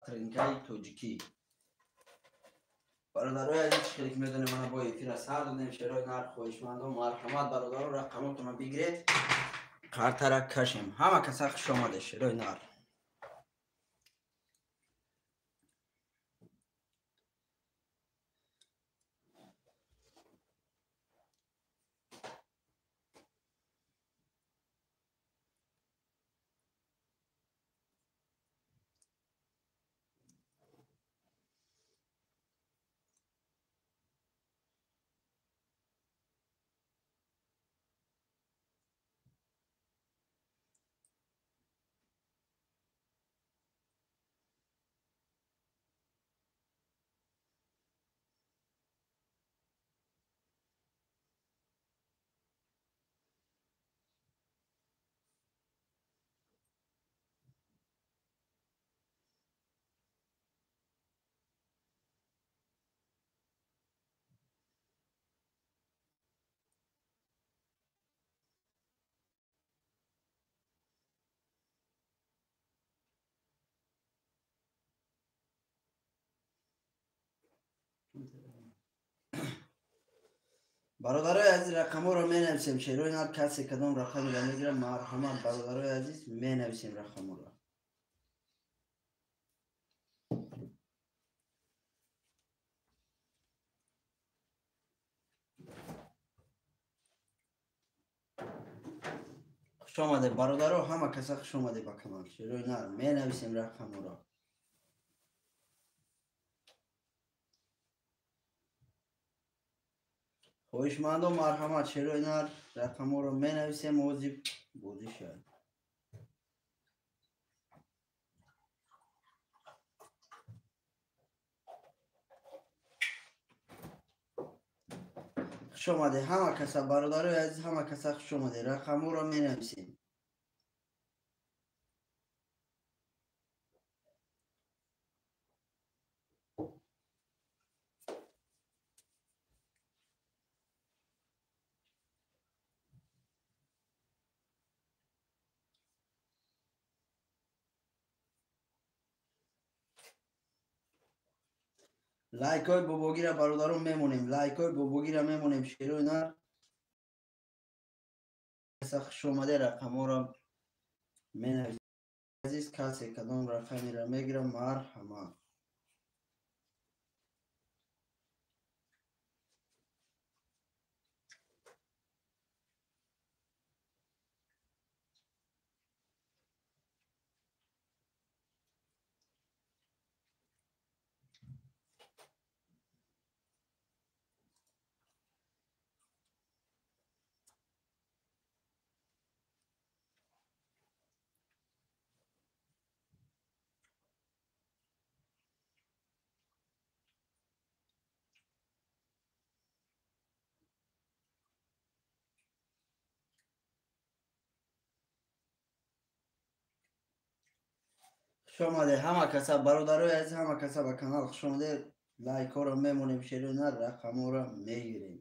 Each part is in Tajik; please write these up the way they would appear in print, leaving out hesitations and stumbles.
Тринкаи тоҷикӣ. Бародарои азиз, чӣ хеле ки медонем, мана бо эфира сар додем. Шерои нар, хоҳишмандон, марҳамат, бародаро, рақамотонро бигиред, қартара кашем. Ҳама каса хуш омаде, шерои нар. Бародарои азиз, рақамҳоро менависем. Шерои нар, касе кадом рақамеро мегирад, марҳамат, бародарои азиз, менависем рақамҳоро. Хуш омадед, бародаро, ҳама каса хуш омадед ба канал. Шерои нар, менависем рақамҳоро. Хоҳишмандо, марҳамат, шерои нар, рақамҳоро менависем, озиб бозӣ шавад. Хуш омадед ҳама каса, бародарои азиз, ҳама каса хуш омадед. Рақамҳоро менависем. Лайкҳои бобогира, бародарон, мемонем, лайкҳои бобогира мемонем. Шерои нар, хуш омаде. Рақамҳоро менависем. Азиз, касе кадом рақамеро мегирам, марҳамат. Хуш омаде ҳама каса, бародарои азиз, ҳама каса ба канал хуш омаде. Лайкҳоро мемонем, шерои нар, рақамҳоро мегирем.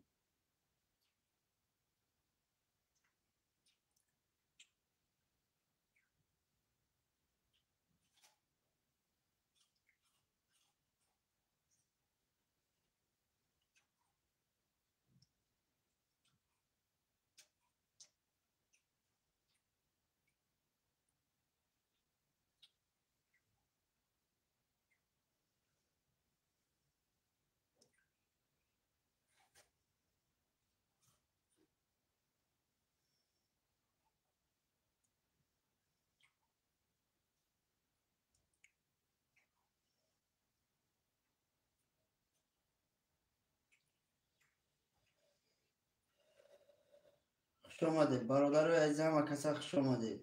Хуш омадед, бародарои азиз, ҳама каса хуш омадед.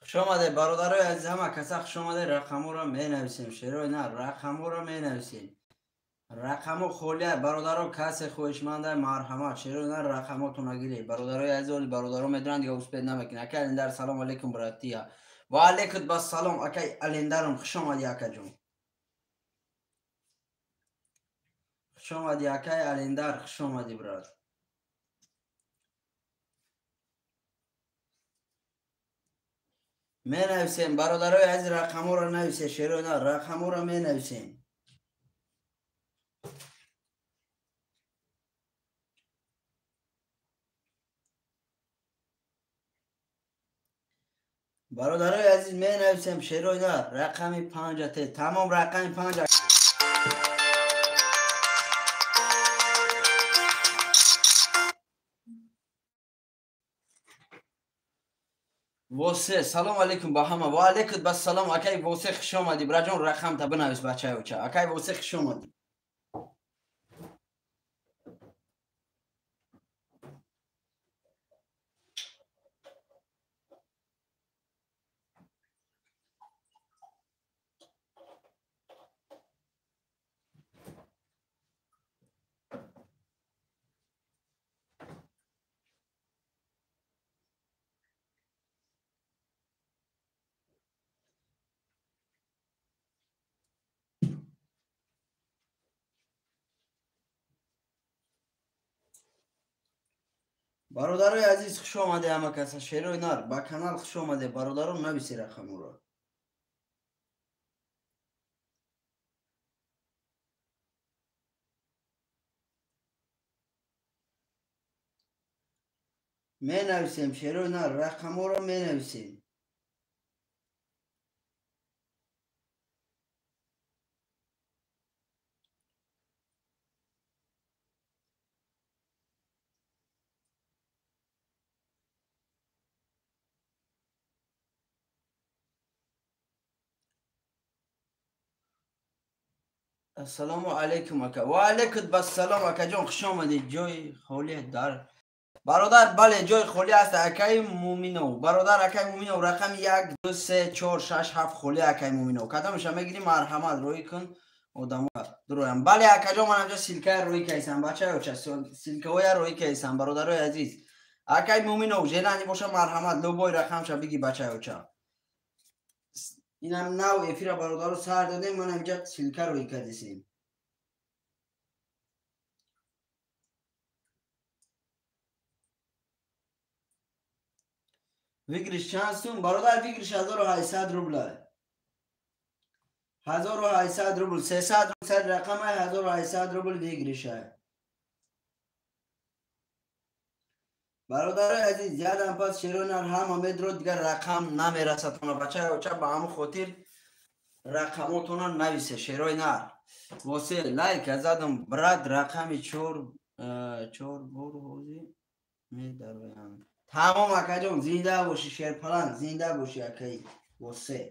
Хуш омаде бародарои азиз, ҳама каса хуш омаде. Рақамҳоро менависем, шерои нар, рақамҳоро менависем. Рақамҳо холия, бародаро, касе хоҳишманда марҳамат, шерои нар, рақамотона гиред. Бародарои азиз, оли бародаро медонанд, дига успед намекунад. Акай Алендар, салом алейкум, братия. Ва алейкум бассалом, акай Алендаром, хуш омади, акаҷон. Хуш омади, акай Алендар, хуш омади, брат. Менависем, бародарои азиз, рақамҳоро нависед, шерои нар, рақамҳоро менависем. Бародарои азиз, менависем, шерои нар, рақами 5 тамом, рақами 5. Восе, салом алейкум ба ҳама. Ва алейкум бассалом, акай Восе, хуш омадӣ, браҷон, рақамта бинавис, бачаи оча. Акай Восе, хуш омадӣ. Бародарои азиз, хуш омаде ҳама каса, шерои нар, ба канал хуш омаде, бародарон, нависи рақамҳоро. Менависем, шерои нар, рақамҳоро менависем. Ассалому алейкум, ака. Ва алейкум бассалом, акаҷон, хуш омадед. Ҷои холӣ дар бародар, бале, ҷои холӣ аст, акаи Муминов. Бародар, акаи Муминов, рақами 1 2 3 4 6 7 холӣ, акаи Муминов. Кадомаша мегирӣ, марҳамат, рӯй кун, одамо дуроям. Бале, акаҷон, ман ҳамҷа силкая рӯй кайсам, бачаи оча, силкаҳоя рӯй кайсам, бародарои азиз. Акаи Муминов, желани боша, марҳамат, любой рақамша биги, бачаи оча. Инам нав эфира бародаро сар додем, ман ҳамҷа силка рӯй кардисем. Выигрыш чанд сум? Бародар, выигрыш 1800 рубла. 1800 рубл, 300 рубл сар рақама, 1800 рубл выигрыша. Бародарои азиз, ядам пас шерои нар ҳама медро, дигар рақам намерасад тона, бачаи оча, ба ҳамон хотир рақамотона нависе, шерои нар. Восе лайк задам, брат, рақами 4 бор ҳозир медароям. Тамом, акаҷон, зинда бошӣ, шерпаланг, зинда бошӣ, акаи Восе.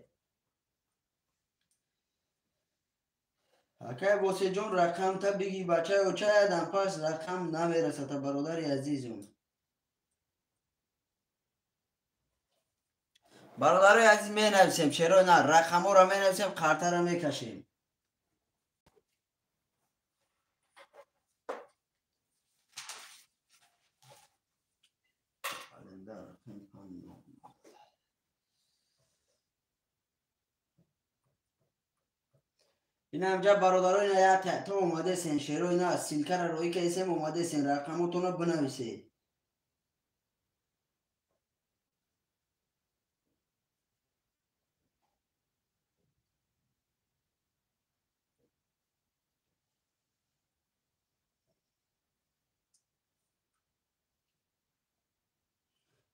Акаи Восеҷон, рақамта биги, бачаи оча, ядам пас рақам намерасад, бародари азизум. Бародарои азиз, менависем, шерои нар, рақамҳоро менависем, қартаро мекашем. Ин ҳамҷа бародаро, ина як то омадесен, шерои нар, силкара рӯй кайсем, омадесен, рақамотонро бинависед.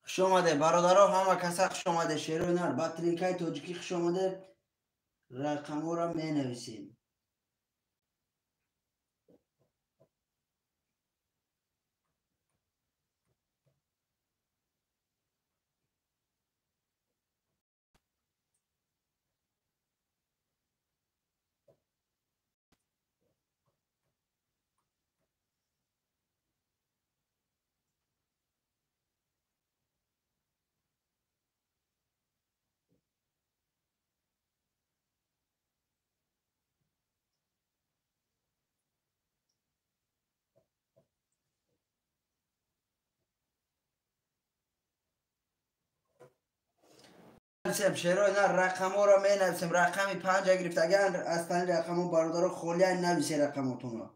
Хуш омаде бародаро, ҳама каса хуш омаде, шерои нар, ба тринкаи тоҷикӣ хуш омаде, рақамҳоро менависем. Менависем шерои нар, рақамҳоро менависем. Рақами 5 гирифтаган аз тани рақамҳо бародаро холия нависе рақамотонро.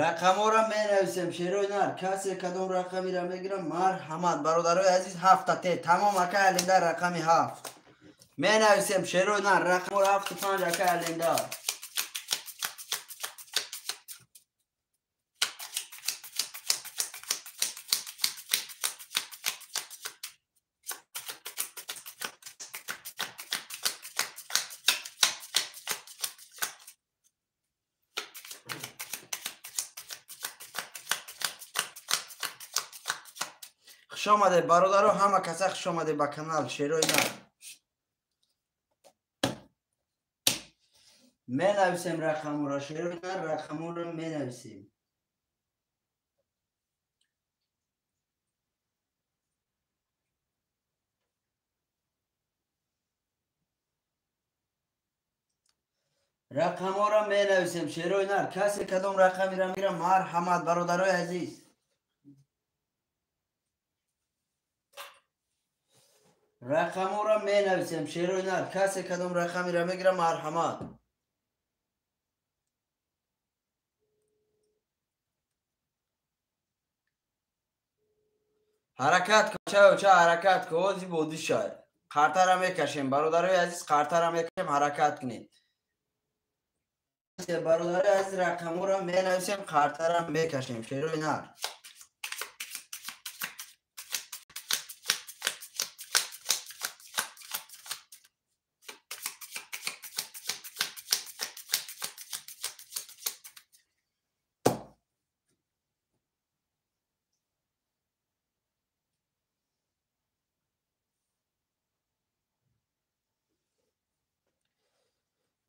Рақамҳоро менависем шерои нар. Касе кадом рақамиро мегирам, марҳамат бародарои азиз. 7 те тамом акай Алиндар, рақами 7 менависем шерои нар. Рақамҳоро 7 5 акай Алиндар. Хуш омадед бародаро, ҳама каса хуш омадед ба канал шерои нар. Менависем рақамҳоро шерои нар, рақамҳоро менависем. Рақамҳоро менависем шерои нар. Касе кадом рақамиро мегирам, марҳамат бародарои азиз. Рақамҳоро менависем шерои нар. Касе кадом рақамиро мегирам, марҳамат. Ҳаракат кун ча, ҳаракат кун, ози бодӣ шай. Қартара мекашем бародарои азиз, қартара мекашем, ҳаракат кунед. Бародарои азиз, рақамҳоро менависем, қартара мекашем шерои нар.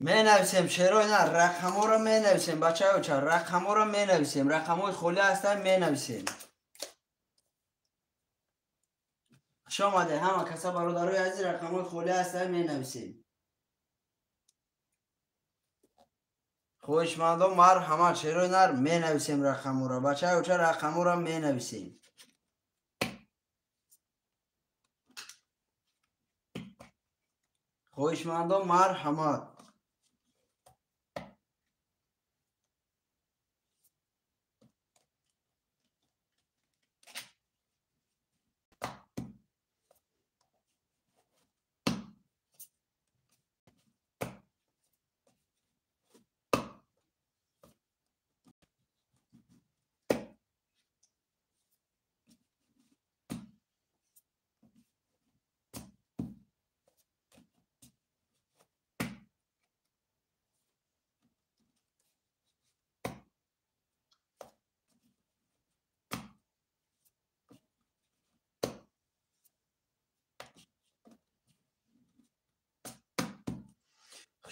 Менависем шерои нар, рақамҳоро менависем бачаёча, рақамҳоро менависем, рақамҳои холӣ ҳастанд менависем. Хуш омадед ҳама каса бародарои азиз, рақамҳои холӣ ҳастанд менависем. Хоҳишмандон марҳамат шерои нар, менависем рақамҳоро бачаёча, рақамҳоро менависем. Хоҳишмандон марҳамат.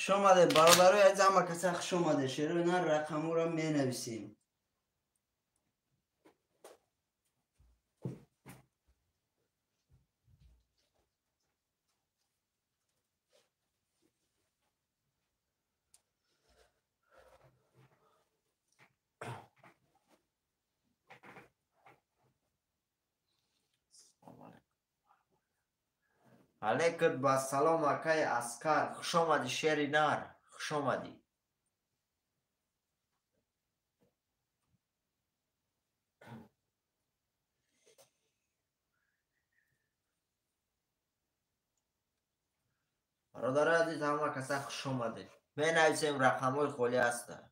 Хуш омадед бародарои азиз, ҳама каса хуш омадед. Шерои нар, рақамҳоро менависем. Алейкум басалом акай Аскар, хуш омадӣ шери нар, хуш омадӣ. Бародарои азиз, ҳама каса хуш омадед. Менависем рақамҳои холӣ ҳастанд.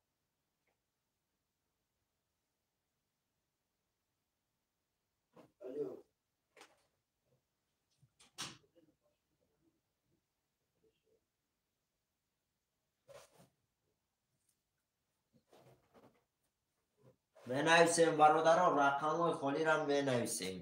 Менависем бародарон, рақамҳои холиро менависем.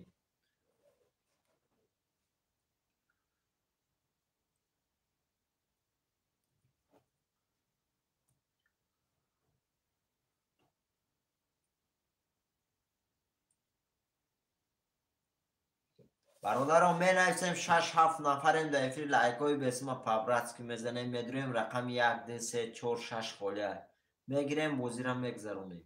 Бародарон менависем 6-7 нафарем дар эфир, лайкҳои бесима по-братски мезанем, медурем рақами 1, 2, 3, 4, 6 холия мегирем, бозиро мегзаронем.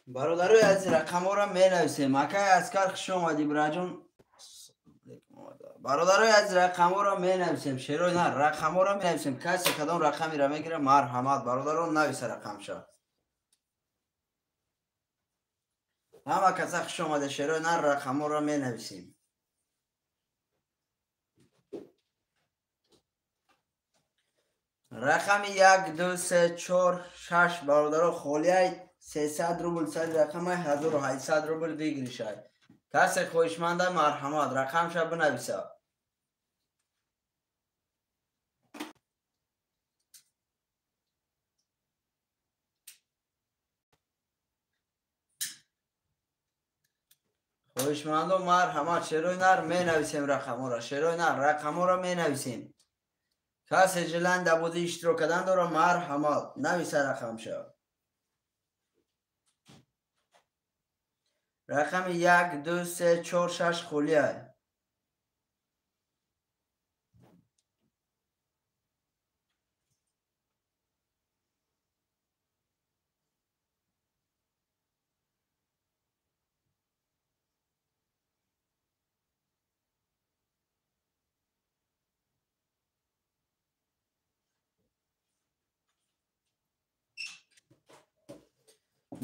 Бародарои азиз, рақамҳоро менависем. Акай Аскар, хуш омадӣ, бираҷон. Бародарои азиз, рақамҳоро менависем. Шерои нар, рақамҳоро менависем. Касе кадом рақамеро мегирад, марҳамат, бародарон, нависа рақамша. Ҳама каса хуш омада, шерои нар, рақамҳоро менависем. Рақами 1, 2, 3, 4, 6 бародаро холияй 300 рубл сари рақамай 1800 рубл выигрышай. Касе хоҳишманда, марҳамат, рақамша бинависа. Хоҳишмандо, марҳамат, шерои нар, менависем рақамҳоро. Шерои нар, рақамҳоро менависем. Касе желание дар бозӣ иштирок кардан дора, марҳамат, нависа рақамша. Рақами 1, 2, 3, 4, 6 холия.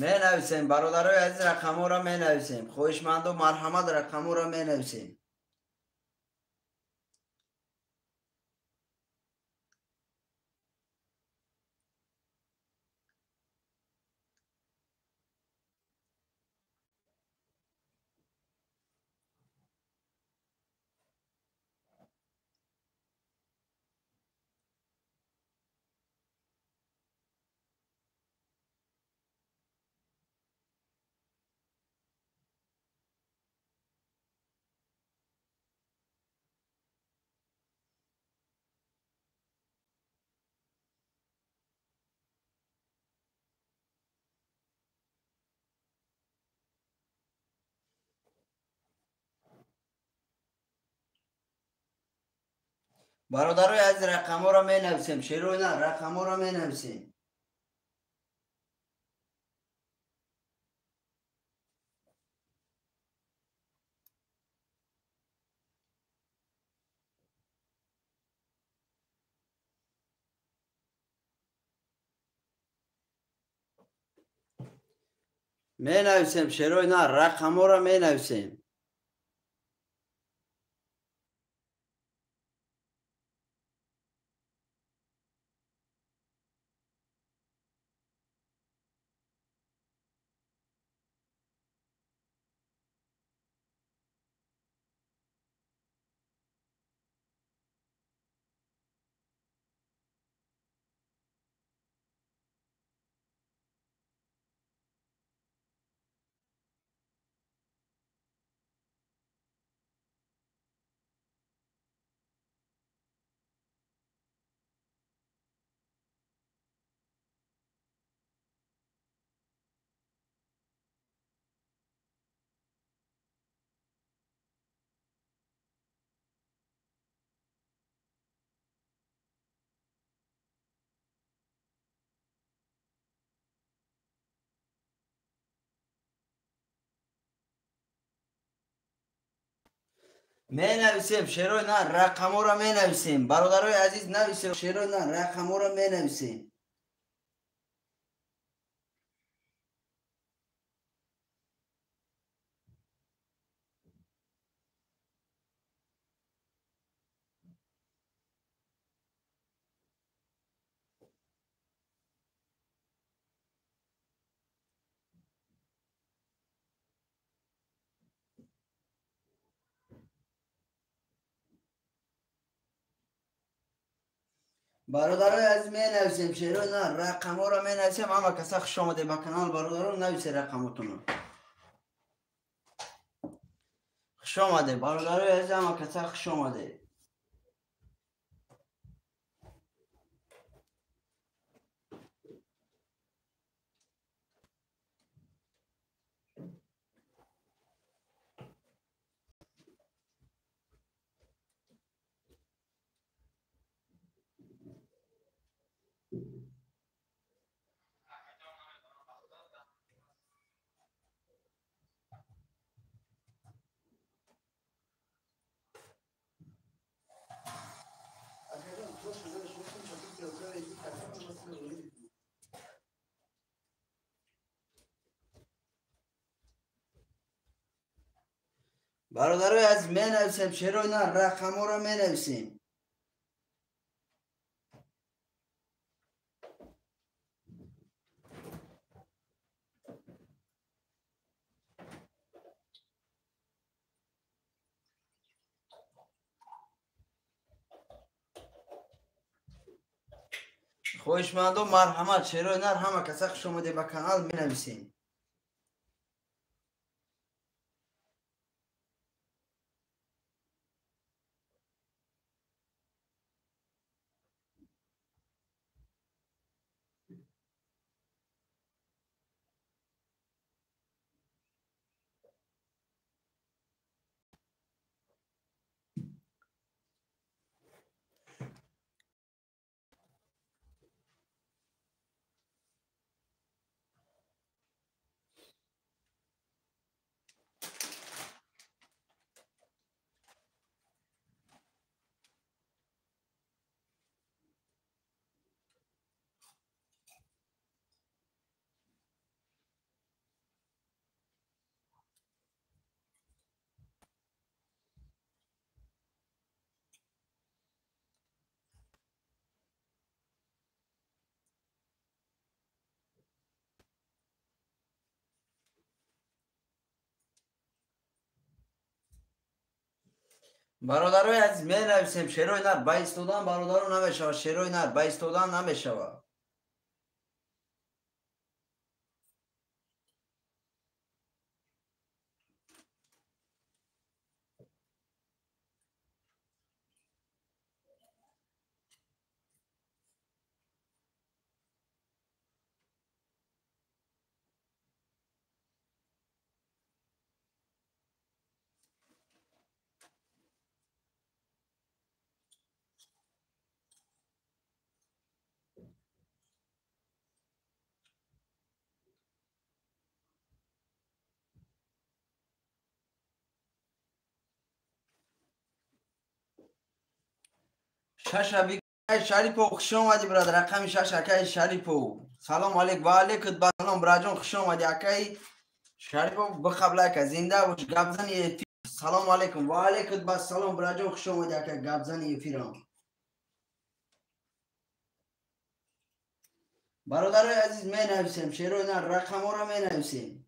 Менависем, бародарои азиз, рақамҳоро менависем. Хоҳишмандо, марҳамат, рақамҳоро менависем. Бародарои азиз, рақамҳоро менависем. Шерои нар, рақамҳоро менависем. Менависем, шерои нар, рақамҳоро менависем. Менависем, шерои нар, рақамҳоро менависем. Бародарои азиз, нависем, шерои нар, рақамҳоро менависем. Бародарои азиз, менависем шерои на рақамҳоро менависем. Ҳама каса хуш омадед ба канал, бародарон, нависед рақамотонро. Хуш омадед, бародарои азиз, ҳама каса хуш омадед. Бародарои азиз, менависем шерои на рақамҳоро менависем. Хоҳишмандо, марҳамат, шерои нар, ҳама каса хуш омадед ба канал, менависем. Бародарои азиз, менависем шерои нар, ба истодан бародаро намешавад, шерои нар ба истодан намешавад. Шаша бикай Шарипов, хуш омадӣ, брат. Рақами шаш, акай Шарипов. Салом алейк, ва алейкум салом, браҷон, хуш омадӣ, акай Шарипов, бихаб лайка, зинда бош, гапзани эфир. Салом алейкум, ва алейкум салом, браҷон, хуш омадӣ, акай гапзани эфирам. Бародарои азиз, менависем шерои нар, рақамҳоро менависем.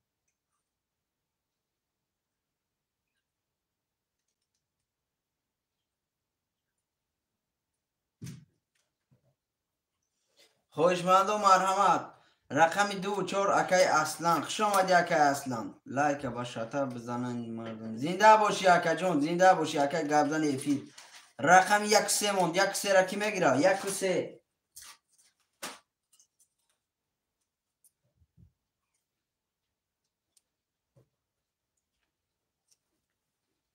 Хоҳишмандо, марҳамат, рақами 2 4, акай Аслан, хуш омадӣ, акай Аслан. Лайка ба шата бизананд мардум. Зинда бошӣ, акаҷон, зинда бошӣ, акай гапзани эфир. Рақами 1 3 монд, 1 3-ра кӣ мегира? 1 3.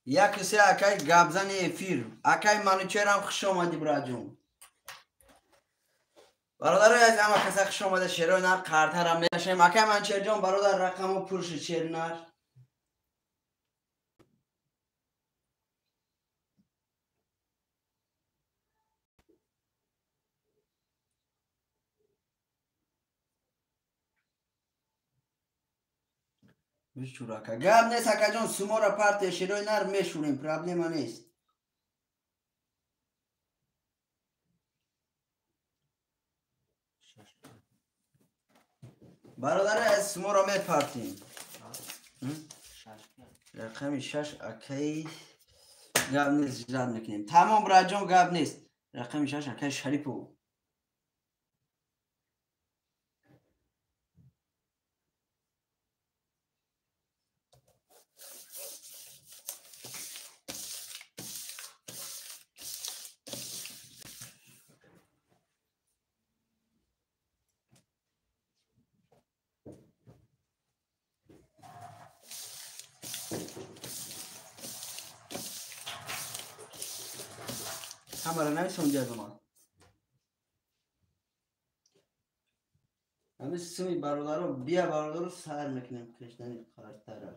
1 3, акай гапзани эфир. Акай Манучерам, хуш омадӣ, браҷон. Бародарои азиз, ҳама каса хуш омада, шерои нар, қартарам мешавем. Акай Манучерҷон, бародар, рақамо пур шуд, шери нар. Бишур, ака. Гап нест, акаҷон, сумора партия, шерои нар, мешурем, проблема нест. Бародари аз, суморо мепартем. Рақами 6, акай, гап нест, ждать мекунем. Тамом, браҷон, гап нест. Рақами 6, акай Шарипов. Ҳамаро нависам ҷазомад. Ҳамин суми бародаро бия бародаро сар мекунем киштани қартара.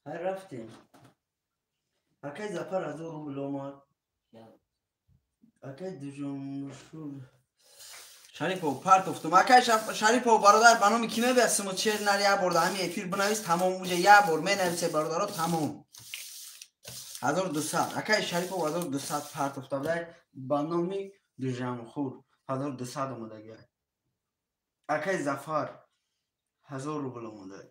Хайр рафтем. Акай Зафар 1000 рубл омад. Акай Дужоншур Шарипов партофтум. Акай Шарипов бародар ба номи ки мебиад суму чер нар як бор дар ҳамин эфир бинавис тамом уҷа як бор менависе бародаро тамом. 1200. Акай Шарипов 1200 партофта будай ба номи Дужамхур 1200 омадагиай. Акай Зафар 1000 рубл омадай.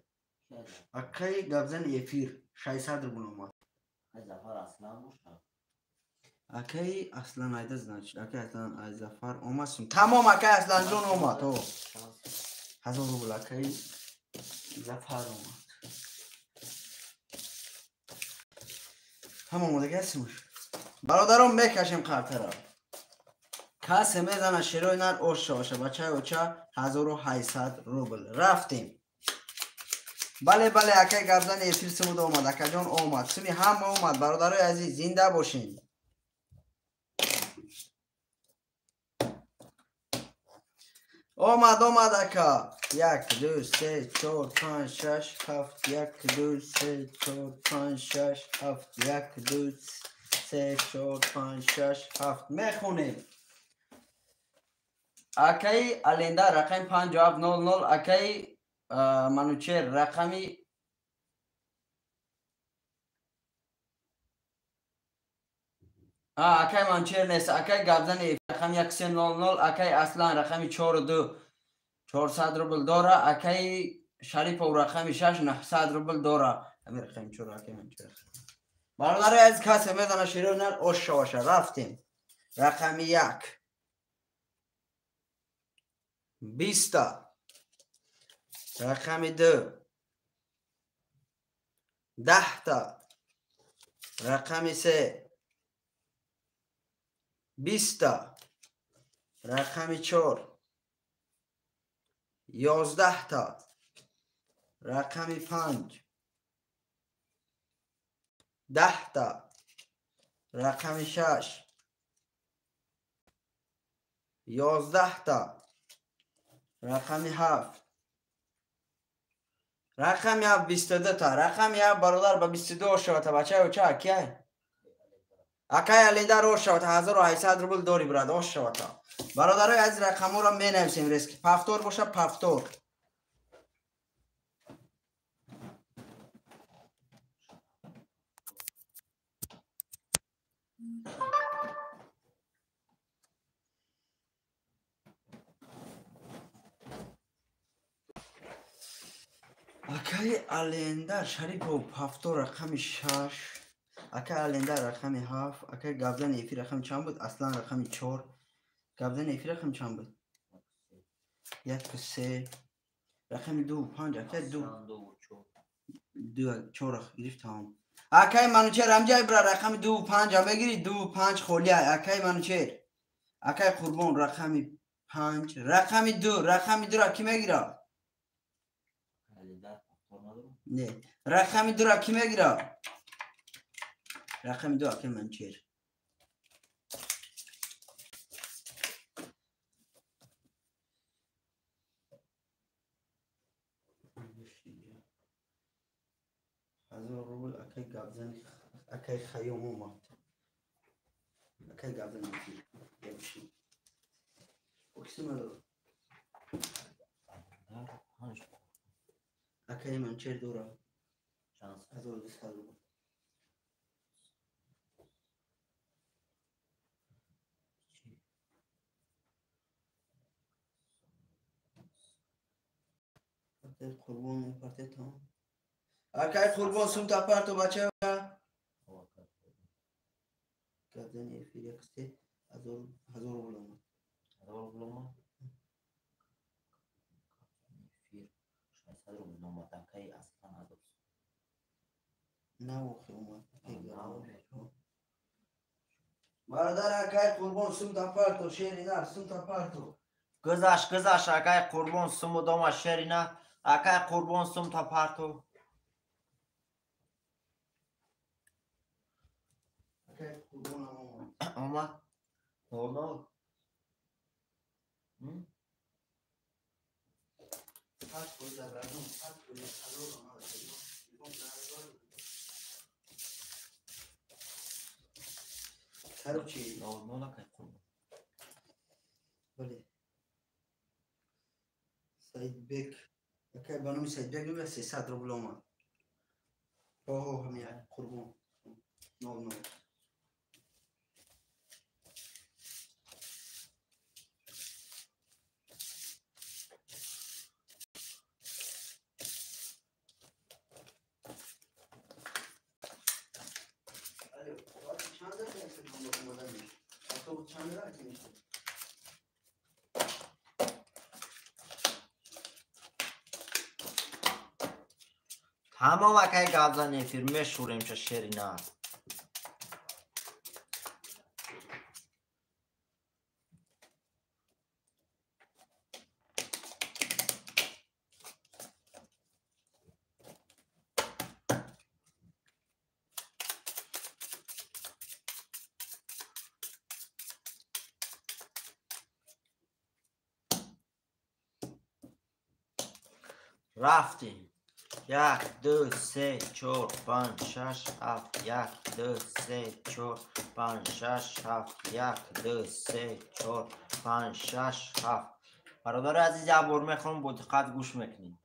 Акай гапзани эфир 600 рубл омад. Зафар Аслан бошад. Акай Аслан айда значит. Акай Аслан ай Зафар омад. Тамом акай Асланҷон омад. О. 1000 рубл акай Зафар омад. Ҳама омодаги ҳастимуш. Бародарон мекашем қартара. Касе мезана шерои нар ош шаваша. Бачаи оча 1800 рубл. Рафтем. Бале бале акай гапзани эфир сумуд омад. Акаҷон омад. Суми ҳама омад. Бародарои азиз зинда бошед. Омад омад ака. 1 2 3 4 5 6 7 1 2 3 4 5 6 7 1 2 3 4 5 6 7 мехонем. Акаи Аленда рақами 5700 акаи Манучер рақами акай Манучер нест. Акай гапзани рақами 1300 акай Аслан рақами 42 400 рубл дора. Акай Шарипов рақами 6 900 рубл дора. Ҳамин рақами 4 акай Манучер. Бародарои азиз касе мезана широи нар ош шаваша. Рафтем. Рақами 1 20 рақами 2 10 рақами 3 20 рақами 4 11 рақами 5 10 рақами 6 11 рақами 7 рақами 7 22 та рақами 7 бародар ба 22 шавата. Бачаи оча акай акай Алендар ош шавата. 1800 рубл дори брат ош шавата. Бародарои азиз рақамҳоро менависем резки. Пафтор боша пафтор. Акай Алендар Шарипов пафтор рақами 6 акай Алендар рақами 7 акай гапзани эфир рақами чанд буд? Аслан рақами 4 гапзани эфир рақами чанд буд? 1 3 рақами 2 5 акай 2 2 4 гирифт тамом. Акай Манучер ҳамҷай бира рақами 2 5 мегири 2 5 холия. Акай Манучер акай Қурбон рақами 5 рақами 2 рақами 2 ра ки мегирад? Не. Рақами 2 ра ки мегирад? Рақами 2 акай Манучер. ҳазор рубл акай гапзани акай Хайём омад. Акай гапзани эфир. Окисима акай Манучер дора. 1200 рубл. Акай Қурбон мепартед тамом. Акай Қурбон сумта парто бача. Гапзани эфир 1 1000 рубл омад. 1000 рубл омад. Эфир 600 рубл омад. Акай Аслан 1000. Навохи омад. Бародар акай Қурбон сумта парто шери нар сумта парто. Гузашт гузашт акай Қурбон сумуд омад шери нар. Акай Қурбон сумта парто. Акай Қурбонам омад. Омад? 00. Короче, 00 акай Қурбон. Бале. Саидбек. Акай ба номи Саидбек мегӯяд 300 рубл омад. Оҳо, ҳамин Қурбон. 00. Тамом акай гапзан эфир мешӯрем ша шери нар. Рафтем. 1, 2, 3, 4, 5, 6, 7, 1, 2, 3, 4, 5, 6, 7, 1, 2, 3, 4, 5, 6, 7. Бародари азиз, як бор мехоҳам бо диққат гӯш мекунед.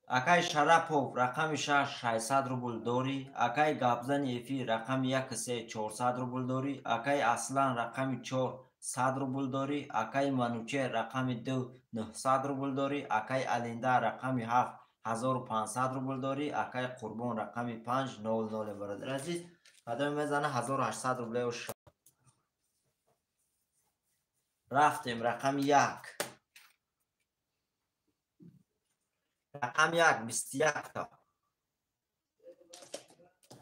Акай Шарапов рақами 6 600 рубл дорӣ, акай Гапзани эфир рақами 1 3 400 рубл дорӣ, акай Аслан рақами 4 100 рубл дорӣ, акай Манучер рақами 2 900 рубл дорӣ, акай Алинда рақами 7 1500 рубл дорӣ, акай Қурбон рақами 5 00. Бародари азиз, кадоме мезана 1800 рубле. Рафтем рақами 1. Рақами 1 21 та.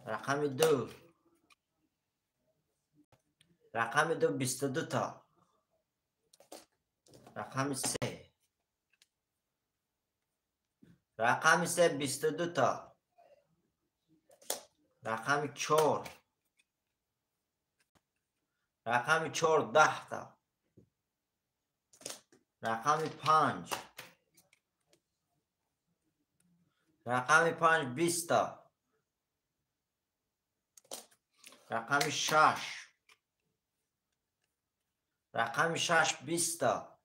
Рақами 2. Рақами 2 22 та. Рақами 3. Рақами 3 22 та. Рақами 4. Рақами 4 10 та. Рақами 5. Рақами 5 20 та. Рақами 6. Рақами 6 20 та.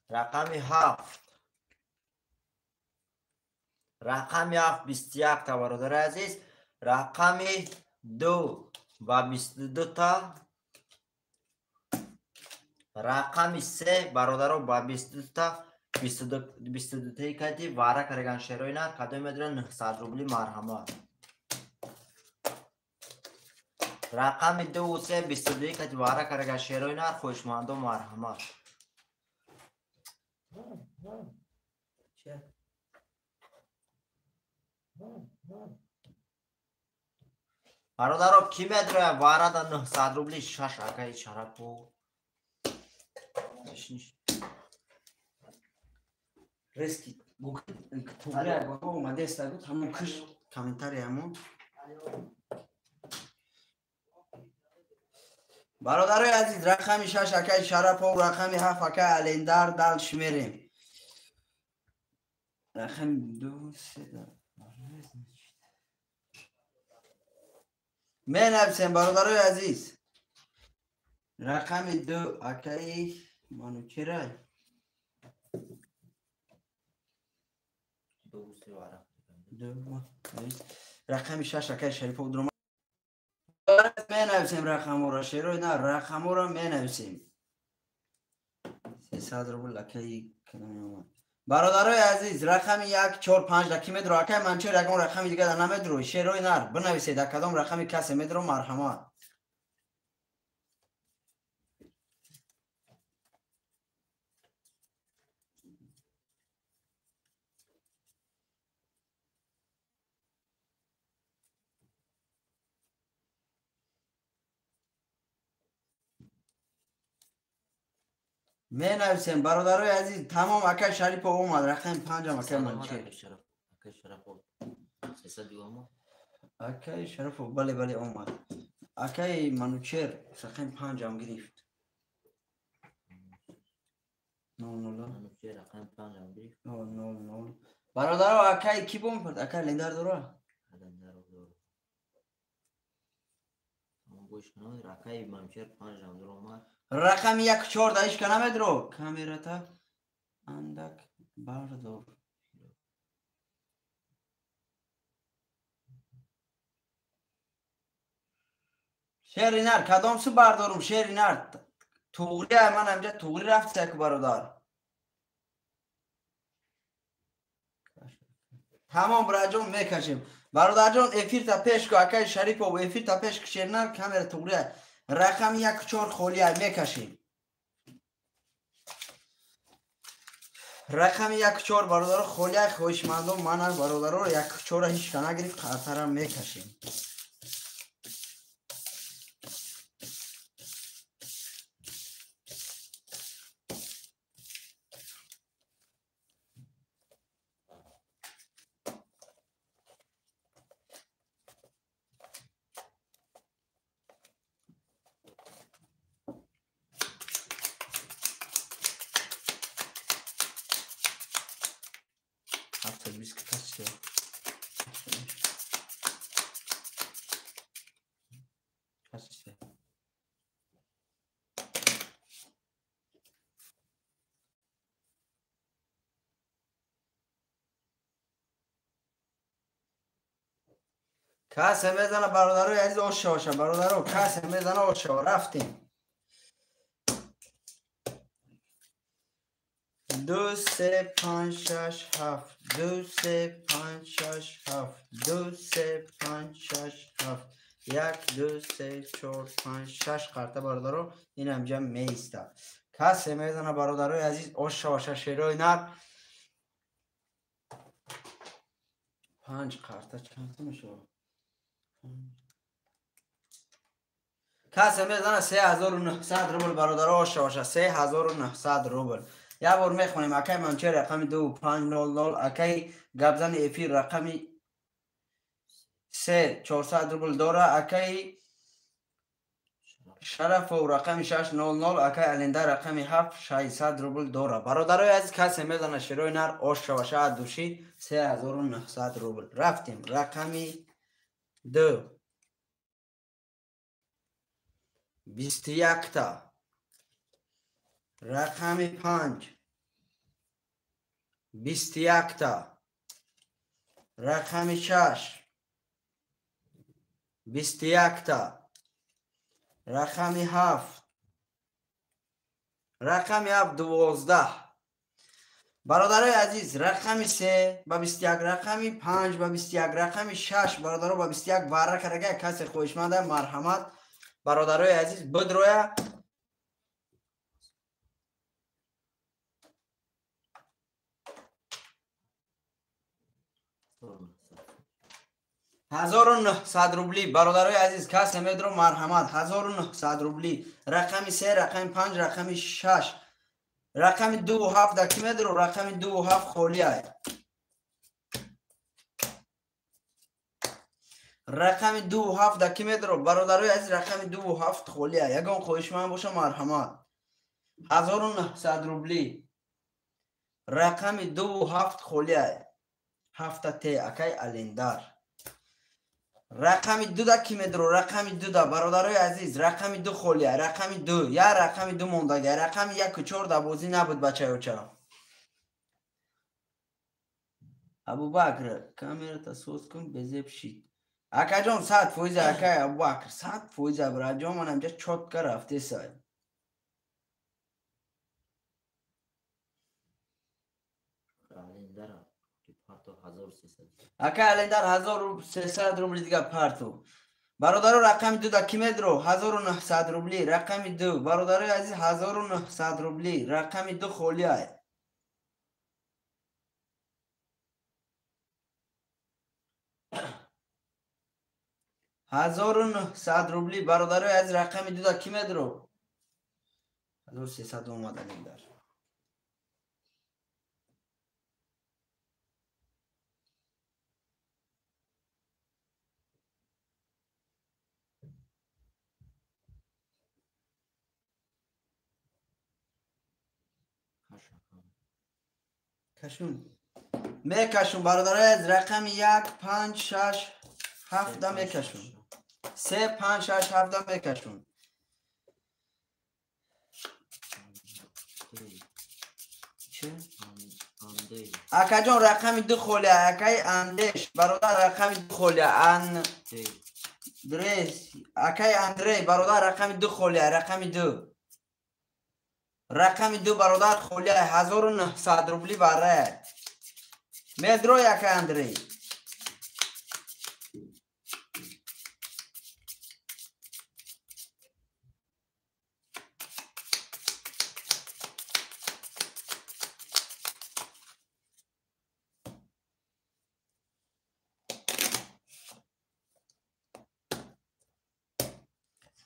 Рақами 7. Рақами 7 21 та. Бародари азиз, рақами 2 ба 22 та. Рақами 3 бародаро ба 22 та. 22 таи кати вара караган шерои нар кадоме медора 900 рубли марҳамат. Рақами 2 3 22 кати вара караган шерои нар хоҳишмандо марҳамат. Бародаро ки медроя варада 900 рубли 6 акаи Шарапов. Резки тугри омадеста гуфт ҳамон киш комментарий ҳамон. Бародарои азиз, рақами 6 акаи Шарапов, рақами 7 акаи Алендар дал шмерем. Рақами 2 3 менависем бародарои азиз. Рақами 2 акаи Манучерай. Рақами 6 акаи Шарипов дуромад. Менависем рақамҳоро, шерои на рақамҳоро менависем. 300 рубл акаи кадоме омад. Бародарои азиз, рақами 1 4 5 да ки медро? Акаи Манучер ягон рақами дига да намедро. Шерои нар бинависед, а кадом рақами касе медро марҳамат. Менависем бародарои азиз, тамом акай Шарипов омад, рақами 5 акай Манучер. Акай Шарапов. Акай Шарафов, бале, бале, омад. Акай Манучер рақами 5 ам гирифт. 00. Манучер рақами 5 ам гирифт. 00. Бародаро, акай ки бом кард? Акай Лендар дора? Лендар дора. Рақами Манучер 5 ам омад. Рақами 1 4 да ҳеч ка намедро. Камерата андак бардор. Шери нар, кадом су бардорум, шери нар. Туғри, ман ҳамҷа туғри рафт як бародар. Тамом, бираҷон, мекашем. Бародарҷон, эфирта пеш ку, акай Шарипов, эфирта пеш ку, шери нар, камера туғри. Рақами 1 4 холия мекашем. Рақами 1 4 бародаро холия, хоҳишмандон манан бародаро 1 4-ра ҳеч ка нагирифт, қартара мекашем. Касе мезана бародарои азиз, оша оша бародаро, касе мезана оша, рафтем. 2 3 5 6 7 2 3 5 6 7 2 3 5 6 7 1 2 3 4 5 6 қарта бародаро ин ҳамҷа меиста. Касе мезана бародарои азиз, оша оша шерои нар. 5 қарта чанд мешавад? Касе мезана 3900 рубл бародаро, оша оша 3900 рубл. Як бор мехонем. Акай Манучер рақами 2 5 0 0, акай Гапзани эфир рақами 3 400 рубл дора, акай Шарафов рақами 6 0 0, акай Алендар рақами 7 600 рубл дора. Бародарои азиз, касе мезана шерои нар, оша оша аз души 3900 рубл. Рафтем. Рақами 2 21 та, рақами 5 21 та, рақами 6 21 та, рақами 7, рақами 7 12. Бародарои азиз, рақами 3 ба 21, рақами 5 ба 21, рақами 6 бародаро ба 21 варра карага. Касе хоҳишманда марҳамат бародарои азиз бидроя. 1900 рубли бародарои азиз, касе медро марҳамат. 1900 рубли. Рақами 3, рақами 5, рақами 6, рақами 2 7 да ки медро? Рақами 2 7 холия. Рақами 2 7 да ки медро бародарои азиз? Рақами 2 7 холия. Ягон хоҳишманд боша марҳамат. 1900 рубли. Рақами 2 7 холия. 7 Т акай Алендар. Рақами 2 да ки медро? Рақами 2 да бародарои азиз, рақами 2 холия, рақами 2, я рақами 2 мондага, рақами 1 4 да бозӣ набуд бачаёча. Абубакр, камерата соз кун, безеб шид. Акаҷон 100% акай Абубакр, 100% браҷон, ман ҳамҷа чотка рафтесай. Акай Алендар 1300 рубли дига парту. Бародаро, рақами 2 да ки медро? 1900 рубли. Рақами 2 бародарои азиз, 1900 рубли. Рақами 2 холия. 1900 рубли бародарои азиз, рақами 2 да ки медро? 1300 омад Алендар. Кашун. Мекашун бародарои аз рақами 1 5 6 7 мекашун. 3 5 6 7 мекашун. Чӣ? Акаҷон рақами 2 холия, акаи Андеш, бародар рақами 2 холия, Андрей, акаи Андрей, бародар рақами 2 холия, рақами 2. Рақами 2 бародар холия, 1900 рубли барая. Медрой акаи Андрей.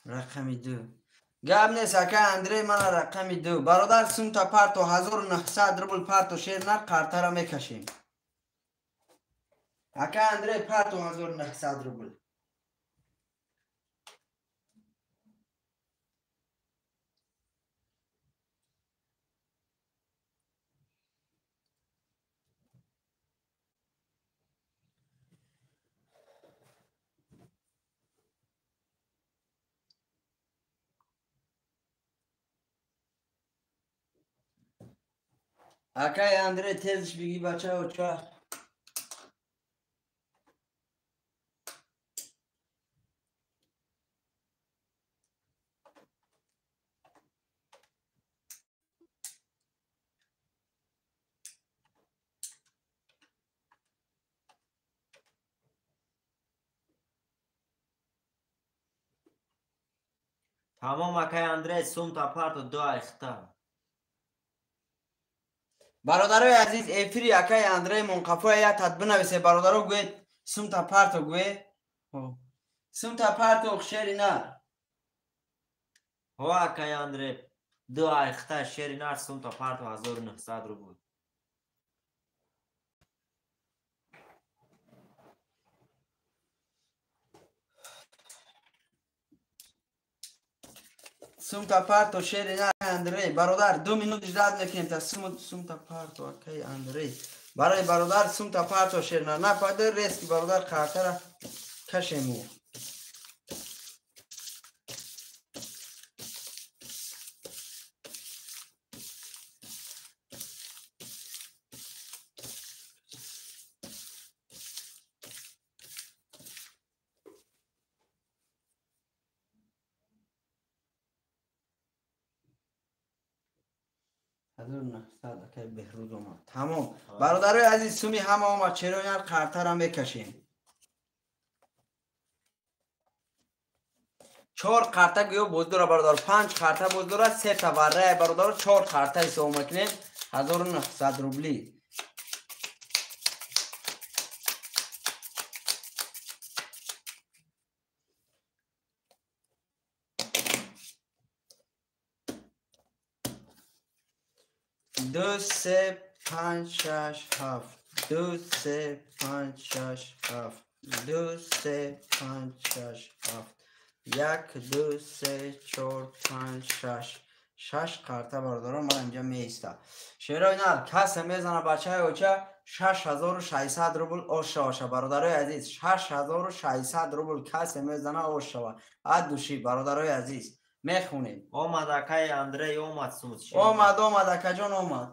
Рақами 2. Гап нест ака Андрей, мана рақами 2. Бародар сумта парто 1900 рубл парто шер нар қартара мекашем. Ака Андрей парто 1900 рубл. Акай Андрей тезш биги бача оча. Тамом акай Андрей сумта парто 2 айхта. Бародарои азиз, эфири акаи Андрей Монқафоя як тад бинависе, бародаро гӯед сумта парто гӯе. Сумта парто шери нар. Ҳо акаи Андрей 2 айхта шери нар сумта парто 1900 рубл. Сумта парто шери нар Андрей. Бародар 2 минут ждать мекунем та сумта парто акаи Андрей. Барои бародар сумта парто шери нар. На падар резки бародар қартара кашему. Беҳруз омад. Тамом. Бародарои азиз, суми ҳама омад, чаро яр қартара мекашем. 4 қарта гӯё боз дора бародар, 5 қарта боз дора, 3 та варрая бародар, 4 қарта ҳисоб мекунем, 1900 рубли. 2 3 5 6 7 2 3 5 6 7 2 3 5 6 7 1 2 3 4 5 6 6 қарта бародарон ман инҷа меиста. Шерои нар касе мезана бачаи оча 6600 рубл ош шаваша бародарои азиз, 6600 рубл касе мезана ош шава. Ад души бародарои азиз мехонем. Омад акаи Андрей, омад сумт. Омад, омад акаҷон омад.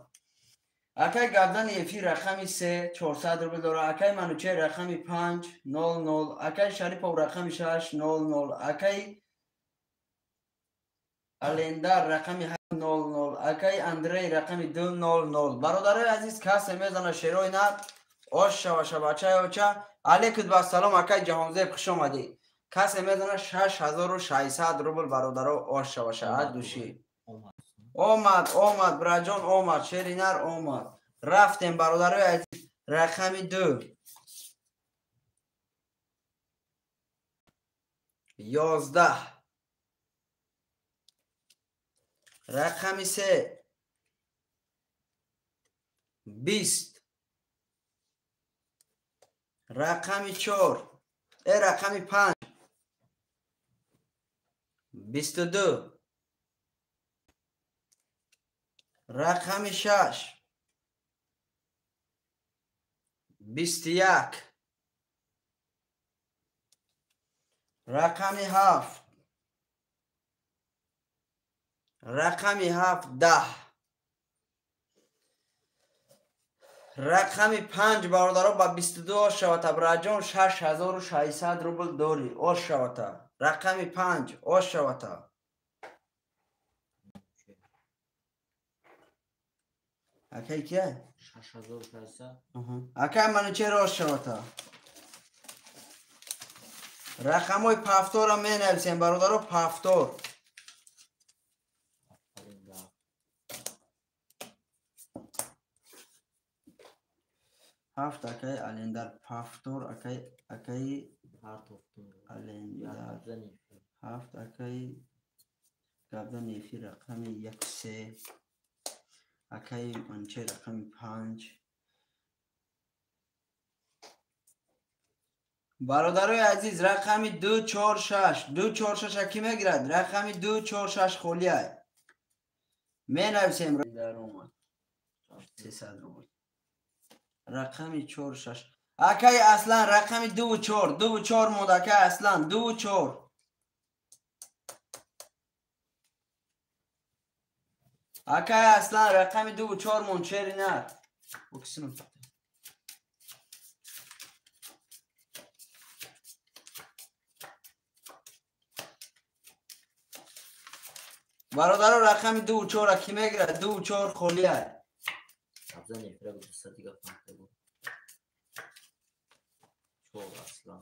Акаи гавдани эфир рақами 3 400 рубл дора, акаи Манучер рақами 5 00, акаи Шарипов рақами 6 00, акаи Алендар рақами 00, акаи Андрей рақами 2 00. Бародарои азиз, касе мезана шерои нар ош шаваша бачаи оча. Алейкум ассалом акаи Ҷаҳонзеб, хуш омадӣ. Касе мезана 6600 рубл бародаро ош шаваша ад души. Омад, омад браҷон омад, шери нар омад. Рафтем бародарои азиз, рақами 2 11, рақами 3 20, рақами 4 рақами 5 22, Рақами 6 21. Рақами 7. Рақами 7 10. Рақами 5 бародаро ба 22 ош шавата. Браҷон 6600 рубл дорӣ. Ош шавата. Рақами 5 ош шавата. Акай кия? 6600. Акай Манучер ош шавата. Рақамҳои пафторро менависем бародаро, пафтор. Ҳафт акай Алендар пафтор, акай Алендар ҳафт акай габзани эфир рақами 1 3, акай Манучер рақами 5. Бародарои азиз, рақами 2 4 6, 2 4 6 ки мегирад? Рақами 2 4 6 холиай. Менависем даромад 300 рубл. Рақами 4 6. Акай Аслан рақами 2 4, 2 4 монд акай Аслан 2 4. Акай Аслан рақами 2 4 монд чери нар. Оксим. Бародаро рақами 2 4 ки мегирад? 2 4 холиай. Абзани эфира 200 дига фарқ буд. 4 Аслан.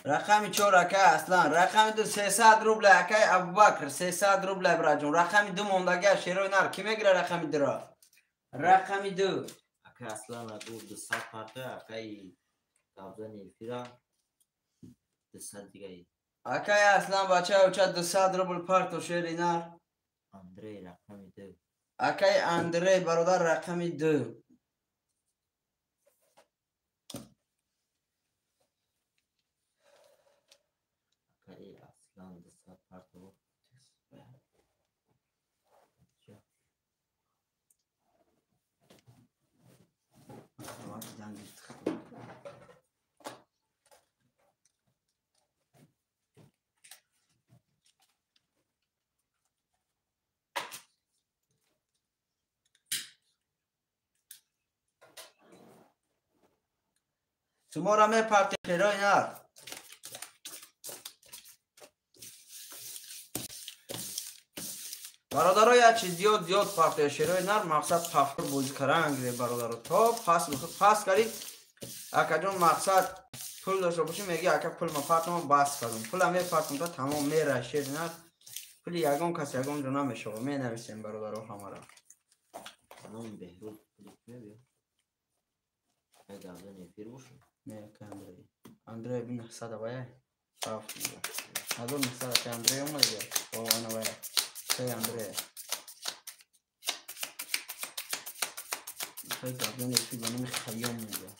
Рақами 4 акай Аслан, рақами 2 300 рубл акай Абубакр, 300 рубл браҷон. Рақами 2 мондага шерои нар ки мегирад рақами 2-ро? Рақами 2. Акай Аслан 200 парта, акай Абзани эфира 200 дига. Акай Аслан бача уча 200 рубл парто шери нар. Андрей рақами 2. Акай Андрей бародар рақами 2. Акай Аслан 200 парто. Шуморо мепартем шерои нар. Бародаро як чиз зиёд партия шерои нар, мақсад пафтор бозӣ кардан гире бародаро. То пас пас кари акаҷон мақсад пул дошта бошӣ меги ака пул ма партам бас кардам. Пула мепартам та тамом мера шери нар. Пули ягон кас ягон ҷо намешава. Менависем бародаро ҳамара. Ном Беҳруз пули мебиё. Ай гавзани эфир бошад. Не, акай Андрей. Андрей 900 авая. Ҳафт. 1900 акай Андрей омада. О, ана вая. Акай Андрей. Акай гавзани эфир ба номи Хайём мега.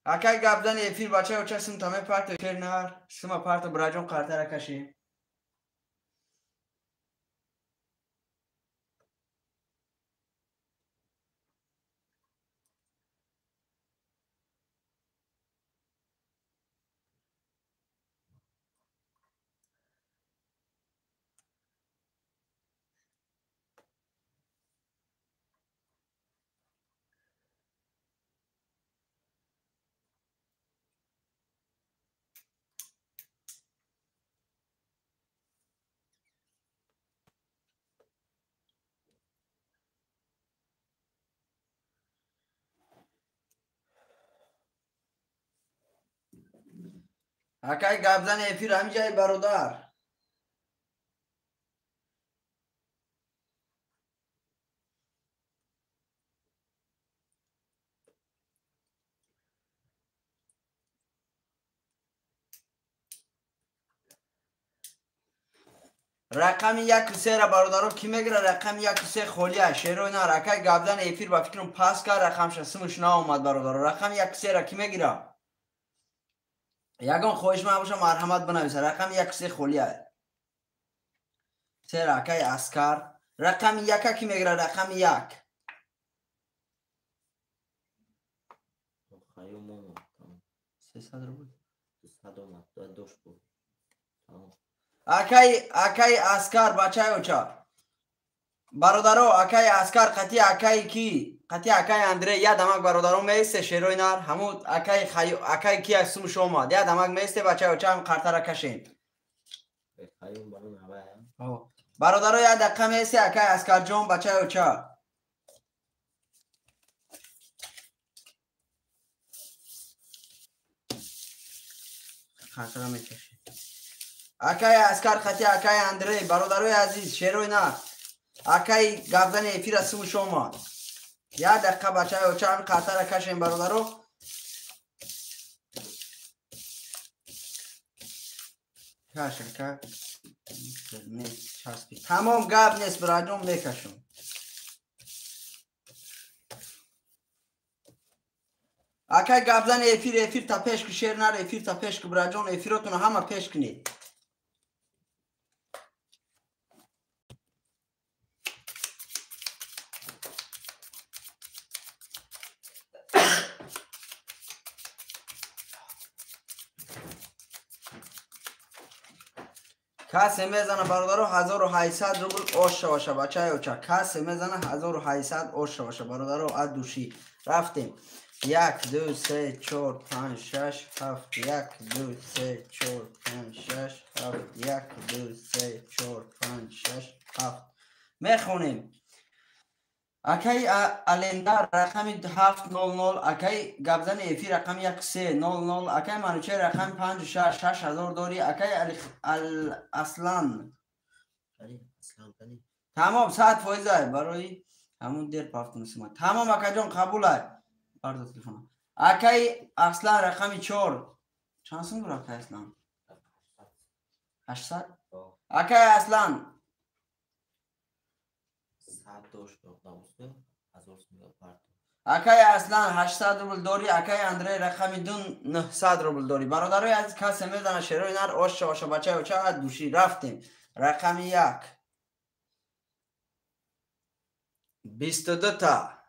Акай гапзани эфир бача оча сим таме парто шер нар сима парто браҷон қартара каши. Акай гапзани эфир ҳамиҷаи бародар. Рақами 1 3-ра бародаро ки мегира? Рақами 1 3 холия. Шерои нар. Акай гапзани эфир ба фикрам пас кар рақамша симуш наомад бародаро. Рақами 1 3-ра ки мегира? Ягон хоҳиш ман боша марҳамат бинависа. Рақами 1 3 холия. Сера акай Аскар. Рақами 1 ки мегира? Рақами 1. 300 рубл. 200 омад, дошт буд. Акай Аскар бачаи оча. Бародаро, акай Аскар қати акай ки? Қати акай Андрей я дамак бародаро меисте шерои нар. Ҳамун акай ки аз сумуш омад. Я дамак меисте бачаи оча ҳам қартара кашем. Бародаро я дақиқа меисте акай Аскарҷон бачаи оча. Қартара мекашем. Акай Аскар қати акай Андрей бародарои азиз шерои нар. Акай гапзани эфира сумуш омад. Я дақиқа бачаи оча ҳам қартара кашем бародаро. Каш ака. Часпи. Тамом гап нест бираҷон мекашам. Акай гапзани эфир эфир та пеш ки шер нар эфир та пеш ки бираҷон эфиротонро ҳама пеш кунед. Касе мезана бародаро 1800 рубл ош шаваша бачаи оча. Касе мезана 1800 ош шаваша бародаро аз души. Рафтем. 1 2 3 4 5 6 7 1 2 3 4 5 6 7 1 2 3 4 5 6 7 мехонем. Акай Алендар рақами 700, акай гапзани эфир рақами 1300, акай Манучер рақами 56 6000 дори, акай Аслан. Тамом 100% барои ҳамун дер пафтун сима. Тамом акаҷон қабул ай. Бардор телефона. Акай Аслан рақами 4. Чанд сум бур акай Аслан? 800? Акай Аслан акай Аслан 800 рубл дори, акай Андрей рақами 2 900 рубл дори. Бародарои азиз касе мезана шерои нар ош шаваша бачаи оча аз души. Рафтем. Рақами 1 22 та.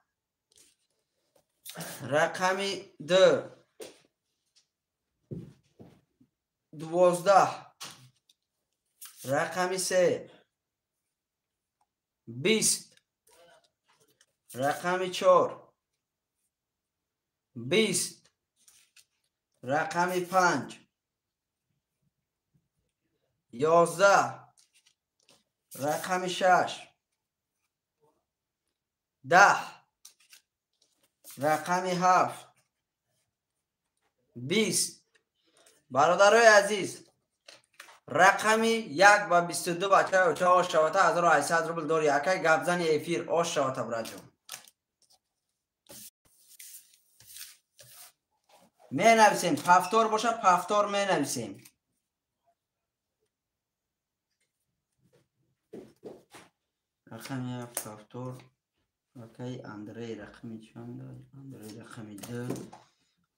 Рақами 2 12. Рақами 3 20. Рақами 4 20. Рақами 5 11. Рақами 6 10. Рақами 7 20. Бародарои азиз рақами 1 ба 22 бачаи оча ош шавата 1800 рубл дори. Акай гапзани эфир ош шавата браҷон. Менависем. Пафтор боша пафтор менависем. Рақами 1 пафтор. Акай Андрей рақами чанд? Андрей рақами 2.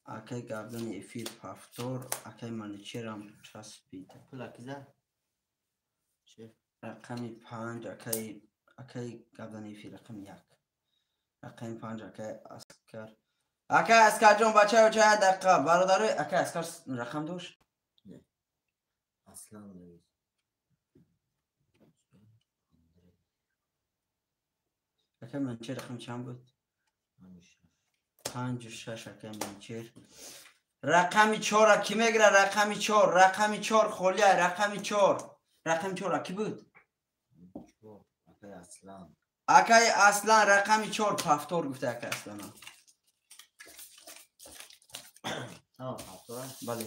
Акай гапзани эфир пафтор. Акай Манучерам часпид. Рақами 5 акай гапзани эфир рақами 1. Рақами 5 акай Аскар. Акай Аскарҷон бачаи оча як дақиқа. Бародарои акай Аскар рақам дошт? Не. Аслан навис. Акай Манучер рақами чанд буд? 5 6 акай Манучер. Рақами 4 ки мегира? Рақами 4, рақами 4 холия, рақами 4. Рақами 4 ки буд? Акай Аслан. Акай Аслан рақами 4 пафтор гуфта акай Аслан. Пафтор? Бале.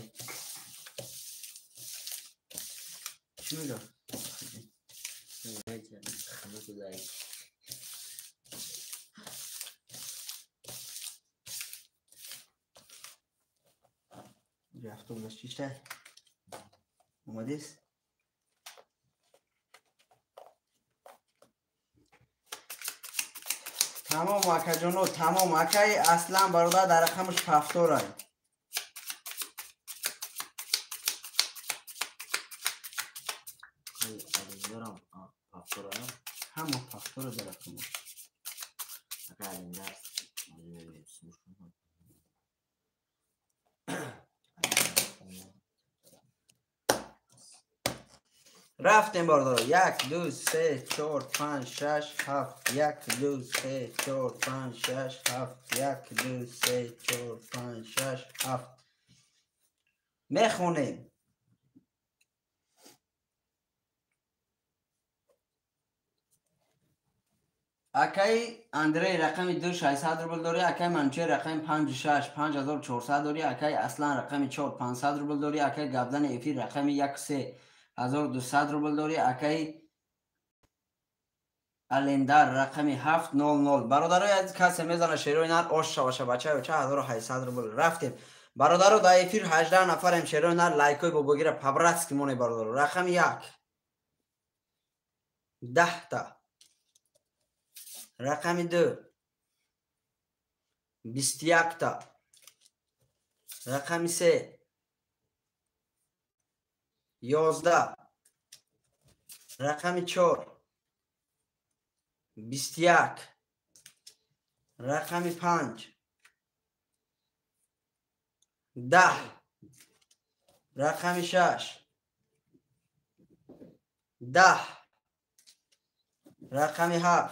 Чӣ мегӯяд? Автобус чиштай? Омадест? Тамом акаҷоно, тамом. Акаи Аслан бародар дар рақамаш пафторай. Ҳама пафтора дар рақамаш. Рафтем бародаро. 1 2 3 4 5 6 7 1 2 3 4 5 6 7 1 2 3 4 5 6 7. Мехонем. Акаи Андрей рақами 2 600 рубл дорӣ, акаи Манучер рақами 5 6 5400 дорӣ, акаи Аслан рақами 4 500 рубл дорӣ, акаи Габзани эфир рақами 1 3 1200 рубл дорӣ, акаи Алендар рақами 700. Бародарои азиз, касе мезана шерои нар ош шаваша бачаё ча 1800 рубл. Рафтем. Бародаро, дар эфир 18 нафарем. Шерои нар лайкои бобогира по-братски моне бародаро. Рақами 1 10 та. Рақами 2 21 та. Рақами 3 11. Рақами 4 21. Рақами 5 10. Рақами 6 10. Рақами 7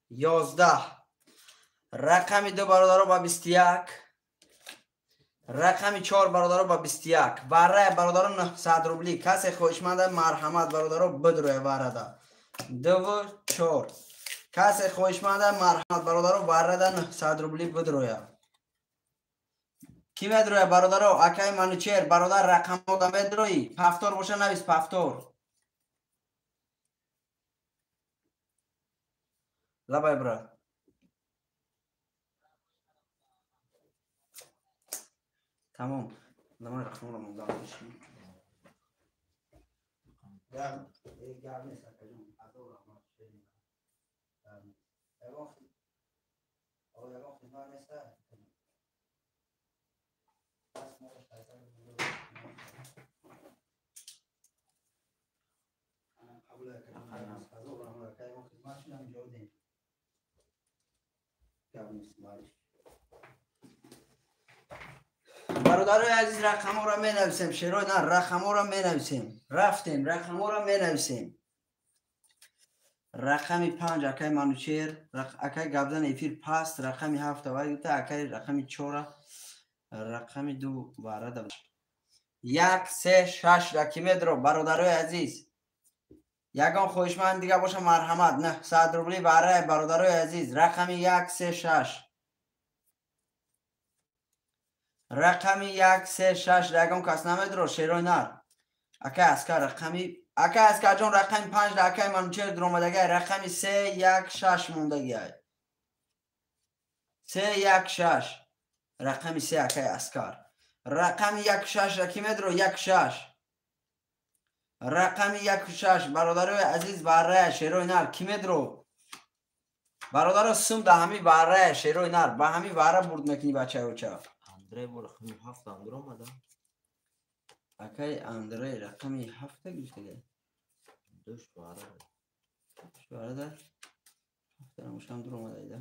11. Рақами 2 бародаро ба 21. Рақами 4 бародаро ба 21. Варрая бародаро 900 рубли. Касе хоҳишманда марҳамат бародаро бидроя варрада. 2 4. Касе хоҳишманда марҳамат бародаро варрада 900 рубли бидроя. Ки медроя бародаро? Акаи Манучер бародар рақамода медрои. Пафтор боша навис пафтор. Лабай брат. Тамом. Давай рақамро монда. Гап, гап нест акаҷон. Азор раҳмат. Ягон хидмат нест. Қабул акаҷон. Азор раҳмат ака, ягон хидмат шудам ҷавоб дем. Гап нест, малиш. Бародарои азиз, рақамҳоро менависем. Шерои нар рақамҳоро менависем. Рафтем, рақамҳоро менависем. Рақами 5 акаи Манучер, акаи Габзан эфир паст, рақами 7 аввал гирифта, акаи рақами 4, рақами 2 варада. 1 3 6 ракиметро бародарои азиз. Ягон хоҳишманд дига боша марҳамат 900 рубли варая бародарои азиз. Рақами 1 3 6. Рақами 1 3 6 ягон кас намедро шерои нар. Акаи Аскар рақами акаи Аскарҷон рақами 5 да акаи Манучер дуромадагай рақами 3 1 6 мондагиай. 3 1 6 рақами 3 акаи Аскар. Рақами 1 6 ра ки медро 1 6. Рақами 1 6 бародарои азиз варрая шерои нар ки медро? Бародаро сум да ҳами варрая шерои нар ба ҳами варра бурд мекунӣ бачаёча. Андрей бо рақами 7 ам дуромада. Акаи Андрей рақами 7 гирифтага. Душ варра. Душ варрада. 7 рамушам дуромада.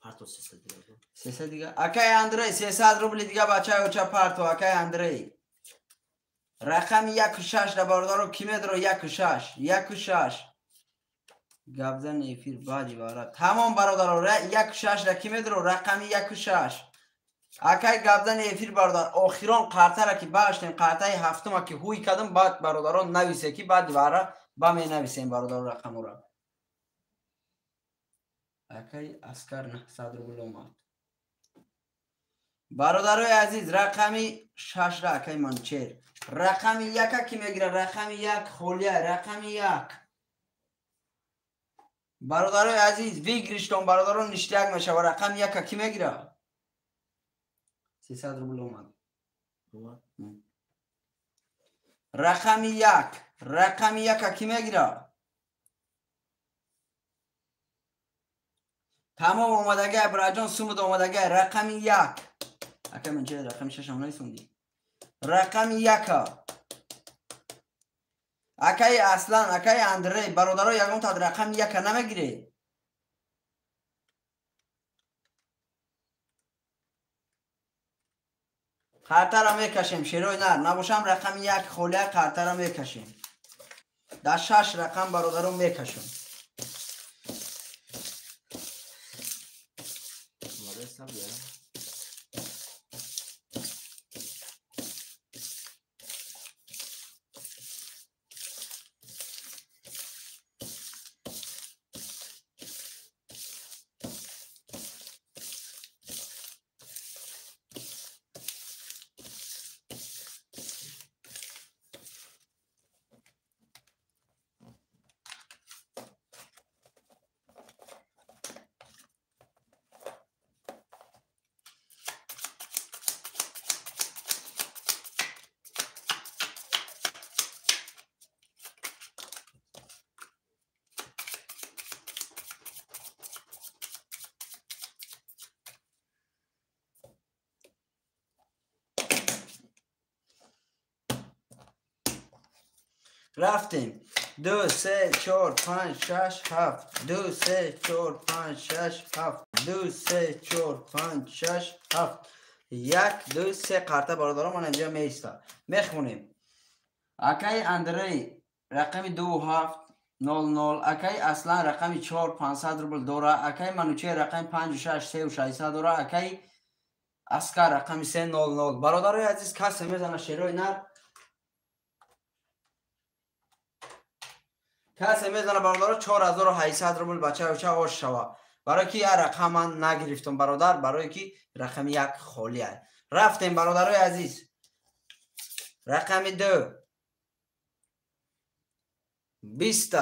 Парто 300 дига. 300 дига. Акаи Андрей 300 рубли дига бачаёча парто акаи Андрей. Рақами 1 6 да бародаро ки медро 1 6 1 6. Габзан эфир баъди вара. Тамом бародаро 1 6 да ки медро рақами 1 6. Акай габзани эфир бародар охирон қартара ки баштем қартаи ҳафтума ки ҳуй кардам баъд бародаро нависе ки баъди вара ба менависем бародаро рақамора. Акай Аскар 900 рубл омад. Бародарои азиз рақами 6 ра акаи Манучер. Рақами 1 ки мегира рақами 1 холия рақами 1. Бародарои азиз выигрыштон бародаро ништяк мешава рақами 1 ки мегира? 300 рубл омад. Рақами 1 рақами 1 ки мегира? Тамом омадагай, браҷон, сумуд омадагай. Рақами як. Ака ман ча рақами шашам наисонди. Рақами яка. Акаи Аслан, акаи Андрей, бародаро ягон та рақами яка намегире. Қартара мекашем, шерои нар. Набошам рақами як холия қартара мекашем. Дар шаш рақам бародаро мекашем. Рафтем. 2, 3, 4, 5, 6, 7. 2, 3, 4, 5, 6, 7. 2, 3, 4, 5, 6, 7. 1, 2, 3 қарта бародарон ман инҷа меиста. Мехонем. Акаи Андрей рақами 2, 7, 0, 0. Акаи Аслан рақами 4, 500 рубл дора. Акаи Манучер рақами 5, 6, 3, 600 дора. Акаи Аскар рақами 3, 0, 0. Бародарои азиз, касе мезана шерои нар. Касе мезана бародаро 4800 рубл бача ош шава. Барои ки як рақам ман нагирифтам бародар, барои ки рақами як холӣ аст. Рафтем бародарои азиз. Рақами 2 20.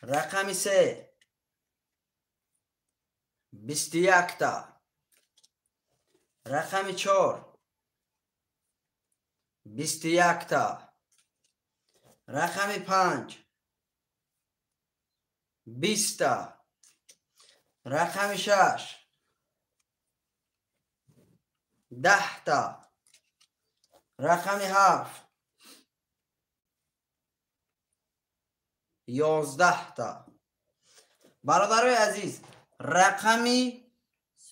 Рақами 3 21. Рақами 4 21. Рақами 5 20. Рақами 6 10. Рақами 7 11. Бародарои азиз, рақами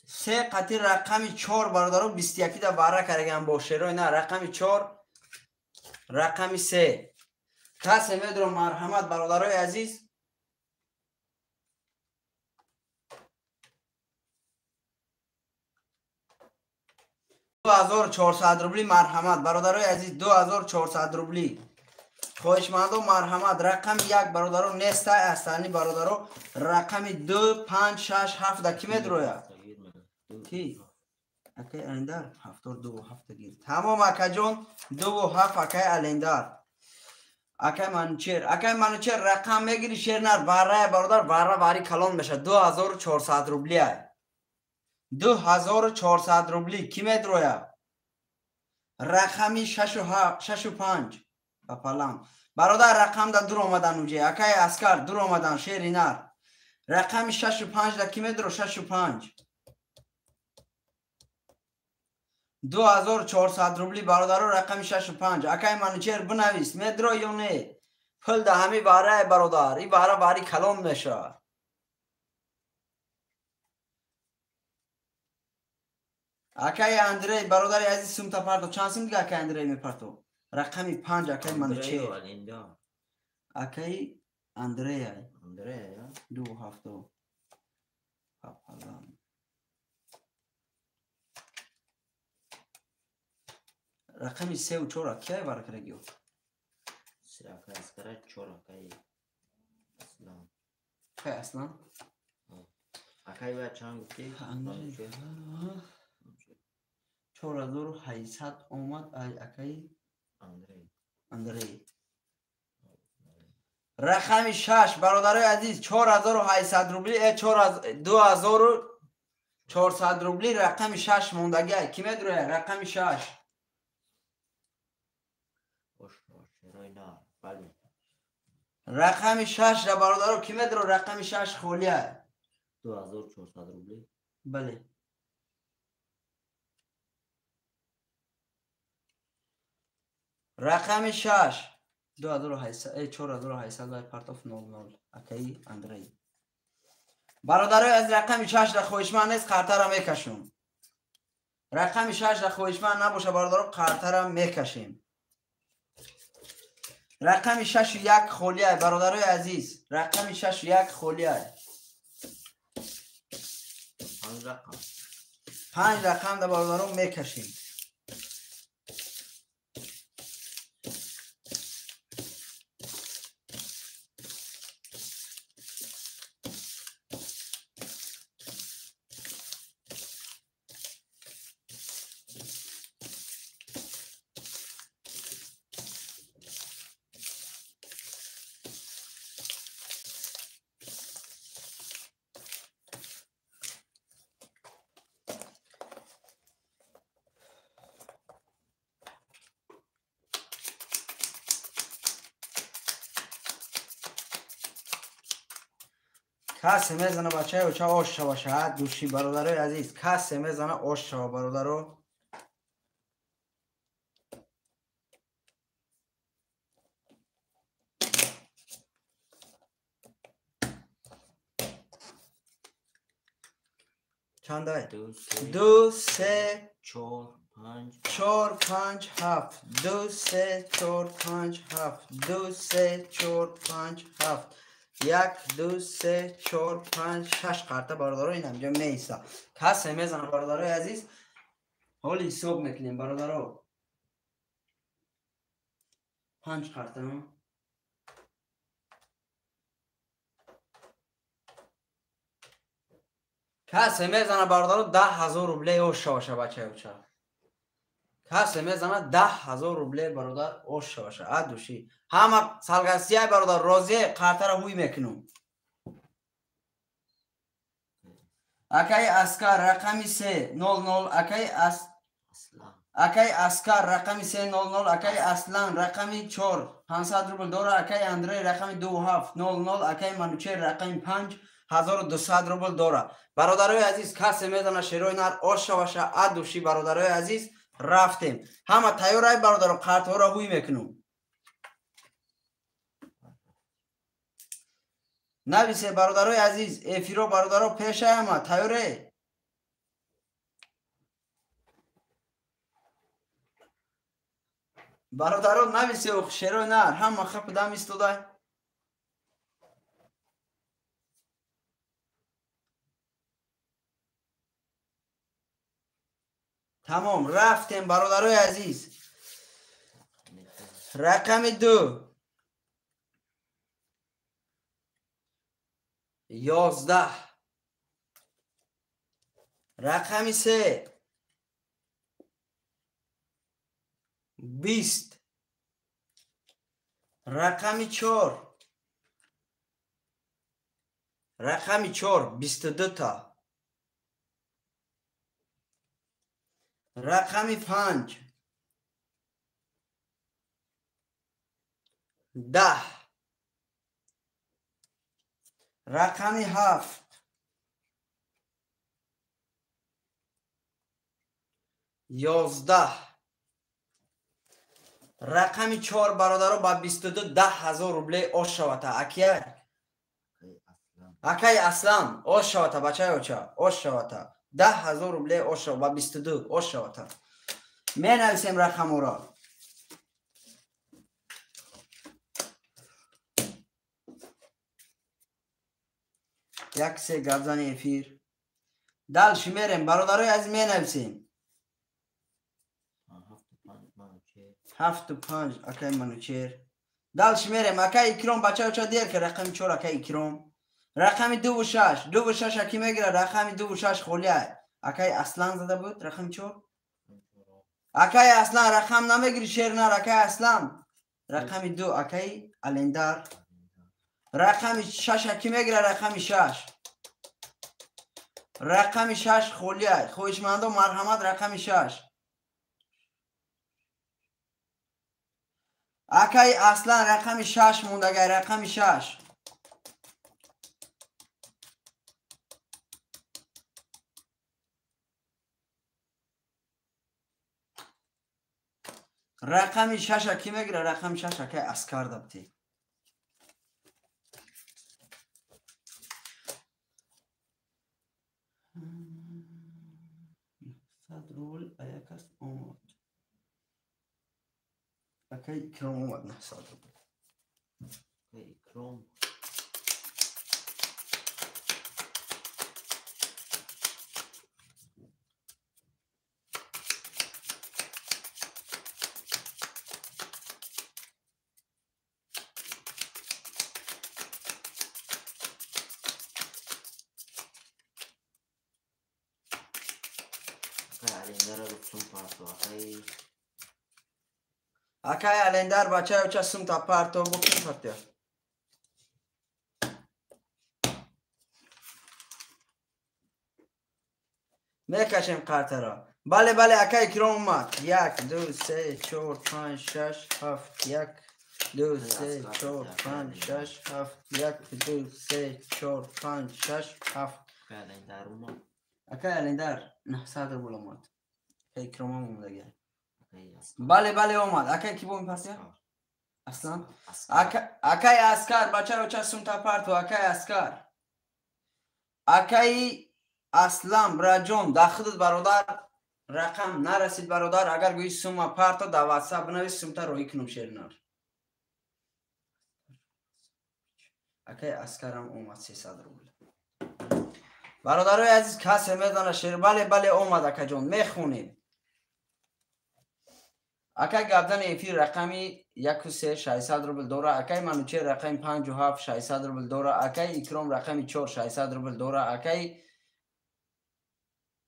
3 қати рақами 4 бародаро 21 да вара караган бо шерои на. Рақами 4 рақами 3. Касе медро марҳамат бародарои азиз. 2400 рубли марҳамат бародарои азиз, 2400 рубли. Хоҳишмандо марҳамат. Рақами 1 бародаро нестай астани бародаро. Рақами 2, 5, 6, 7 да ки медроя? Ки? Акай Алендар 7 2 7 гир. Тамом акаҷон, 2 7 акай Алендар. Акай Манучер, акай Манучер рақам мегири шернар варая бародар, вара вари калон меша. 2400 рубли ай. 2400 рубли ки медроя? Рақами 6 5 папалам. Бародар рақам да дур омадан уҷе. Акай Аскар дур омадан шеринар. Рақами 6 5 да ки медро? 6 5. 2400 рубли бародаро рақами 6 5. Акай Манучер бинавис медро ё не? Пул да ҳами варае бародар. И вара вари калон меша. Акай Андрей бародари азиз сумта парто. Чанд сум дига акай Андрей мепарто? Рақами 5 акай Манучер. Акай Андрей. Андрей, 2 7. Папалам. Рақами 3 4 кия вара карагиё? 3 акай Аскара, 4 акай Аслан. Акай Аслан? Акай ва чанд гуфти? 4800 омад ай акай Андрей. Андрей. Рақами 6 бародарои азиз 4800 рубли, 2400 рубли рақами 6 мондагиай. Ки медроя? Рақами 6. Рақами 6 ра бародаро ки медро? Рақами 6 холия. 2400 рублей. Бале. Рақами 6 2800 4800 партоф 00 акаи Андрей. Бародарои аз рақами 6 ра хоҳишманд нест, қартара мекашум. Рақами 6 ра хоҳишманд набоша, бародаро, қартара мекашем. Рақами 6 1 холиай, бародарои азиз. Рақами 6 1 холиай. 5 рақам. 5 рақам да бародаро мекашем. Касе мезана бачаи оча ош шава шаҳат души, бародарои азиз. Касе мезана ош шава, бародаро. Чандай? 2 3 4 5 4 5 7 2 3 4 5 7 2 3 4 5 7 1 2 3 4 5 6 қарта бародаро ин ҳамҷо меиста. Касе мезана, бародарои азиз. Ҳоли ҳисоб мекунем, бародаро. 5 қарта. Касе мезана, бародаро, 10000 рубле ош шаваша, бачаёча. Касе мезана 10000 рубле, бародар, ош шаваша. А души. Ҳама салгасияй, бародар, розие қартара ҳуй мекунум. Акаи Аскар рақами 300, акаи Аскар рақами 300, акаи Аслан рақами 4 500 рубл дора, акаи Андрей рақами 2700, акаи Манучер рақами 5 1200 рубл дора. Бародарои азиз, касе мезана шерои нар ош шаваша, а души, бародарои азиз, рафтем. Ҳама тайёрай, бародаро, қартҳоро ҳуй мекунум. Нависе, бародарои азиз, эфиро, бародаро, пешай ҳама тайёре. Бародаро, нависе, шерои нар ҳама хап дам истодай. Тамом, рафтем, бародарои азиз. Рақами 2 11, рақами 3 20, рақами 4, рақами 4 22 та, рақами 5 10, рақами 7 11, рақами 4, бародаро, ба 22 10000 рубле ош шавата. Акия акаи Аслан ош шавата, бачаи оча ош шавата. 10000 рубле ош шава, ба 22 ош шавата. Менависем рақаморо. Як се гапзани эфир. Дальше мерем, бародарои азиз, менависем. 7 5 акаи Манучер. Дальше мерем, акаи Икром, бачаи оча дер ки рақами 4 акаи Икром. Рақами 2 6, 2 6 аки мегира, рақами 2 6 холиай. Акаи Аслан зада буд, рақами 4. Акаи Аслан рақам намегири, шер нар, акаи Аслан. Рақами 2 акаи Алендар. Рақами 6 аки мегира, рақами 6. Рақами 6 холиай. Хоҳишмандо, марҳамат, рақами 6. Акаи Аслан рақами 6 мондагай, рақами 6. Рақами шаша ки мегира? Рақами шаш акай Аскар дабти. Рубл аякас омад. Акай Икром омад 900 рубл. Акай Икром. Акай Алендар бачаё ча сумта парто букин партия. Мекашем қартаро. Бале, бале, акай Икром омад. 1 2 3 4 5 6 7 1 2 3 4 5 6 7 1 2 3 4 5 6 7. Акай Алендар омад. Акай Алендар 900 рубл омад. Акай Икром омадага. Бале, бале, омад. Акай ки бо мепарсия? Аслан? Акай Аскар, бачаро ча сумта парту, акай Аскар. Акай Аслан, браҷон, дахудат бародар, рақам нарасид бародар, агар гӯи сума парто, дар WhatsApp бинавис, сумта роҳӣ кунам шернар. Акай Аскарам омад 300 рубл. Бародарои азиз, касе медона шер? Бале, бале, омад акаҷон, мехонем. Акай габдани эфир рақами 1 3 600 рубл дора. Акай Манучер рақами 5 7 600 рубл дора. Акай Икром рақами 4 600 рубл дора. Акай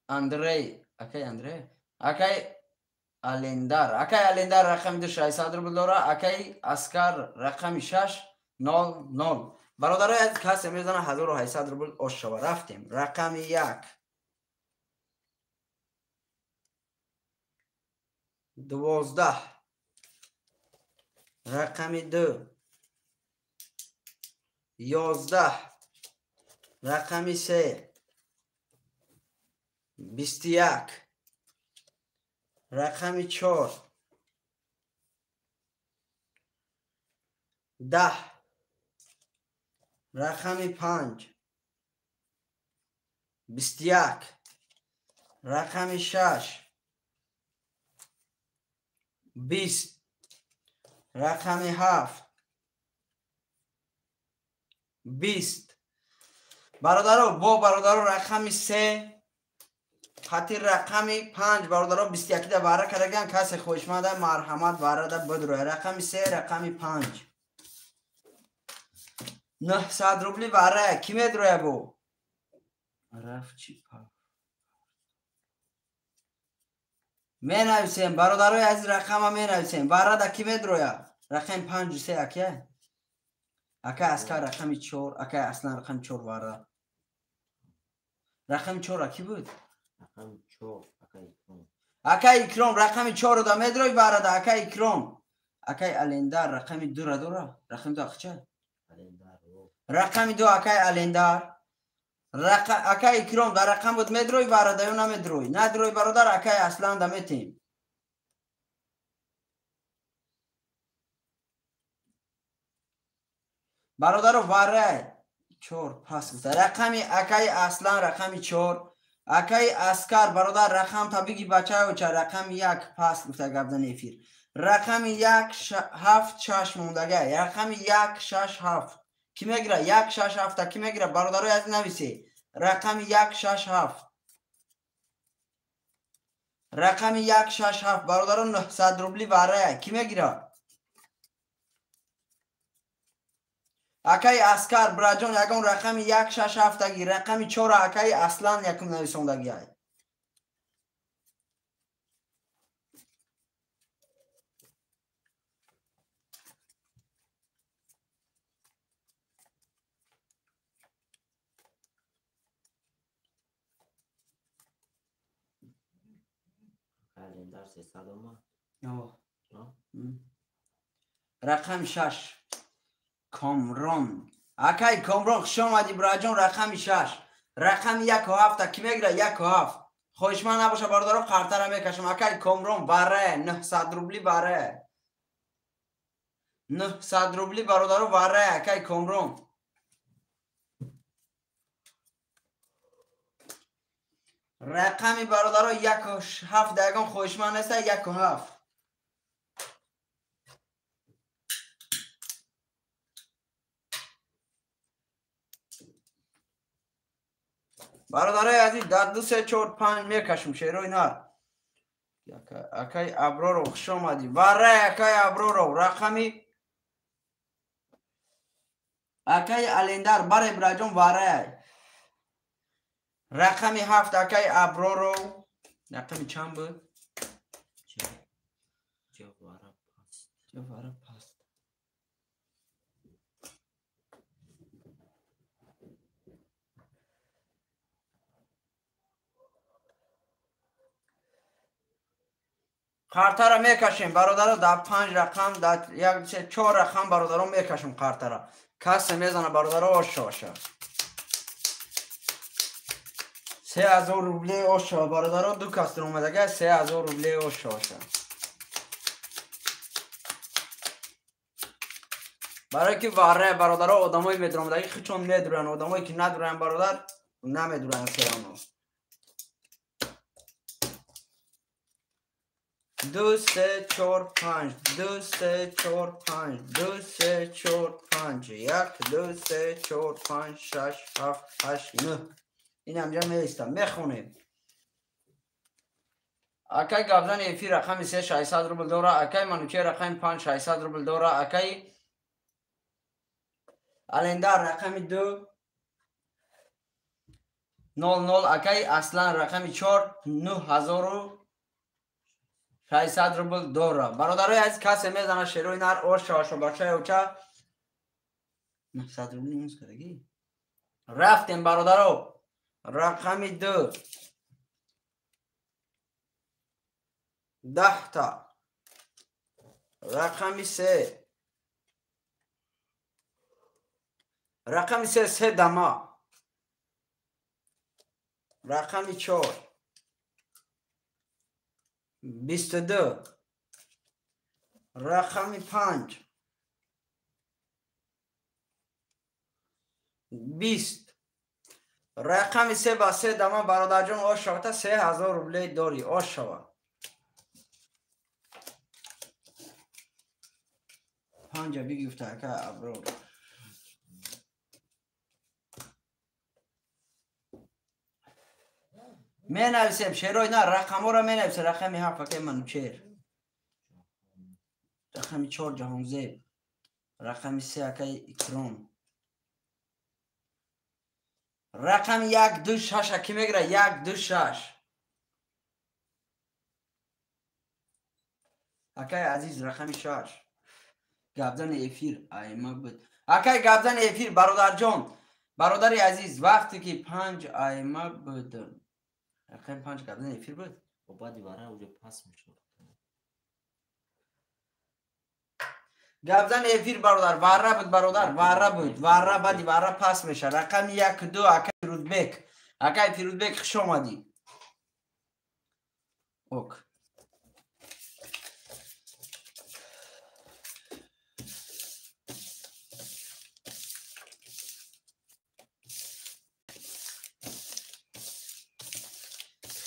Андрей, акай Андрей, акай Алендар, акай Алендар рақами 2 600 рубл дора. Акай Аскар рақами 6 0 0. Бародарои азиз, касе мезана 1800 рубл ош шава. Рафтем. Рақами 1 12, рақами 2 11, рақами 3 21, рақами 4 10, рақами 5 21, рақами 6 20, рақами 7 20. Бародаро, бо бародаро рақами 3 хати рақами 5 бародаро 21 да вара кардаган. Касе хоҳишманда марҳамат варада бидроя. Рақами 3 рақами 5 900 рубли вара ки медроя бо? Рафт чи па? Менависем бародарои азиз, рақама менависем. Варада ки медроя? Рақами 5 3 ака? Акай Аскар рақами 4, акай Аслан рақами 4 вара. Рақами 4 аки буд? Рақами 4 акай Икром. Акай Икром рақами 4 да медрой варада, акай Икром. Акай Алендар рақами 2 ра дора? Рақами 2 ахча? Алендар. Рақами 2 акай Алендар. Акай Икром дар рақам буд медрой варада ё намедрой? Надрой бародар, акай Аслан да метем. Бародаро вара 4 пас гуфта. Рақами акай Аслан рақами 4. Акай Аскар бародар рақам та биги бачаё ча рақами 1 пас гуфта гапзани эфир. Рақами 1 7 6 мондага. Рақами 1 6 7. Ки мегира? 1 6 7 ки мегира? Бародарои азиз нависе. Рақами 1 6 7. Рақами 1 6 7 бародаро 900 рубли вара ки мегира? Акай Аскар браҷон ягон рақами 1 6 7 таги рақами 4 акай Аслан якум нависондаги ай. Календар 300 омад. Рақами 6 Комрон. Акай Комрон хуш омадӣ браҷон, рақами 6. Рақами 1 7 ки мегира? 1 7. Хоҳишманд набоша бародаро, қартара мекашам. Акай Комрон варе 900 рубли варе. 900 рубли бародаро варе акай Комрон. Рақами бародаро 1.7 ягон хоҳишманд неста 1.7. Бародарои азиз, дар 2 3 4 5 мекашем шерои нар. Акай Аброров хуш омадӣ. Варе акай Аброров рақами акай Алендар баре бираҷон варе. Рақами 7 акай Аброров. Рақами чанд буд? Ҷавара паст. Қартара мекашем бародаро, дар 5 рақам, дар 1 3 4 рақам бародаро мекашем қартара. Касе мезана бародаро ошоша. 3000 рубле ошо бародаро, ду кас омадага 3000 рубле ошоша. Барои ки варе бародаро одамои медуромадаги хичон медуранд, одамое ки надуранд бародар намедуранд серано. 2 3 4 5 2 3 4 5 2 3 4 5 1 2 3 4 5 6 7 8 9. Ин ҳамҷа меистам, мехонем. Акай Габзани эфир рақами 3 600 рубл дора, акай Манучер рақами 5 600 рубл дора, акай Алендар рақами 2 00, акай Аслан рақами 4 9600 рубл дора. Бародарои азиз, касе мезана шерои нар оша оша бачаи оча 900 рубл минус кардагӣ. Рафтем бародаро. Рақами 2 10 та. Рақами 3 рақами 3 3 дама. Рақами 4 22. Рақами 5 20. Рақами 3 ба 3 дама бародарҷон ошавата 3000 рубле дорӣ ошава. 5 бигифта ака Аброр. Менависем шерои на рақамҳоро менависем. Рақами 7 акай Манучер, рақами 4 Ҷаҳонзеб, рақами 3 акай Икром, рақами 1 2 6 ки мегира 1 2 6. Акай Азиз рақами 6. Габзани эфир айма буд. Акай Габзани эфир бародарҷон, бародари азиз, вақте ки 5 айма буд. Рақами 5 габзани эфир буд. Баъди вара уже пас мешавад. Габзани эфир бародар, вара буд бародар, вара буд, вара баъди вара пас мешавад. Рақами 1 2 акай Фирӯзбек. Акай Фирӯзбек хуш омадӣ. Ок.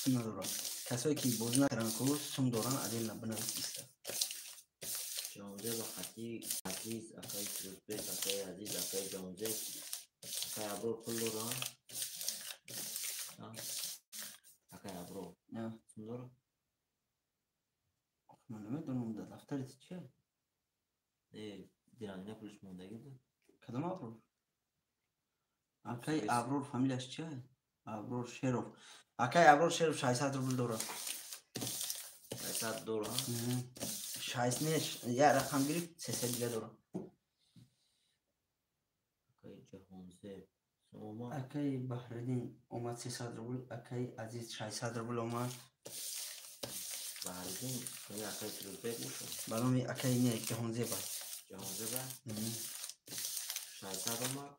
Надорам. Касое ки бозӣ накарданд ку сум доранд, отдельно бинавис иста. Ҷаҳонзеб Хати Азиз, акай Фирӯзбек, акай Азиз, акай Ҷаҳонзеб, акай Аброр пул доранд? Акай Аброр сум дорад? Ман намедонам, дар дафтари ту чия? Не, дирангина пулиш мондагӣ буд. Кадом Аброр? Акай Аброр фамилияш чия? Аброр Шеров. Акай Аброр Шеров 600 рубл дорад. 600 дорад? 6 не, як рақам гирифт, 300 дига дорад. Акай Ҷаҳонзеб омад. Акай Баҳриддин омад 300 рубл, акай Азиз 600 рубл омад. Баҳриддин акай Фирӯзбек бошад? Ба номи акай не, Ҷаҳонзеб аст. Ҷаҳонзеб аст? 600 омад?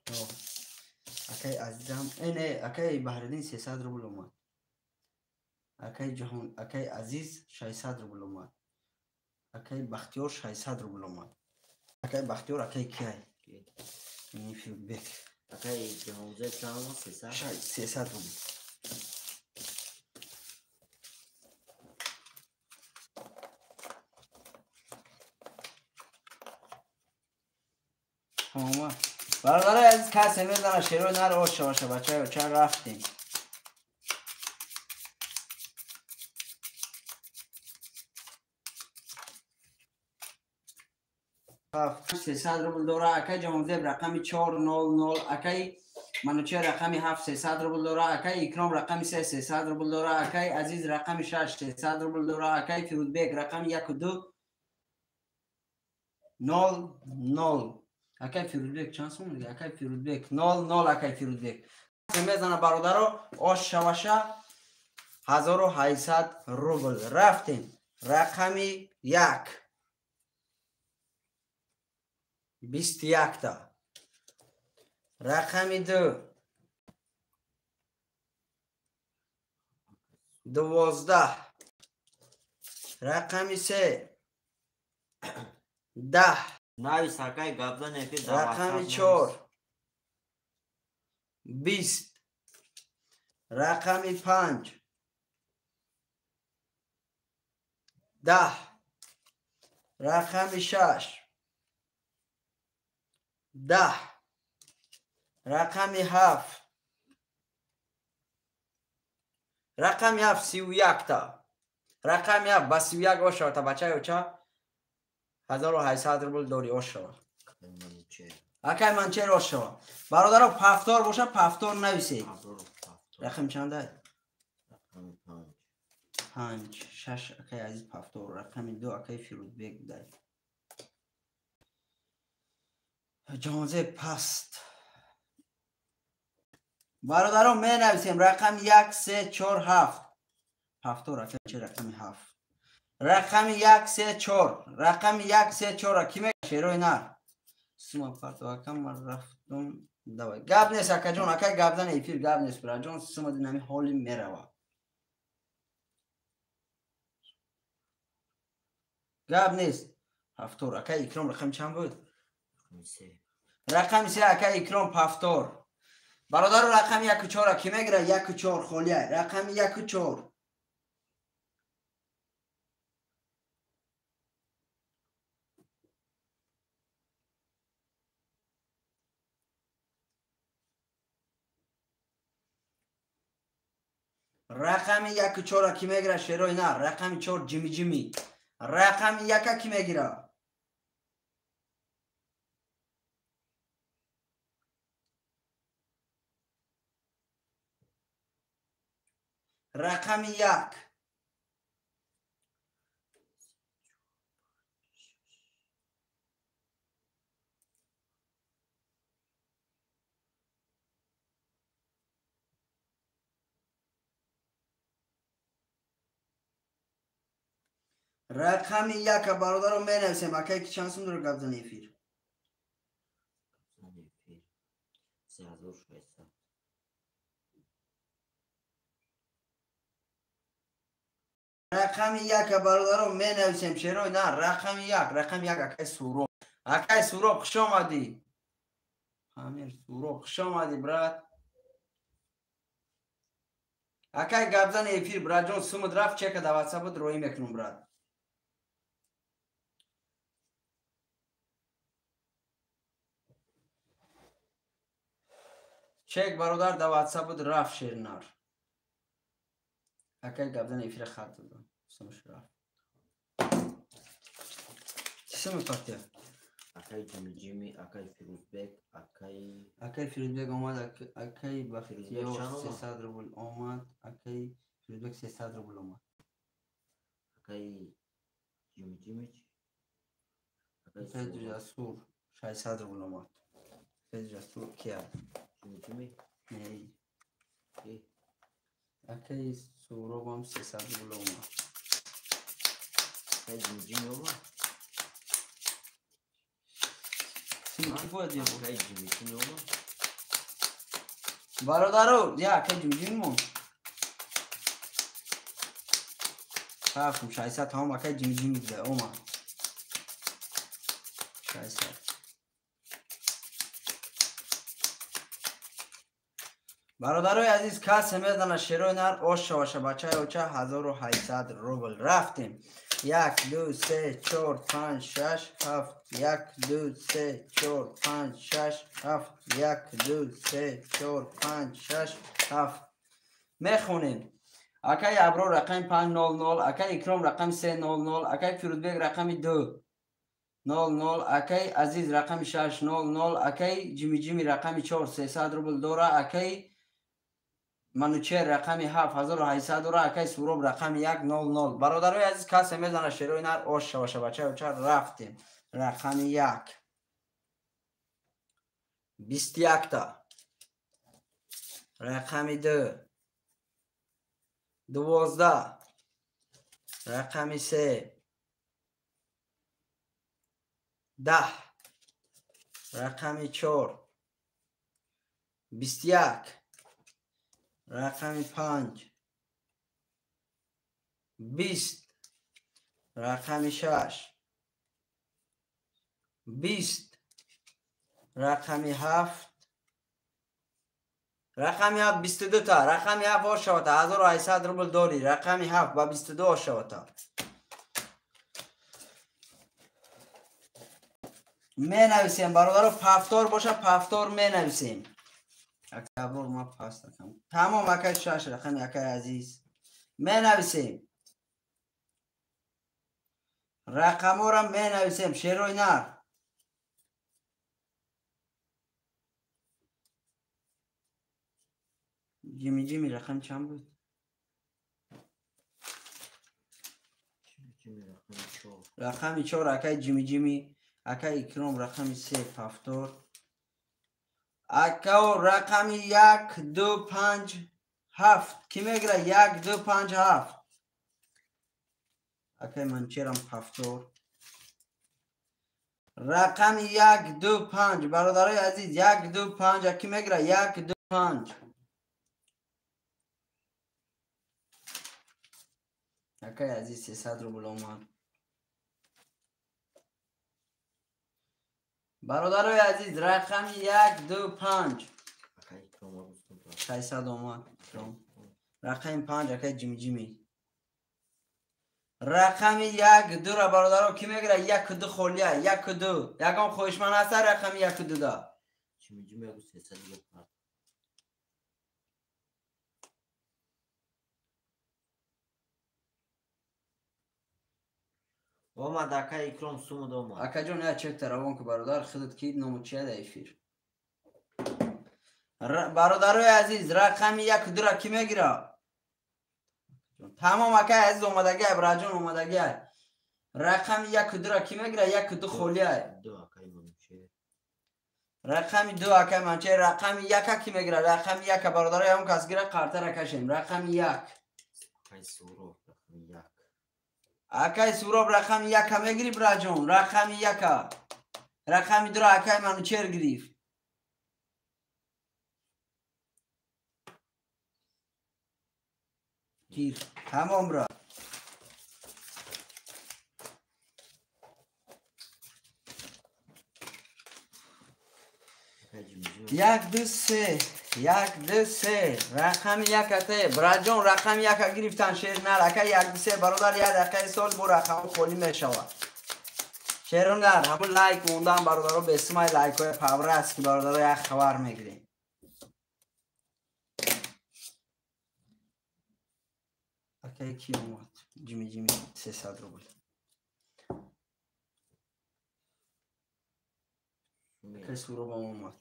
Акай Азизам, не, акай Баҳриддин 300 рубл омад. Акай Ҷаҳон, акай Азиз 600 рубл омад. Акай Бахтиёр 600 рубл омад. Акай Бахтиёр, акай киай? Фирӯзбек. Акай Ҷаҳонзеб чанд омад? 300? 300 рубл. Омад. Бародарои азиз, касе мезана шерои нар оша боша, бачаё, ча рафтем. Ҳафт 300 рубл дора. Акай Ҷаҳонзеб рақами 400, акай Манучер рақами 7 300 рубл дора, акай Икром рақами 3 300 рубл дора, акай Азиз рақами 6 300 рубл дора, акай Фирӯзбек рақами 1 2 0 0. Акай Фирӯзбек чанд сум? Акай Фирӯзбек 0 0. Акай Фирӯзбек мезана бародаро, ош шаваша 1800 рубл. Рафтем. Рақами 1 21та. Рақами 2 12. Рақами 3 10. Навис, акай гапзан эфир. Рақами 4 20. Рақами 5 10. Рақами 6 10. Рақами 7. Рақами 7 31та. Рақами 7 ба 31 ошавата, бачаё, ча 1800 рубл дори, ошава. Акай Манчер ошава. Бародаро, пафтор боша, пафтор нависед. Рақам чанда? 5 6. Акай Азиз пафтор. Рақами 2 акай Фирӯзбек дай. Ҷаҳонзеб паст. Бародаро, менависем рақами 1 3 4 7. Пафтор акай че рақами 7. Рақами 1 3 4. Рақами 1 3 4 ки мега шерои нар. Сума парто акам, ман рафтум. Давай. Гап нест, акаҷон, акай гапзан эфир гап нест, бираҷон, сума динами ҳоли мерава. Гап нест. Ҳафтор. Акай Икром рақами чанд буд? Рақами 3 акай Икром пафтор. Бародаро, рақами 1 4 ки мегира? 1 4 холия. Рақами 1 4. Рақами 1 4 ки мегира шерои нар? Рақами 4 ҷими ҷими. Рақами 1 ки мегира? Рақами 1. Рақами 1 бародаро менависем. Акай ки чанд сум дора гапзани эфир? 3600. Рақами 1 бародаро менависем. Шерои на, рақами 1, рақами 1 акай Суроб. Акай Суроб, хуш омадӣ. Амир Суроб, хуш омадӣ, брат. Акай гапзани эфир, братҷон, сумат рафт, чека да ватсапат роӣ мекунам, брат. Чек бародар да ватсапат рафт, шернар. Акай гапзани эфира хат додам. Сумаш рафт. Чӣ суми партия? Акай Ҷимиҷими, акай Фирӯзбек, акай Фирӯзбек омад, акай Бахтиёр 300 рубл омад, акай Фирӯзбек 300 рубл омад. Акай Ҷимиҷимич, акай Ҷасур 600 рубл омад. Акай Ҷасур кия? Ҷимиҷими? Не. Акай Суробам 300 рубл омад. Акай Ҷимиҷими омад? Ки бояд ё? Акай Ҷимиҷими омад? Бародаро, я акай Ҷимиҷими мон. Рафтем 600 тамом акай ҷимиҷими буда омад. 600. Бародарои азиз, касе мезана шерои нар ош шаваша бачаи оча 1800 рубл. Рафтем. 1 2 3 4 5 6 7 1 2 3 4 5 6 7 1 2 3 4 5 6 7. Мехонем. Акай Аброр рақами 500, акай Икром рақами 300, акай Фирӯзбек рақами 200, акай Азиз рақами 600, акай Ҷимиҷими рақами 4 300 рубл дора, акай Манучер рақами 7800 дора, акай Суроб рақами 100. Бародарои азиз, касе мезана шерои нар ош шаваша бачаи оча. Рафтем. Рақами 1. 21 та. Рақами 2. 12. Рақами 3. 10. Рақами 4. 21. Рақами 5. 20. Рақами 6. 20. Рақами 7. Рақами 7 22 та. Рақами 7 ош шавата. 1800 рубл дорӣ. Рақами 7 ба 22 ош шавата. Менависем бародаро, пафтор боша, пафтор менависем. Акабор ма паст акам. Тамом акай 6 рақами акай азиз. Менависем. Рақамора менависем. Шерои нар. Ҷимиҷими рақам чанд буд? Рақами 4 акай Ҷимиҷими, акай Икром рақами 3 пафтор. Акао рақами 1 2 5 7 ки мегира? 1 2 5 7. Акай Манчерам пафтор. Рақами 1 2 5 бародарои азиз, 1 2 5 ки мегира? 1 2 5. Акай азиз 300 рубл омад. Бародарои азиз, рақами 1 2 5. 600 омад. Рақами 5 акай Ҷимиҷими. Рақами 1 2 ра бародаро ки мегира? 1 2 холия, 1 2. Ягон хоҳишманд ҳаста рақами 1 2 да? Ҷимиҷими 300 рубл. Омад акай Икром сумуд омад. Акаҷон, я чекта равон ку бародар, худат ки ному чия да эфир. Бародарои азиз, рақами 1 2 ра ки мегира? Тамом акай азиз омадагиай, браҷон омадагиай. Рақами 1 2 ра ки мегира? 1 2 холиай. 2 акай Манучер. Рақами 2 акай Манучер, рақами 1 ки мегира? Рақами 1 бародарои ҳамон кас гира, қартара кашем. Рақами 1. Акай Суроб рақами 1. Акай Суроб рақами 1 мегири браҷон, рақами 1. Рақами 2 акай Манучер гирифт. Гир. Тамом бра. 1 2 3 1 2 3 рақами 1 ате браҷон, рақами 1 гирифтан шер нар акай 1 2 3 бародар, як дақиқаи сол бо рақам холӣ мешавад. Шеру нар ҳамун лайк мондан бародаро, бесумай лайкҳои павра аст ки бародаро як хабар мегирем. Акай ки омад? Ҷимиҷими 300 рубл. Акай Суроб омад.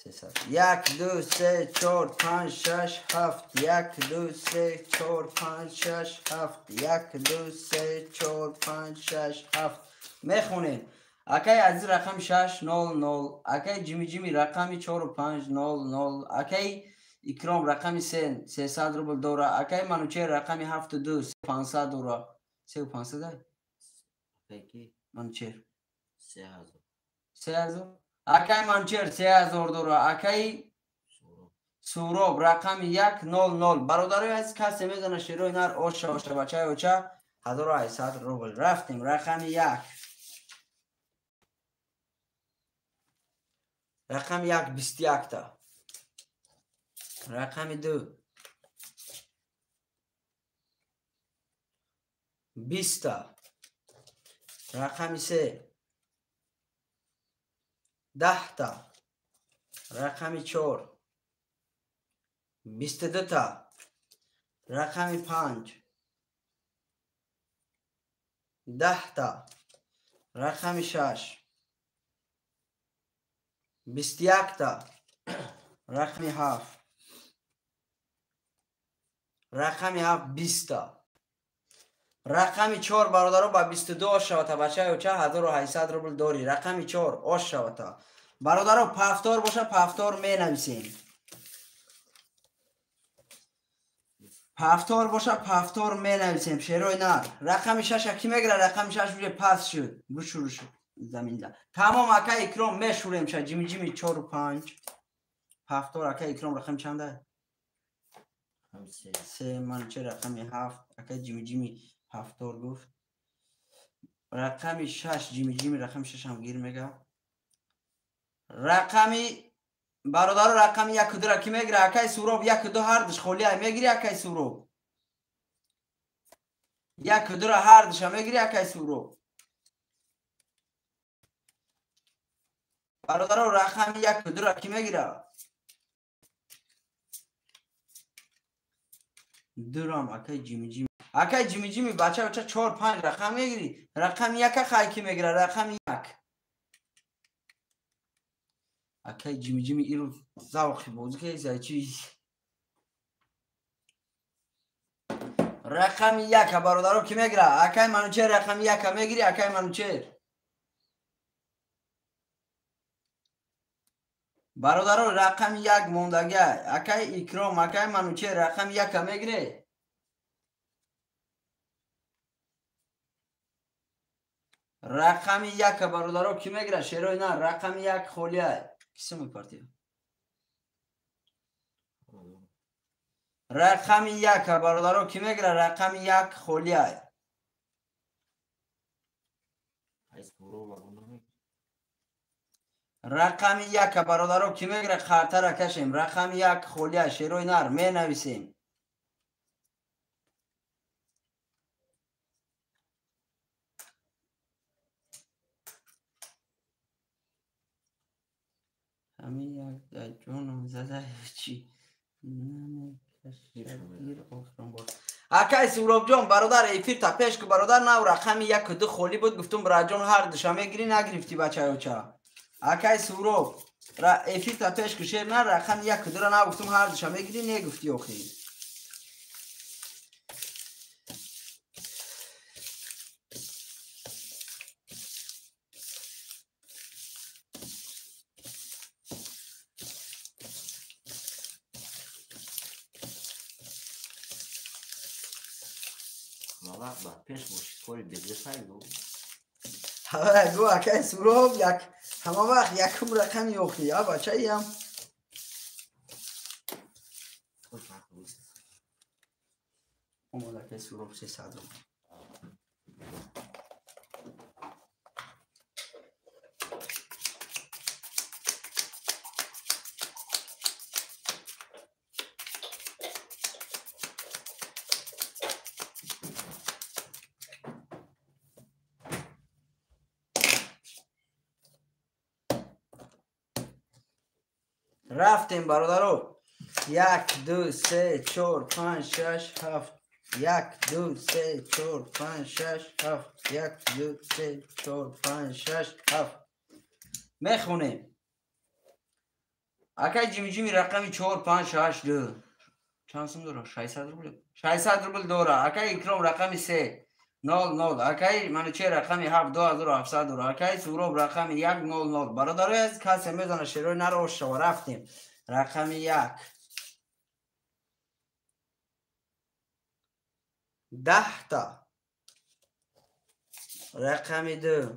300. 1 2 3 4 5 6 7 1 2 3 4 5 6 7 1 2 3 4 5 6 7. Мехонем. Акай азиз рақами 600, акай Ҷимиҷими рақами 4 5 0 0, акай Икром рақами 3 300 рубл дора, акай Манучер рақами 7 2 500 дора. 3 500 ай? Акай ки? Манучер. 3000. 3000? Акай Манучер 3000 дора, акай Суроб рақами 100. Бародарои азиз, касе мезана шерои нар оша оша бачаи оча. 1800 рубл. Рафтем рақами 1. Рақами 1 21 та. Рақами 2 20 та. Рақами 3 10 та. Рақами 4 22 та. Рақами 5 10 та. Рақами 6 21 та. Рақами 7 рақами 7 20 та. Рақами 4 бародаро ба 22 ош шавата бачаё ча 1800 рубл дорӣ. Рақами 4 ош шавата. Бародаро пафтор боша пафтор менависем. Пафтор боша пафтор менависем. Шерои нар. Рақами 6 ки мегира? Рақами 6 уже пас шуд. Бушуруш заминда. Тамом ака Икром мешурем ша ҷими ҷими 4 5. Пафтор ака Икром рақами чанда? 3 ман че рақами 7 ака ҷими ҷими пафтор гуфт. Рақами 6 ҷими ҷими рақами 6 ҳам гир мега. Рақами бародаро рақами 1 2 ки мегира? Акай Суроб 1 2 ҳардуш холия мегири акай Суроб. 1 2 ҳардуша мегири акай Суроб. Бародаро рақами 1 2 ки мегира? Дурам акай ҷими ҷими. Акай ҷими ҷими бача бача 4 5 рақам мегири. Рақами 1 хай ки мегира? Рақами 1. Акай ҷими ҷими иру завқи бозӣ кайса чи? Рақами 1 бародаро ки мегира? Акай Манучер рақами 1 мегири? Акай Манучер. Бародаро рақами 1 мондагай. Акай Икром, акай Манучер рақами 1 мегире? Рақами 1 бародаро ки мегира? Шерои на рақами 1 холия. Кисо мепартия? Рақами 1 бародаро ки мегира? Рақами 1 холия. Рақами 1 бародаро ки мегира? Қартара кашем. Рақами 1 холия. Шерои нар менависем. Ҳамин як ҷоном зада чӣ акай Суробҷон бародар эфир та пеш ку бародар нав рақами 1 2 холӣ буд гуфтум браҷон ҳар душа мегирӣ нагирифтӣ бачаёча. Акай Суроб эфир та пеш ку шер на рақами 1 2 нав гуфтум ҳар душа мегирӣ негуфтӣ охӣ. Пеш боши кори безефай гу. Ҳа гу акай Суроб як ҳама вақт якум рақами охи а бачаиам. Омад акай Суроб 300 рубл. Рафтем бародаро. 1 2 3 4 5 6 7 1 2 3 4 5 6 7 1 2 3 4 5 6 7 мехонем. Акай ҷими ҷими рақами 4 5 6 2 чанд сум дора? 600 рубл. 600 рубл дора. Акай Икром рақами 3 0 0. Акай Манучер рақами 7 2700 дора. Акай Суроб рақами 1 0 0. Бародарои азиз касе мезана шерои нар ош шава. Рафтем. Рақами 1 10 та. Рақами 2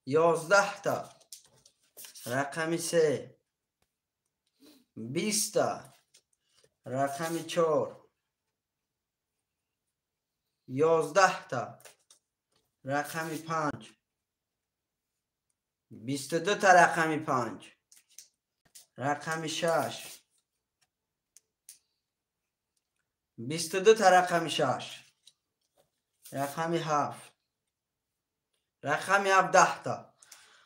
11 та. Рақами 3 20 та. Рақами 4 11 та. Рақами 5. 22 та рақами 5. Рақами 6. 22 та рақами 6. Рақами 7. Рақами 7 10 та.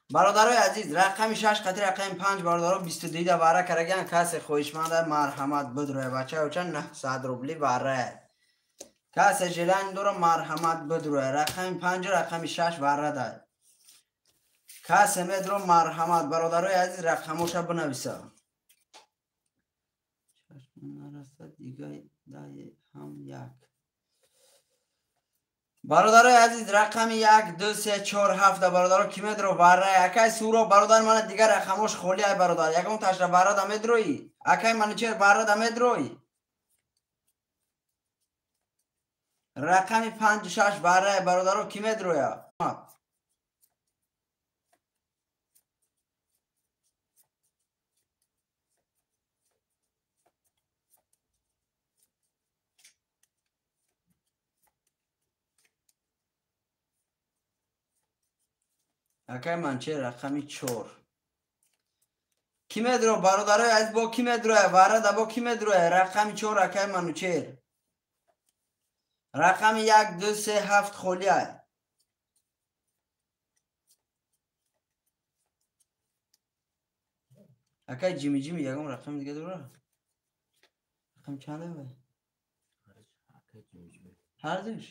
Бародарои азиз, рақами 6 қати рақами 5, бародаро, 22 да вара караган. Касе хоҳишманда, марҳамат, бидроя, бачаоча, 900 рубли вара. Касе желание дора, марҳамат, бидроя. Рақами 5, рақами 6 вара дай. Касе медро, марҳамат, бародарои азиз, рақамоша бинависа. Нарасад, дигай ҳам як. Бародарои азиз, рақами як, ду, се, чор, ҳафта, бародаро, ки медро варрай? Акай Суро, бародар, мана дигар рақамош холӣ ай, бародар, ягон ташра варрада медроӣ? Акай Манучер, варрада медроӣ? Рақами панҷу шаш варрай, бародаро, ки медроя? Акай Манчер, рақами 4 ки медро, бародарои азиз, бо ки медроя варрада, бо ки медроя? Рақами 4, акай Манучер. Рақами як, ду, се, ҳафт холиай. Акай Ҷими Ҷими, ягон рақами дига дора? Рақами чанда бай? Ҳардуш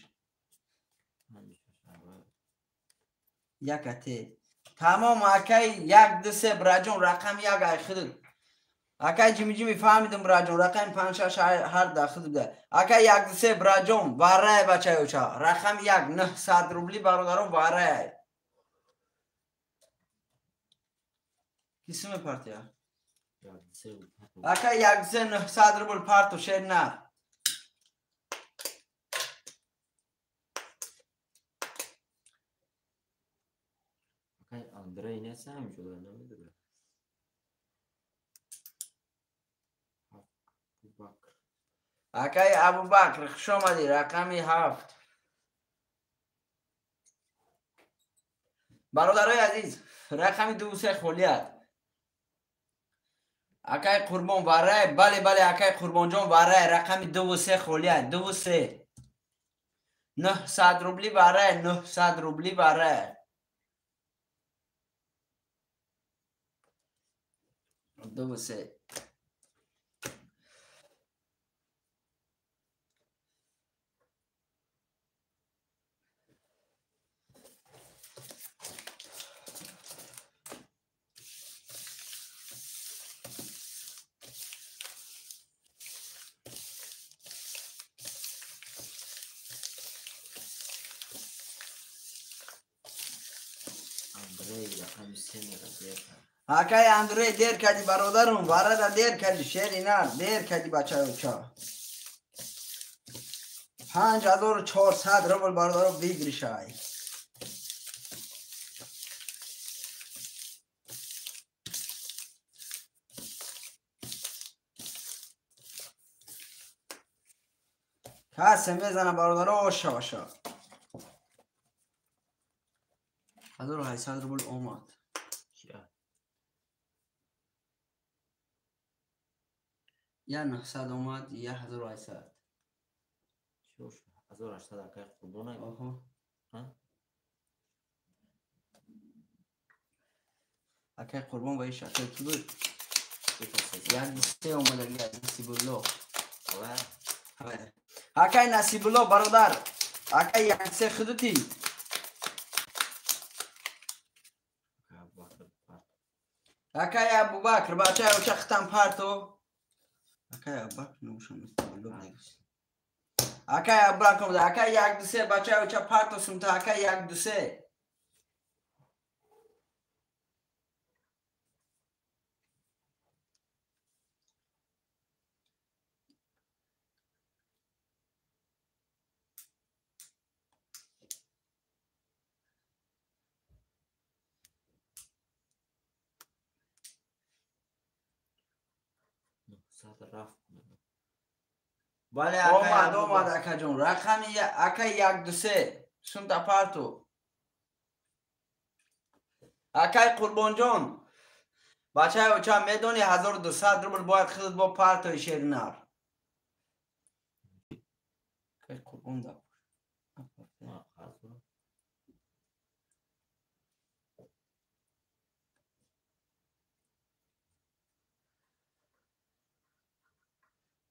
якате тамом. Акай як, ду, се, браҷон, рақами як ай худут. Акай Ҷимиҷими, фаҳмидум, браҷон, рақами панҷ, шаш ҳар да худ буда. Акай як, ду, се, браҷон, варрай, бачаёча, рақами як, 900 рубли, бародарон, варрай. Кисуме партия? Акай як, ду, се, 900 рубл парту, шер нар. Андрей нест ҳамҷода, намедонам. Абубакр. Акай Абубакр, хуш омадӣ, рақами 7. Бародарои азиз, рақами ду, се холият. Акай Қурбон, варрай? Бале, бале, акай Қурбонҷон, варрай. Рақами дуву се холият, дуву се, 900 рубли варрай, 900 рубли варрай. Дуву се. Андрей рақами се мера дер кард. Акай Андрей, дер кардӣ, бародарум, варрада дер кардӣ, шери нар, дер кардӣ, бачаюча. 5400 рубл, бародаро, выигрыш ай. Касе мезана, бародаро, оша оша. 1800 рубл омад. Кия? Я 900 омад, я 1800. Чӣ шуд? 1800, акай Қурбона? Оҳо. Ҳа? Акай Қурбон ва иш акай ки буд? Як, се омадаги аз Насибулло. Ва? Акай Насибулло, бародар, акай як, се худути. Акай Абубакр парт. Акай Абубакр, бачаи оча, хитам парто. Акай Абубакр набошам, Насибулло будагис. Акай Абубакр омада. Акай як, ду, се, бачаи оча, парто сумта, акай як, ду, се. 900 рафт. Бале, омад, омад, акаҷон. Рақами ака 1 2 3. Сумта парту. Акай Қурбонҷон. Бачаи оча медони 1200 рубл бояд худат бо партои шеринар. Акай Қурбон да.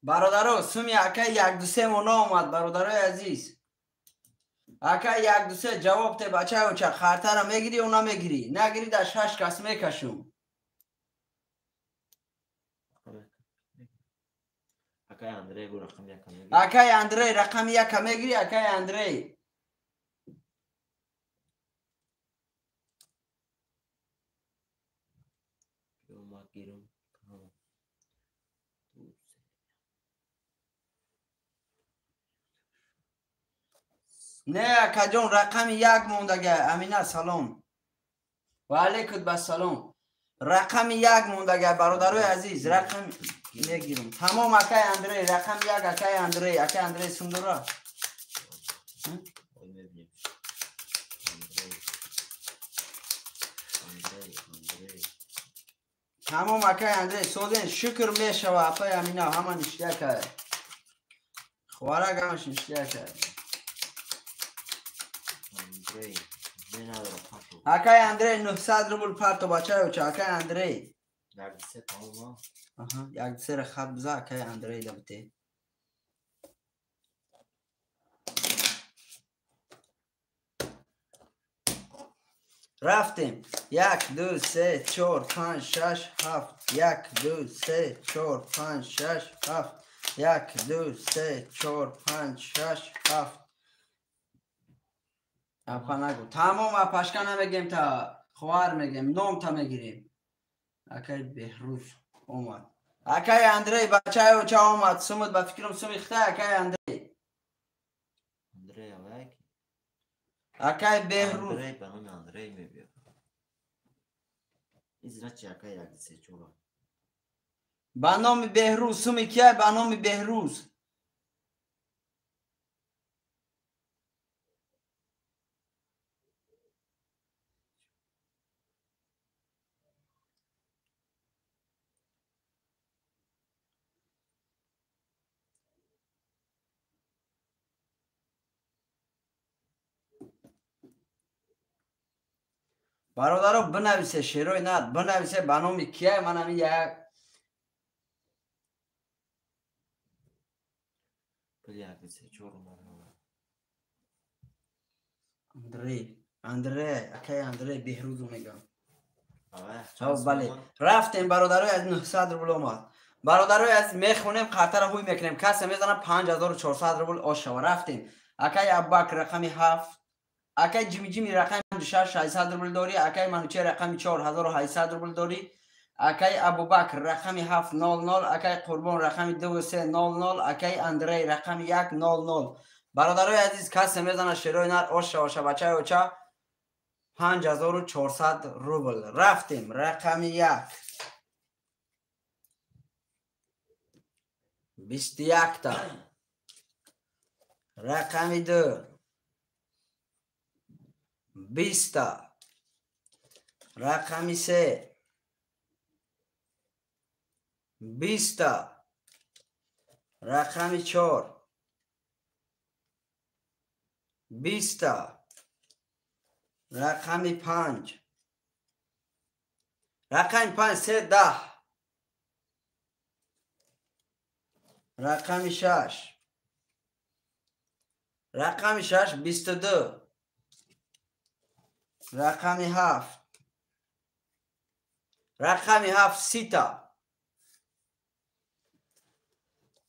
Бародаро, суми акай 1 2 3 мо наомад, бародарои азиз. Акай 1 2 3 ҷавоб те, бачаи оча, хартара мегирӣ ё намегирӣ? Нагирӣ дар 6 кас мекашум. Акай Андрей гу рақами 1 мегирӣ. Акай Андрей рақами 1 мегирӣ, акай Андрей. Не, акаҷон, рақами 1 мондага. Амина, салом. Ва алайкум ассалом. Рақами 1 мондага, бародарои азиз, рақам мегирам. Тамом, акай Андрей, рақами 1, акай Андрей, акай Андрей сундура. Тамом, акай Андрей, созен, шукр мешава, апай Амина, ҳама ништяка. Хварак ҳамаш ништяка. Акай Андрей 900 рубл парто, бачаи оча, акай Андрей. 1 2 3 тамом. Аҳа, 1 2 3 ра хат биза, акай Андрей да бите. Рафтем. 1 2 3 4 5 6 7. 1 2 3 4 5 6 7. 1 2 3 4 5 6 7. Апа нагу. Тамом, апашка намегем та ховар мегем, ном та мегирем. Акай Беҳрӯз омад. Акай Андрей, бачаи оча омад. Сумуд ба фикрам суми хитай, акай Андрей. Андрей авай ки? Акай Беҳрӯз. Андрей ба номи Андрей мебиёд. Израчи акай 1 3 4. Ба номи Беҳрӯз, суми кияй ба номи Беҳрӯз? Бародаро, бинависе, шерои над, бинависе ба номи кияй, ман ҳамин як Андрей, Андрей, акай Андрей Беҳрӯзу мегам. Бале, рафтем, бародарои аз 900 рубл омад. Бародарои аз мехонем, қартара ҳуй мекунем. Касе мезана 5400 рубл ош шава. Рафтем. Акай Аббак рақами 7, акай Ҷими Ҷими рақами 6 600 рубл дорӣ, акай Манучер рақами 4 1800 рубл дорӣ, акай Абубакр рақами 7 00, акай Қурбон рақами 2 3 00, акай Андрей рақами 1 00. Бародарои азиз, касе мезана шерои нар ош шава, шабачаи оча 5400 рубл. Рафтем, рақами 1. 21 та. Рақами 2. 20 та. Рақами 3. 20 та. Рақами 4. 20 та. Рақами 5. Рақами 5 3 10. Рақами 6. Рақами 6 22. Рақами 7. Рақами 7 30 та.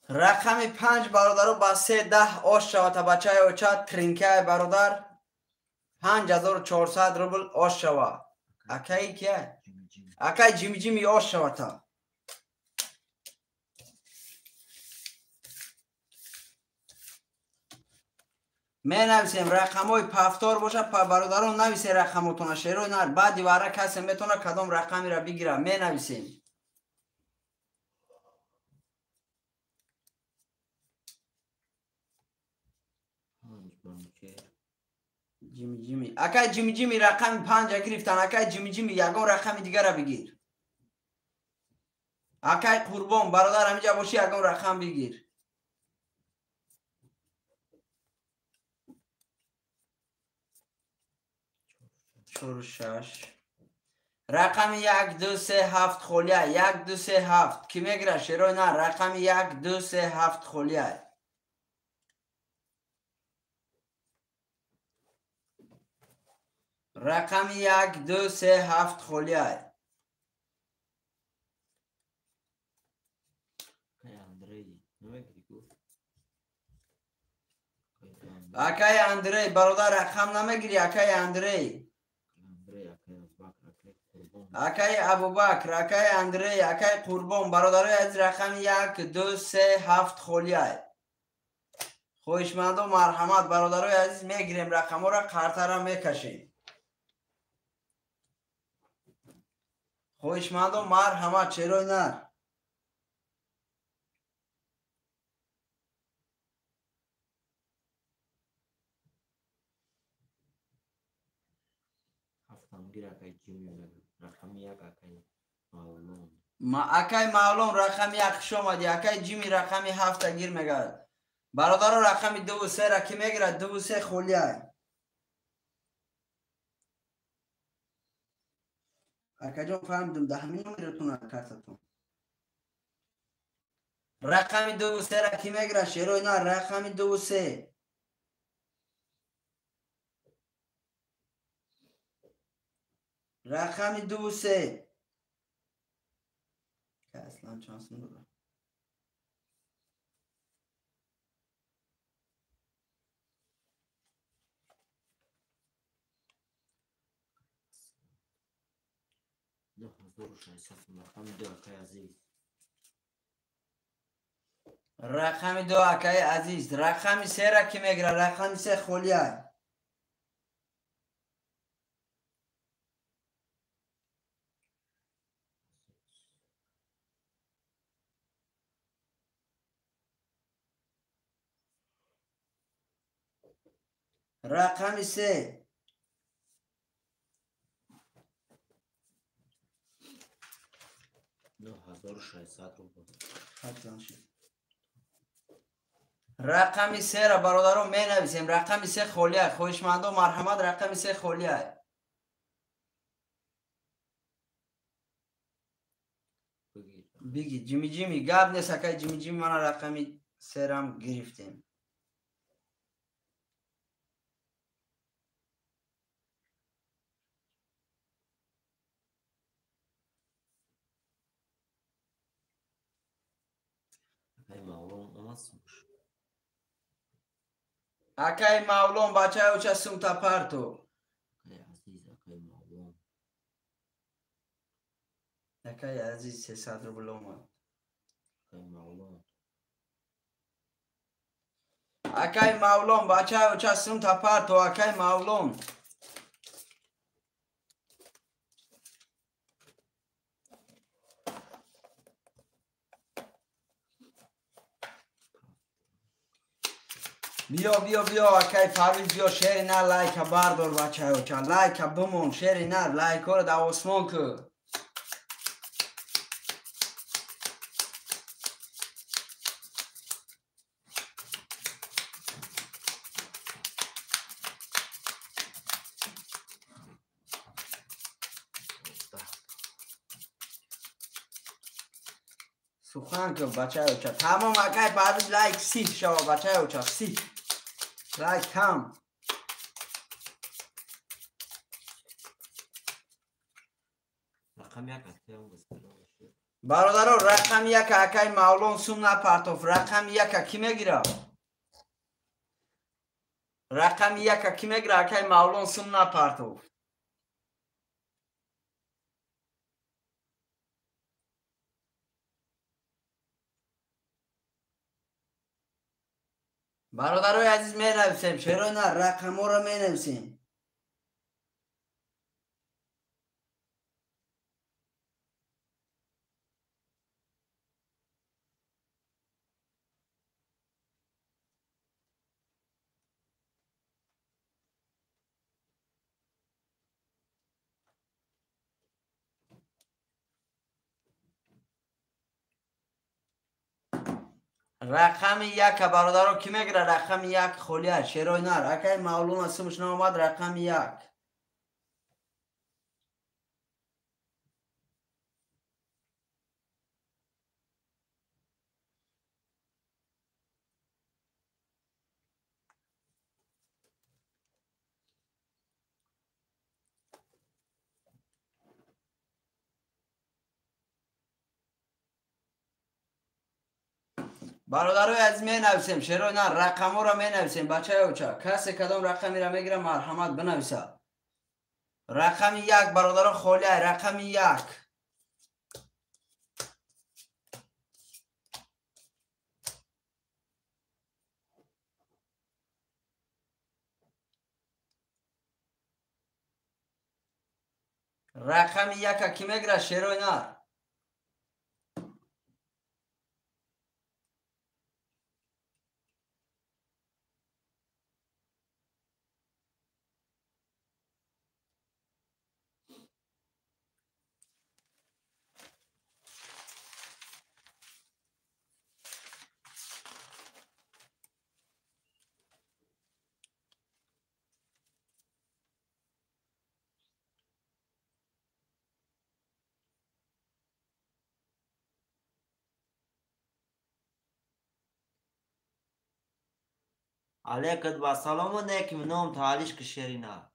Рақами 5 бародаро ба 3 10 ош шава та бачаи оча тринкаи бародар 5400 рубл ош шава. Акаи кия? Акаи Ҷими Ҷими ош шава та. Менависем рақамҳои пафтор боша, бародарон нависе рақамотона, шерои нар, баъди вара касе метавона кадом рақамеро бигира. Менависем. Ҷими Ҷими. Акай Ҷими Ҷими рақами 5 гирифтан. Акай Ҷими Ҷими ягон рақами дигара бигир. Акай Қурбон бародар ҳамиҷа бошӣ ягон рақам бигир. Чор шаш. Рақами 1 2 3 7 холия. 1 2 3 7. Ки мегира шерои на? Рақами 1 2 3 7 холия. Рақами 1 2 3 7 холия. Акай Андрей бародар рақам намегири. Акай Андрей. Акай Абубакр, акай Андрей, акай Қурбон бародарои азиз рақами 1 2 3 7 холия. Хоҳишмандо марҳамат бародарои азиз мегирем рақамҳоро қартара мекашем. Хоҳишмандо марҳамат черои нар. Акай Мавлон рақами 1 хуш омадӣ. Акай Ҷими рақами 7 гир мегардад. Бародаро рақами 2 3 ра ки мегирад? 2 3 холия. Акаҷон фаҳмидум да ҳамин номератон картатон. Рақами 2 3 ра ки мегирад? Шерои на рақами 2 3. Рақами 2 3. Аслан чанд сум дорад? Рақами 2 акаи азиз. Рақами 3 ра ки мегирад? Рақами 3 холия. Рақами 3. Рақами 3 ра бародарон менависем. Рақами 3 холия. Хоҳишмандо марҳамат рақами 3 холия. Биги Ҷими Ҷими гап нест акай Ҷими Ҷими мана рақами 3 рам гирифтем. Акай Мавлон бачаи оча сумта парто. Акай Азиз 300 рубл омад. Акай Мавлон бачаи оча сумта парто. Акай Мавлон. Биё биё биё акай Парвиз биё шери нар лайка бардор бачаи оча. Лайка бимон шери нар лайкҳоро дар осмон кӯ. Сухан кӯ бачаи оча. Тамом акай Парвиз лайк 30 шава бачаи оча 30. Лайк кам. Бародаро рақами 1 акай Мавлон сум напартоф. Рақами 1 ки мегирад? Рақами 1 ки мегирад? Акай Мавлон сум напартоф. Бародарои азиз менависем. Шерои на рақамҳоро менависем. Рақами яка бародаро ки мегира? Рақами як холия шерои нар. Акай Мавлуна сумш наомад. Рақами як. Бародарои азиз, менависем шерои нар, рақамҳоро менависем. Бачаи оча, касе кадом рақамеро мегира, марҳамат бинависа. Рақами як бародаро холия, рақами як. Рақами яка ки мегира шерои нар? Алейкум ассалому алейкум, ном таалиш кишерина.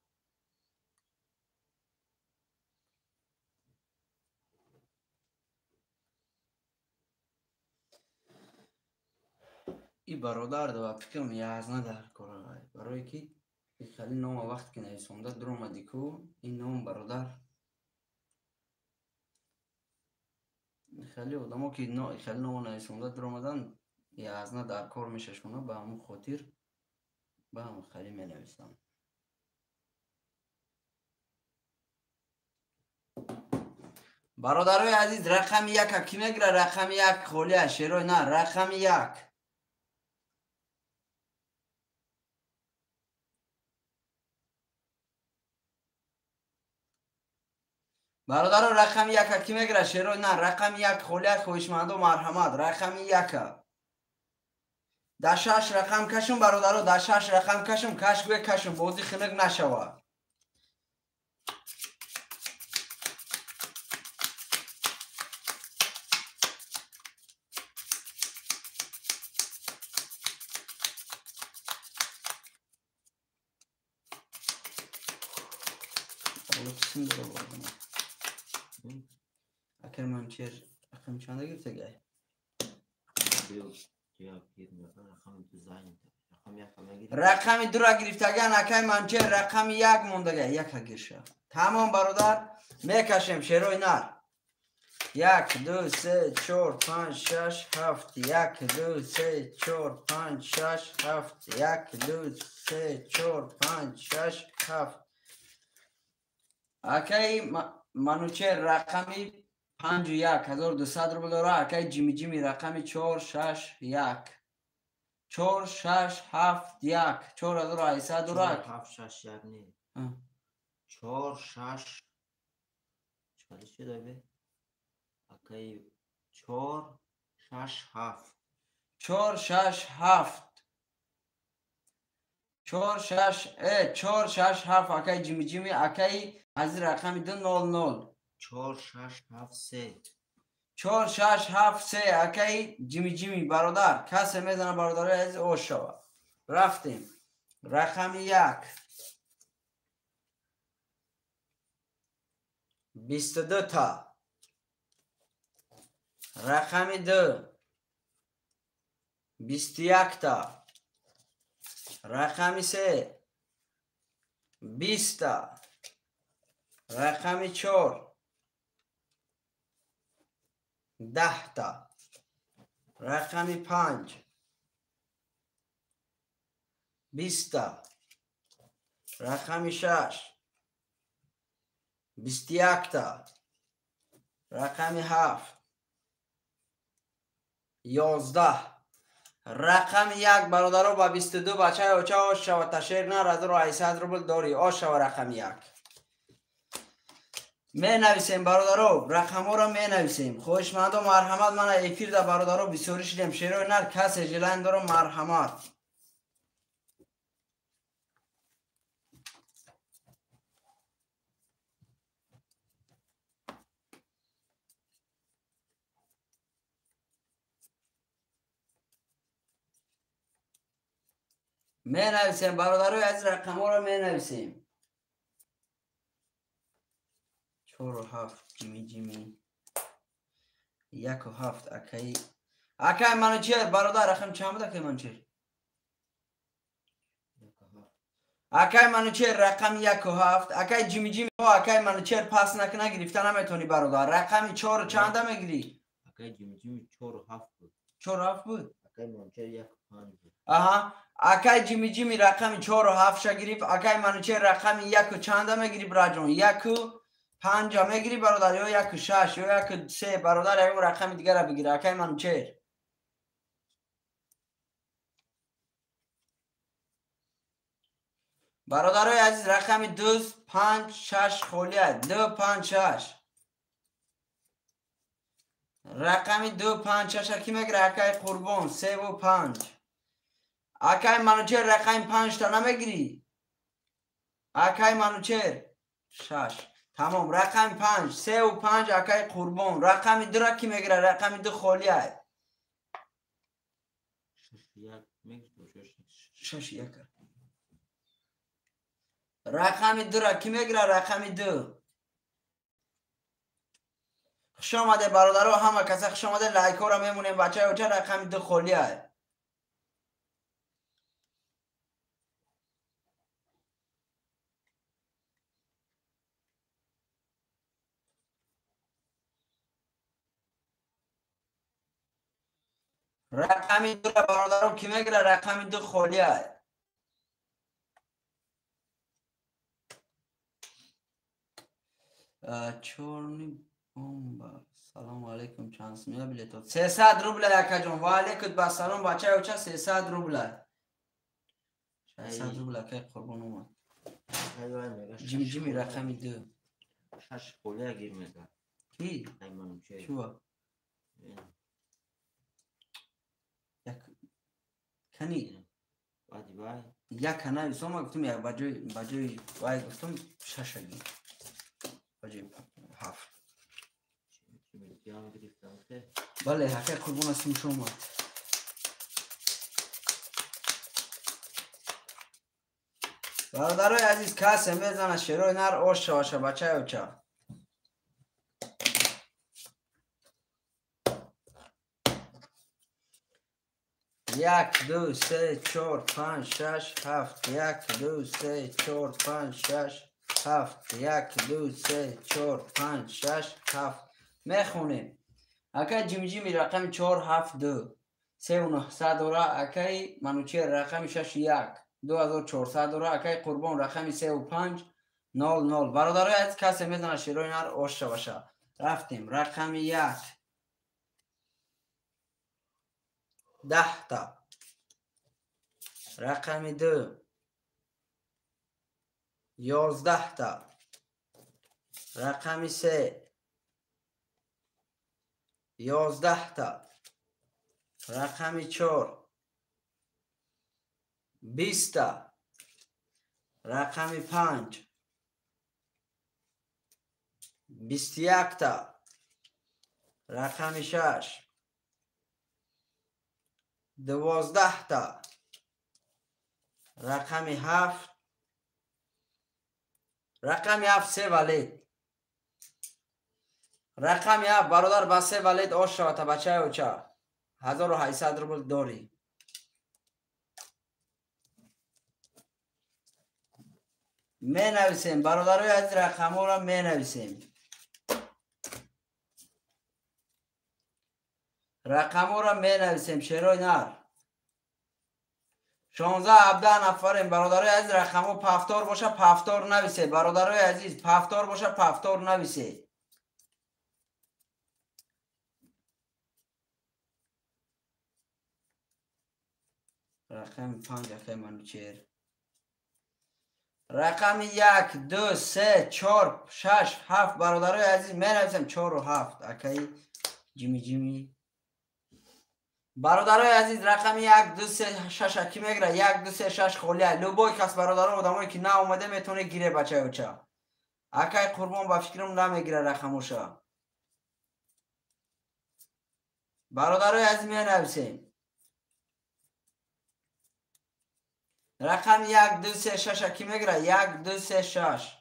И бародар да фикрам язна дар кора, барое ки хеле нома вақт ки нависонда дуромади ку ин ном бародар хеле одамо ки хеле нома нависонда дуромадан язна дар кор мешашона, ба ҳамун хотир ба ҳамун хеле менависам. Бародарои азиз, рақами яка ки мегира? Рақами як холия шерои на, рақами як. Бародаро, рақами яка ки мегира? Шерои на, рақами як холия, хоҳишмандо марҳамат, рақами яка. Да шаш рақам кашум бародаро, да шаш рақам кашум, каш гӯе кашум, бозӣ хинук нашава. Акар манчер рақами чанда гирифтагай? Рақами дура гирифтаган акай манчер, рақами як мондагай, яка гирша. Тамом бародар, мекашем шерои нар. 1 2 3 4 5 6 7 1 2 3 4 5 6 7 1 2 3 4 5 6 7. Акай Манучер рақами 5 1 1200 рубл дора. Акай Ҷими Ҷими рақами 4 6 1 4 6 7 1 4800 дора. 7 6 1 не. 4 6 чӣ шуда бе? Акай 4 6 7 4 6 7 4 6 4 6 7 акай Ҷими Ҷими, акай аз рақами 2 0 0 4 6 7 3 4 6 7 3 акай Ҷими Ҷими. Бародар, касе мезана бародарои азиз, ош шава. Рафтем. Рақами 1 22 та. Рақами 2 21 та. Рақами 3 20 та. Рақами 4 10 та. Рақами 5 20 та. Рақами 6 21 та. Рақами 7 11. Рақами 1 бародаро ба 22 бачаи оча ош шава, ташер на 1800 рубл дорӣ, ош шава рақами 1. Менависем бародаро, рақамҳоро менависем. Хоҳишмандо марҳамат, мана эфирда бародаро бисёрӣ шидем. Шерои нар касе желание дорам, марҳамат. Менависем бародарои азиз, рақамҳоро менависем. 4 7 ҷими ҷими 1 7 акаи акаи Манучер бародар, рақам чанд буд акаи Манучер? Акаи Манучер рақами 1 7. Акаи ҷими ҷими, акаи Манучер пас накна гирифта наметавонӣ бародар. Рақами 4 чанда мегирӣ? Акаи ҷими ҷими 4 7 буд. 4 7 буд? Акаи Манучер 1 5 буд. Аҳа. Акаи ҷими ҷими рақами 4 7 ша гирифт. Акаи Манучер рақами 1 чанда мегирӣ браҷон? 1 5 мегирӣ бародар, ё 1 6 ё 1 3 бародар, ягон рақами дигара бигир. Акаи Манучер бародарои азиз, рақами 2 5 6 холия. 2 5 6 рақами 2 5 6 ки мегира? Акаи Қурбон 3 5. Акаи Манучер рақами 5 та намегирӣ? Акаи Манучер 6. Тамом, рақами 5 3 5 акаи Қурбон. Рақами 2 ра ки мегира? Рақами 2 холия. 6 1. Рақами 2 ра ки мегира? Рақами 2. Хуш омаде бародаро, ҳама каса хуш омаде. Лайкҳоро мемонем бачаи оча. Рақами 2 холия. Рақами 2 ра бародаро ки мегира? Рақами 2 холия. Чёрный бомба. Салому алейкум, чанд сумия билетот? 300 рубля акаҷон. Ва алейкум басалом бачаи оча, 300 рубля. 300 рубля акаи Қурбон омад. Ҷими ҷими рақами 2. 6 холия гир мезад. Ки? Чува? Кани? Як нависом, ма гуфтум, як ба ҷои вай гуфтум 6 гир. Ба ҷои 7. Бале, акаи Қурбон аз шумо омад. Бародарои азиз, касе мезана шерои нар ош шаваша бачаи оча. 1 2 3 4 5 6 7 1 2 3 4 5 6 7 1 2 3 4 5 6 7. Мехонем. Акаи ҷимҷими рақами 4 7 2 3 900 дора. Акаи Манучер рақами 6 1 2400 дора. Акаи Қурбон рақами 3 5 0 0. Бародарои азиз, касе мезана шерои нар ош шаваша. Рафтем. Рақами 1 10 та. Рақами 2 11 та. Рақами 3 11 та. Рақами 4 20 та. Рақами 5 21 та. Рақами 6 12 та. Рақами 7 рақами 7 3 валид. Рақами 7 бародар ба 3 валид ош шавад бачаи оча. 1800 рубл дорӣ. Менависем бародарои азиз, рақамҳоро менависем. Рақамҳоро менависем шерои нар. 16 17 нафарем бародарои азиз. Рақамҳо пафтор боша пафтор нависед бародарои азиз, пафтор боша пафтор нависед. Рақами 5 акаи Манучер. Рақами 1, 2, 3, 4, 6, 7 бародарои азиз менависем 4 ва 7 акаи Ҷими Ҷими. Бародарои азиз рақами 1, 2, 3, 6 ки мегира? 1, 2, 3, 6 холия. Любой кас бародаро одамое ки наомада метавоне гире бачаёча. Акаи Қурбон ба фикрам намегира рақамоша. Бародарои азиз менависем. Рақами 1, 2, 3, 6 ки мегира? 1, 2, 3, 6.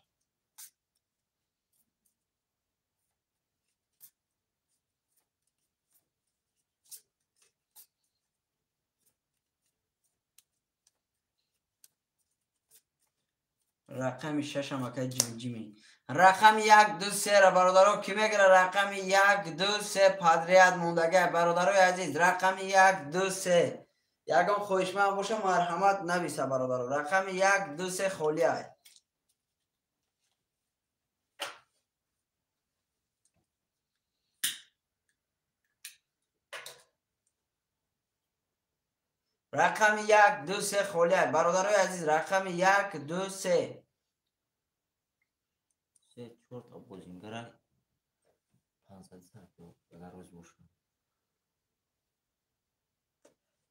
Рақами 6 ам акаи Ҷими Ҷими. Рақами 1, 2, 3 ра бародаро ки мегира? Рақами 1, 2, 3 подряд мондагай бародарои азиз. Рақами 1, 2, 3. Ягон хоҳишманд боша марҳамат нависа бародаро. Рақами 1, 2, 3 холиай. Рақами 1, 2, 3 холиай. Бародарои азиз рақами 1, 2, 3. 3, 4 та бозингара 500 агар рӯз боша.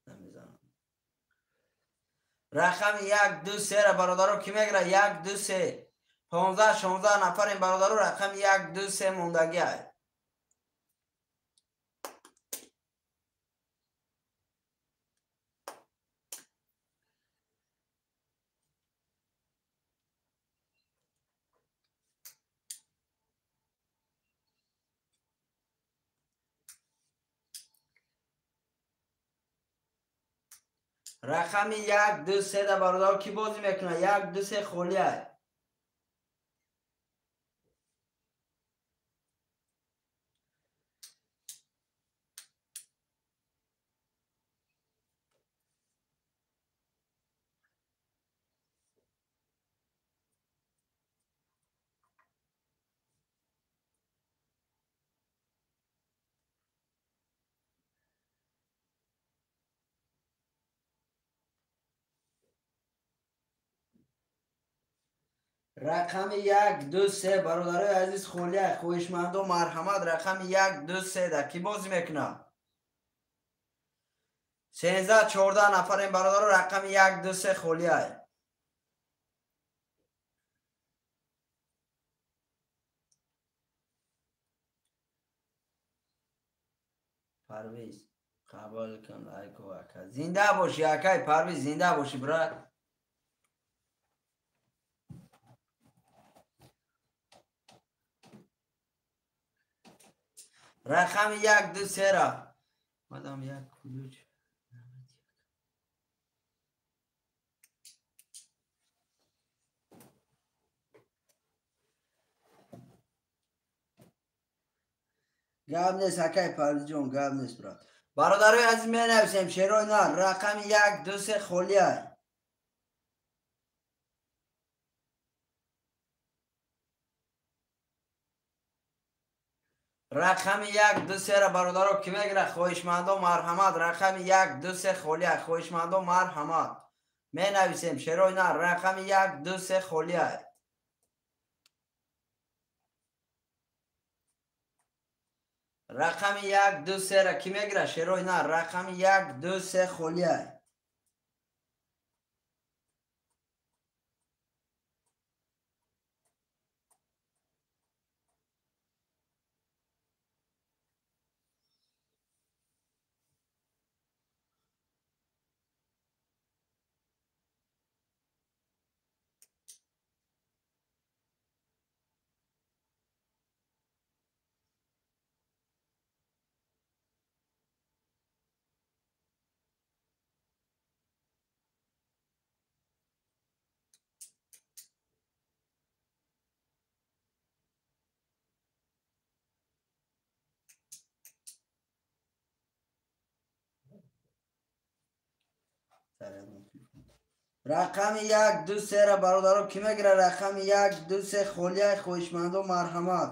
Намезанам. Рақами 1, 2, 3 ра бародаро ки мегира? 1, 2, 3. 15, 16 нафарем бародаро рақами 1, 2, 3 мондагиай. Рақами 1, 2, 3 да бародаро ки бозӣ мекунад? 1, 2, 3 холиай. Рақами 1, 2, 3 бародарои азиз холиай. Хоҳишмандо марҳамат рақами 1, 2, 3 да ки бозӣ мекунад? 13, 14 нафарем бародаро рақами 1, 2, 3 холиай. Парвиз қабул кун лайку ака. Зинда бошӣ акай Парвиз, зинда бошӣ брат. Рақами 1, 2, 3 ра. Мадам 1 ключ. Гап нест акай Парвизҷон, гап нест брат. Бародарои азиз менависем шерои нар рақами 1, 2, 3 холиай. Рақами 1, 2, 3 ра бародаро ки мегира? Хоҳишмандо марҳамат рақами 1, 2, 3 холиай. Хоҳишмандо марҳамат менависем шерои нар рақами 1, 2, 3 холиай. Рақами 1, 2, 3 ра ки мегира? Шерои нар рақами 1, 2, 3 холиай. Рақами 1, 2, 3 ра бародаро ки мегира? Рақами 1, 2, 3 холиай. Хоҳишмандо марҳамат.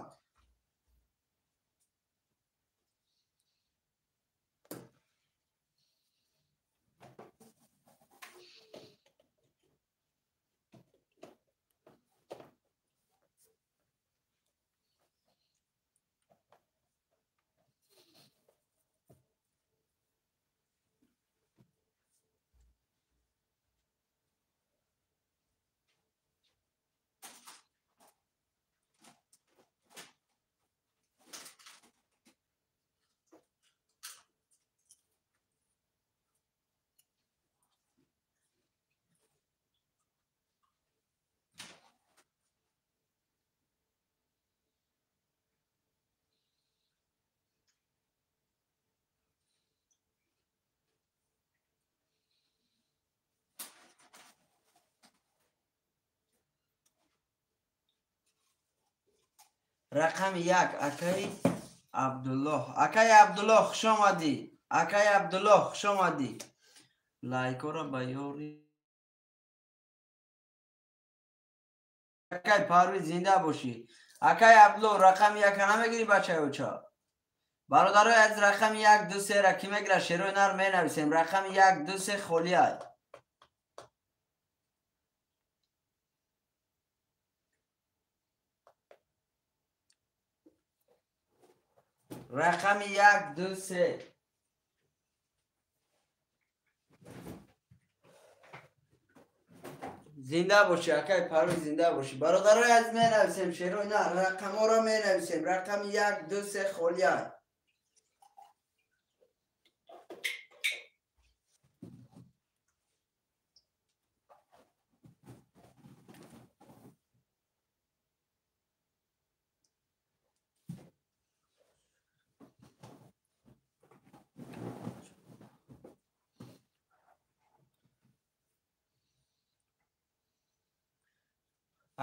Рақами 1 акаи Абдуллоҳ. Акаи Абдуллоҳ, хуш омадӣ. Акаи Абдуллоҳ, хуш омадӣ. Лайкора ба ёри. Акаи Парвиз, зинда бошӣ. Акаи Абдуллоҳ, рақами 1 намегирӣ, бачаи оча? Бародарои аз рақами 1, 2, 3 ра ки мегира, шерои нар менависем. Рақами 1, 2, 3 холӣ ай. Рақами 1, 2, 3. Зинда бошӣ, акаи Парвиз, зинда бошӣ. Бародарои аз менависем шерои нар, рақамҳоро менависем. Рақами 1, 2, 3 холӣ ай.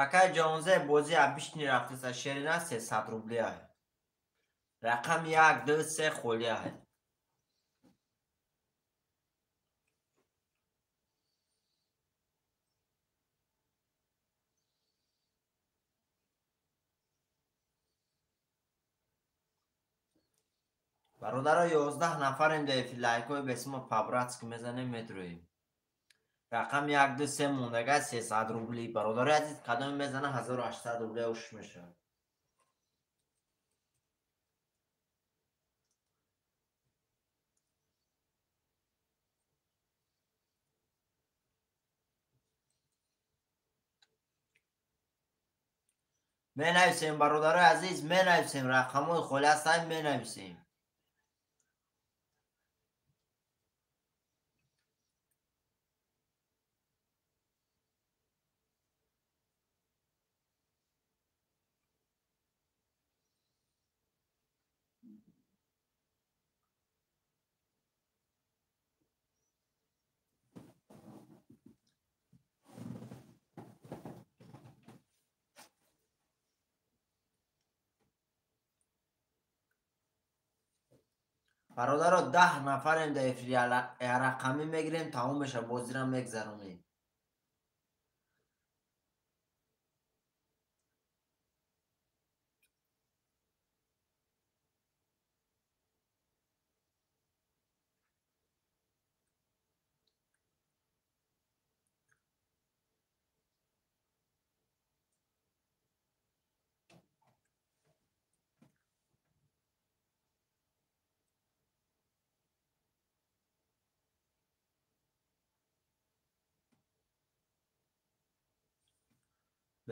Акай Ҷонзе, бозӣ абишни рафтеса, шерина 300 рубли ай. Рақами 1, 2, 3 холӣ ай. Бародаро, 11 нафарем дар эфир, лайкҳои бесимо по-братски мезанем, метроем. Рақами 1, 2, 3 мондага 300 рубли. Бародарои азиз, кадоме мезана 1800 рубли уш мешавад. Менависем, бародарои азиз, менависем. Рақамҳои холӣ ҳастанд, менависем. Бародаро, 10 нафарем дар эфир, рақамӣ мегирем, тамом меша, бозира мегзаронем.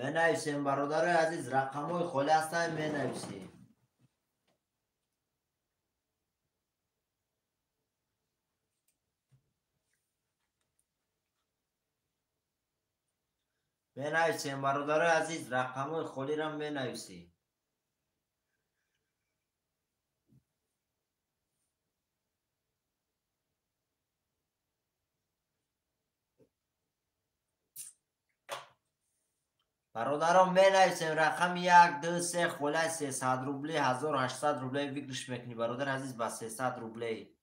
Менависем, бародарои азиз, рақамҳои холӣ ҳастанд, менависем. Менависем, бародарои азиз, рақамҳои холиро менависем. Бародарон, менависем рақами 1, 2, 3 холаи 300 рубле, 1800 рубле выигрыш мекунӣ, бародар азиз, ба 300 рубле.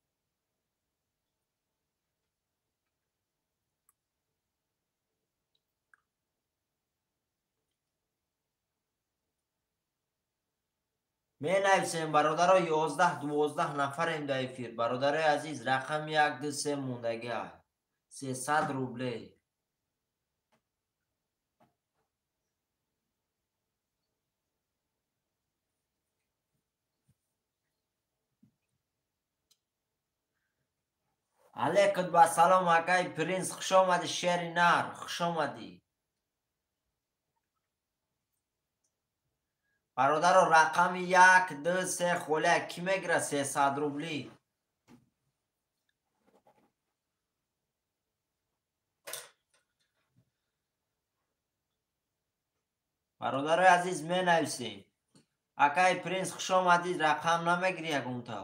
Менависем, бародаро, 11, 12 нафарем дар эфир. Бародарои азиз, рақами 1, 2, 3 мондагиа. 300 рубле. Алейкум ба салом, акай Принс, хуш омадӣ, шери нар, хуш омадӣ. Бародаро, рақами 1, 2, 3 холия ки мегира 300 рубли? Бародарои азиз, менависем. Акай Принс, хуш омадӣ, рақам намегирӣ ягонта?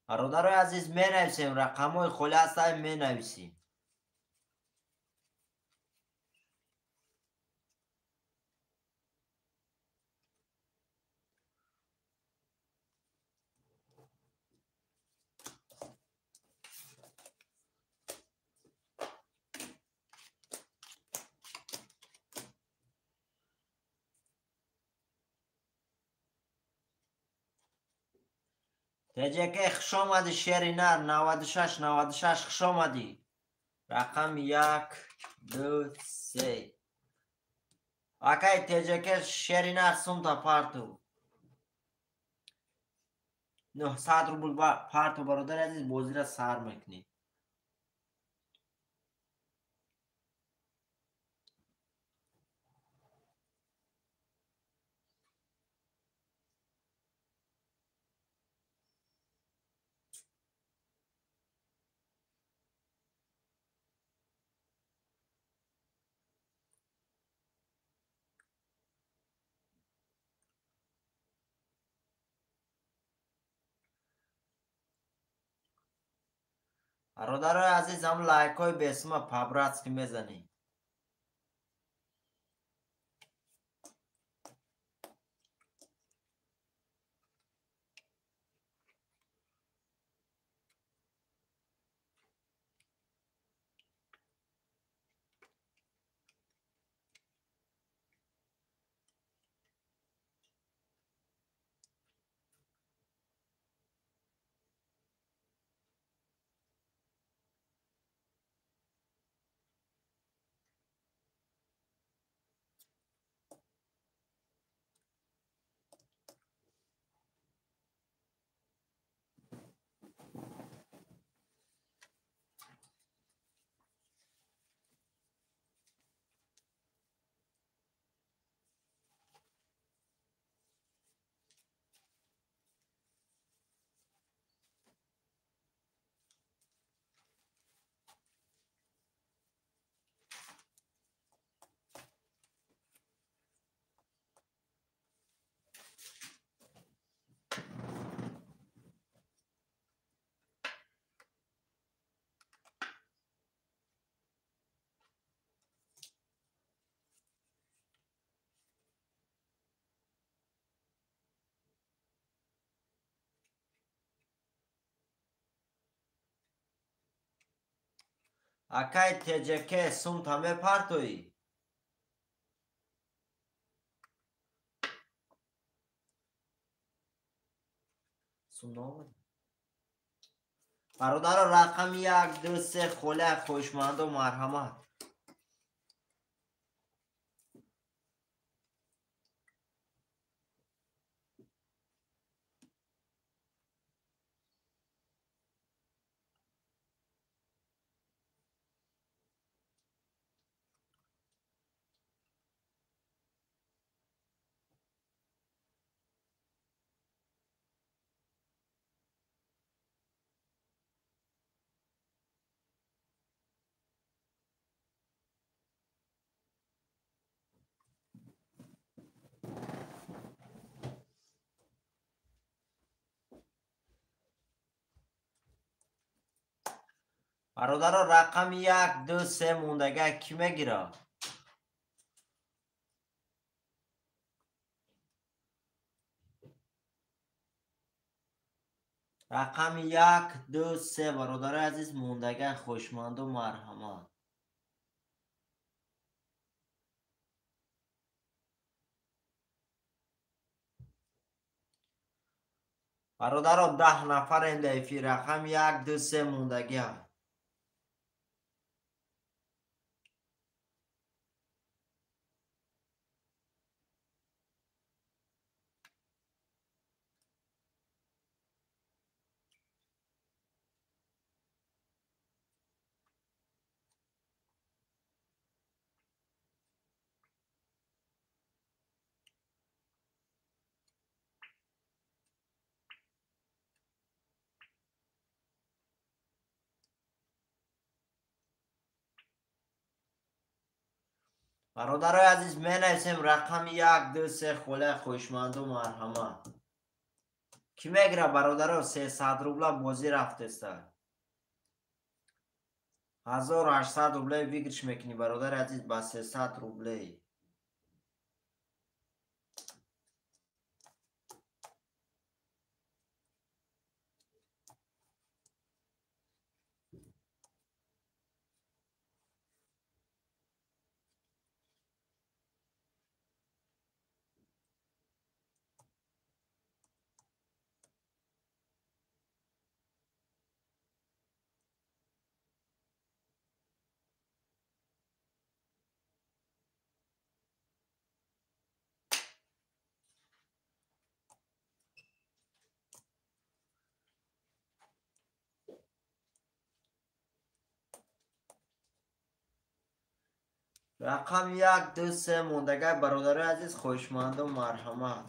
Бародарои азиз, менависем, рақамҳои холӣ ҳастанд, менависем. Теҷаке, хуш омадӣ, шери нар 96 96, хуш омадӣ. Рақами 1 2 3. Акай Теҷаке, шери нар, сумта парту. 900 рубл парту, бародари азиз, бозира сар мекунӣ. Бародарои азиз, ҳам лайкҳои бесума по-братски мезанем. Акай Теҷаке, сумта мепартоӣ? Сум наомад? Бародаро, рақами 1 2 3 холия, хоҳишмандо, марҳамат. Бародаро, рақами 1 2 3 мондага кӣ мегирад? Рақами 1 2 3, бародарои азиз, мондага, хоҳишманду, марҳамат. Бародаро, 10 нафарем дар эфир, рақами 1 2 3 мондагиа. Бародарои азиз, менависем рақами 1 2 3 холия, хоҳишманду, марҳамат. Ки мегира бародаро 300 рубла бозӣ рафтеста. 1800 рублей выигрыш мекунӣ бародари азиз ба 300 рублей. Рақам 1, 2, 3 мондагай бародари азиз, хоҳишмандон марҳамат.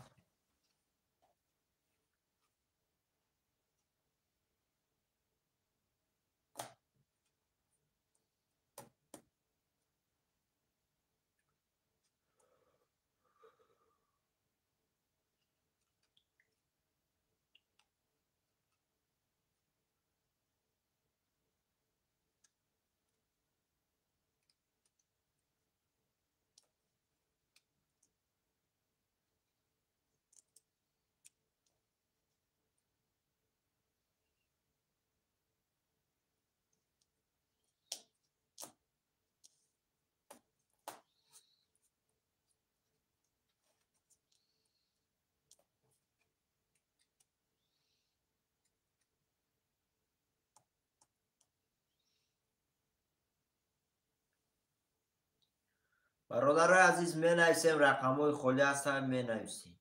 Бародарои азиз, менависем, рақамҳои холӣ ҳастанд, менависем.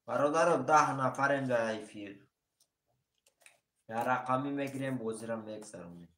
Бародаро, 10 нафарем дар эфир. Дар рақамӣ мегирем, бозиро мегзаронем.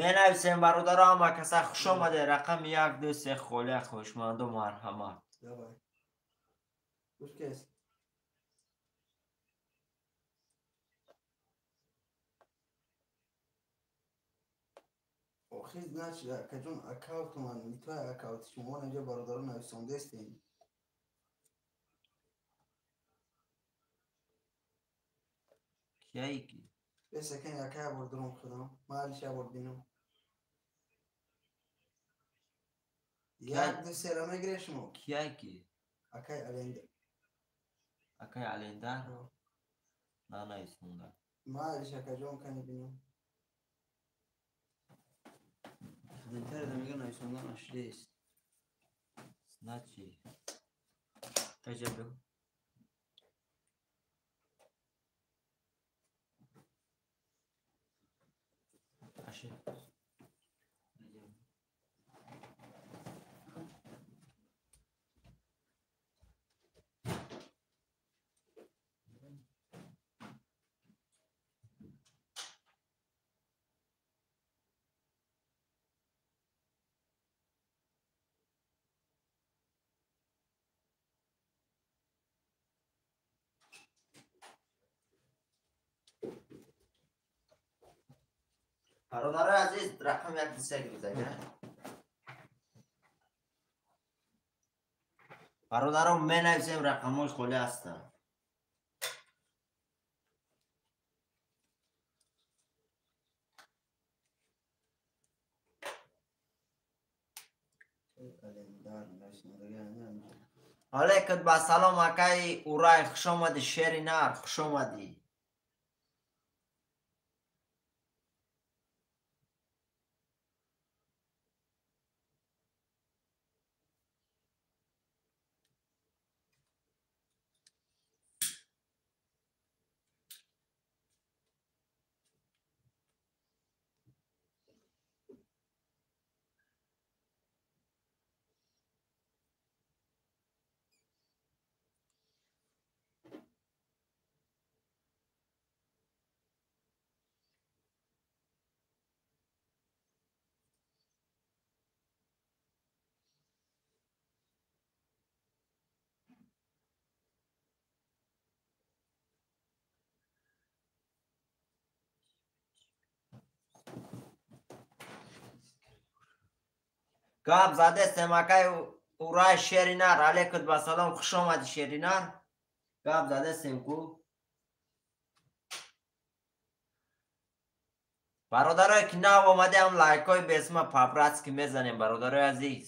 Менависем бародаро, ҳама каса хуш омаде. Рақами 1, 2, 3 холия, хоҳишманду марҳамат. Давай. Пускай. Охи, значит, акаҷон, аккаунт ман не твой аккаунт, шумо инҷо бародаро нависондестем. Кияи ки? Бесакан яка бор дурум худам, ман алиш бор бинам. 1, 2, 3 ра мегире шумо? Кияи ки? Акай Аленда. Акай Аленда? На нависонда. Ман алиш акаҷон кани бинам. Комментарий мега нависонда нашудааст. Значит, таҷа бигӯ. Аши. Бародарои азиз, рақам 1, 2, 3 гирифтагӣ. Бародарон, менависем, рақамҳои холӣ ҳастанд. Алейкум ба салом акаи Урай, хуш омадӣ, шери нар, хуш омадӣ. Гап задестем акай Урай шери нар, алейкум ба салом, хуш омадӣ шери нар. Гап задестем ку. Бародарое ки нав омадаам, лайкҳои бесма по-братски мезанем, бародарои азиз.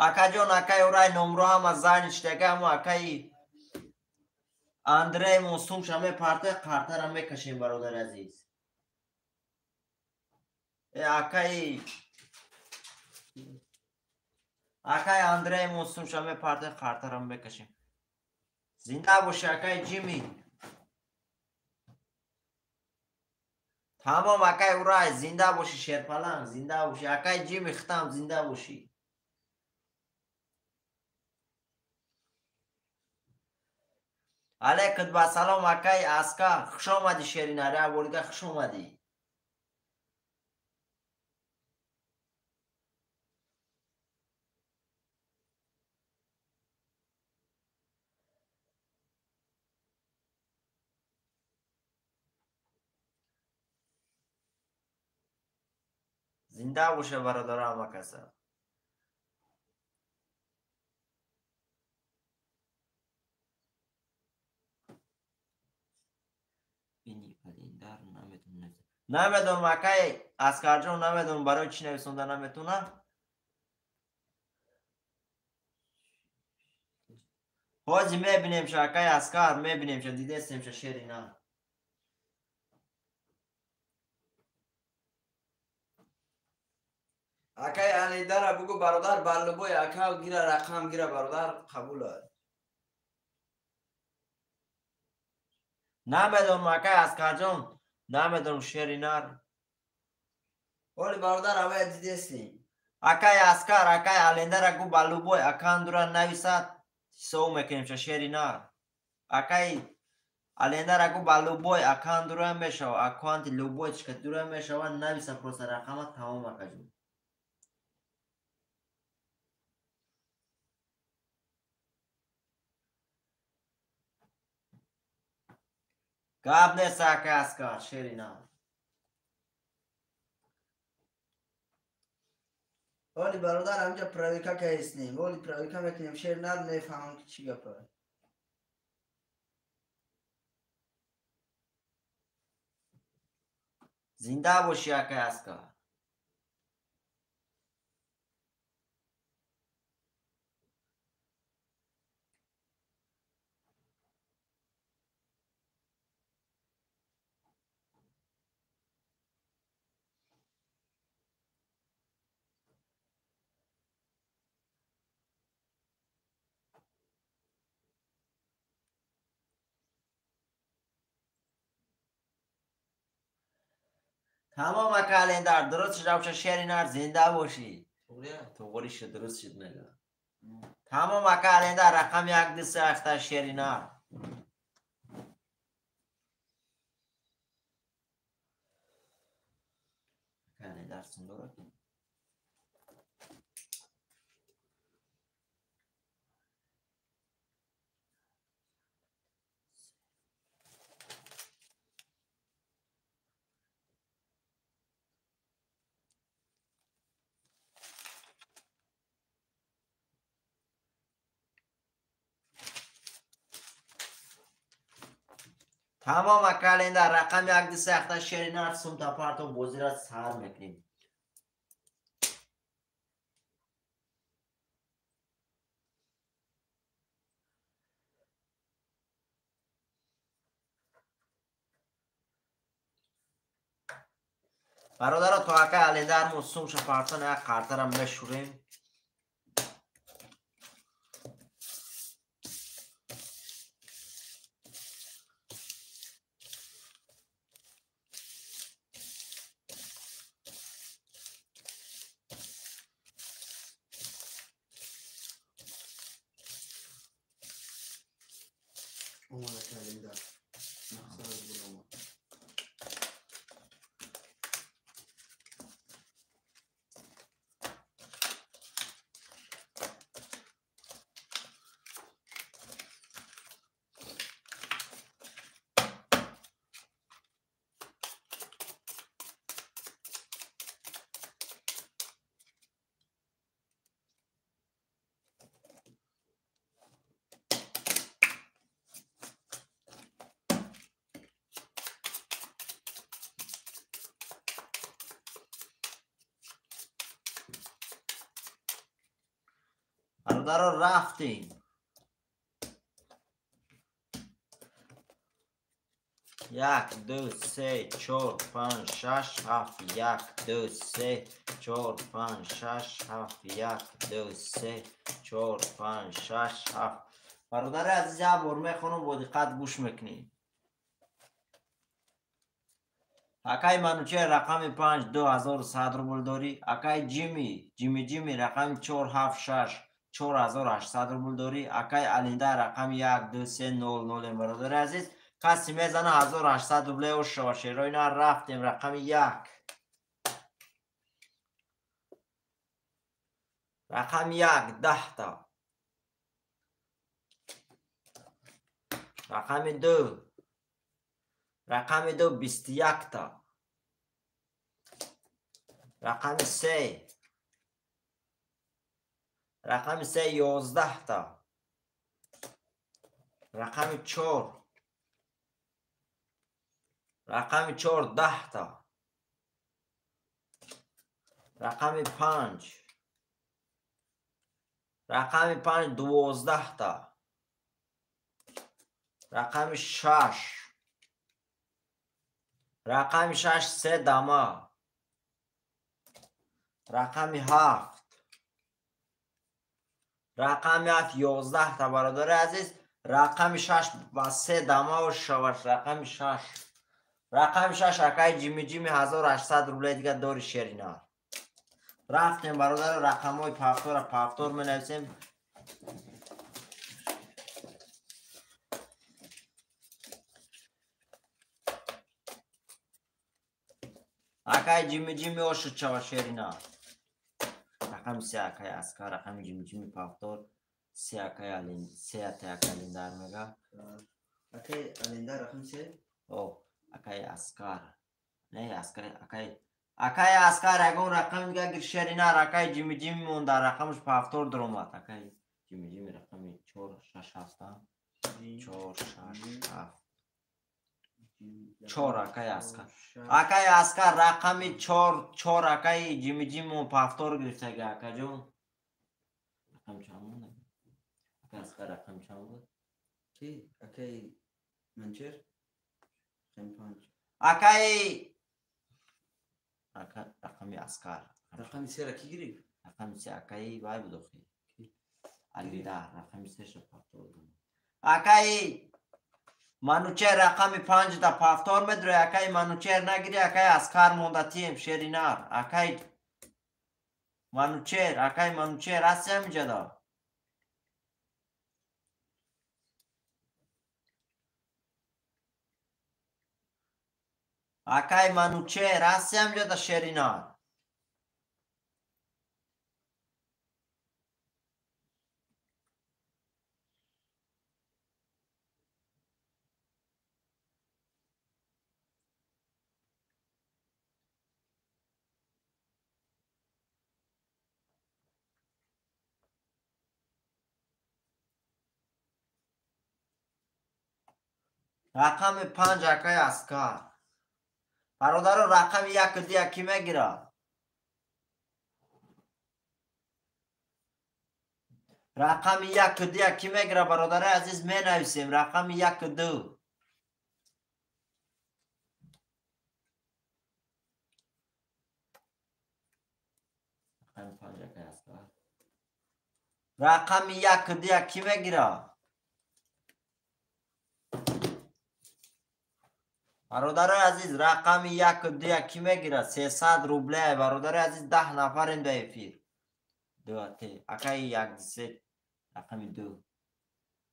Акаҷон, акаи Урай номро ҳама заничтага, ҳамо акаи Андрей мусумша мепарте, қартара мекашем, бародари азиз. Акаи Андрей мусумша мепарте, қартара мекашем. Зинда боши, акаи Ҷими. Тамом, акаи Урай, зинда боши, шерпаланг, зинда боши. Акаи Ҷими, хитам, зинда боши. Алейкум ба салом акаи Аскар, хуш омадӣ шери нари, аборига хуш омадӣ. Зинда боша бародаро ҳама каса. Намедонам акаи Аскарҷон, намедонам барои чӣ нависонда наметонам. Ҳозир мебинемша акаи Аскар, мебинемша, дидестемша шери нар. Акаи Алидара бугу бародар, ба любой ака гира рақам гира бародар, қабул аст. Намедонам акаи Аскарҷон, намедонам шери нар. Оли бародар, авая дидестем. Акаи Аскар, акаи Алендара гу ба любой акандура нависад, ҳисоб мекунемша шери нар. Акаи Алендара гу ба любой акандура мешава, аккаунти любой чикатура мешава, нависа просто рақама, тамом акаҷон. Гап нест акаи Аскар, шери нар. Оли бародар, ҳамҷа проверка кардем. Оли проверка мекунем, шер нар, мефаҳмам ки чӣ гап аст. Зинда бошӣ акаи Аскар. Тамом ака Алендар, дуруст шуд авша шери нар, зинда бошӣ. Туғри шуд, дуруст шуд мега. Тамом ака Алендар, рақами 1 2 3 ахта шери нар. Ака Алендар сундора. Тамом акалендар рақами 1 2 3 ахта шеринар сумта парто бозира сар мекунем. Бародаро то акай алендармо сумша партон як қартара мешурем. Бародаро рафтем. 1 2 3 4 5 6 7 1 2 3 4 5 6 7 1 2 3 4 5 6 7. Бародари азиз, як бор мехонам, бо диққат гӯш мекунӣ. Акай Манучер рақами 5 2100 рубл дорӣ. Акай Ҷими Ҷими Ҷими рақами 4 7 6 4800 рубл дорӣ. Акай Алинда рақами 1 2 3 0 0. Бародари азиз, каси мезана 1800 рубле ошава шерои на рафтем. Рақами 1 рақами 1 10 та, рақами 2 рақами 2 21 та, рақами 3 рақами 3 11 та, рақами 4 рақами 4 10 та, рақами 5 рақами 5 12 та, рақами 6 рақами 6 3 дама, рақами 7 рақами 7 11 та. Бародари азиз, рақами 6 ба 3 дама шаваш. Рақами 6 рақами 6 акай Ҷими Ҷими 1800 рубле дига дори шеринар. Рафтем бародаро, рақамҳои пафтора пафтор менависем. Акай Ҷими Ҷими ошуд шава шеринар. Рақами 3 акай Аскар, рақами Ҷими Ҷими пафтор 3 акай Алин, 3 акай Алиндар мега. Акай Алиндар рақами 3? О, акай Аскар. Не, Аскар, акай Аскар ягон рақами дига гир шеринар. Акай Ҷими Ҷими монда, рақамаш пафтор даромад. Акай Ҷими Ҷими рақами 4 6 7 4 6 7 4 акай Аскар. Акай Аскар рақами 4 4 акай Ҷими Ҷими пафтор гирифтага акаҷон. Рақам чанд монда? Акай Аскар рақам чанд буд? Ки? Акай Манчер? Рақами 5. Акай рақами Аскар. Рақами 3 ра ки гирифт? Рақами 3 акай вай буд охи. Алидар рақами 3 ша пафтор буд. Акай Манучер рақами 5 да пафтор медрои. Акай Манучер нагири, акай Аскар монда тием шеринар. Акай Манучер, акай Манучер ҳасти ҳаминҷода? Акай Манучер ҳасти ҳаминҷода шеринар? Рақами 5 акай Аскар. Бародаро, рақами 1 2 ки мегирад? Рақами 1 2 ки мегирад, бародари азиз, менависем. Рақами 1 2. Рақами 5 акай Аскар. Рақами 1 2 ки мегирад? Бародарои азиз, рақами 1 2 ки мегирад? 300 рубле. Бародарои азиз, 10 нафарем дар эфир. 2 Т. Акай 1 3 рақами 2.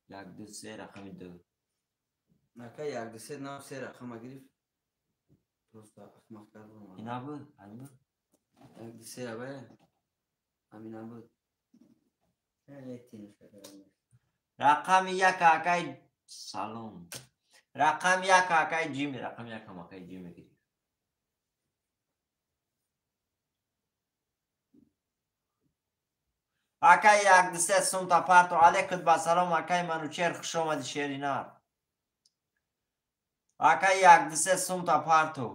1 2 3 рақами 2. Акай 1 2 3 на 3 рақама гирифт. Просто ахмақ кардам. Ина буд? Ҳамин буд? 1 2 3 абай. Ҳамин буд. Рақами 1 акай салом. Рақами 1 акай Ҷими, рақами 1 ҳам акай Ҷими гирифт. Акай 1 2 3 сумта парту. Алейкум ба салом акай Манучер, хуш омадӣ шеринар. Акай 1 2 3 сумта парту.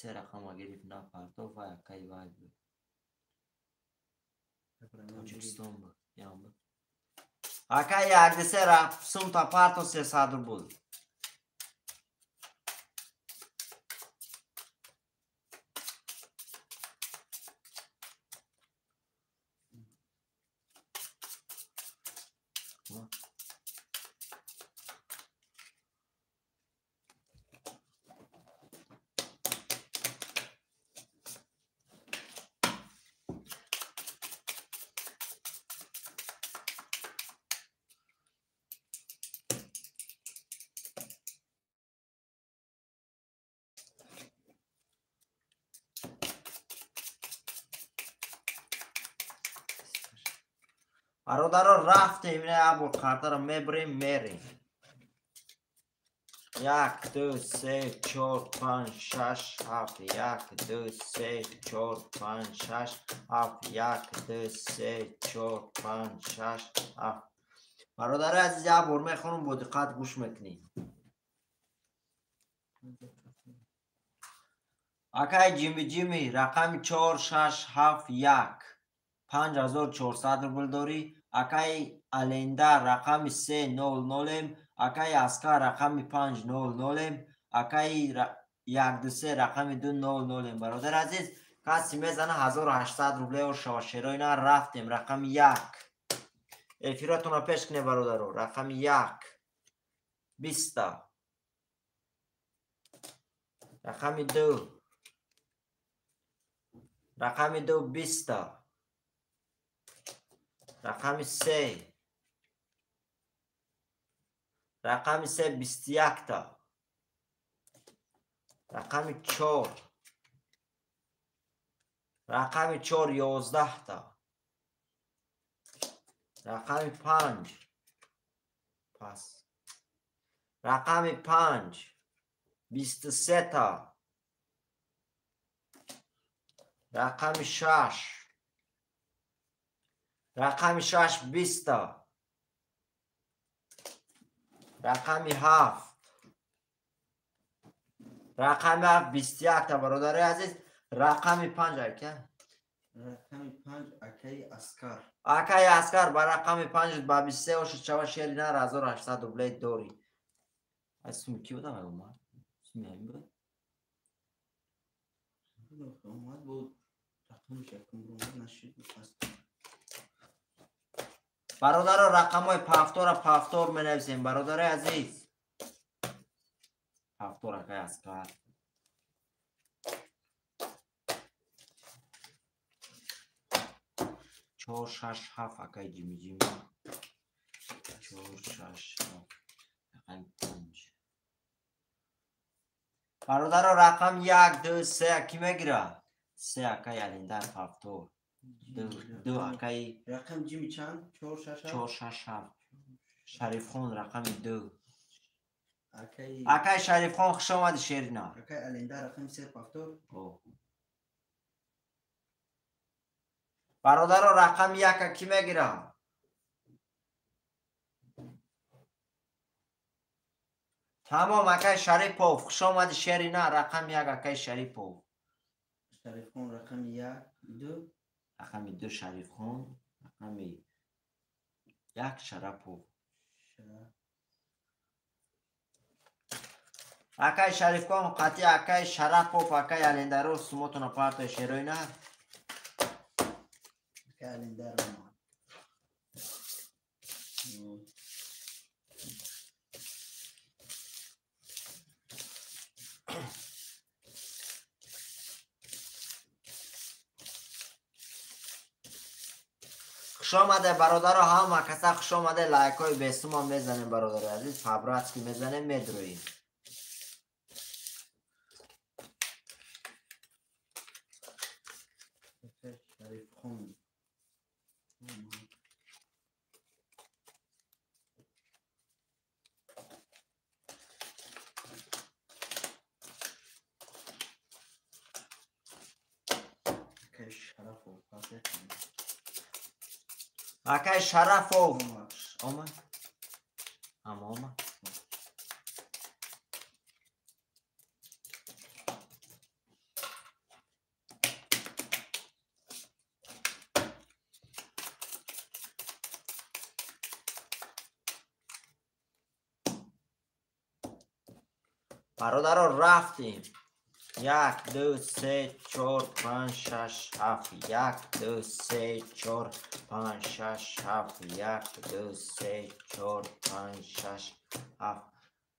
Се рақама гирифт на партов ва акай вай буд. Тоҷикистон буд. Ям буд. Акай 1 2 3 сумта партов 300 рубл. Бародаро, рафтем, ина абу қартаро мебурем, мерем. 1 2 3 4 5 6 7 1 2 3 4 5 6 7 1 2 3 4 5 6 7. Бародари азиз, як бор мехонам, бо диққат гӯш мекунӣ. Акай Ҷими Ҷими, рақами 4 6 7 1 5400 рубл дорӣ. Акай Аленда рақами 3 0 0, акай Аскар рақами 5 0 0, акай 1 2 3 рақами 2 0 0. Бародар азиз, каси мезана 1800 рубле шава. Шерои на рафтем. Рақами 1. Эфиротонро пеш кунед, бародаро. Рақами 1 20. Рақами 2. Рақами 2 20. Рақами 3. Рақами 3 21 та. Рақами 4. Рақами 4 11 та. Рақами 5. Пас. Рақами 5 23 та. Рақами 6. Рақами 6 20 та. Рақами 7. Рақами 7 21 та. Бародари азиз, рақами 5 ака. Рақами 5 акаи Аскар. Акаи Аскар ба рақами 5 ба 23 ошид шава, шери нар 1800 рубле дорӣ. Аз суми ки будам омад? Суми ҳамин буд? Омад буд. Рақамаш якум омад нашид пас. Бародаро, рақамҳои пафтора пафтор менависем, бародари азиз. Пафтор акаи Аскар. 4 6 7 акаи Ҷими Ҷими. 4 6 7 рақами 5. Бародаро рақам 1, 2, 3 ки мегира? 3 акай Алиндар повтор. 2 акай рақам ҷими чанд? 4 6 7. 4 6 7. Шарифхон рақами 2. Акай Акай Шарифхон хуш омадӣ Шерина. Акай Алиндар рақами 3 повтор. Бародаро рақами 1 ки мегира? Тамом акай Шарипов хуш омадӣ Шерина рақами 1 акай Шарипов. Шарифхон рақами 1 2 рақами 2 Шарифхон рақами 1 Шарапов. Акай Шарифхон қатъи акай Шарапов акай Алиндаров сумотона партой Шерина. Акай Алиндар омад. Хуш омаде бародаро, ҳама каса хуш омаде. Лайкҳои бесумо мезанем бародари азиз, по-братски мезанем, медроем. Шарифхон акай Шарафов акай Шарафов омад. Ама омад. Бародаро рафтем. 1 2 3 4 5 6 7 1 2 3 4 5 6 7 1 2 3 4 5 6 7.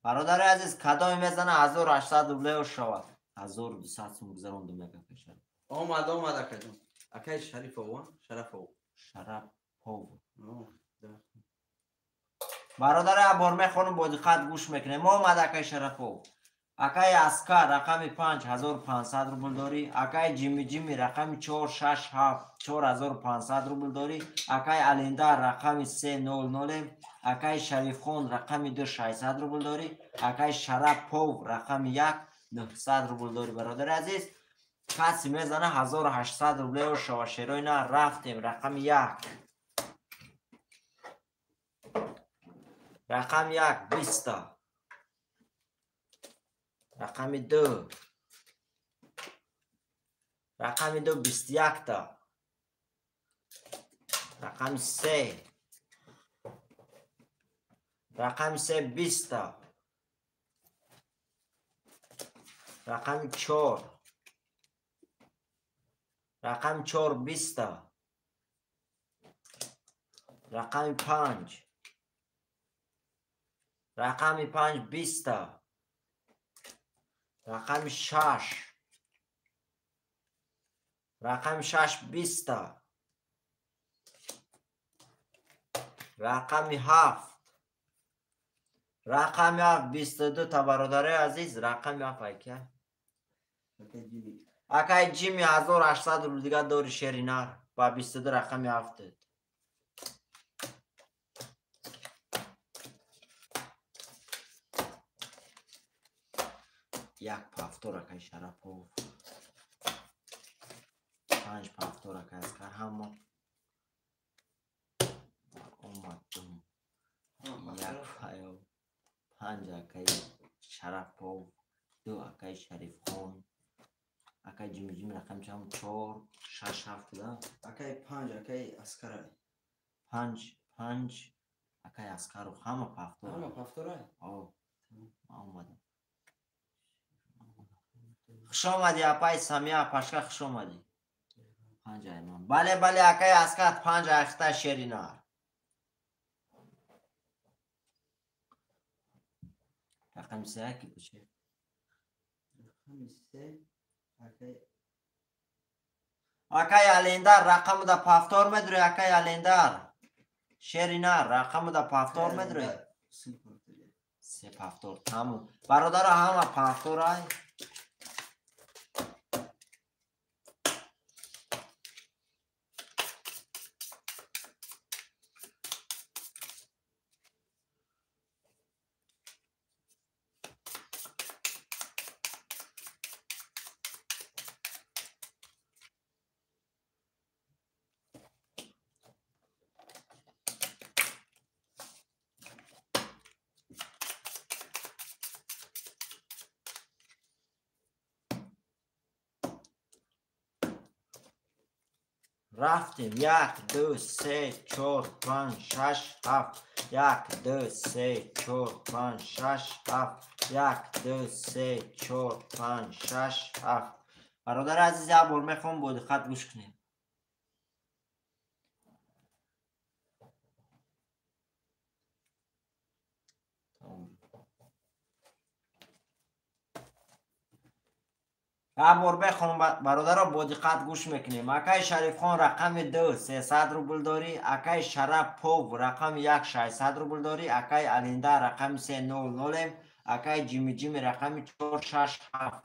Бародари азиз, кадоме мезана 1800 рублео шавад. 1200 сум гузарондум як акай Шариф. Омад, омад акаҷон. Акай Шарифов, Шарафов. Шарапов. Бародари абор мехонум, бо диққат гӯш мекунем. Омад акай Шарафов. Акай Аскар рақами 5 1500 рубл дорӣ. Акай Ҷими Ҷими рақами 4 6 7 4500 рубл дорӣ. Акай Алиндар рақами 3 0 0. Акай Шарифхон рақами 2 600 рубл дорӣ. Акай Шарапов рақами 1 900 рубл дорӣ. Бародари азиз, касе мезана 1800 рублео шава. Шерои на рафтем. Рақами 1. Рақами 1 20. Рақами 2. Рақами 2 21 та. Рақами 3. Рақами 3 20 та. Рақами 4. Рақами 4 20 та. Рақами 5. Рақами 5 20 та. Рақами 6. Рақами 6 20 та. Рақами 7. Рақами 7 22 та. Бародари азиз, рақами 7 айка. Акай Ҷими 1800 рубл дига дори Шеринар ба 22 рақами 7. Як повтор акай Шарапов. 5 повтор акай Аскар ҳама. Омадум. Як паё. 5 акай Шарапов, 2 акай Шарифхон. Акай Ҷими Ҷими рақам чанд? 4 6 7 да? Акай 5 акай Аскар. 5 5 акай Аскаров ҳама повтор. Ҳама повтор ай? О, омадам. Хуш омадӣ апай Самия апашка, хуш омадӣ. 5 айман. Бале, бале акай Аскар 5 айхта Шеринар. Рақами 3 ки буче? Рақами 3 акай Акай Алендар рақаму да повтор медурӣ акай Алендар. Шеринар рақаму да повтор медурӣ. Се повтор тамом. Бародаро ҳама повтор ай. Рафтем. 1, 2, 3, 4, 5, 6, 7. 1, 2, 3, 4, 5, 6, 7. 1, 2, 3, 4, 5, 6, 7. Бародари азиз, як бор мехоҳам бо диққат гӯш кунем. Як бор мехонам, бародаро, бо диққат гӯш мекунем. Акаи Шарифхон рақами 2 300 рубл дорӣ, акаи Шарапов рақами 1 600 рубл дорӣ, акаи Алинда рақами 3 00, акаи Ҷимиҷими рақами 4 6 7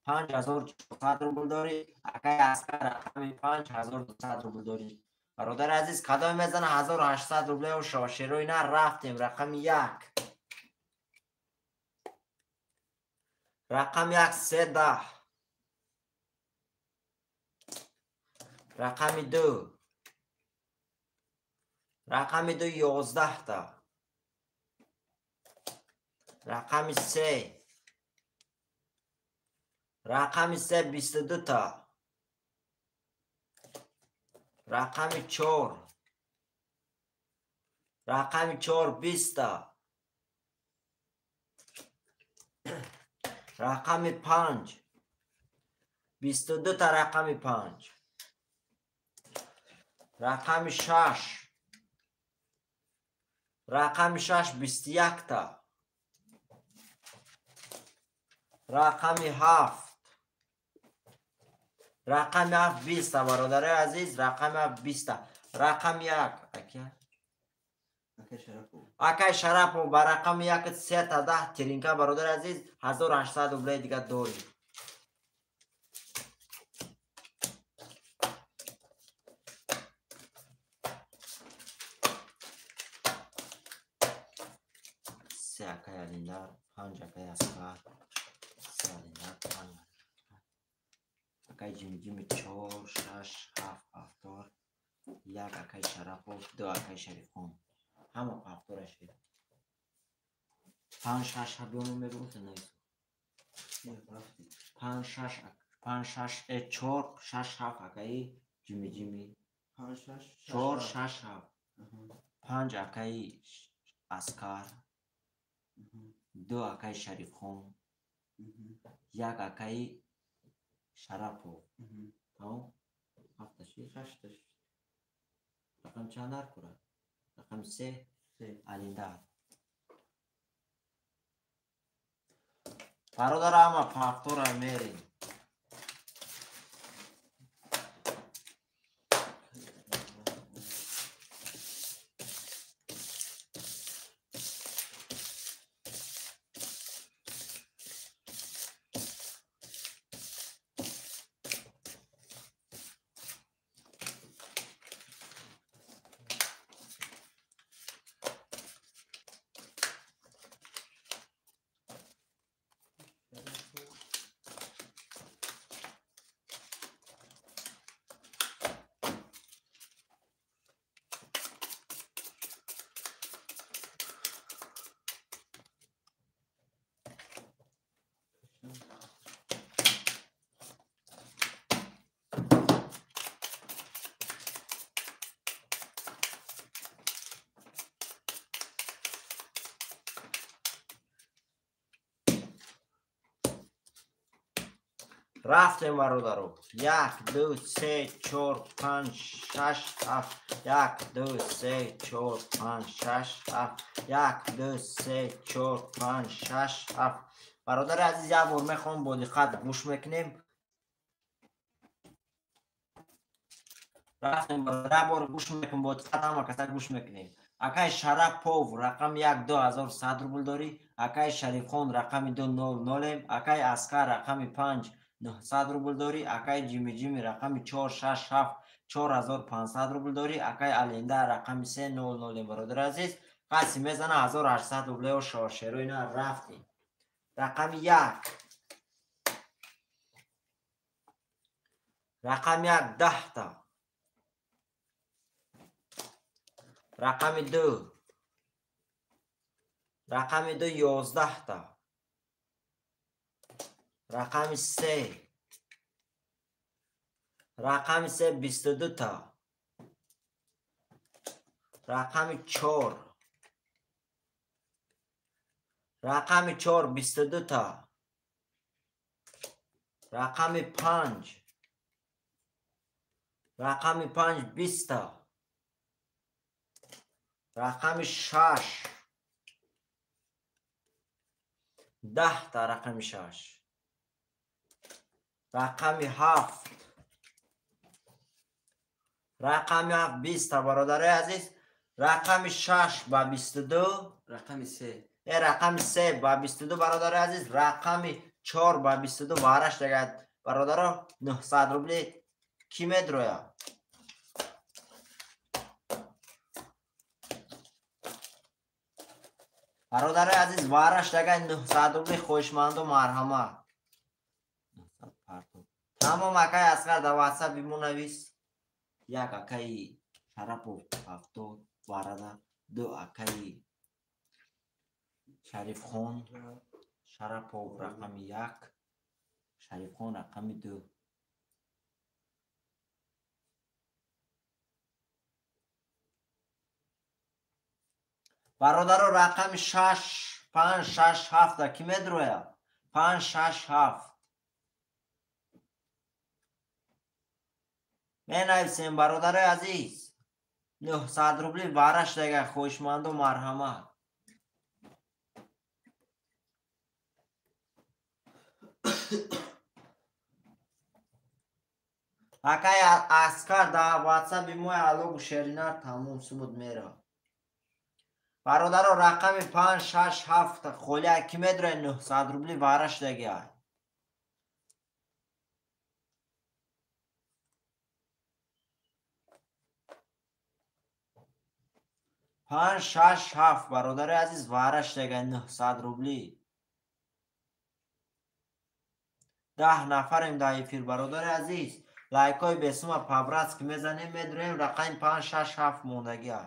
5400 рубл дорӣ, акаи Аскар рақами 5 1200 рубл дорӣ. Бародари азиз, кадоме мезана 1800 рублео шошерои на. Рафтем. Рақами 1. Рақами 1 3 10. Рақами 2. Рақами 2 11 та. Рақами 3. Рақами 3 22 та. Рақами 4. Рақами 4 20 та. Рақами 5. 22 та рақами 5. Рақами 6. Рақами 6 21 та. Рақами 7. Рақами 7 20 та. Бародарои азиз, рақами 7 20 та. Рақами 1 ака. Акай Шарапов ба рақами 1 3 та 10 тиринка. Бародари азиз, 1800 рублей дига дорӣ. Се акай Алиндар, 5 акай Аскар, се Алиндар, 5 акай Ҷимиҷими 4, 6, 7 повтор, 1 акай Шарапов, 2 акай Шарифхон. Ҳама повтора шед. 5, 6, 7 ёно мегӯм, та нависо. 5, 6, 5, 6, 4, 6, 7 акаи Ҷимиҷими. 4, 6, 7. 5 акаи Аскар, 2 акаи Шарифхон, 1 акаи Шарапов. Тамом? 7 та шид? 6 та шид. Рақам чанд дар курад? Рақами 3 Алиндар. Бародар, ҳама повтора мерем. Рафтем, бародаро. 1, 2, 3, 4, 5, 6, 7. 1, 2, 3, 4, 5, 6, 7. 1, 2, 3, 4, 5, 6, 7. Бародари азиз, як бор мехоҳам бо диққат гӯш мекунем. Рафтем, як бор гӯш мекунем, бо диққат ҳама каса гӯш мекунем. Акаи Шарапов рақами 1 2100 рубл дорӣ, акаи Шарифхон рақами 2 00, акаи Аскар рақами 5 900 рубл дорӣ, акаи Ҷимиҷими рақами 4, 6, 7 4500 рубл дорӣ, акаи Аленда рақами 3 00. Бародари азиз, қаси мезана 1800 рублео шоршеро ина. Рафтем. Рақами 1. Рақами 1 10 та. Рақами 2. Рақами 2 11 та. Рақами 3. Рақами 3 22 та. Рақами 4. Рақами 4 22 та. Рақами 5. Рақами 5 20 та. Рақами 6. 10 та рақами 6. Рақами 7. Рақами 7 20 та бародарои азиз. Рақами 6 ба 22. Рақами 3. Рақами 3 ба 22 бародарои азиз. Рақами 4 ба 22 вараш дагад бародаро 900 рубли ки медроя? Бародарои азиз вараш дагад 900 рубли хоҳишманду марҳамат. Тамом акай Асқар дар WhatsApp мо навис. Як акаи Шарапов 70 варада, ду акаи Шарифхон Шарапов рақами 1, Шарифхон рақами 2. Бародаро рақами 6, 5, 6, 7 ки медроя? 5, 6, 7. Менависем бародарои азиз. 900 рубли вараш дага хоҳишманду марҳамат. Акай Аскар дар WhatsApp мо алогу шеринар тамом сумуд мера. Бародаро рақами 5, 6, 7 холия ки медроя 900 рубли вараш дага. 5, 6, 7 бародари азиз вараш дага 900 рубли. 10 нафарем дар эфир бародари азиз. Лайкҳои бесума по-братски мезанем, медроем рақами 5, 6, 7 мондагиа.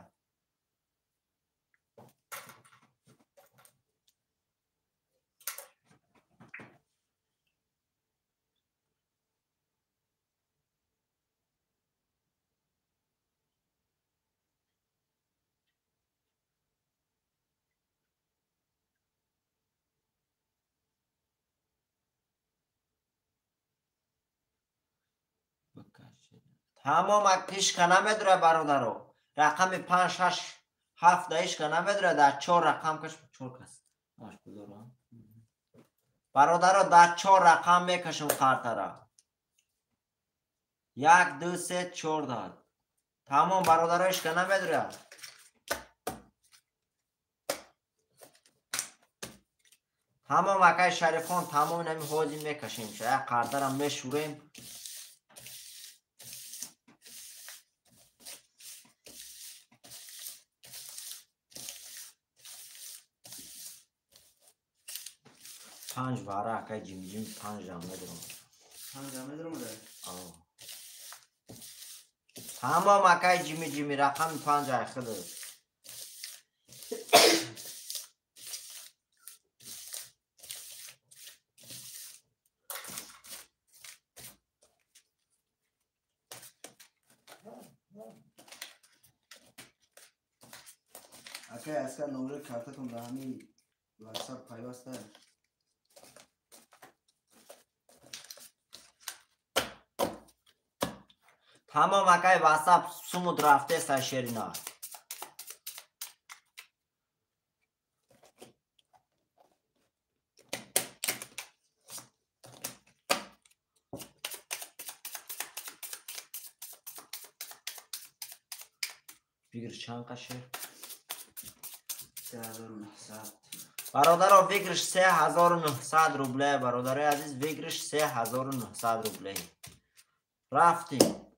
Тамом ҳичка намедура бародаро. Рақами 5, 6, 7 да ҳичка намедура, дар 4 рақам каш 4 кас. Маш бузорам. Бародаро дар 4 рақам мекашам картара. 1, 2, 3, 4 дад. Тамом бародаро ҳичка намедура. Тамом акай Шарифхон тамом нами ҳозир мекашем. Як картара мешурем. 5 вара акай ҷимҷим 5 ам медурам. 5 ам медурам да? Ао. Тамом акай ҷимҷими рақами 5 ай худо. Акай Аскар номери картатон ба ҳамин WhatsApp пайваст аст. Тамом акай WhatsApp сумуд рафтеста шерина. Бигир чанд қашер? 3900. Бародаро выигрыш 3900 рубле. Бародарои азиз выигрыш 3900 рубле. Рафтем.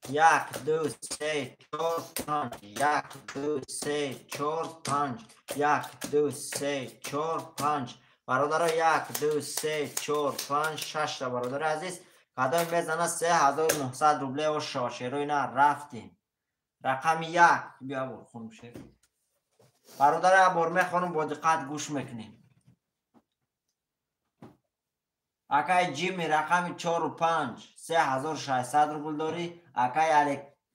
1, 2, 3, 4, 5. 1, 2, 3, 4, 5. 1, 2, 3, 4, 5. Бародаро 1, 2, 3, 4, 5, 6 та бародари азиз. Кадом мезана 3900 рубле оша шерои на рафтем. Рақами 1 бия бор хонум шер. Бародаро бор мехонум бо диққат гӯш мекунем. Акай Ҷими рақами 4 5 3600 рубл дорӣ. Акай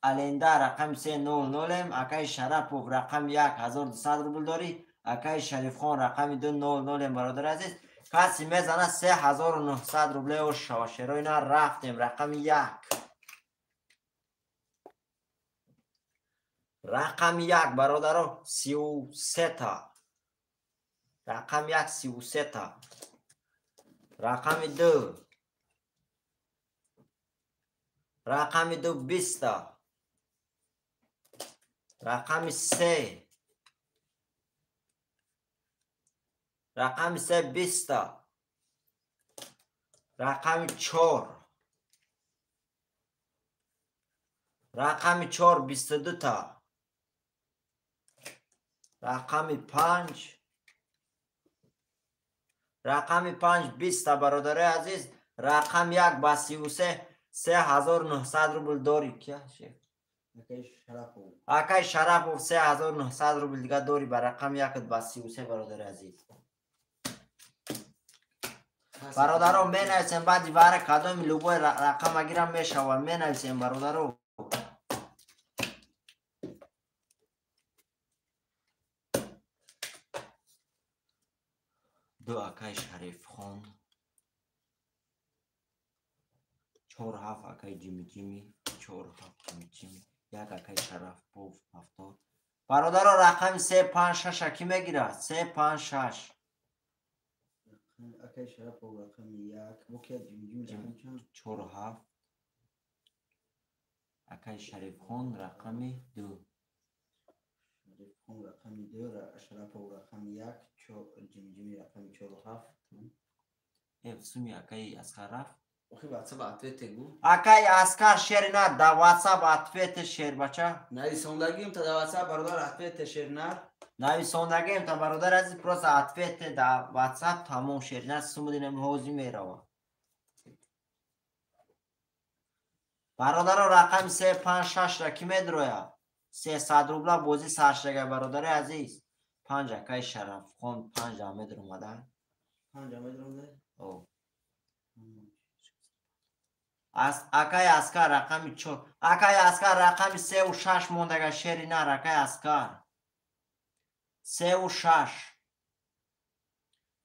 Аленда рақами 3 0 0, акай Шарапов рақами 1 1200 рубл дорӣ. Акай Шарифхон рақами 2 0 0, бародари азиз. Каси мезана 3900 рубле ош шава. Шерои на рафтем рақами 1. Рақами 1 бародаро 33 та. Рақами 1 33 та. Рақами 2. Рақами 2 20 та. Рақами 3. Рақами 3 20 та. Рақами 4. Рақами 4 22 та. Рақами 5. Рақами 5 20 та, бародари азиз. Рақами 1 ба 33 3900 рубл дорӣ. Кия шеф? Акай Шарапов 3900 рубл дига дорӣ ба рақами 1 ба 33, бародари азиз. Бародаро менависем баъди вара кадоми любой рақама гирам мешавад. Менависем бародаро. Ду акай Шарифхон, 4 7 акай Ҷими Ҷими, 4 7 Ҷими Ҷими, 1 акай Шарафпов 70. Бародаро рақами 3 5 6 ки мегирад? 3 5 6. Акай Шарапов рақами 1, бо ки Ҷими Ҷими рақами чанд? 4 7. Акай Шарифхон рақами 2. Шарифхон рақами 2, Шарапов рақами 1, Ҷими Ҷими рақами 4 7. Суми акай Аскар рафт. Охи WhatsApp ответе гу. Акай Аскар шерина да WhatsApp ответе шербача. Нависондагим та да WhatsApp бародар ответе шерина. Нависондагим та бародар азиз просто ответе да WhatsApp тамом шерина сумудинем ҳозир мерава. Бародаро рақами 3 5 6 ра ки медроя? 300 рубла бозӣ саршага бародари азиз. 5 акай Шарафхон 5 амедр омада. 5 амедр омада? О. Акай Аскар рақами 4. Акай Аскар рақами 3 6 мондага шери нар акай Аскар. 3 6.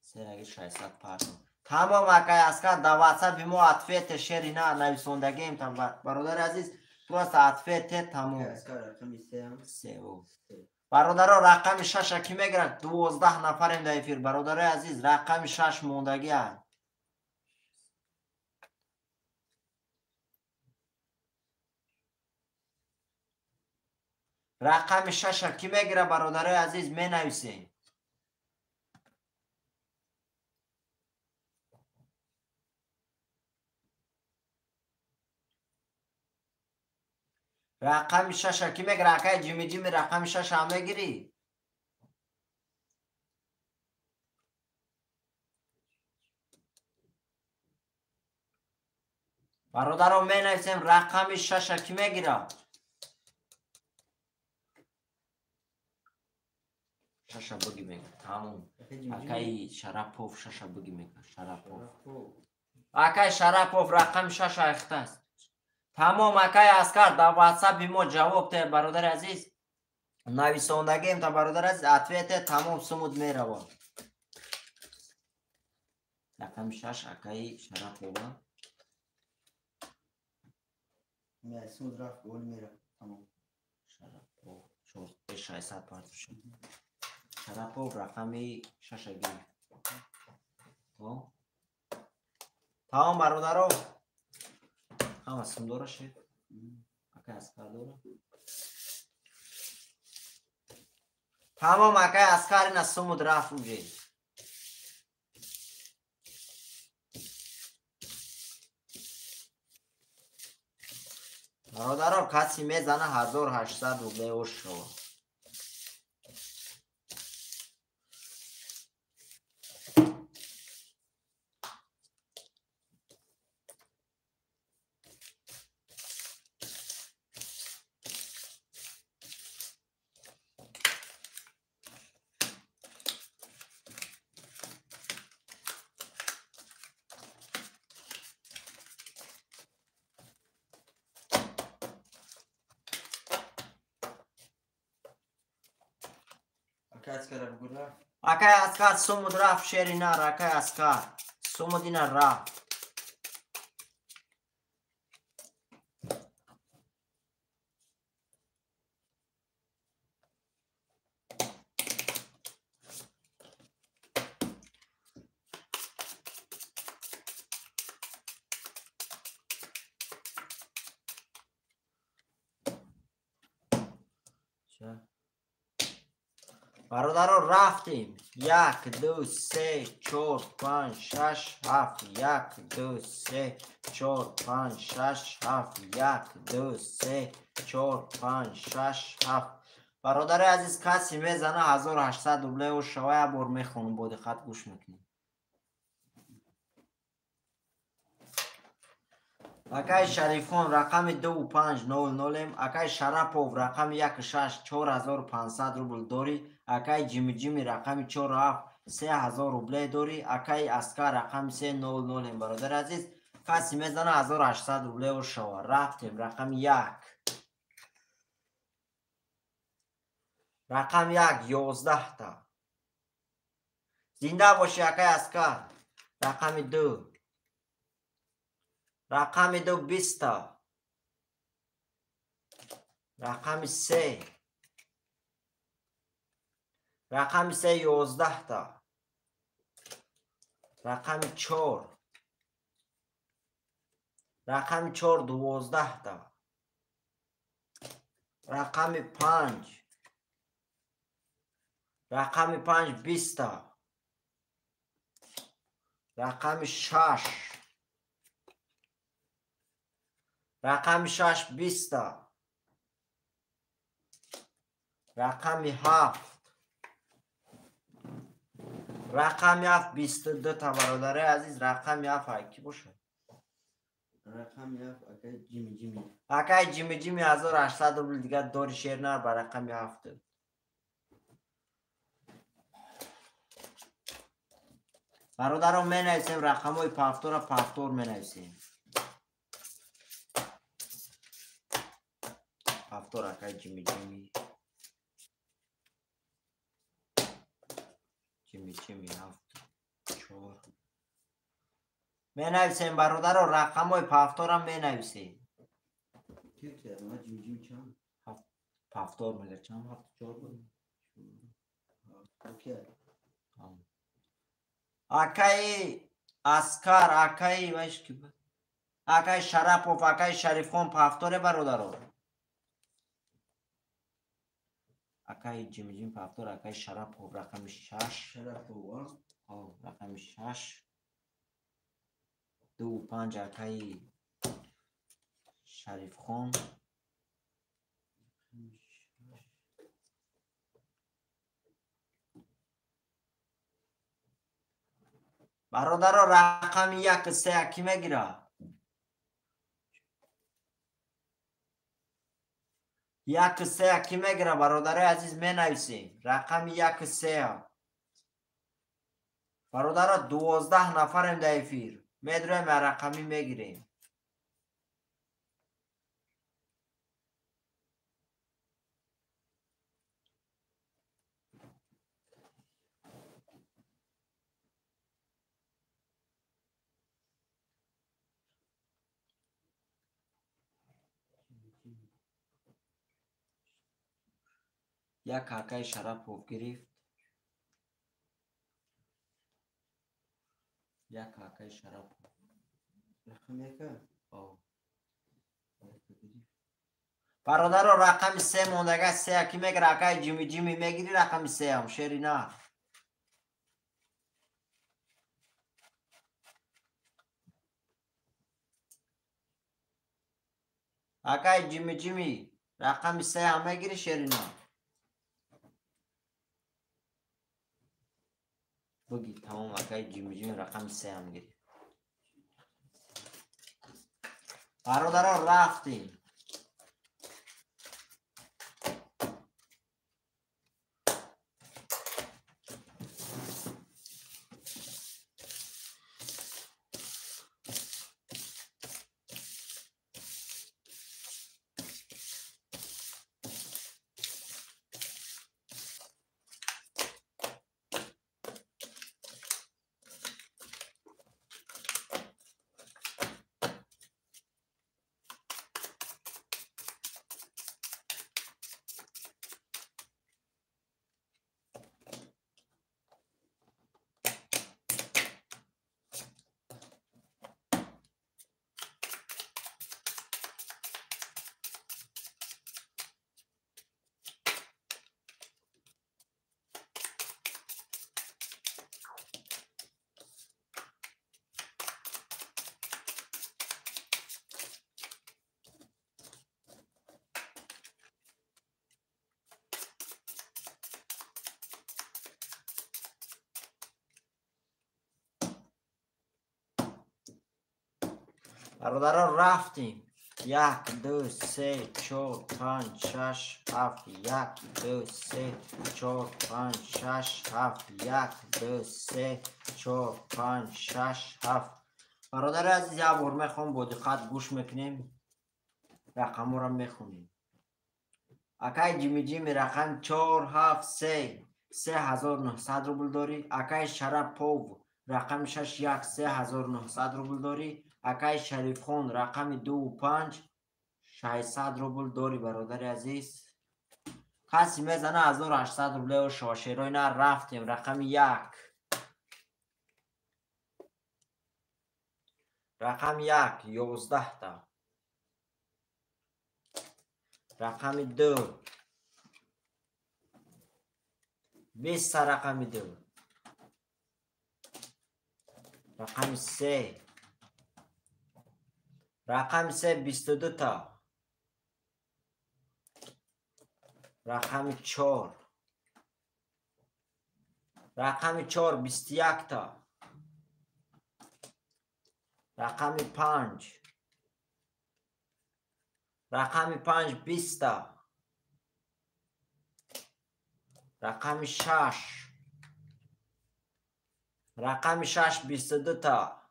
Сераги 600 пардон. Тамом акай Аскар да WhatsApp мо ответе шери нар нависондагем там бародари азиз. Просто ответе тамом. Аскар рақами 3. 3. Бародаро рақами 6 ки мегирад? 12 нафарем дар эфир бародари азиз. Рақами 6 мондагианд. Рақами 6 ки мегирад бародари азиз менависем. Рақами 6 ки мегирад? Акай Ҷими Ҷими рақами 6 ҳам мегирӣ? Бародаро менависем рақами 6 ки мегирад? Шаша буги мега. Тамом. Акай Шарапов шаша буги мега. Шарапов. Акай Шарапов рақами 6 айхтаст. Тамом акай Аскар да WhatsApp мо ҷавоб те бародари азиз. Нависондагем та бародари азиз ответе тамом сумуд мерава. Рақами 6 акай Шарапова. Ме сумуд рафт гол мера. Тамом. Шарапов 4 600 партуш. Шарапов рақами 6 гирифт. Тамом бародаро. Ҳама сум дора шеф? Акай Аскар дора? Тамом акай Аскар ина сумуд рафт уже. Бародаро каси мезана 1800 рубле ош шава. Акай Аскар сумуд рафт, шери нар, акай Аскар. Сумуд ина рафт. Бародаро рафтем. 1, 2, 3, 4, 5, 6, 7. 1, 2, 3, 4, 5, 6, 7. 1, 2, 3, 4, 5, 6, 7. Бародари азиз, касе мезана 1800 рубле о шава, як бор мехонам, бо диққат гӯш мекунем. Акай Шарифхон рақами 2500, акай Шарапов рақами 16 4500 рубл дорӣ, акай Ҷимиҷими рақами 47 3000 рубле дорӣ, акай Аскар рақами 300. Бародари азиз, касе мезана 1800 рубле о шава. Рафтем рақами 1. Рақами 1 11 та. Зинда бошӣ акай Аскар. Рақами 2. Рақами 2 20 та. Рақами 3. Рақами 3 11 та. Рақами 4. Рақами 4 12 та. Рақами 5. Рақами 5 20 та. Рақами 6. Рақами 6 20 та. Рақами 7. Рақами 7 22 та. Бародари азиз, рақами 7 ай ки бошад? Рақами 7 акай Ҷими-Ҷими. Акай Ҷими-Ҷими 1800 рубл дигар дори шернар ба рақами 7. Бародаро менависем рақамҳои пафтора, пафтор менависем. Пафтор акай Ҷими-Ҷими. Ҷими-Ҷими 7 4. Менависем бародаро рақамҳои пафторам менависем. Пафтор мега чанд? 7 4 буд. Акай Аскар, акай вайш ки буд? Акай Шарапов, акай Шарифхон пафторе бародаро. Акай Ҷимиҷим пафтор, акай Шарапов рақами 6. Шарапов, а? Рақами 6. 2 5 акай Шарифхон. Бародаро рақами 1 3 ки мегира? 1 3 ки мегира? Бародарои азиз менависем. Рақами 1 3. Бародаро 12 нафарем дар эфир. Медроем рақами мегирем. Як акай Шарапов гирифт. Як акай Шарапов. Рақами яка? Бародаро рақами 3 мондага, 3 ки мегира? Акай Ҷими-Ҷими мегири рақами 3 ам, шери нар. Акай Ҷими-Ҷими рақами 3 ам мегири шери нар. Буги тамом акай Ҷими-Ҷими рақами 3 ам гирифт. Бародаро рафтем. Бародарон рафтем. 1 2 3 4 5 6 7 1 2 3 4 5 6 7 1 2 3 4 5 6 7. Бародари азиз, як бор мехоҳам бо диққат гӯш мекунем, рақамҳоро мехонем. Акай Ҷими Ҷими рақам 4 7 3 3900 рубл дорӣ. Акай Шарапов рақами 6 1 3900 рубл дорӣ. Акай Шарифхон рақами 2 5 600 рубл дорӣ. Бародари азиз, касе мезана 1800 рублео шошерои на. Рафтем. Рақами 1, рақами 1 11 та, рақами 2 20 та, рақами 2, рақами 3, рақами 3 22 та, рақами 4, рақами 4 21 та, рақами 5, рақами 5 20 та, рақами 6, рақами 6 22 та,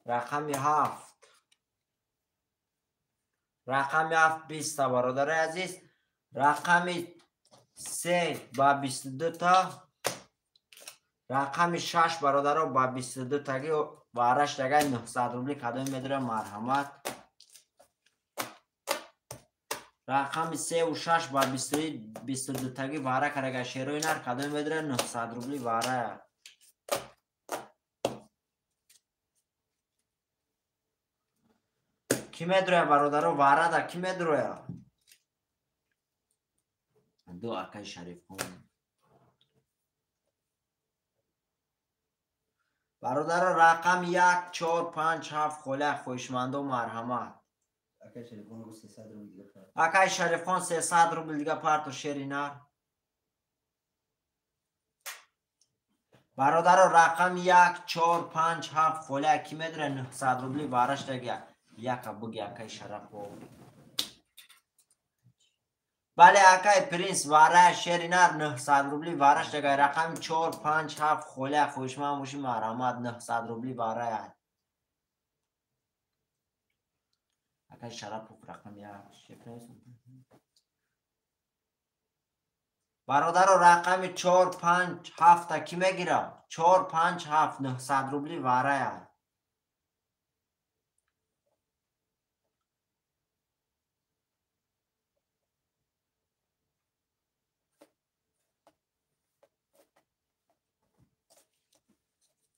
рақами 7, рақами 7 20 та. Бародари азиз, рақами 3 ба 22 та, рақами 6 бародаро ба 22 таги вараш дагай 900 рубли. Кадоми медора марҳамат. Рақами 3 ва 6 ба 22 таги вара карага шерои нар. Кадоми медора 900 рубли вара. Ки медроя бародаро варада? Ки медроя? Ду акай Шарифхон. Бародаро рақам 1 4 5 7 холя хоҳишмандо марҳамат. Акай Шарифхон 300 рубл дига парто шери нар. Бародаро рақам 1 4 5 7 холя ки медра 900 рубли вараш дага. Яка буги акай Шарапов. Бале акай Принс вара шери нар 900 рубли вараш дага. Рақами 4 5 7 холя хоҳишманд боши марҳамат 900 рубли вара. Акай Шарапов рақами 1. Бародаро рақами 4 5 7 ки мегирам? 4 5 7 900 рубли вара.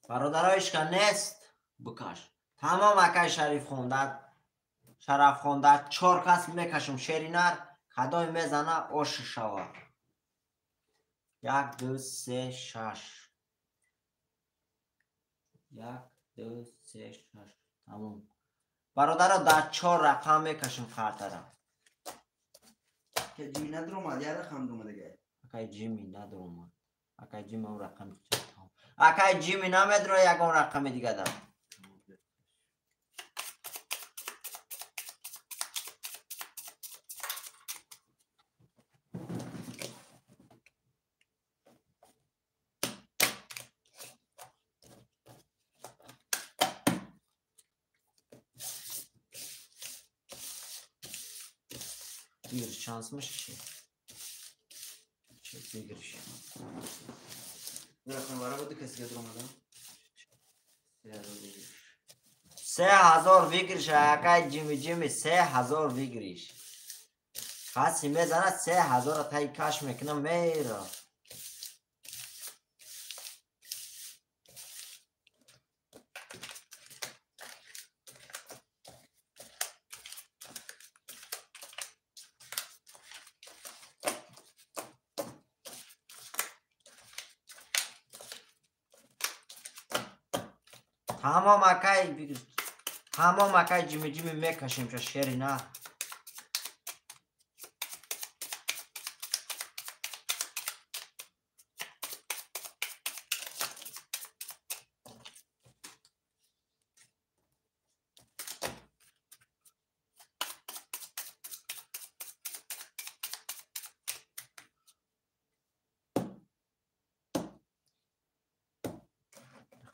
Бародаро ишка нест, бикаш. Тамом акай Шарифхон Шарафхон дар 4 кас мекашам шери нар. Кадоми мезана ош шава. 1 2 3 6 1 2 3 6. Тамом. Бародаро дар 4 рақам мекашам картара. Ки Ҷими надромад, як рақам дромад дигар. Акай Ҷими надромад. Акай Ҷими он рақам. Акай Ҷими намедро ягон рақами дига да. Bir şansmış ki. Bir giriş. 3000 выигрыш, акай Ҷими Ҷими 3000 выигрыш. Каси мезана 3000 тай каш мекунам мера. Тамом акай, тамом акай Ҷими Ҷими мекашем ча шери на.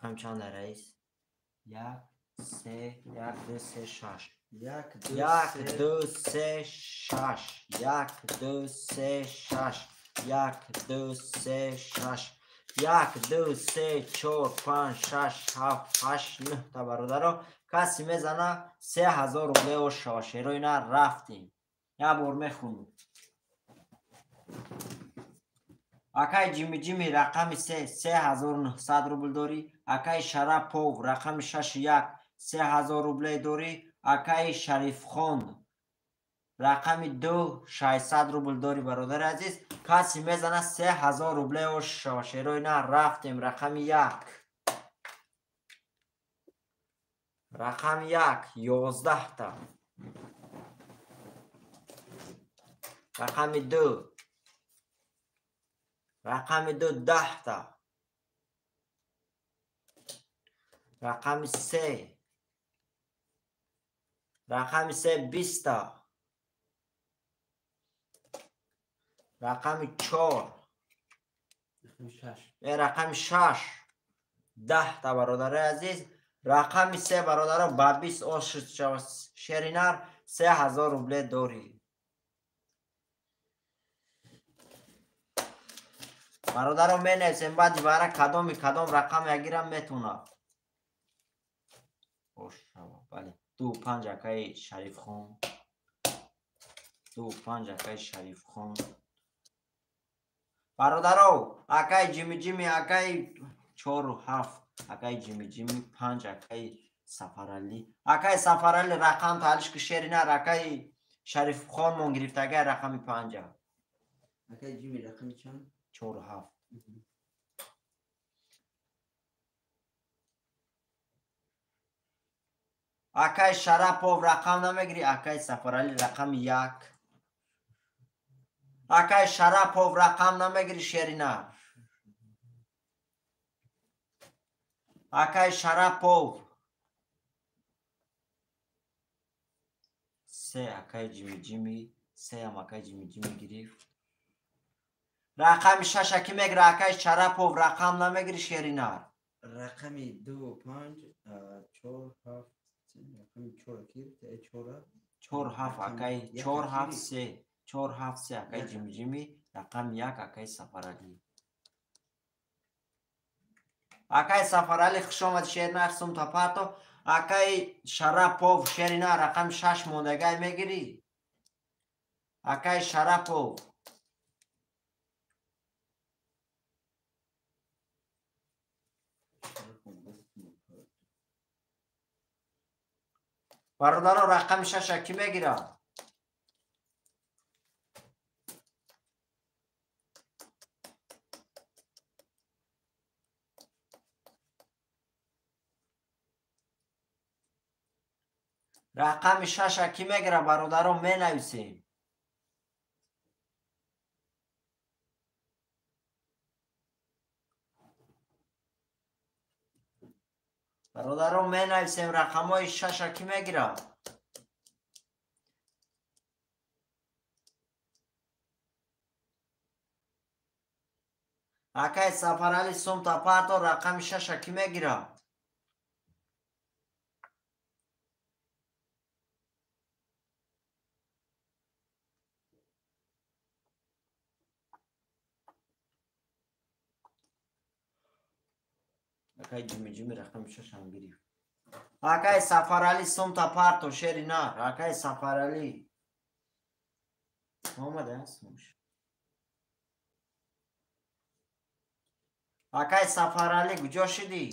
Рақам чанд раис? 1 3 1 2 3 6. 1 2 1 2 3 6. 1 2 3 6. 1 2 3 6. 1 2 3 4 5 6 7 8 9 та бародаро каси мезана 3000 рубле ош шава. Шерои на рафтем. Як бор мехунем. Акай Ҷими Ҷими рақами 3 3900 рубл дорӣ. Акай Шарапов рақами 6 1 3000 рубле дорӣ. Акай Шарифхон рақами 2 600 рубл дорӣ бародари азиз. Каси мезана 3000 рубле ош шава. Шерои на рафтем. Рақами 1. Рақами 1 11 та. Рақами 2. Рақами 2 10 та. Рақами 3. Рақами 3 20 та. Рақами 4. Рақами 6 10 та бародари азиз. Рақами 3 бародаро ба 20 ош шава. Шеринар 3000 рубле дорӣ. Бародаро менависем баъди бара кадоми кадом рақам ягирам метуна. Ош шава. Бале. 2 5 акаи Шарифхон. 2 5 акаи Шарифхон. Бародаро, акаи Ҷими Ҷими, акаи 4 7, акаи Ҷими Ҷими 5, акаи Сафаралӣ. Акаи Сафаралӣ рақам таълиш ки шеринар, акаи Шарифхон мон гирифтагай рақами 5. Акаи Ҷими рақами чанд? 4 7. Акаи Шарапов рақам намегирӣ, акаи Сафаралӣ рақами 1. Акаи Шарапов рақам намегирӣ шеринар. Акаи Шарапов 3 акаи Ҷими Ҷими, 3 ам акаи Ҷими Ҷими гирифт. Рақами 6 ки мегира акаи Шарапов рақам намегирӣ шеринар. Рақами 2 5 4 7 рақами 4 ки 4 4 7 акаи 4 7 3 4 7 3 акаи Ҷими Ҷими рақами 1 акаи Сафаралӣ. Акаи Сафаралӣ хуш омадӣ шеринар сум тапато. Акаи Шарапов шеринар рақами 6 мондагай мегирӣ. Акаи Шарапов бародаро рақами 6 ки мегирад? Рақами 6 ки мегирад бародаро менависем. Бародаро менависем рақамҳои 6 ки мегирад. Акаи Сафаралӣ сум тапарто рақами 6 ки мегирад. Акаи Ҷими Ҷими рақами 6 ҳам гирифт. Акаи Сафаралӣ сум тапарто шеринар. Акаи Сафаралӣ омада сумш. Акаи Сафаралӣ куҷо шидӣ?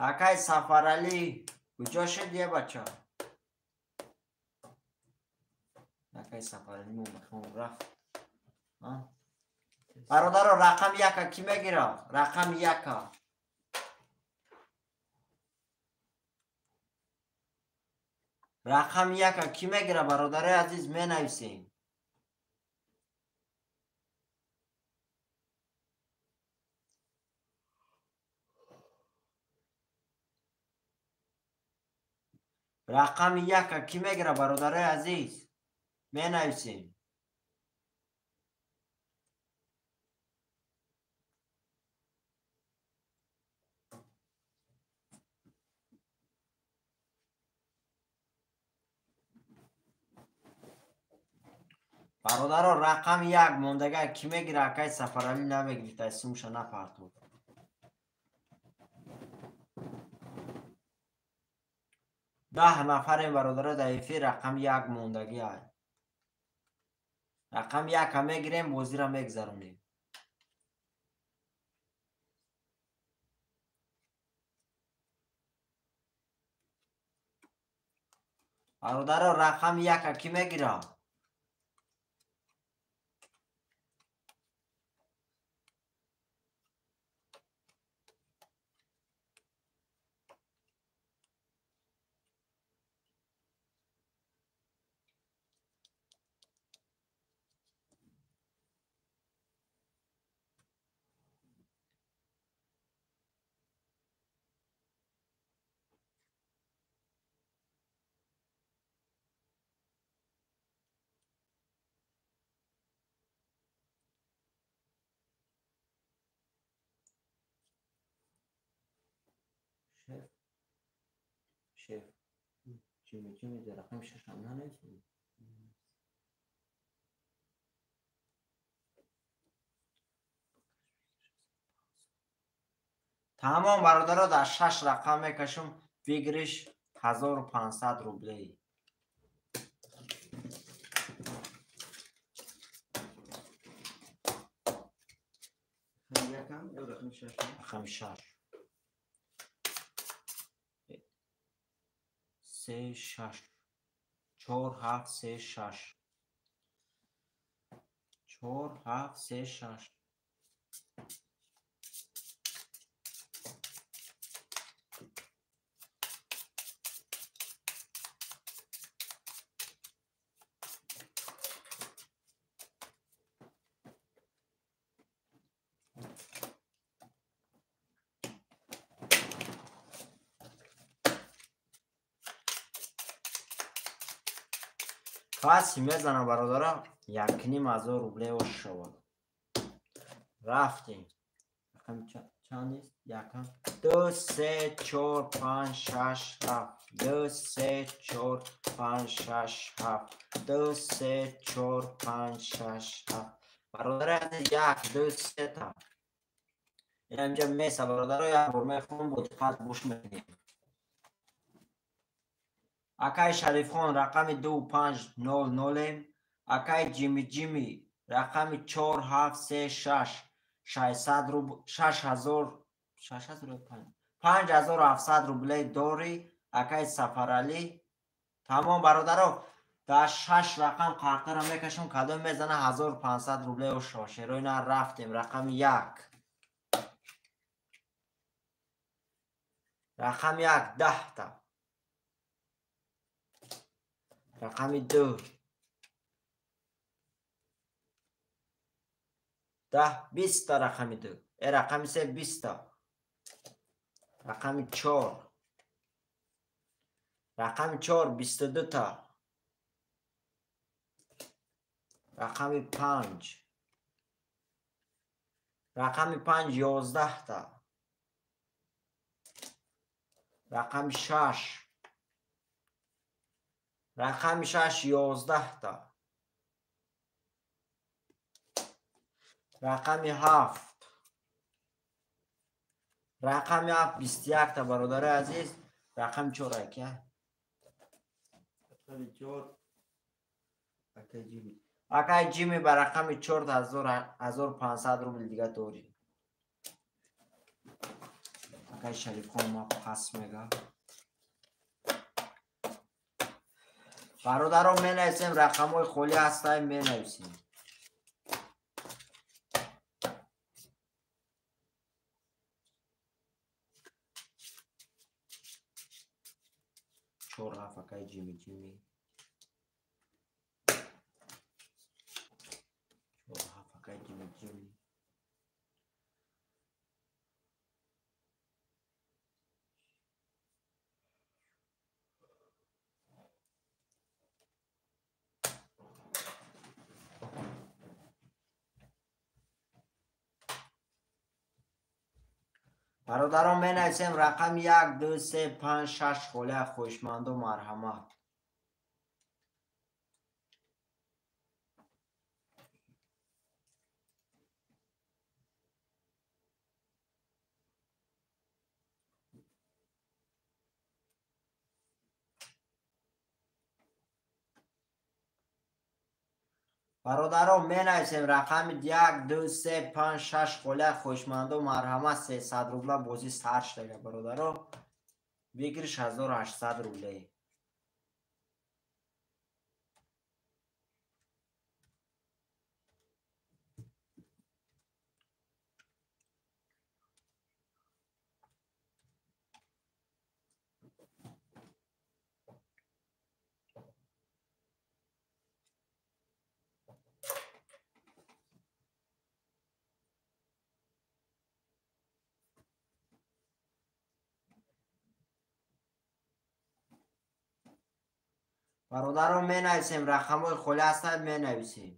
Акаи Сафаралӣ куҷо шидӣ бача? Акаи Сафаралӣ момахон рафт. Бародаро рақами 1 ки мегирад? Рақами 1. Рақами 1 ки мегирад бародарои азиз менависем. Рақами яка кӣ мегира, бародарои азиз? Менависем. Бародаро, рақами як мондага кӣ мегира? Акай Сафаралӣ намегирифта, сумша напартов. 10 нафарем, бародаро, дар эфир. Рақами як мондагӣ ай. Рақами яка мегирем, бозира мегзаронем. Бародаро, рақами яка кӣ мегира? Шеф, Ҷими Ҷими дар рақами шашам нанависем. Тамом, бародаро, дар шаш рақам мекашам, выигрыш 1500 рублей. Рақами шаш. 3 6 4 7 3 6 4 7 3 6. Каси мезанам, бародаро, 1500 рублей ош шавад. Рафтем. Рақами чанд нест? Якам. 2 3 4 5 6 7. 2 3 4 5 6 7. 2 3 4 5 6 7. Бародаро, 1 2 3 та. Инҷа меса, бародаро, як бор мехонам, бо диққат гӯш мекунем. Акай Шарифхон рақами 2 5 0 0, акай Ҷими Ҷими рақами 4 7 3 6 600 рубл 6000 6005 5700 рублей дорӣ, акай Сафаралӣ. Тамом, бародаро, дар шаш рақам қартара мекашам, кадом мезана 1500 рублей ошо. Шерои на рафтем. Рақами як. Рақами як 10 та. Рақами ду 10 20 та. Рақами ду рақами се 20 та. Рақами чор, рақами чор 22 та. Рақами панҷ, рақами панҷ 11 та. Рақами шаш, рақами шаш 11 та. Рақами ҳафт, рақами ҳафт 21 та. Бародарои азиз, рақами чор ака. Рақами чор акай Ҷими. Акай Ҷими, ба рақами чор 1500 рубл дига дорӣ. Акай Шарифхон ма пас мега. Бародаро, менависем, рақамҳои холӣ ҳастаем, менависем. Чор ҳафт, акай Ҷими Ҷими. Чор ҳафт, акай Ҷими Ҷими. Бародарон менависем рақами 1, 2, 3, 5, 6 холия хоҳишманду марҳамат. Бародарон менависем рақами 1, 2, 3, 5, 6 холия хоҳишманду марҳамат. 300 рубла бозӣ сар шудага бародаро. Выигрыш 1800 рублей. Бародарон менависем рақамҳои холӣ ҳастанд менависем.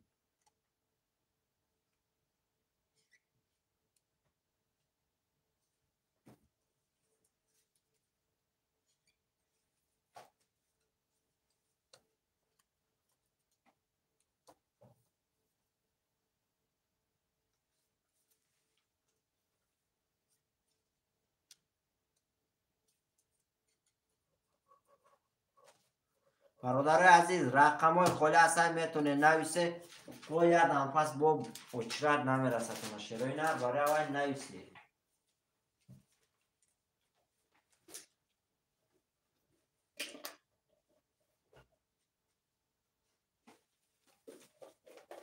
Бародарои азиз рақамҳои холӣ ҳастанд метавонед нависе. Бояд ҳам пас бо очрат намерасад шерои нар барои аввал нависе.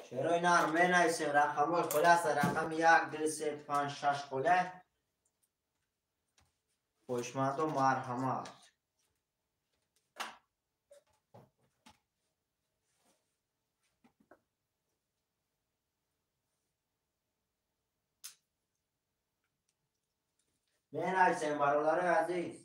Шерои нар менависем рақамҳои холӣ ҳастанд рақами 1, 2, 3, 5, 6 холӣ. Хоҳишмандо марҳамат. Менависем бародарои азиз.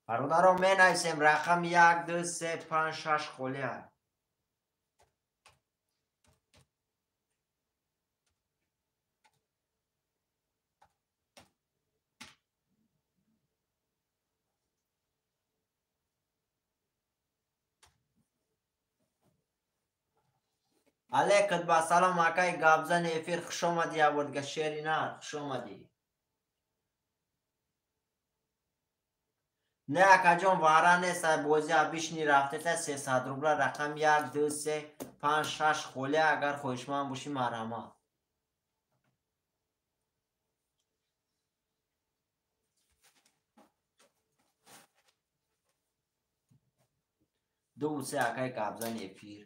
Бародарон менависем рақами 1, 2, 3, 5, 6 холия. Алейкум ба салом акай гапзани эфир хуш омадӣ абодга шери нар хуш омадӣ. Не акаҷон вара нест бозӣ бишни рафтета 300 рубла рақам 1, 2, 3, 5, 6 холия агар хоҳишманд бошӣ марҳамат. Ду се акай гапзани эфир.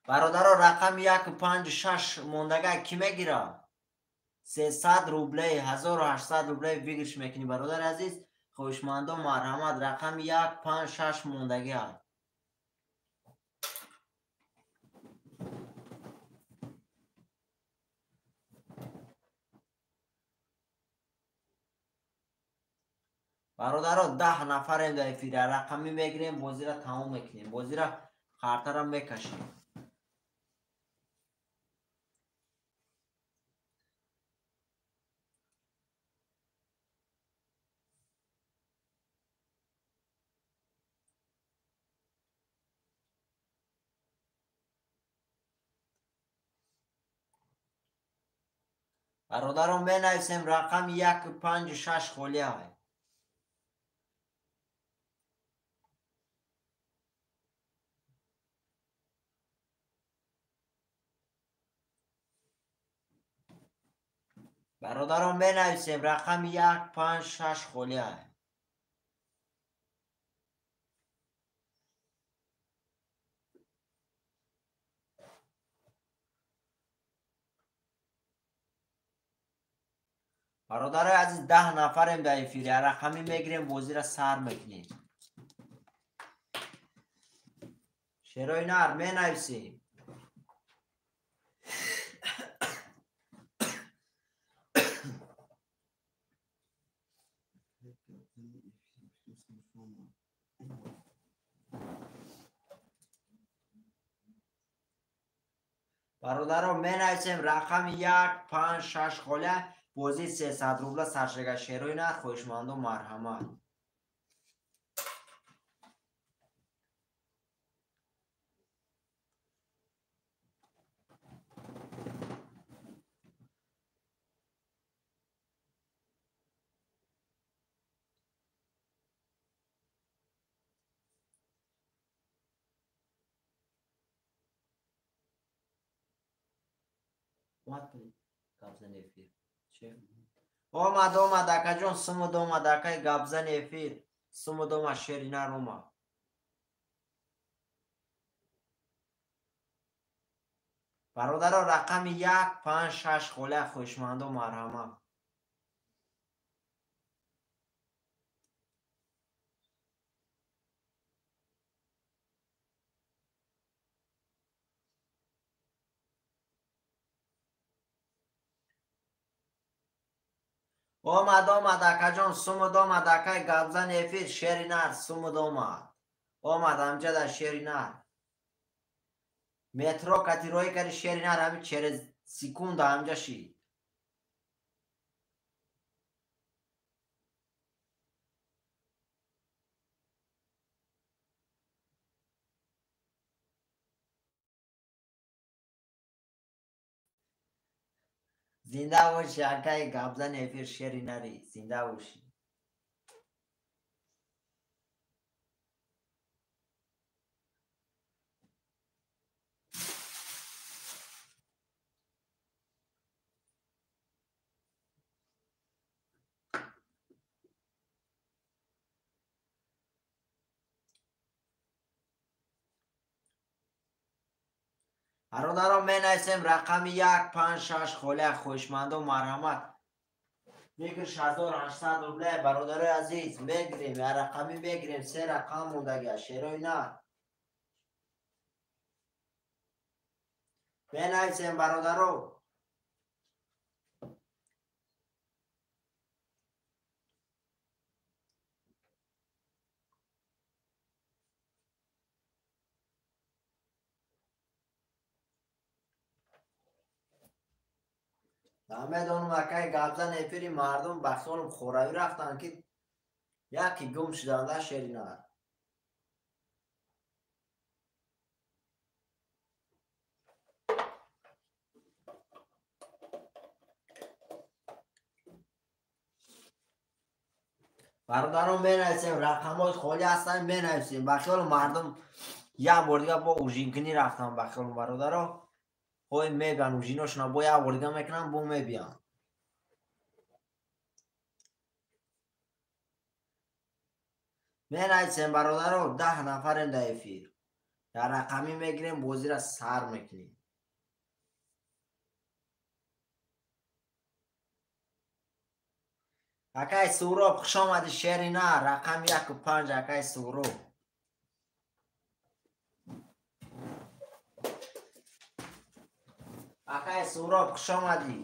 Бародаро рақами 1, 5, 6 мондага кӣ мегирад? 300 рублей, 1800 рублей выигрыш мекунӣ бародари азиз. Хоҳишмандо марҳамат рақами 1, 5, 6 мондагӣ аст. Бародаро 10 нафарем дар эфира рақамӣ мегирем, бозиро тамом мекунем, бозиро хартара мекашем. Бародарон менависем рақами 1, 5, 6 холия. Бародарон менависем рақами 1, 5, 6 холия. Бародарои азиз 10 нафарем дар эфири рақамӣ мегирем, бозиро сар мекунем. Шерои нар менависем. Бародаро, менависем рақами 1, 5, 6 холя, бозии 300 рубла саршага шерои нар, хоҳишмандо марҳамат. Гапзани эфир. Омад, омад, акаҷон, сумуд омад, акай гапзани эфир. Сумуд омад, шери нар омад. Бародаро, рақами 1, 5, 6 холя, хоҳишмандо марҳамат. Омад, омад, акаҷон, сумуд омад, акай гапзани эфир, шери нар, сумуд омад. Омад, амҷада шери нар. Метро кати роӣ карди шери нар, ҳами через секунда амҷа шид. Зинда бошӣ, акай гапзани эфир, шери нари, зинда бошӣ. Бародаро, менависем рақами 1, 5, 6 холя, хоҳишмандо марҳамат. Мегир 6800 рубля, бародарои азиз, мегирем, я рақами мегирем, се рақам мондага, шерои нар. Менависем, бародаро. Намедонам, акай гапзан эфири мардум ба хиёлам хоравӣ рафтанд, ки яке гум шуданда шери нар. Бародарон, менависем, рақамҳои холӣ ҳастанд, менависем. Ба хиёли мардум як бор дига бо ужинкунӣ рафтанд, ба хиёлам бародаро. Ҳой мебиан, ужиношона бо як бор дига мекунанд, бо мебиан. Менависем, бародаро, 10 нафарем дар эфир. Дар рақамӣ мегирем, бозиро сар мекунем. Акай Суроб, хуш омадӣ, шери нар, рақами 1 ва 5, акай Суроб. Акай Суроб, хуш омадӣ.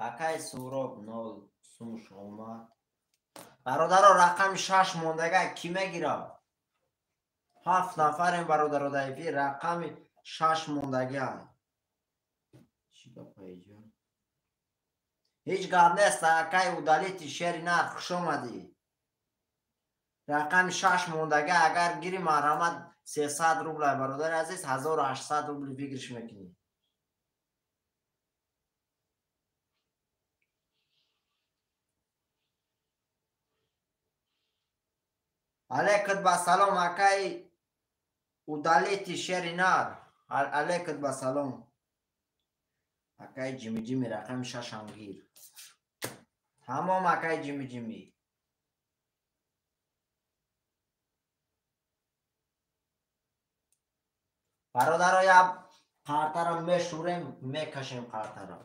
Акай Суроб 0 сумш омад. Бародаро, рақами 6 мондага кӣ мегирад? 7 нафарем, бародаро, дар эфир, рақами 6 мондага. Чӣ гапа иҷо? Ҳеҷ гап нест, акай удалити шери нар, хуш омадӣ. Рақами 6 мондага, агар гири марҳамат 300 рубл, бародари азиз, 1800 рубл выигрыш мекунӣ. Алейкум ба салом, акай удалити шери нар. Алейкум ба салом. Акай Ҷими Ҷими рақами 6 ҳам гир. Тамом, акай Ҷими Ҷими. Бародаро, як қартаро мешӯрем, мекашем қартаро.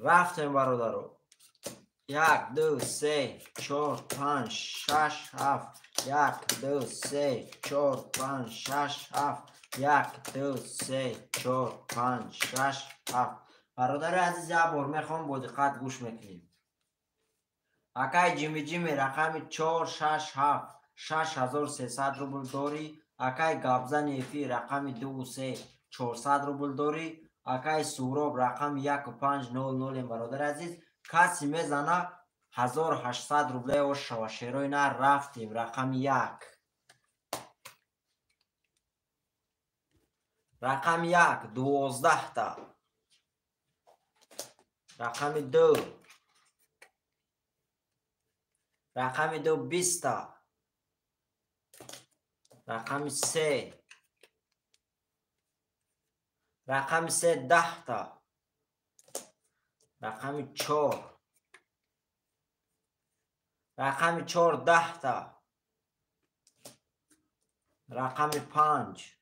Рафтем, бародаро. 1, 2, 3, 4, 5, 6, 7. 1, 2, 3, 4, 5, 6, 7. 1, 2, 3, 4, 5, 6, 7. Бародари азиз, як бор мехоҳам бо диққат гӯш мекунем. Акай Ҷими Ҷими рақами 4, 6, 7, 6300 рубл дорӣ. Акай Гапзани эфир рақами 2, 3, 400 рубл дорӣ. Акай Суроб рақами 1, 5, 0, 0. Бародари азиз, каси мезана 1800 рубле ош шава. Шерои нар, рафтем. Рақами 1. Рақами 1, 12 та. Рақами 2. Рақами 2, 20 та. Рақами 3. Рақами 3, 10 та. Рақами 4. Рақами 4, 10 та. Рақами 5.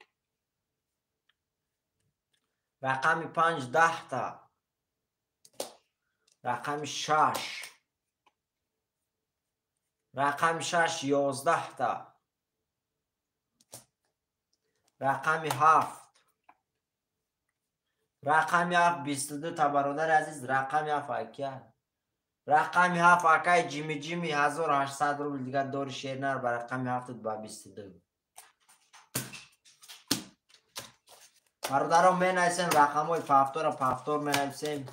Рақами 5, 10 та. Рақами 6. Рақами 6, 11 та. Рақами 7. Рақами 7, 22 та. Бародари азиз, рақами 7 акия. Рақами 7, акай Ҷими Ҷими 1800 рубл дигар дори шернар ба рақами 7 ба 22. Бародарон, менависем рақамҳои пафтора, пафтор менависем.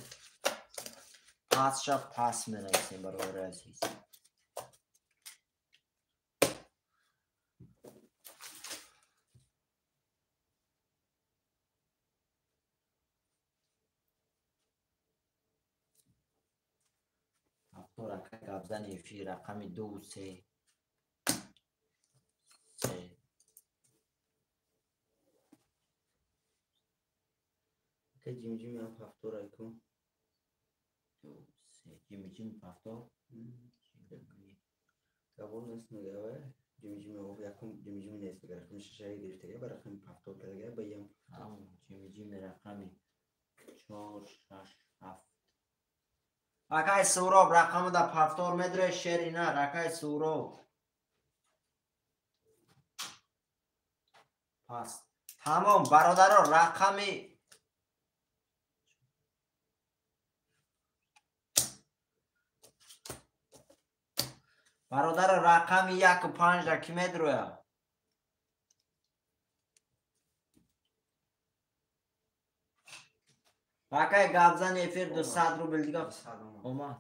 Пасша пас менависем, бародари азиз. Акай Гапзани эфир рақами 2, 3, 3. Акай Ҷими Ҷими ҳам пафтор айку. 2, 3. Ҷими Ҷими пафтор? Гавор нест мегава. Ҷими Ҷими ов якум Ҷими Ҷими нест мега. Рақами 6 гирифтага, ба рақами пафтор кардага, ба ям. Ҷими Ҷими рақами 4, 6, 7. Акай Суроб рақаму да пафтор медре шери нар, акай Суроб. Пас. Тамом, бародаро, рақами бародаро рақами 1, 5 ра ки медроя? Акай Гапзани эфир 200 рубл дига омад.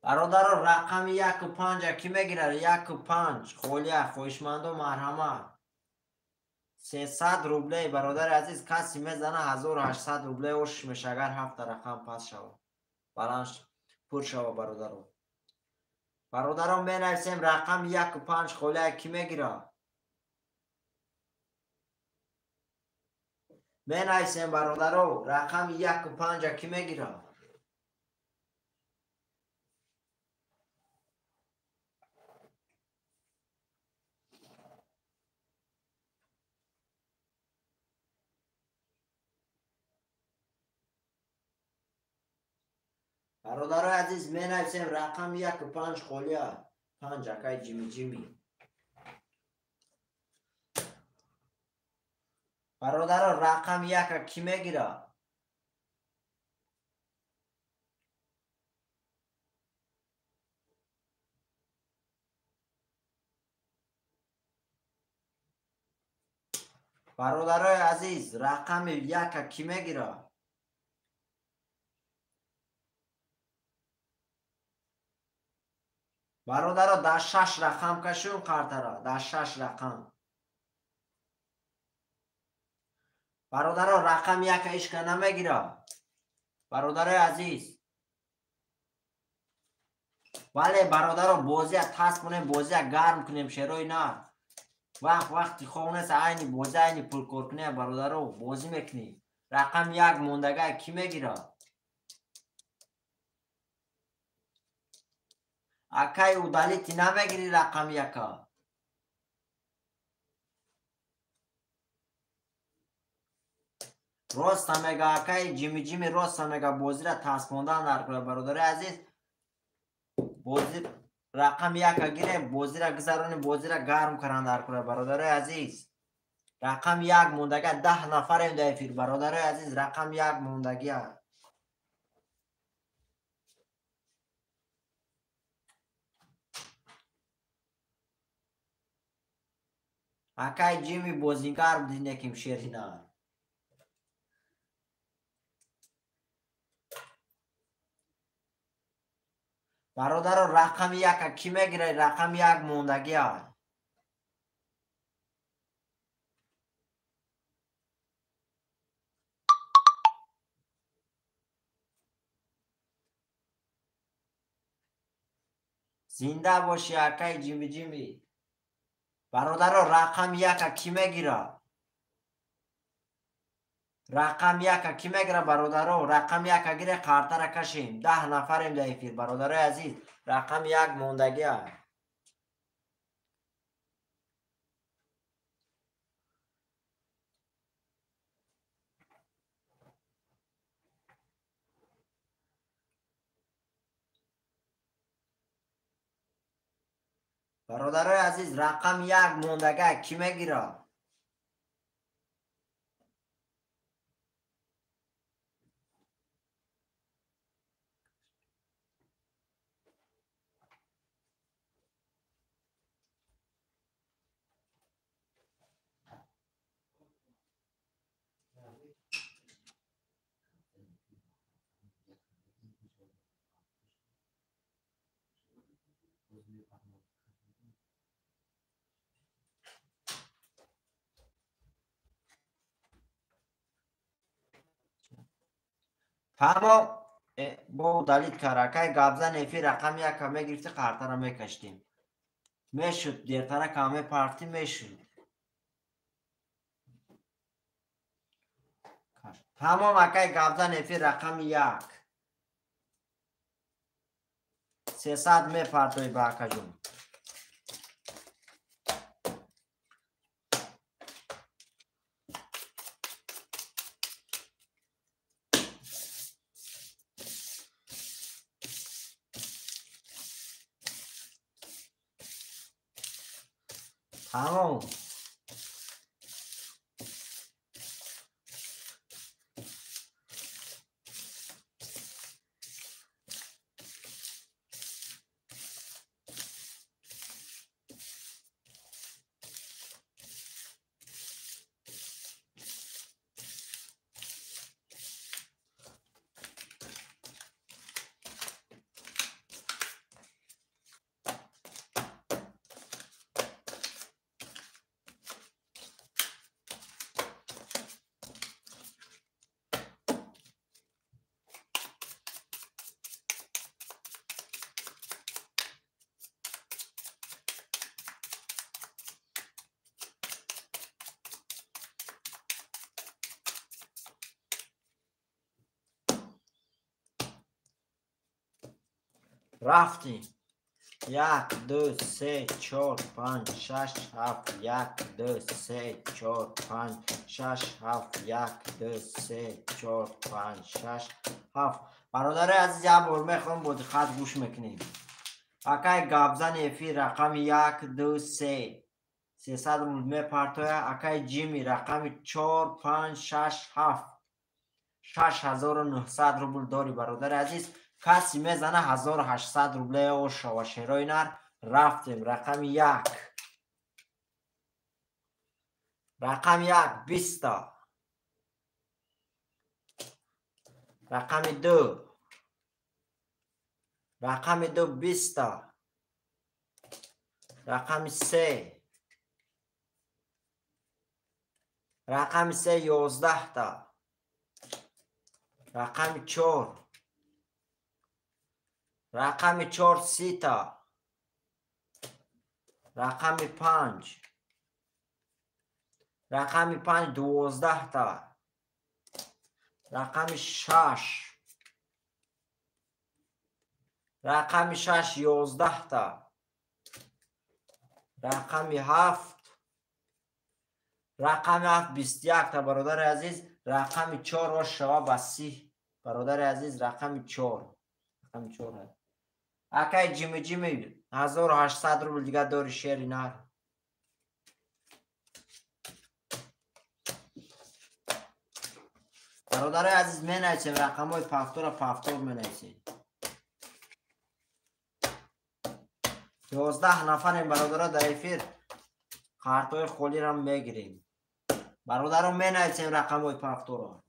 Бародаро, рақами 1 5 кӣ мегирад? 1 5 холия, хоҳишмандо, марҳамат. 300 рублей, бародари азиз, касе мезана, 1800 рублей ошиш меша, агар ҳафта рақам пас шава, баланд пур шава. Бародаро, бародарон, менависем рақами 1 5 холия, кӣ мегирад? Менависем, бародаро, рақами 1 5 кӣ мегирад? Бародарои азиз, менависем рақами 1 5 холия. Панҷ, акай Ҷими Ҷими. Бародаро, рақами яка кӣ мегирад? Бародарои азиз, рақами яка кӣ мегирад? Бародаро, дар шаш рақам кашун қартара, дар шаш рақам. Бародаро, рақами яка ишка намегирад, бародарои азиз. Бале, бародаро, бозия тас кунем, бозия гарм кунем, шерои на вақт вақти хоб нест, айни бозӣ, айни пулкоркунӣ, бародаро, бозӣ мекунӣ. Рақами як мондага, кӣ мегирад? Акай удалить намегирӣ рақами яка? Роста мега, акай Ҷими Ҷими, роста мега, бозира таспондан дар кора. Бародари азиз, бози рақами яка гирем, бозира гузаронем, бозира гарм каран дар кора. Бародарои азиз, рақами як мондага, 10 нафарем дар эфир. Бародарои азиз, рақами як мондагия. Акай Ҷими, бозингар будӣ, неким шерина. Бародаро, рақами яка кӣ мегирад? Рақами як мондагия. Зинда бошӣ, акай Ҷими Ҷими. Бародаро, рақами яка кӣ мегирад? Рақами яка кӣ мегирад? Бародаро, рақами яка гире, қартара кашем. 10 нафарем дар эфир. Бародарои азиз, рақами як мондагия. Бародарои азиз, рақами як мондага, кӣ мегирад? Тамом, бо удалить кард. Акай гапзан эфир, рақами яка мегирифти, қартара мекаштем, мешуд, дертара кам мепартӣ, мешуд. Тамом, акай гапзан эфир, рақами як, 300 мепартои ба акаҷон. Тамом. Рафтем. 1, 2, 3, 4, 5, 6, 7, 1, 2, 3, 4, 5, 6, 7, 1, 2, 3, 4, 5, 6, 7. Бародари азиз, як бор мехоҳам бо диққат гӯш мекунем. Акай гапзани эфир рақами 1, 2, 3 300 рубл мепартоя. Акай Ҷими рақами 4, 5, 6, 7 6900 рубл дори бародари азиз. Каси мезана 1800 рубле ошава шерои нар. Рафтем. Рақами 1. Рақами 1 20. Рақами 2. Рақами 2 20. Рақами 3. Рақами 3 11. Рақами 4. Рақами 4 30. Рақами 5. Рақами 5 12. Рақами 6. Рақами 6 11. Рақами 7. Рақами 7 21. Бародари азиз, рақами 4 шава ба 30. Бародари азиз, рақами 4. Рақами 4. Акай Ҷими Ҷими 1800 рубл дига дори шери нар. Бародари азиз, менависем рақамҳои пафтора, пафтор менависем. 11 нафарем бародаро дар эфир. Картҳои холиро мегирем. Бародаро менависем рақамҳои пафторо.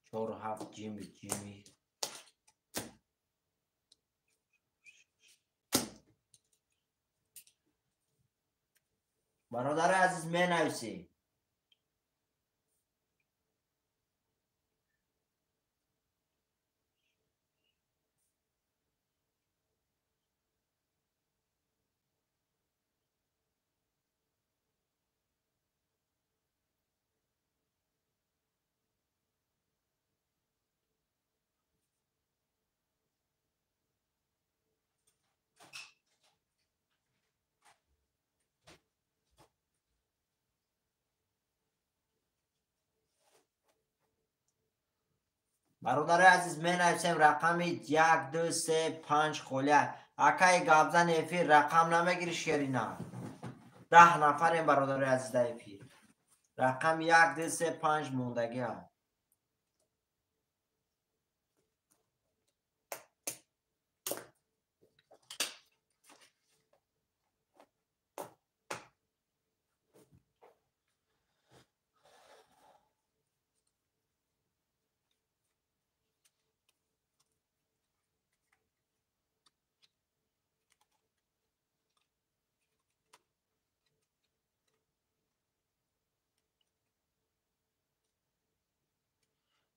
Чор ҳафт Ҷими Ҷими. Бародари азиз, менависем. Бародари азиз, менависем рақами 1, 2, 3, 5 холия. Акай гапзани эфир рақам намегири шерина. 10 нафарем бародари азиз дар эфир. Рақами 1, 2, 3, 5 мондагиа.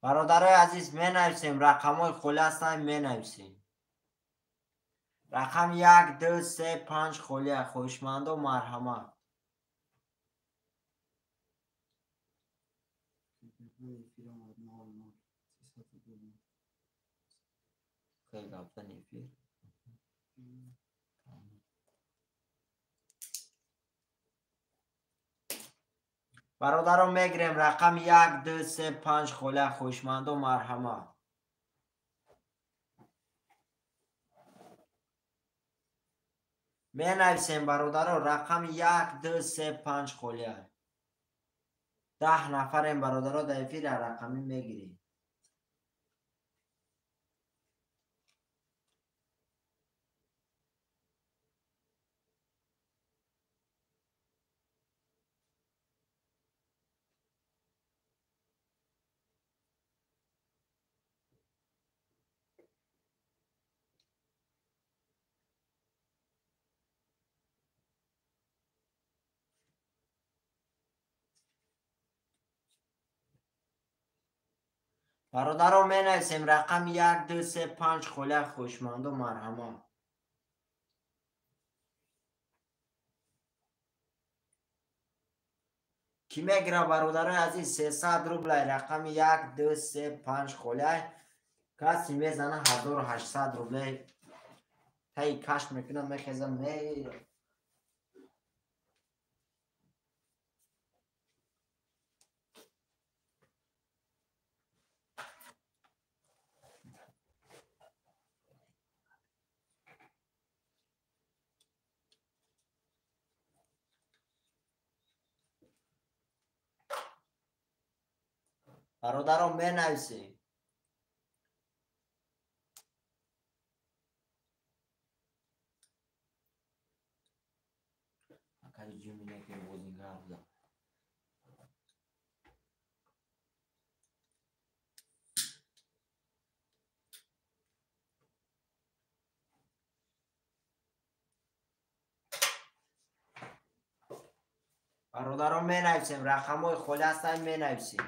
Бародарои азиз, менависем рақамҳои холӣ ҳастанд, менависем. Рақам 1, 2, 3, 5 холия. Хоҳишмандо марҳамат. Бародаро мегирем рақами 1, 2, 3, 5 холия. Хоҳишмандо марҳамат. Менависем бародаро рақами 1, 2, 3, 5 холия. 10 нафарем бародаро дар эфир рақамӣ мегирем. Бародаро менависем рақами 1, 2, 3, 5 холия. Хоҳишмандо марҳамат. Ки мегира, бародарои азиз? 300 рублай, рақами 1, 2, 3, 5 холиай. Каси мезана 1800 рублей таи каш мекунам, мехезам, мера. Бародаро, менависем. Акаи ҷумине ки бозингар буда. Бародаро, менависем, рақамҳои холи ҳастанд, менависем.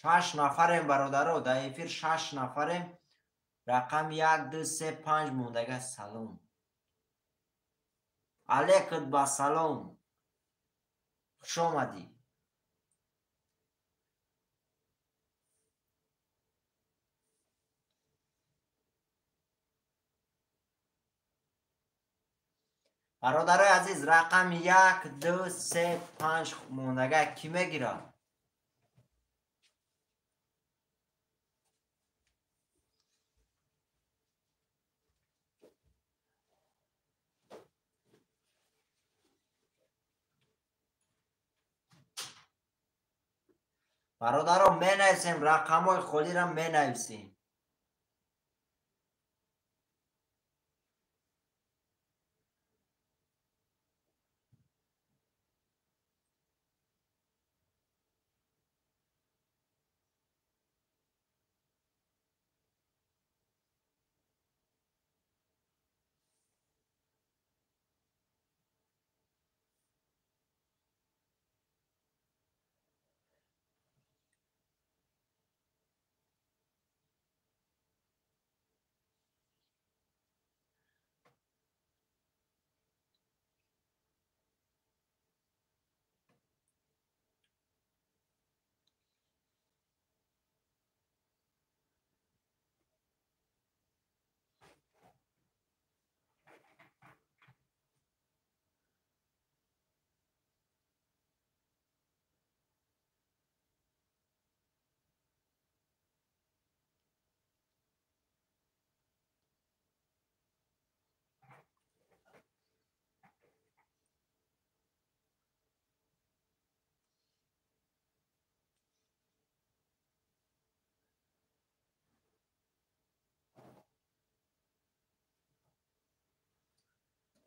Шаш нафарем, бародаро, дар эфир шаш нафарем. Рақами 1, 2, 3, 5 мондага. Салом алейкум, ба салом, хуш омадӣ. Бародарои азиз, рақами 1, 2, 3, 5 мондага, кӣ мегирад? Бародаро, менависем, рақамҳои холиро менависем.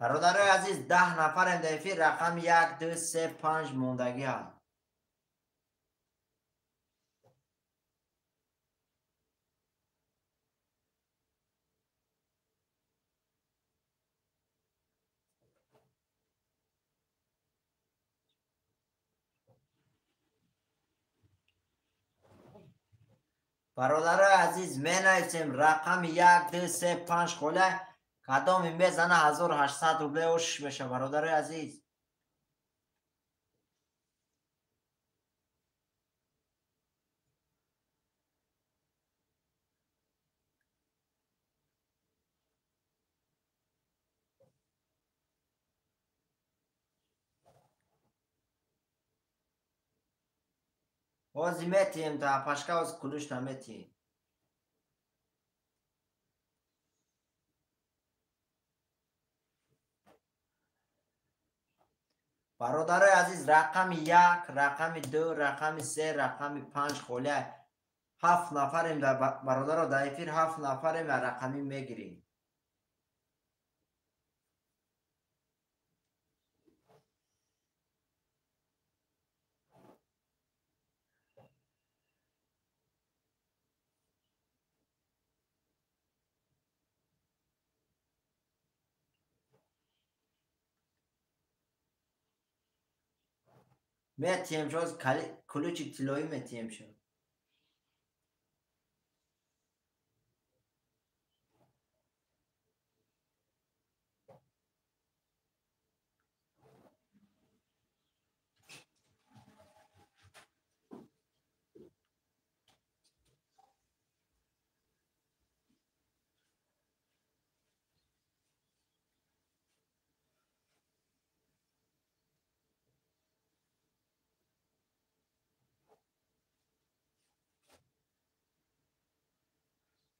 Бародарои азиз, 10 нафарем дар эфир, рақами 1, 2, 3, 5 мондагӣ ҳаст. Бародарои азиз, менависем рақами 1, 2, 3, 5 хола. Кадоми мезана 1800 рубле ошиш меша, бародарои азиз. Ҳозир метиҳем та пашка, ҳозир кулушта метиҳем. Бародарои азиз, рақами 1, рақами 2, рақами 3, рақами 5 холия. 7 нафарем бародаро, дар эфир 7 нафарем ва рақами мегирем. Метиҳем шоз, ключи тиллоӣ метиҳем шо.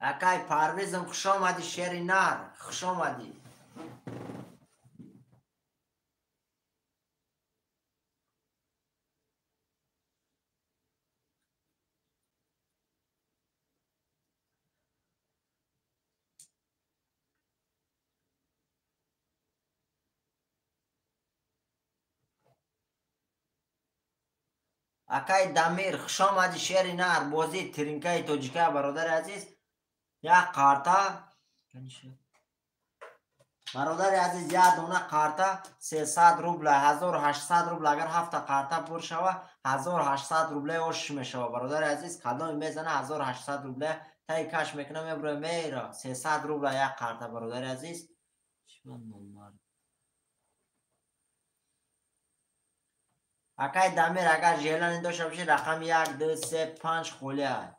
Акай Парвизм, хуш омадӣ, шери нар, хуш омадӣ. Акай Дамир, хуш омадӣ, шери нар. Бозии тринкаи тоҷика, бародари азиз. Як қарта, бародари азиз, як дона қарта 300 рубла, 1800 рубла. Агар ҳафта қарта пур шава, 1800 рубле ош мешава, бародари азиз. Кадоме мезана 1800 рубле таи каш мекуна, мебура, мера. 300 рубла як қарта, бародари азиз. Акай Дамир, агар желание дошта бошӣ, рақами 1, 2, 3, 5 холия.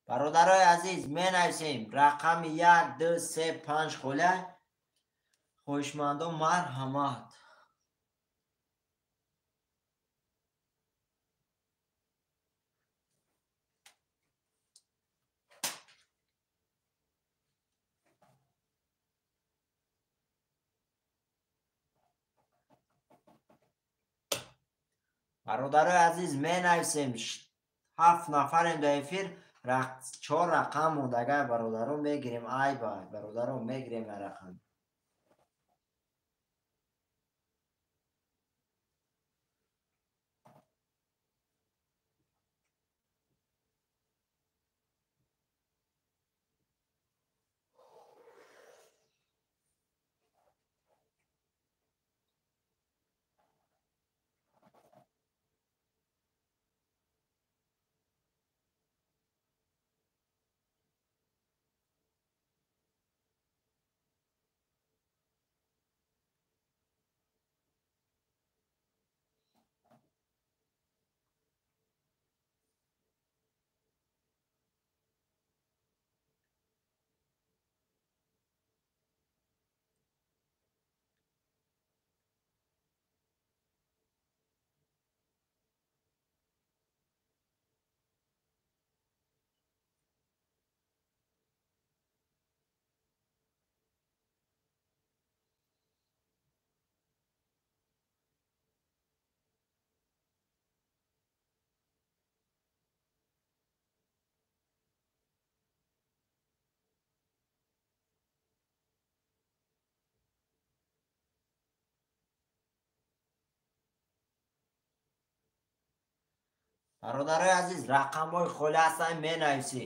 Бародарои азиз, менависем рақами 1, 2, 3, 5 холия. Хоҳишмандон, марҳамат. Бародарои азиз, менависем, ҳафт нафарем дар эфир, чор рақам мондагай, бародарон, мегирем. Ай бай, бародарон, мегирем я рақам. Бародарои азиз, рақамҳои холӣ ҳастанд, менависӣ.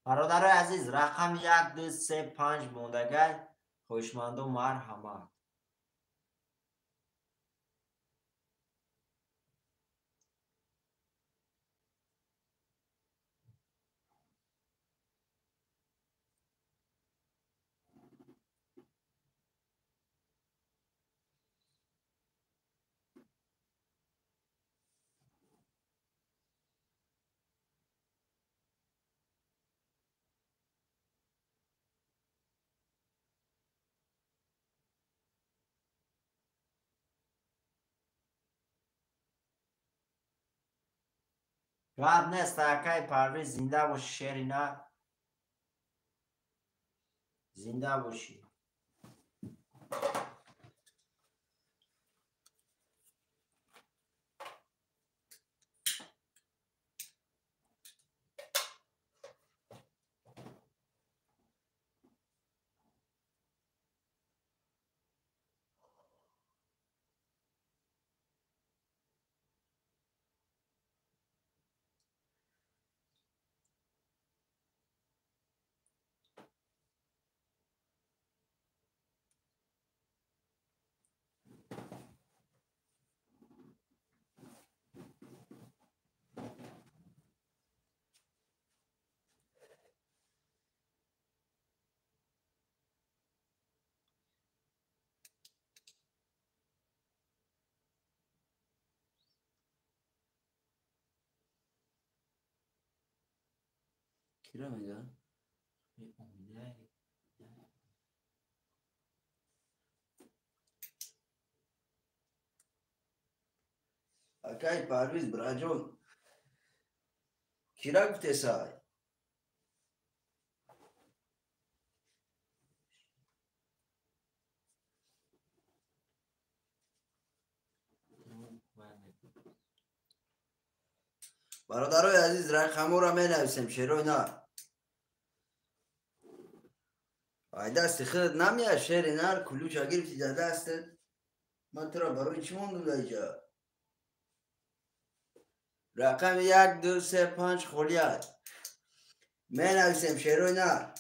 Бародарои азиз, рақами 1, 2, 3, 5 мондагай. Хоҳишмандон, марҳамат. Гап нест, акай Парвиз, зинда бошӣ, шери нар, зинда бошӣ. Кира мега? Акай Парвиз браҷон, кира гуфтесай? Бародарои азиз, рақаморо менависем, шерои нар. Ай дасти худат намеяд, шери нар, кулюча гирифти дар дастат. Ман туро барои чӣ мондум дар инҷа? Рақами 1, 2, 3, 5 холӣ аст. Менависем, шерои нар.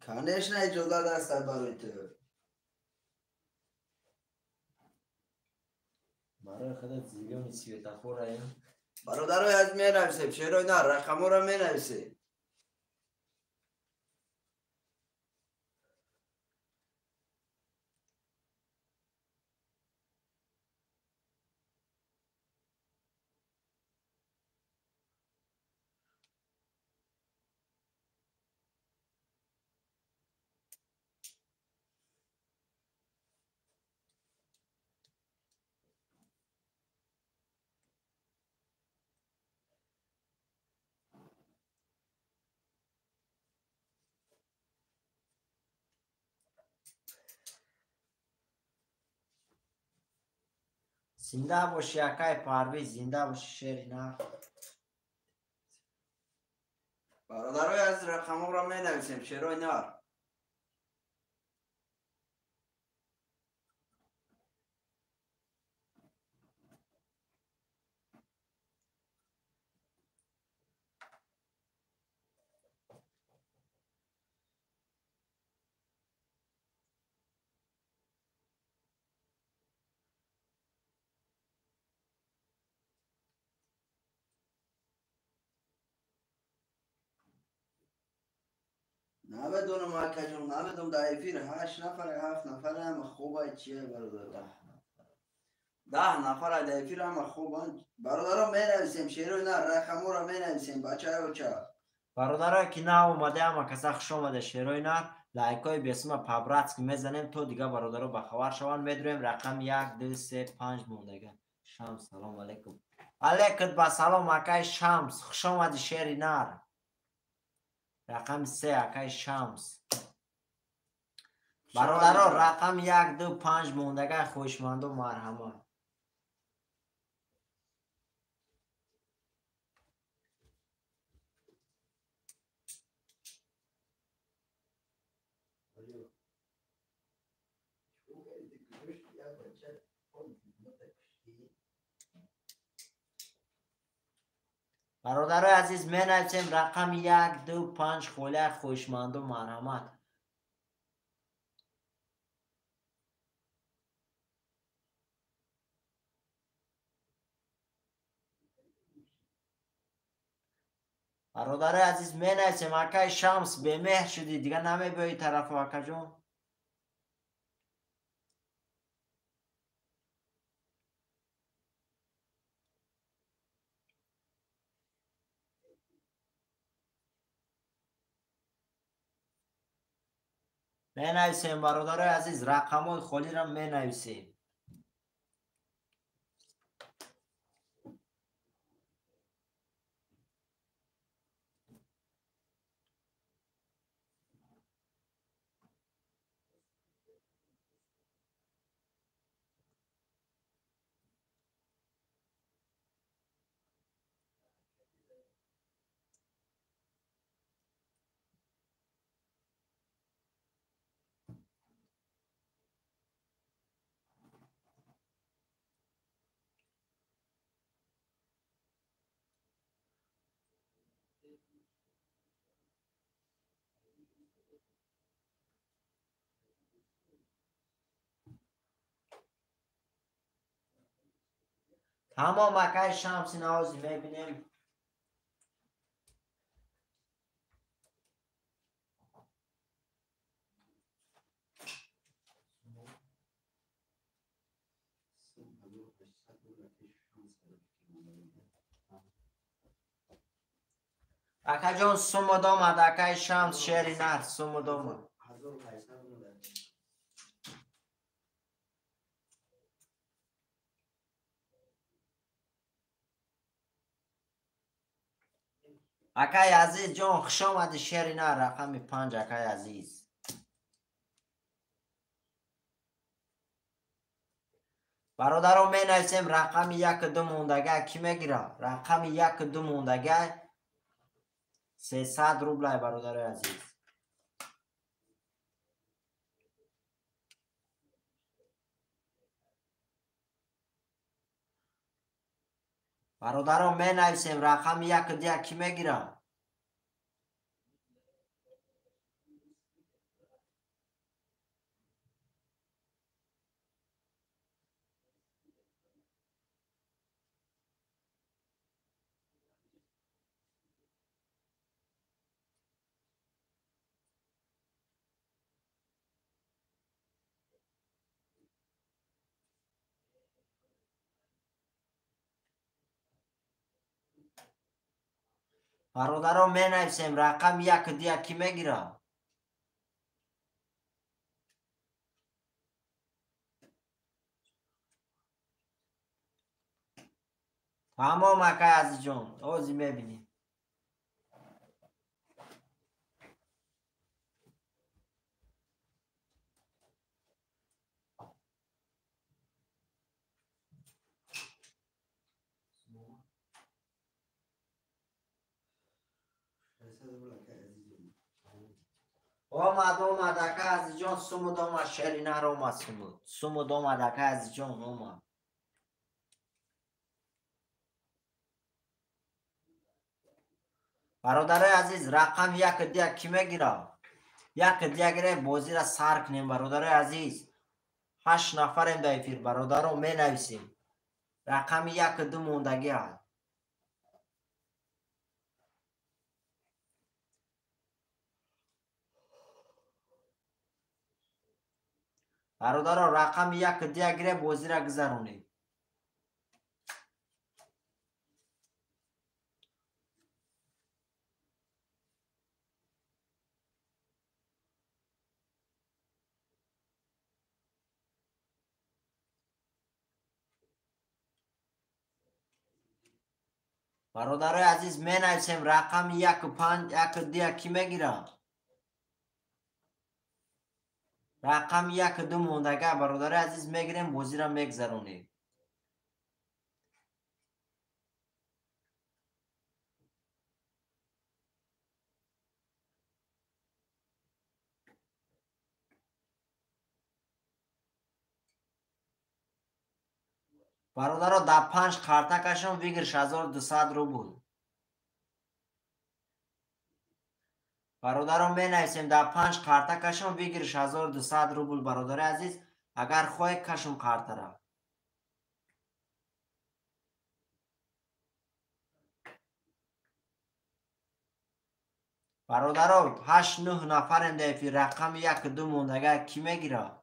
Конечно, иҷозат аст барои ту. Барои худат зелёный светофораем. Бародарои азиз, менависем, шерои нар, рақаморо менависем. Зинда боши, акай Парвиз, зинда боши, шери нар. Бародарои азиз, рақаморо менависем, шерои нар. Намедонам, акаҷон, намедонам, дар эфир 8 нафар, 7 нафар ҳама хубай, чия бародар? 10 нафар дар эфир ҳама хубанд. Бародарон, менависем, шерои нар, рақаморо менависем, бачаёча. Бародарое ки нав омада, ҳама каса хуш омада, шерои нар. Лайкҳои бесима по-братски мезанем, то дигар бародаро бахабар шаванд. Медурем рақами 1, 2, 3, 5 мондага. Шамс, салом алейкум. Алейкум ба салом, акай Шамс, хуш омади, шери нар. Рақами 3, акай Шамс. Бародаро, рақами 1, 2, 5 мондага, хоҳишманду марҳамат. Бародарои азиз, менависем рақами 1, 2, 5 холия, хоҳишманду марҳамат. Бародарои азиз, менависем, акай Шамс, бемеҳр шудӣ, дигар намебиёӣ тарафу, акаҷон. Менависем, бародарои азиз, рақамҳои холиро менависем. Тамом, акай Шамси, навози мебинем. Акаҷон, сумуд омад, акаи Шамс, шери нар, сумуд омад. Акаи Азиз ҷон, хуш омадӣ, шери нар, рақами 5, акаи Азиз. Бародаро, менависем рақами 1 2 мондага кӣ мегира? Рақами 1 2 мондага 300 рублай, бародарои азиз. Бародаро, менависем рақами 1 2 кӣ мегира? Бародаро, менависем рақами 1 2 кӣ мегира? Тамом, акай Азизҷон, ҳозир мебинем. Омад, омад, ака Азизҷон, сумуд омад, шери нар омад, сумуд. Сумуд омад, ака Азизҷон, омад. Бародарои азиз, рақами 1 2 кӣ мегира? 1 2 гире, бозиро сар кунем, бародарои азиз. 8 нафарем дар эфир, бародаро, менависем. Рақами 1 2 мондагӣ аст. Бародаро, рақами 1 2 гире, бозиро гузаронем. Бародарои азиз, менависем рақами 1 5 1 2 кӣ мегира? Рақами 1 2 мондага, бародарои азиз, мегирем, бозиро мегузаронем. Бародаро, дар 5 қартакашон выигрыш 1200 рубл. Бародаро, менависем дар 5 қартакашон выигрыш 1200 рубл, бародари азиз, агар хоҳед кашум қартара. Бародаро, 8-9 нафарем дар эфир, рақами 1 2 мондага кӣ мегира?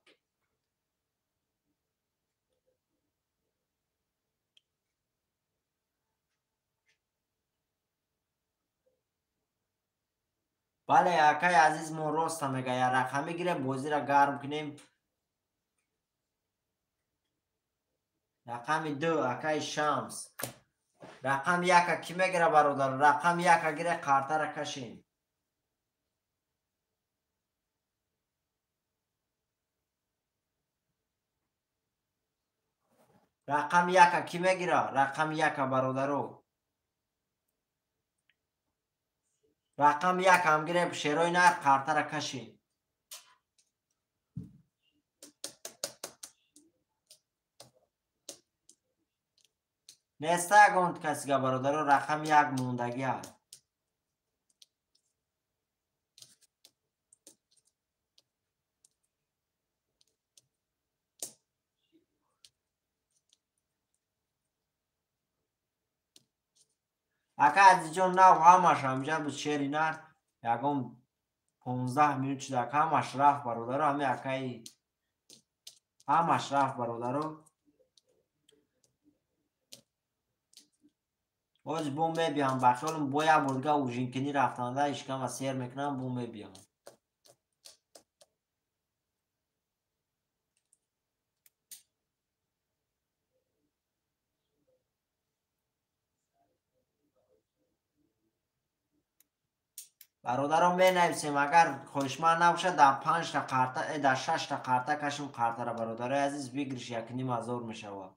Бале, акаи азизмон роста мега, я рақамӣ гирем, бозиро гарм кунем. Рақами 2, акаи Шамс. Рақами 1 кӣ мегира, бародар? Рақами 1 гире, қартара кашем. Рақами 1 кӣ мегира? Рақами 1, бародаро. Рақами 1 ҳам гирем, шерои нар, қартара кашем. Неста ягон касига, бародаро, рақами 1 мондагӣ аст. Ака Азизҷон, нав ҳамаш ҳамҷа буд, шери нар, ягон 15 минут шуда, ҳамаш рафт, бародаро, ҳами акаи ҳамаш рафт, бародаро. Боз бо мебиям, ба хиёлам бо як бор дига ужинкинӣ рафтанда ишкама сер мекунам, бо мебиям. Бародарон менависем, агар хоҳишманд набошад, дар панҷта қарта, дар шашта қарта кашем қартара, бародарои азиз, выигрыш 1,5 ҳазор мешавад.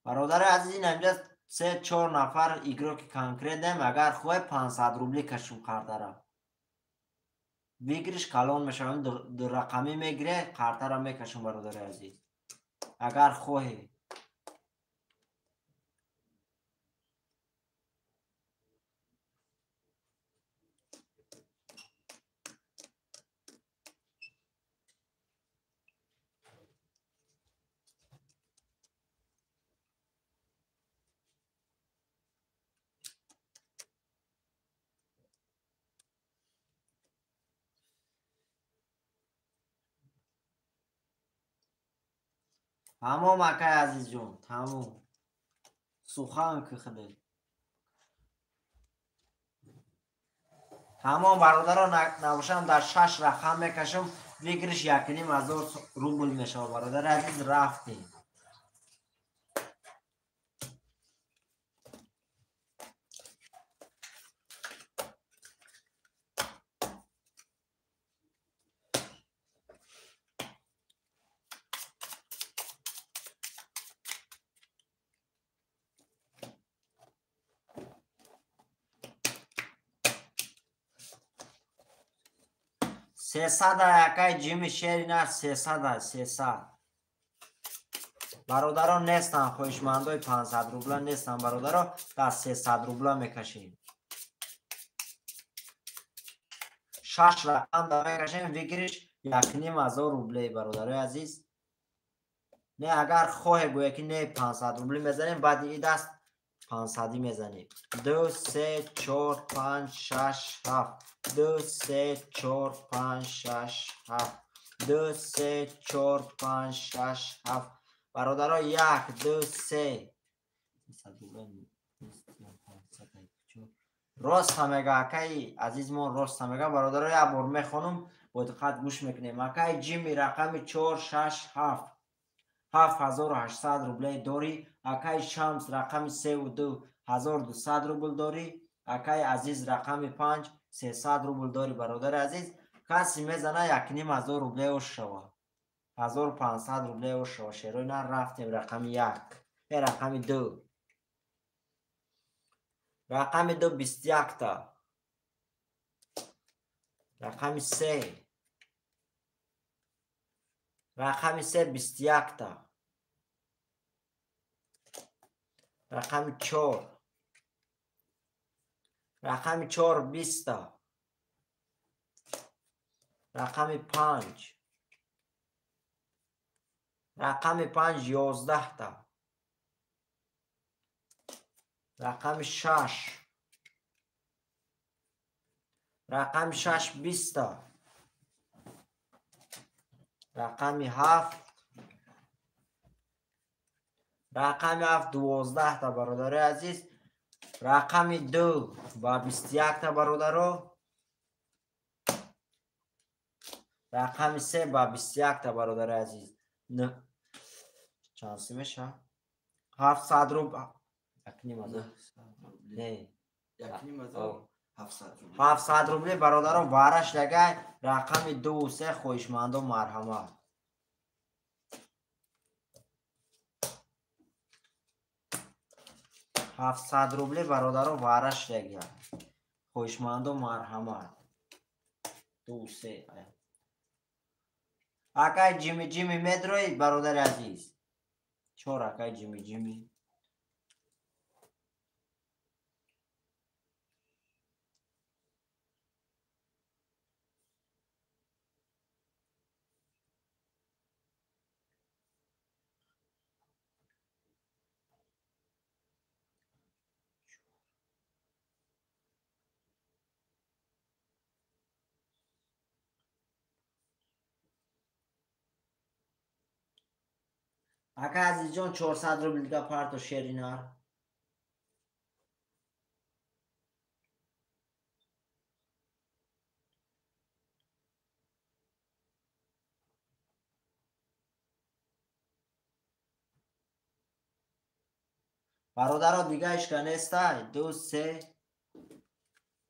Бародарои азиз, ин инҷа се чор нафар игроки конкретнем, агар хоҳе 500 рубли кашем қартара. Выигрыш калон мешавад, ду рақамӣ мегире, қартара мекашем, бародарои азиз. Агар хоҳе. Тамом, акай азизҷон, тамом. Сухан кихде. Тамом, бародарон, набошам дар шаш рақам мекашам, выигрыш 1,5 ҳазор рубл мешавад, бародари азиз, рафтем. Сесада, акай Ҷими Шерина, сесада, сесад. Бародарон нестанд, хоҳишмандои 500 рубла нестанд, бародаро, дар 300 рубла мекашем. Шаш рақам да мекашем, выигрыш 1,5 ҳазор рубле, бародарои азиз. Не, агар хоҳе гӯя ки не, 500 рубли мезанем, баъди и даст пансадӣ мезанем. Ду, се, чор, панҷ, шаш, ҳафт. Ду, се, чор, панҷ, шаш, ҳафт. Ду, се, чор, панҷ, шаш, ҳафт. Бародаро, як, ду, се. Роста мега, акаи азизмон, роста мега. Бародаро, як бор мехонум, бо диққат гӯш мекунем. Акаи Ҷими, рақами чор, шаш, ҳафт. 7800 рубле дорӣ. Акаи Шамс, рақами севу ду, 1200 рубл дорӣ. Акаи Азиз, рақами панҷ, 300 рубл дорӣ, бародари азиз. Касе мезана, 1,5 ҳазор рубле ош шава. 1500 рубле ош шава. Шерои нар, рафтем, рақами як. Э, рақами ду. Рақами ду 21-та. Рақами се. Рақами се 21-та. Рақами чор. Рақами чор 20-та. Рақами панҷ. Рақами панҷ 11-та. Рақами шаш. Рақами шаш 20-та. Рақами ҳафт. Рақами ҳафт 12-та, бародарои азиз. Рақами ду ба 21-та, бародаро. Рақами се ба 21-та, бародари азиз. Чанд си мешавад? 700 рубл. 1,5 ҳазор. Не. 700 рубли, бародаро, вараш дагай рақами дуву се, хоҳишмандо марҳамат. 700 рубли, бародаро, вараш дагай. Хоҳишмандо марҳамат. Ду се. Акай Ҷими Ҷими медрои, бародари азиз. Чор акай Ҷими Ҷими. Ака Азизҷон 400 рубл дига парто шеринар. Бародаро дига ишка нестай. 2 3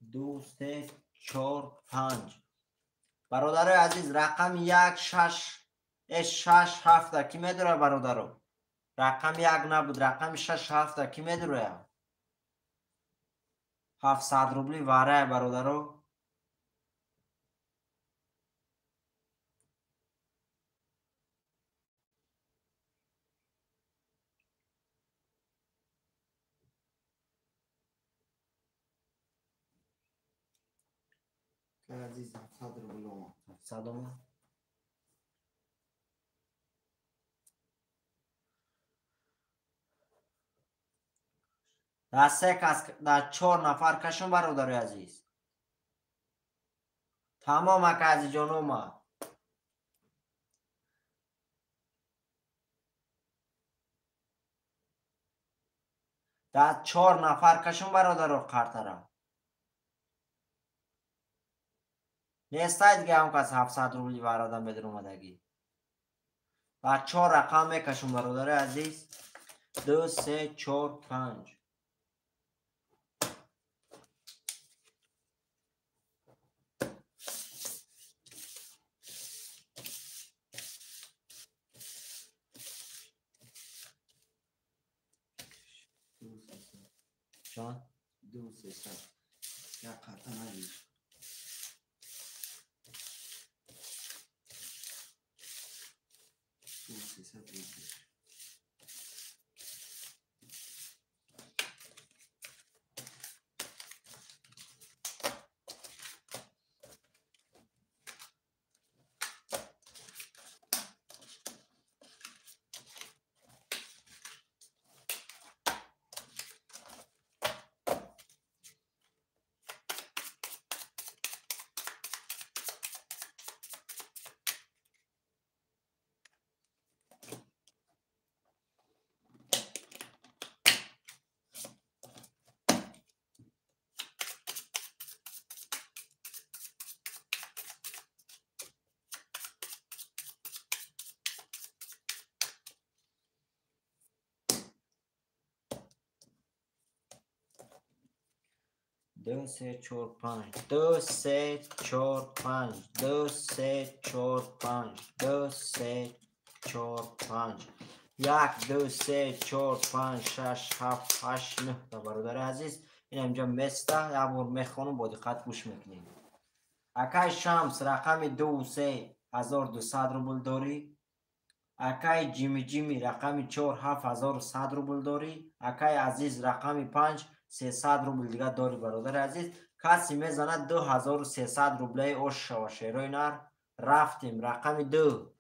2 3 4 5. Бародарои азиз, рақами 1 6 6 7 ки медура бародаро? Рақами 1 набуд, рақами 6 7 ки медура? 700 рубли варая бародаро. Азиз 700 рубл омад. 700 омад. Дар се кас, дар 4 нафар кашон бародари азиз. Тамом ака Азизҷон омад. Дар 4 нафар кашон бародаро қартара. Нестай дига ҳам кас 700 рубли варадан бедир омадагӣ. Дар 4 рақам мекашон бародари азиз. 2 3 4 5. Чанд? 2 3 як қарта надид. 2 3 2 3 4 5 2 3 4 5 2 3 4 5 2 3 4 5 1 2 3 4 5 6 7 8 9 та бародари азиз, ин инҷа места, як бор мехонам, бо диққат гӯш мекунем. Акай Шамс рақами 2 3 1200 рубл дорӣ. Акай Ҷими Ҷими рақами 4 7100 рубл дорӣ. Акай Азиз рақами 5 300 рубл дига дорӣ бародари азиз. Касе мезанад 2300 рублаи ош шава шерои нар. Рафтем рақами 2.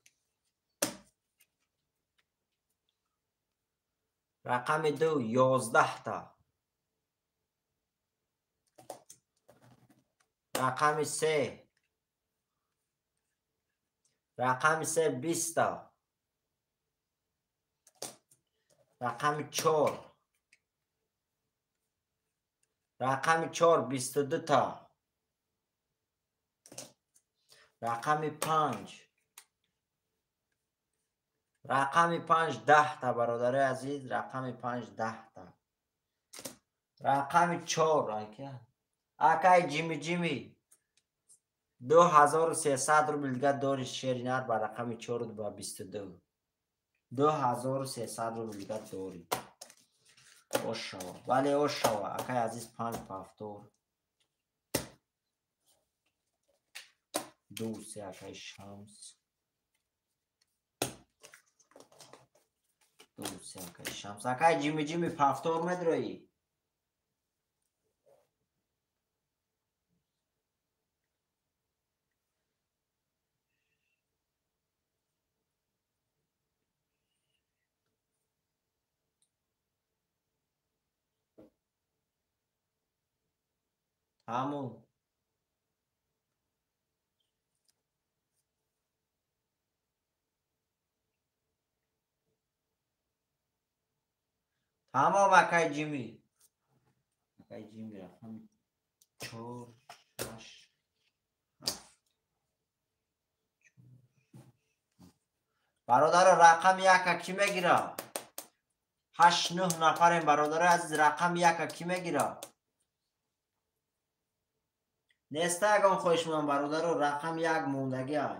Рақами 2 11 та. Рақами 3. Рақами 3 20 та. Рақами 4. Рақами 4 22 та. Рақами 5. Рақами 5 10 та бародари азиз, рақами 5 10 та. Рақами 4 акай Ҷими Ҷими 2300 рубл дига дори шеринар ба рақами 4 ба 22. 2300 рубл дига дори. Ошава. Бале ошава. Акай Азиз 5 повтор. 2 3 акай Шамс. 2 3 акай Шамс. Акай Ҷими Ҷими повтор медроӣ. Тамом. Тамом акай Ҷими. Акай Ҷими рақами 4 6 7. Бародаро рақами 1 ки мегира? 8-9 нафарем бародарои азиз, рақами 1 ки мегира? Неста ягон хоҳишманд бародаро, рақами 1 мондагӣ ай.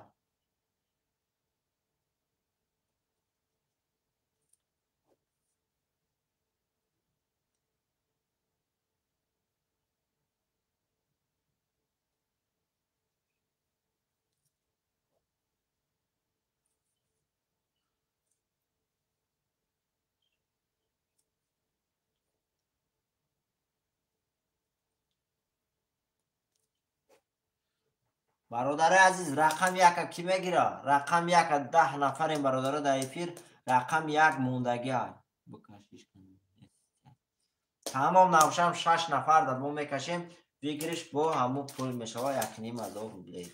Бародарои азиз, рақами 1 ки мегира? Рақами 1 10 нафарем бародаро дар эфир, рақами 1 мондагӣ ай. Тамом навшам 6 нафар дар мо мекашем, выигрыш бо ҳамун пул мешава 1,5 рублей.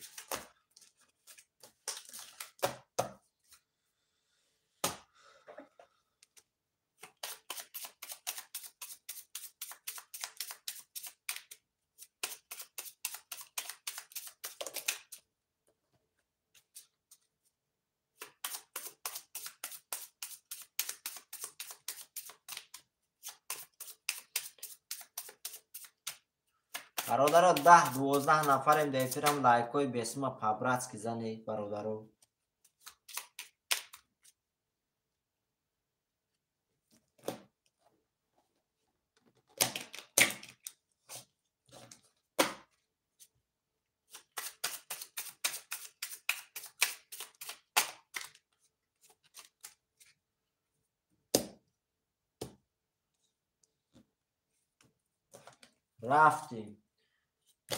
Бародаро 10-12 нафарем дар эфирам, лайкҳои бесима по-братски занед бародаро. Рафтем.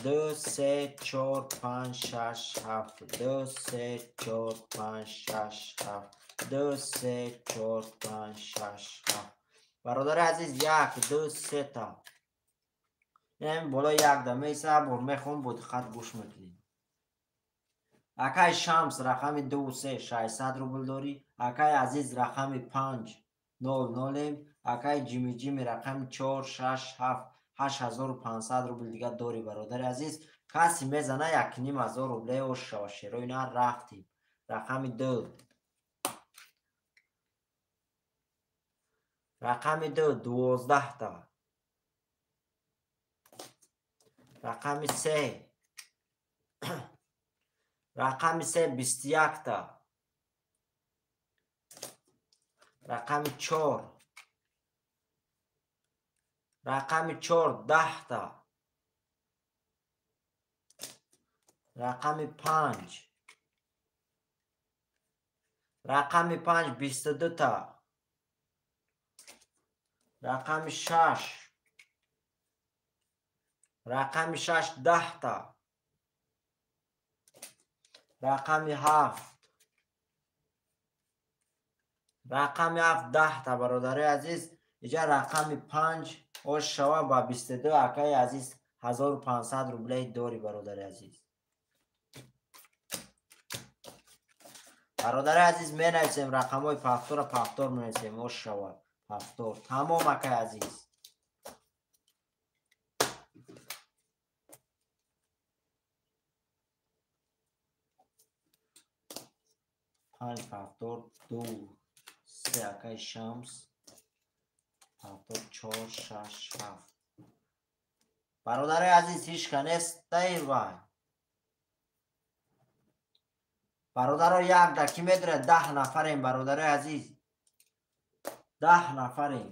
2 3 4 5 6 7 2 3 4 5 6 7 2 3 4 5 6 7. Бародари азиз, 1 2 3 та. Ин боло 1 да меиса, бор мехом, бо диққат гӯш мекунем. Акай Шамс рақами 2 3 600 рубл дорӣ. Акай Азиз рақами 5 0 0. Акай Ҷими Ҷими рақами 4 6 7 8500 рубл дига дорӣ бародари азиз. Каси мезана 1,5 рубле ош шава шерои на. Рафтем. Рақами 2. Рақами 2 12 та. Рақами 3. Рақами 3 21 та. Рақами 4. Рақами 4 10 та. Рақами 5. Рақами 5 22 та. Рақами 6. Рақами 6 10 та. Рақами 7. Рақами 7 10 та бародарои азиз. Иҷа рақами 5 ош шава ба 22 акаи азиз 1500 рублей дорӣ бародари азиз. Бародари азиз, менависем рақамҳои пафтора, пафтор менависем, ош шава пафтор. Тамом акаи азиз. Панҷ пафтор 2 3 акаи Шамс. 7 4 6 7. Бародари азиз, ҳеҷ ка нест дай вай. Бародаро 1 да ки медора? 10 нафарем бародарои азиз. 10 нафарем.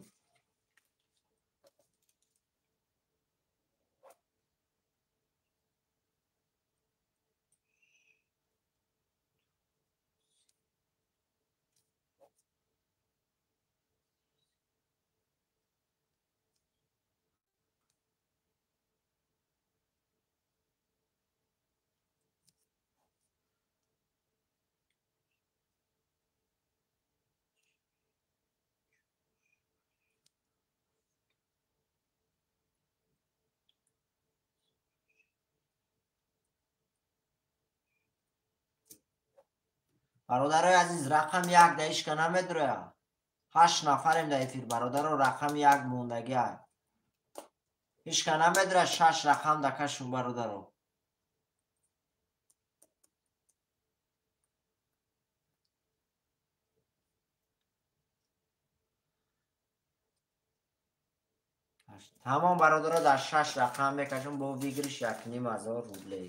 Бародарои азиз, рақами 1 да ҳеҷ ка намедроя. 8 нафарем дар эфир бародаро, рақами 1 мондагӣ. Ҳечка намедора 6 рақам да кашу бародаро. Тамом бародаро, дар 6 рақам мекашам бо выигрыш 1500 рублей.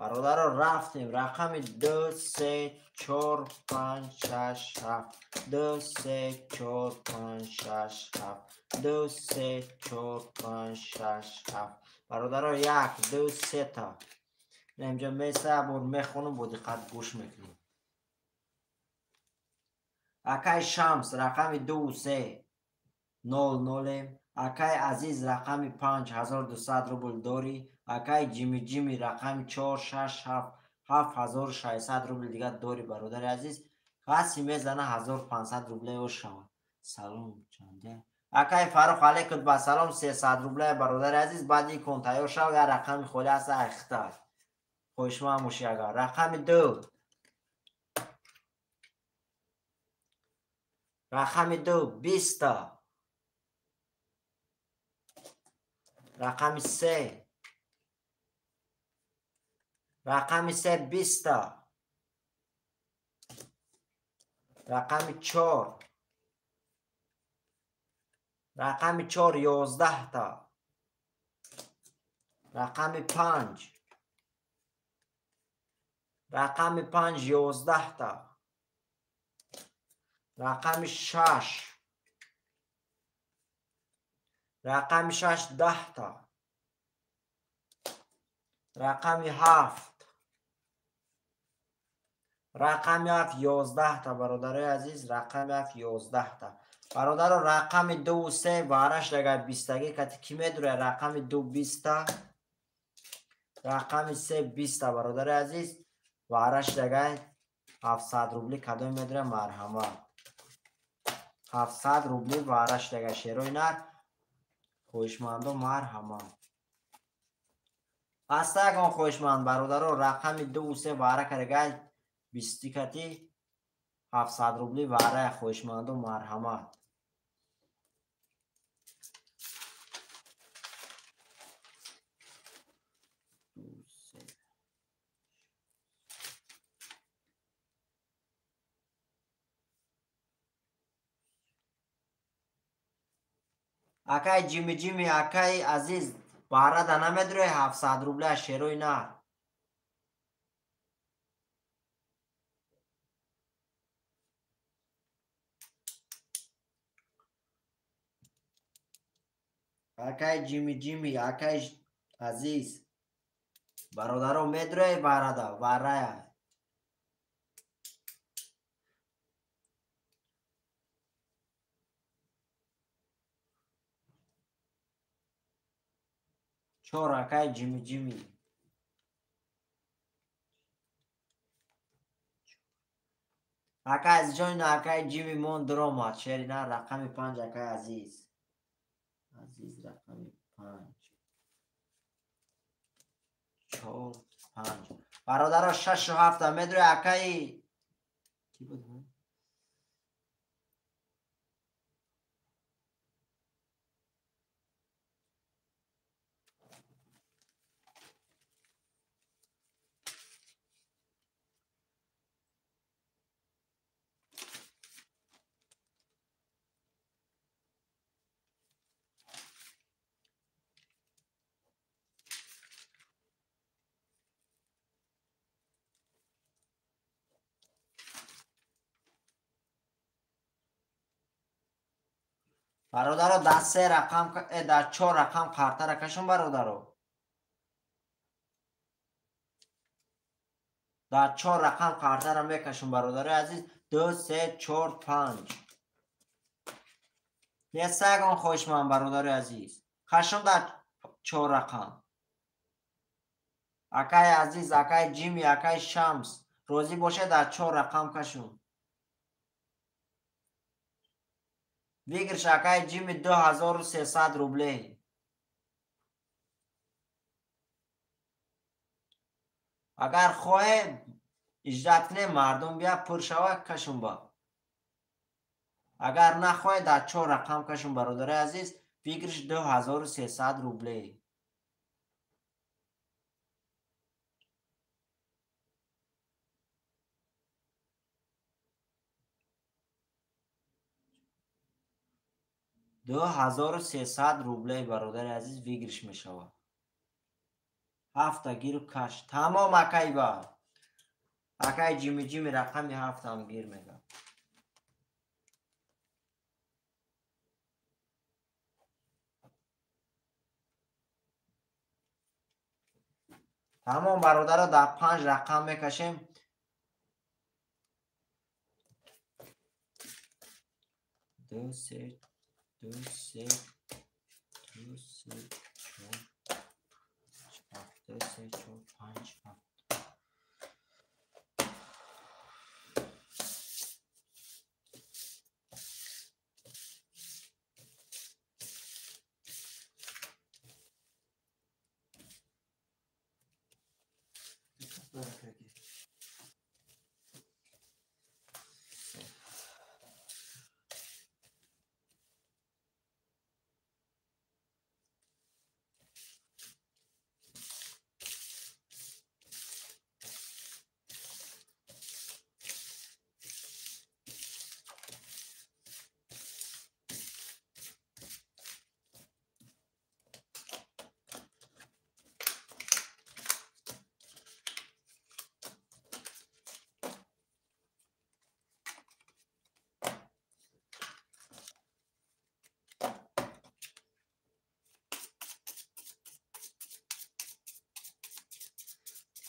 Бародаро рафтем. Рақами 2 3 4 5 6 7 2 3 4 5 6 7 2 3 4 5 6 7. Бародаро 1 2 3 та. Инҷа меса бор мехонам, бо диққат гӯш мекунем. Акай Шамс рақами 2 3 0 0. Акай Азиз рақами 5200 рубл дорӣ. Акай Ҷими Ҷими рақами 4 6 7 7600 рубл дига дорӣ бародари азиз. Каси мезана 1500 рубле ё шавад. Салом чанда. Акай Фарух алейкум ба салом 300 рубле бародари азиз. Баъди кон тайёр шав, я рақами холӣ аст айхта. Хоҳишманд бошӣ агар. Рақами 2. Рақами 2 20 та. Рақами 3. Рақами 3 20 та. Рақами 4. Рақами 4 11 та. Рақами 5. Рақами 5 11 та. Рақами 6. Рақами 6 10 та. Рақами 7. Рақами 7 11 та бародарои азиз, рақами 7 11 та. Бародаро рақами 2 3 вараш дага 20 кати ки медура рақами 2 20 та. Рақами 3 20 та бародарои азиз, вараш дага 700 рубли кадом медура марҳамат. 700 рубли вараш дага шерои нар. Хоҳишмандо марҳамат. Аста ягон хоҳишманд бародаро рақами 2 3 вара карагай 20 кати 700 рубли вара хоҳишмандо марҳамат. Акай Ҷими Ҷими, акай Азиз, баҳра да намедурӣ 700 рубли аз шерои нар. Акай Ҷими Ҷими, акай Азиз, бародаро медурӣ баҳрада, варая. Чор акай Ҷими Ҷими. Акай Азизҷон, акай Ҷими мон дуромад. Шери нар рақами 5 акай Азиз. Азиз рақами 5. 4 5. Бародаро 6 7 медурӣ акай ки буд? Бародаро, дар се рақам, дар чор рақам қартара кашон, бародаро. Дар чор рақам қартара мекашон, бародарои азиз. 2, 3, 4, 5. Неста ягон хоҳишманд, бародарои азиз. Кашон дар чор рақам. Акаи азиз, акаи Ҷими, акаи Шамс, розӣ бошед, дар чор рақам кашон. Выигрыш акаи Ҷими 2300 рублей. Агар хоҳе иҷрат кунем, мардум бия пур шава, кашун ба. Агар нахоҳе, дар чор рақам кашун, бародари азиз. Выигрыш 2300 рублей. 2300 рублей, бародари азиз, выигрыш мешавад. Ҳафта гиру каш. Тамом, акайба. Акай Ҷими Ҷими рақами ҳафтам гир мега. Тамом, бародаро, дар панҷ рақам мекашем. 2, 3, 2, 3, 2, 3, 4, 7, 2, 3, 4, 5, 7.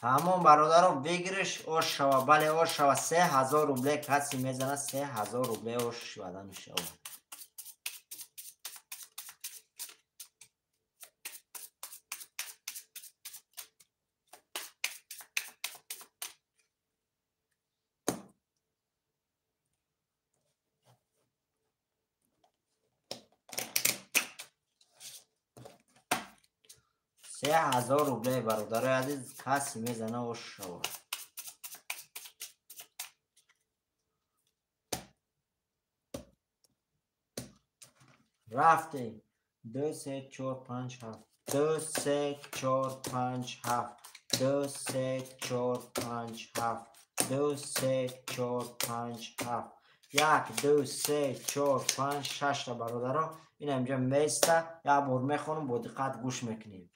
Тамом, бародаро, выигрыш ош шава. Бале, ош шава. 3000 рубле каси мезана, 3000 рубле ош шавада мешава. 3000 рублей, бародарои азиз, каси мезана, ош шава. Рафтем. 2, 3, 4, 5, 7. 2, 3, 4, 5, 7. 2, 3, 4, 5, 7. 2, 3, 4, 5, 7. 1, 2, 3, 4, 5, 6 та, бародаро. Ина инҷа места. Як бор мехонам, бо диққат гӯш мекунем.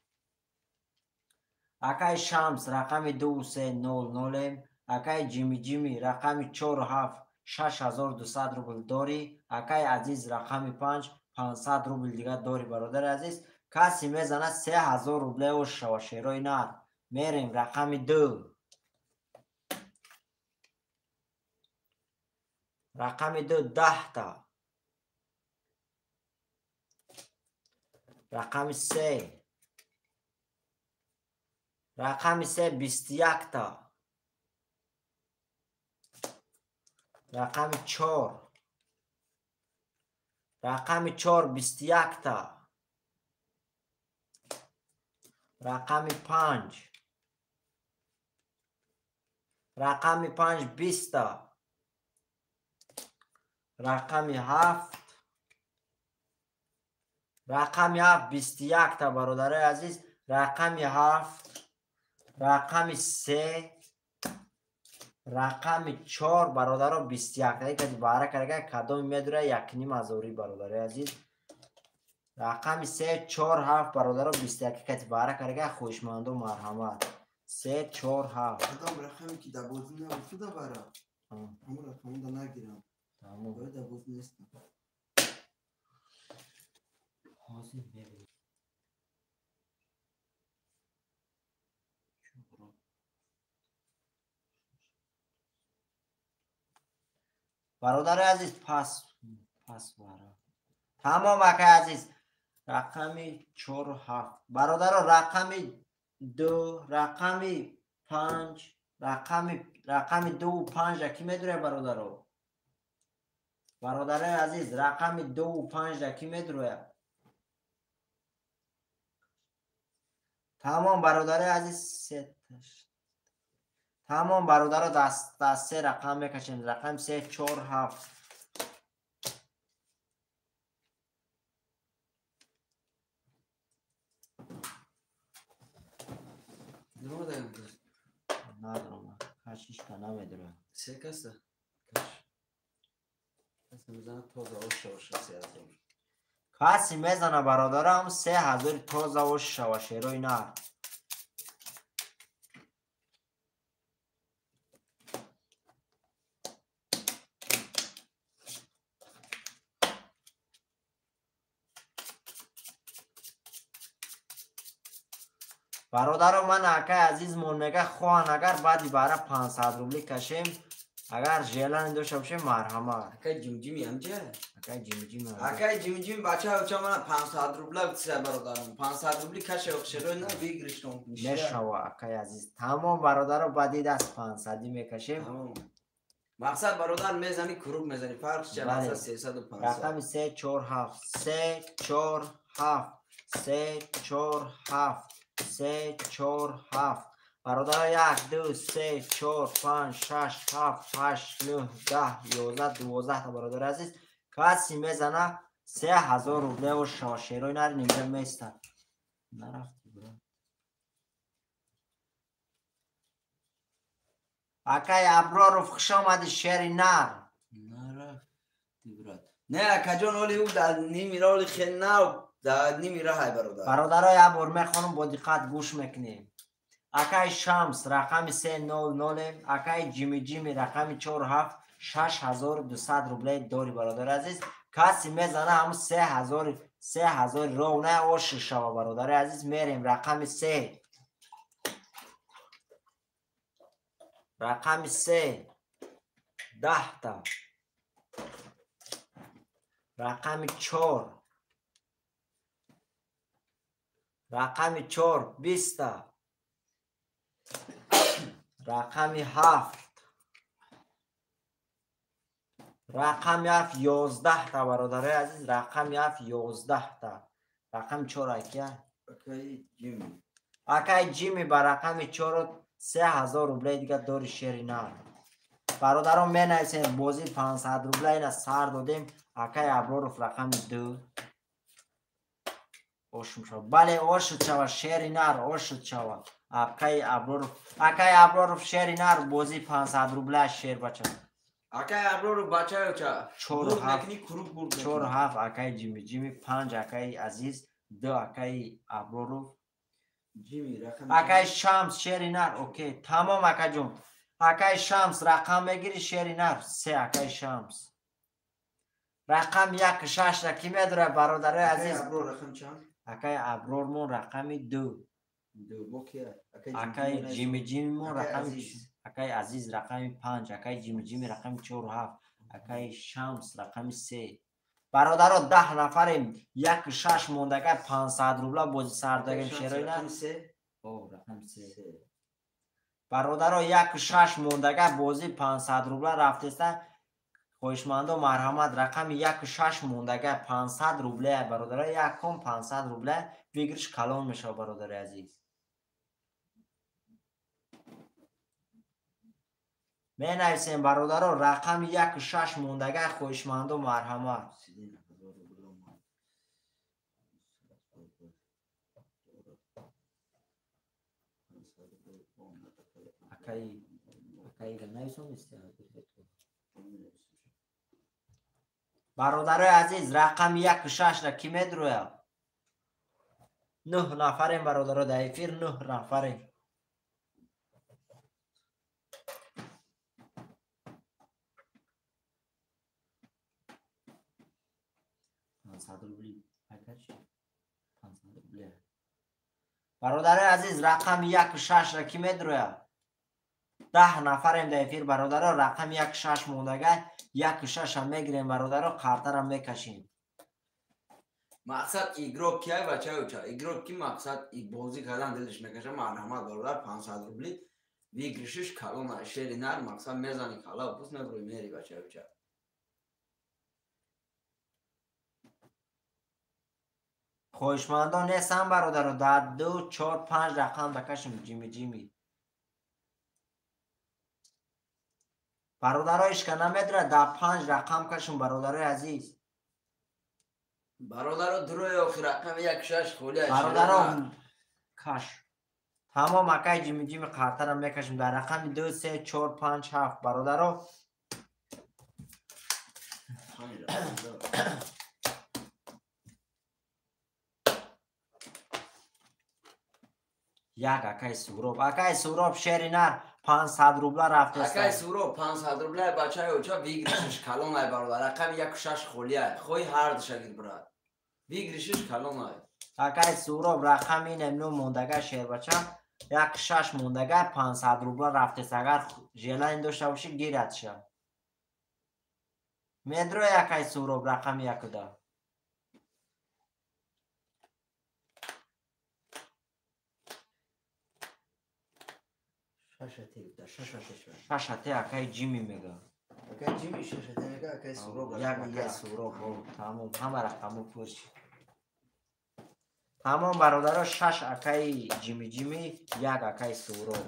Акаи Шамс рақами 2, 3, 0, 0, акаи Ҷими Ҷими рақами 4, 7, 6200 рубл дорӣ. Акаи Азиз рақами 5, 500 рубл дига дорӣ, бародари азиз. Каси мезана, 3000 рубле ош шава, шерои нар. Мерем рақами 2. Рақами 2 10 та. Рақами 3. Рақами 3 21 та. Рақами 4. Рақами 4 21 та. Рақами 5. Рақами 5 20 та. Рақами 7. Рақами 7 21 та, бародарои азиз. Рақами 7. Рақами 3. Рақами 4, бародаро, 21 та. Кади баҳра карда кадоми медура 1.5 ҳазорӣ, бародарои азиз. Рақами 3, 4, 7, бародаро, 21 кади баҳра карда, хоҳишманду марҳамат. 3, 4, 7. Кадом рақаме ки дар бозӣ набуд, бара. Ҳамон рақамро нагирам. Тамом. Дар бозӣ нестам. Ҳозир мебинем. Бародари азиз, пас пас бара. Тамом, акай азиз. Рақами 4 7. Бародаро, рақами 2, рақами 5, рақами 2 5 ки медуре, бародаро? Бародарои азиз, рақами 2 5 ки медуре? Тамом, бародарои азиз, тамом, бародаро, даст се рақам мекашем. Рақами 3 4 7. Надрома. Кашишка намедурам. Се каса? Каш. Каси мезана тоза ош шава 3000. Каси мезана, бародарам, 3000 тоза ош шава, шерои нар. Бародаро, ман акай азизмон мега, хоҳан агар баъди бара 500 рубли кашем, агар желание дошта бошем, марҳамат. Акай ҷимҷими амҷа? Акай ҷимҷими. Акай ҷимҷими бача оча мана 500 рубла чиса, бародарам. 500 рубли каше шерои на выигрыш тон. Мешава, акай азиз. Тамом, бародаро, баъди даст 500 мекашем. Тамом. Мақсад, бародар, мезани, круг мезани, фарқ чи мақсад 300 500. Рақами 3 4 7 3 4 7 3 4 7 3 4 7. Бародаро, 1 2 3 4 5 6 7 8 9 10 11 12 та, бародари азиз, каси мезана 3000 рублео шава, шерои нари нимҷа местад. Нарафти, брат. Акай Аброров, хуш омадӣ, шери нар. Нарафти, брат. Не, акаҷон, оли ӯ дар ними роли хел нав, дар ними раҳай, бародар. Бародаро, як бор мехонам, бо диққат гӯш мекунем. Акай Шамс рақами 300, акай Ҷими Ҷими рақами 4 7, 6200 рубле дори, бародари азиз. Каси мезана ҳамун 3000, 3000 ровна ош шава, бародари азиз, мерем рақами 3. Рақами 3 10 та. Рақами 4, рақами 4 20 та. Рақами 7, рақами 7 11 та, бародарои азиз, рақами 7 11 та. Рақами 4 акия? Акай Ҷими. Акай Ҷими ба рақами 4 3000 рубле дига дори, шери нар. Бародарон, менависем, бозӣ 500 рубла ина сар додем. Акай Аброров рақами 2 ошум шава. Бале, ошуд шава, шери нар, ошуд шава. Акай Аброров, акай Аброров, шери нар, бозӣ 500 рубла, шер бача. Акай Аброров, бача оча. 4 Бурд 7 мекунӣ, круг бурд 4 мекунӣ. 7 акай Ҷими Ҷими, 5 акай Азиз, 2 акай Аброров. Ҷими рақами Акай Шамс, шери нар, окей. Тамом, акаҷон. Акай Шамс рақам мегири, шери нар, 3 акай Шамс. Рақам 1 6 ра ки медорад, бародарои Акай азиз? Аброр рақам чанд? Акай Абрормон рақами 2. 2 бо кия? Акай Акай Ҷимҷими. Ҷими Ҷимимон Акай рақами Азиз. Акай Азиз рақами 5, акай Ҷими Ҷими рақами 4 7, акай Шамс рақами 3. Бародаро, 10 нафарем, 1 6 мондага, 500 рубла бозӣ сар Акай додем, Шамс шерои нар. рақами 3. О, рақами 3. 3. Бародаро, 1 6 мондага, бозӣ 500 рубла рафтеста. Хоҳишмандо, марҳамат, рақами 1 6 мондага, 500 рубле, бародаро, якум 500 рубле, выигрыш калон мешава, бародари азиз. Менависем, бародаро, рақами 1 6 мондага, хоҳишмандо, марҳамат. 3000 рубла омад. Акай, акайра нависонисти? Бародарои азиз, рақами 1 6-ра кӣ медурӯяд? Нӯҳ нафарем, бародаро, дар эфир нӯҳ нафарем. 500 рубли. Пайкачи? 500 рубли. Бародарои азиз, рақами 1-6 ра ки медрояд? 10 нафарем дар эфир бародаро, рақами 1-6 мондагай, 1-6 мегирем бародаро, қартара мекашем. Мақсад игрок кияй бачаюча? Игрок ки мақсад бозӣ кардан дилиш мекаша, марҳамат бародар, 500 рубли. Выигрышиш калона, шери нар, мақсад мезани кала, пус меброи мери бачаюча. Хоҳишмандон нестам бародаро, дар 2, 4, 5 рақам дакашем ҷими ҷими. Бародаро ишка намедра, дар 5 рақам кашем бародарои азиз. Бародаро дурои охир рақами 1-6 холия. Бародаро каш. Тамом акай ҷими ҷими қартара мекашем дар рақами 2, 3, 4, 5, 7 бародаро. Як акай Суроб, акай Суроб шери нар 500 рубла рафтест. Акай Суроб 500 рубла бачаи оча выигрышиш калон ай бародар. Рақами 1-6 холия. Хои ҳар душа гир брат. Выигрышиш калон ай. Акай Суроб рақами немну мондага шербача 1-6 мондага 500 рубла рафтест. Агар желание дошта бошӣ гиратша. Медрои акай Суроб рақами 1-да. Шашате акай Ҷими мега. Акай Ҷими шашате мега, акай Суроб. Як акай Суроб. Тамом, ҳама рақаму пур шид. Тамом бародаро, 6 акай Ҷими Ҷими, 1 акай Суроб.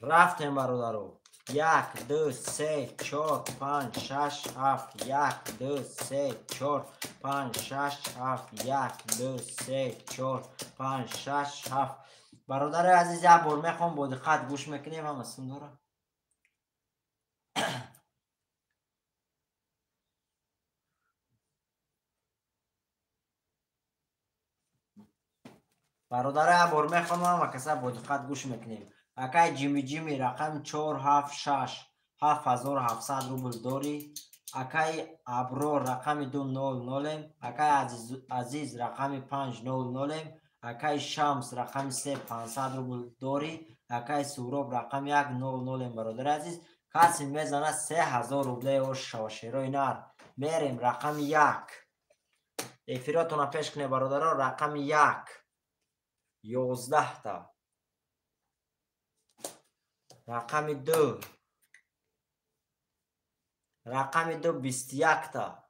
Рафтем бародаро. 1, 2, 3, 4, 5, 6, 7. 1, 2, 3, 4, 5, 6, 7. 1, 2, 3, 4, 5, 6, 7. Бародарои азиз, як бор мехоҳам бо диққат гӯш мекунем, ҳама сум дора. Бародарои, як бор мехоҳам, ҳама каса бо диққат гӯш мекунем. Акай Ҷими Ҷими рақами 4, 7, 6, 7700 рубл дорӣ. Акай Аброр рақами 2, 0, 0, акай Азиз рақами 5, 0, 0, акай Шамс рақами 3, 500 рубл дорӣ. Акай Суроб рақами 1, 0, 0. Бародари азиз, касе мезана 3000 рубле ош шава шерои нар. Мерем рақами 1. Эфиротона пеш кунед бародаро, рақами 1. 11 та. Рақами 2. Рақами 2 21 та.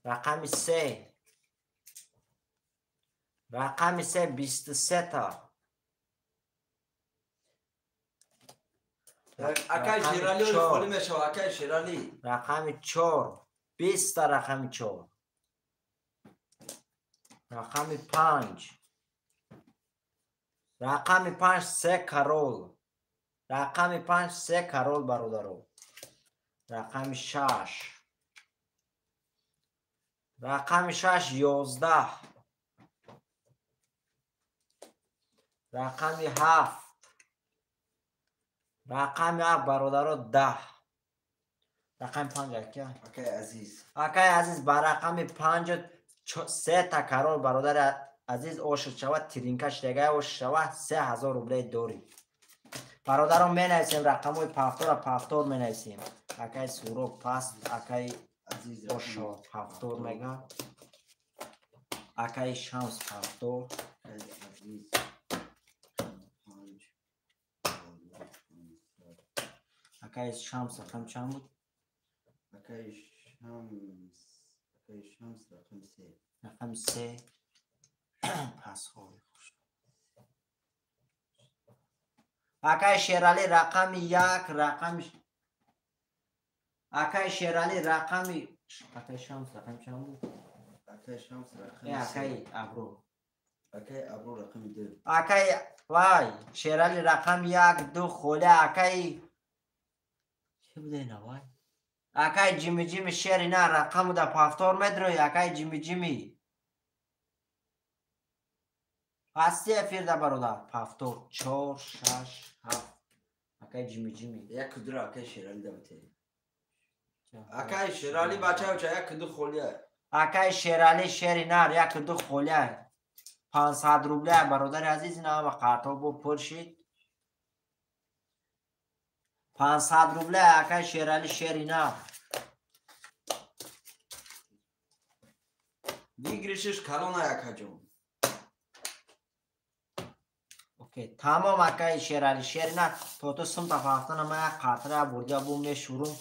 Рақами 3. Рақами 3 23 та. Акай Шерали холӣ мешава, акай Шерали. Рақами 4 20 та, рақами 4. Рақами 5. Рақами 5 3 карол. Рақами 5 3 карол бародаро. Рақами 6. Рақами 6 11. Рақами 7. Рақами 7 бародаро 10. Рақами 5 ака. Акай Азиз. Акай Азиз ба рақами 5 3 та карол бародари азиз ошид шава, тиринка шидагай ошид шава, 3000 рубле дорӣ. Бародарон менависем рақамҳои пафтора пафтор менависем. Акай Суроб паст, акай Ошо пафтор мега. Акай Шамс пафтор. Акай Шамс рақам чанд буд? Акай Шамс рақами 3. Рақами 3. Пас холи хуш. Акай Шерали рақами 1, рақами Акай Шерали рақами Акай Шамс рақами чанд буд? Акай Шамс рақами 3. Акай Абро. Акай Абро рақами 2. Акай вай Шерали рақами 1, 2 холи акай чӣ буда ина вай? Акай Ҷими Ҷими шери на рақаму да пафтор медрои акай Ҷими Ҷими. Ҳасти эфирда бародар. Пафтор 4 6 7. Акай Ҷими Ҷими. Як 2 акай Шерали да бите. Акай Шерали бача 1 2 холия. Акай Шерали шери нар 1 2 холия. 500 рубля бародари азиз ина ҳама қартҳо бо пур шид. 500 рубля акай Шерали шери нар. Выигрышиш калона акаҷон. Окей, тамом акай Шерали шери нар. То ту сумта фахтана ма як қатра бурда бу мешурум.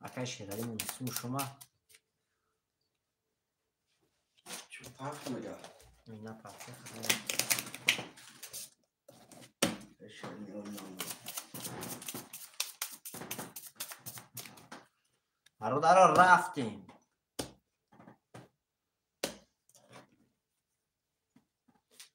Акай Шерали мунису шума. Чӣ фарқ мега? Ина фарқ. Бародаро рафтем.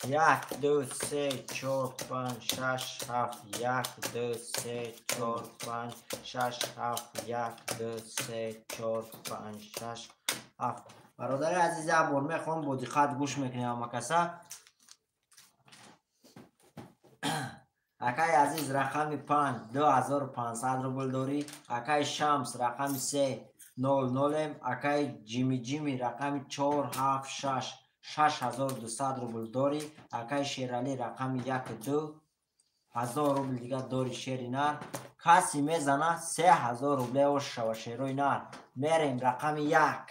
1 2 3 4 5 6 7 1 2 3 4 5 6 7 1 2 3 4 5 6 7. Бародари азиз, як бор мехоҳам бо диққат гӯш мекунем ҳама каса. Акай Азиз рақами 5 2500 рубл дорӣ. Акай Шамс рақами 3 00, акай Ҷими Ҷими рақами 4 7 6 6200 рубл дорӣ. Акай Шерали рақами 1 2 1000 рубл дига дорӣ шери нар. Каси мезана 3000 рубле ош шава шерои нар. Мерем рақами 1.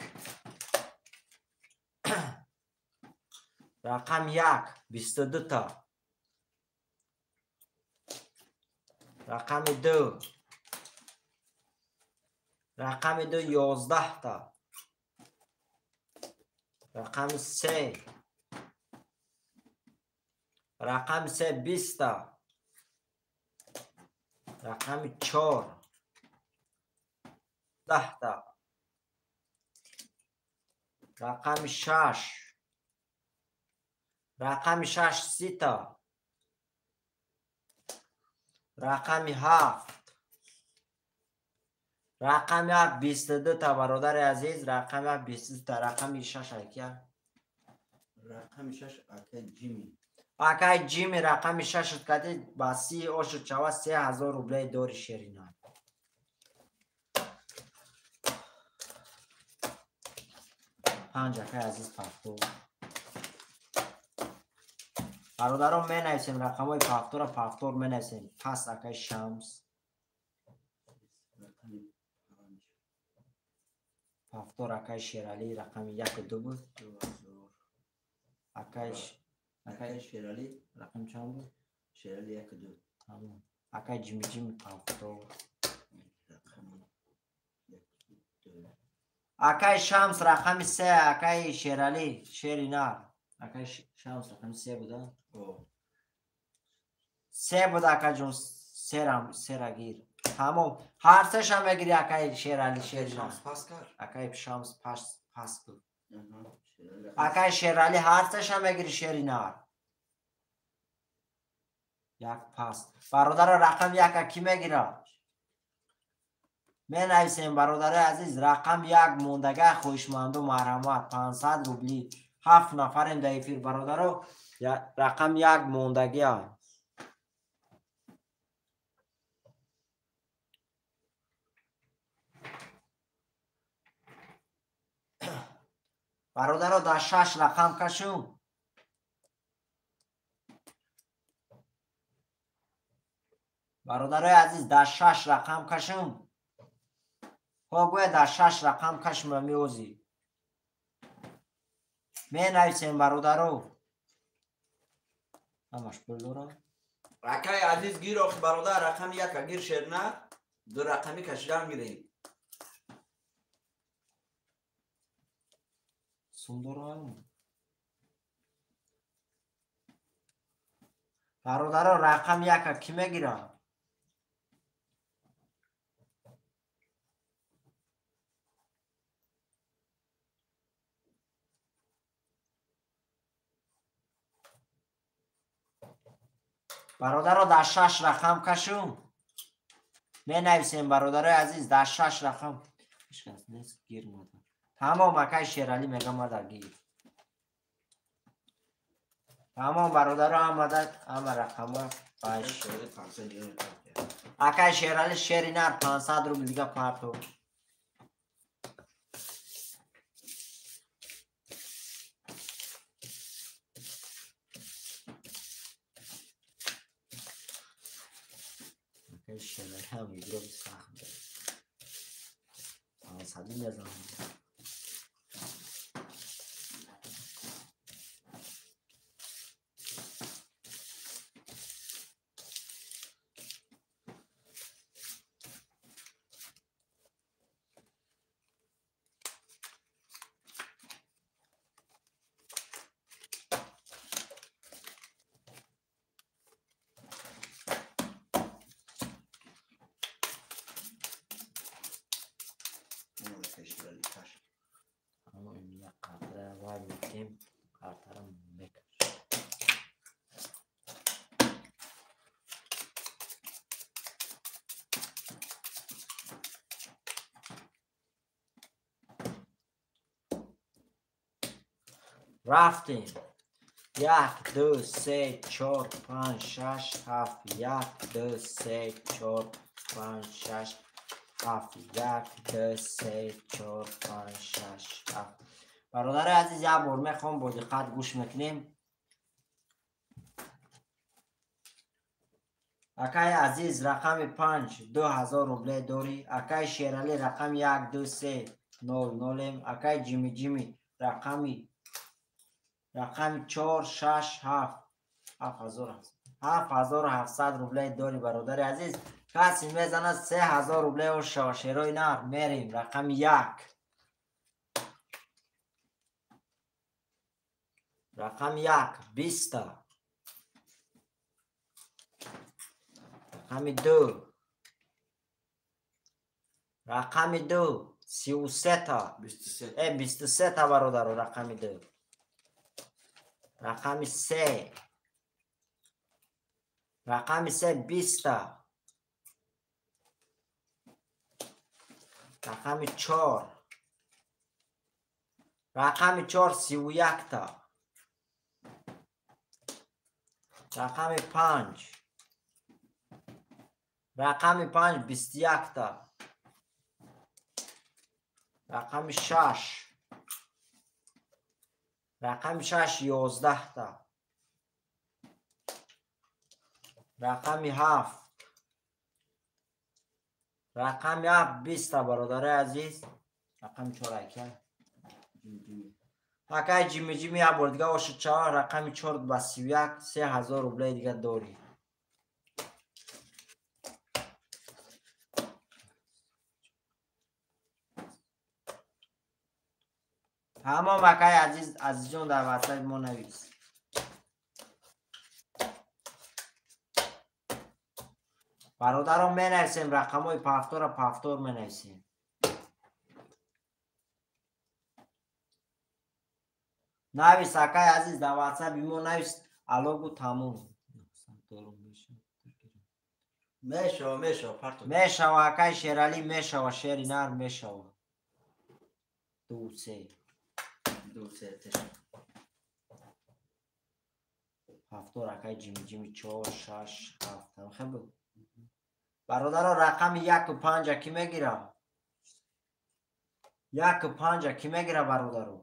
Рақами 1 22 та. Рақами 2. Рақами 2 11 та. Рақами 3. Рақами 3 20 та. Рақами 4 10 та. Рақами 6. Рақами 6 30 та. Рақами 7. Рақами 7 22 та бародари азиз, рақами 7 22 та. Рақами 6 акия. Рақами 6 акай Ҷими. Акай Ҷими рақами 6 кати ба 30 ошуд шава 3000 рублей дори шерина. 5 акай азиз пафтор. Бародарон менависем рақамҳои пафтора пафтор менависем. Пас акай Шамс. Пафтор акай Шерали рақами 1 2 буд. Акай Шерали рақам чанд буд? Шерали 1 2. Тамом. Акай Ҷими Ҷими 5. Рақами 1 2. Акай Шамс рақами 3, акай Шерали, шери нар. Акай Шамс рақами 3 буда? О. 3 буда акаҷон, серам, сера гир. Тамом. Ҳар сеша мегири акай Шерали, шери нар. Шамс пас кард. Акай Шамс пас буд. Аха, Акай Шерали ҳар сеша мегири шери нар. Як пас. Бародаро рақам 1 ки мегирад? Менависем бародарои азиз, рақам 1 мондага хоҳишманду марҳамат 500 рубли. 7 нафарем дар эфир бародаро, рақам 1 мондагиа. Бародаро дар 6 рақам кашум. Бародарои азиз дар 6 рақам кашум. Ҳо гӯя дар 6 рақам кашма меозӣ. Менависем бародаро. Ҳамаш пул дорад? Акай азиз гир охи бародар рақами 1 гир шерна, 2 рақами кашидан гирем. Сум дорам. Бародаро рақам 1 ки мегирад? Бародаро дар 6 рақам кашум. Менависем бародарои азиз дар 6 рақам. Ҳеҷ кас нест гир мада. Тамом акай Шерали мегам мада гир. Тамом бародаро ҳамада ҳама рақама баш. Акай Шерали шери нар 500 рубл дига парто. Акай Шерали ҳам игроби сахт. 500 мезанам. Рафтем. 1 2 3 4 5 6 7 1 2 3 4 5 6 7 1 2 3 4 5 6 7. Бародари азиз, як бор мехоҳам бо диққат гӯш мекунем. Акай азиз рақами 5 2000 рубле дорӣ. Акай Шерали рақами 1 2 3 0 0. Акай Ҷими Ҷими рақами 4 6 7 7700 рубле дорӣ бародари азиз. Касе мезанад 3000 рубле оша шерои нар. Мерем рақами 1. Рақами 1 20. Рақами 2. Рақами 2 33 та. 23 та бародаро рақами 2. Рақами 3. Рақами 3 20 та. Рақами 4. Рақами 4 31 та. Рақами 5. Рақами 5 21 та. Рақами 6. Рақами 6 11 та. Рақами 7. Рақами 7 20 та бародари азиз. Рақами 4 ака. Акай Ҷими Ҷими як бор дига оша чаҳор рақами 4 ба 31 3000 рубле дига дорӣ. Тамом акай азиз, азизҷон дар ватсапи мо навис. Бародарон менависем рақамҳои пафтора пафтор менависем. Навис акай азиз дар ватсапи мо навис алогу тамом. Мешава, мешава, парто. Мешава акай Шералӣ мешава, шери нар мешава. 2 3 2 3 3. Ҳафтор акай ҷими ҷими 4 6 7. Там хеб. Бародаро рақами 1 5 ки мегира? 1 5 ки мегира бародаро?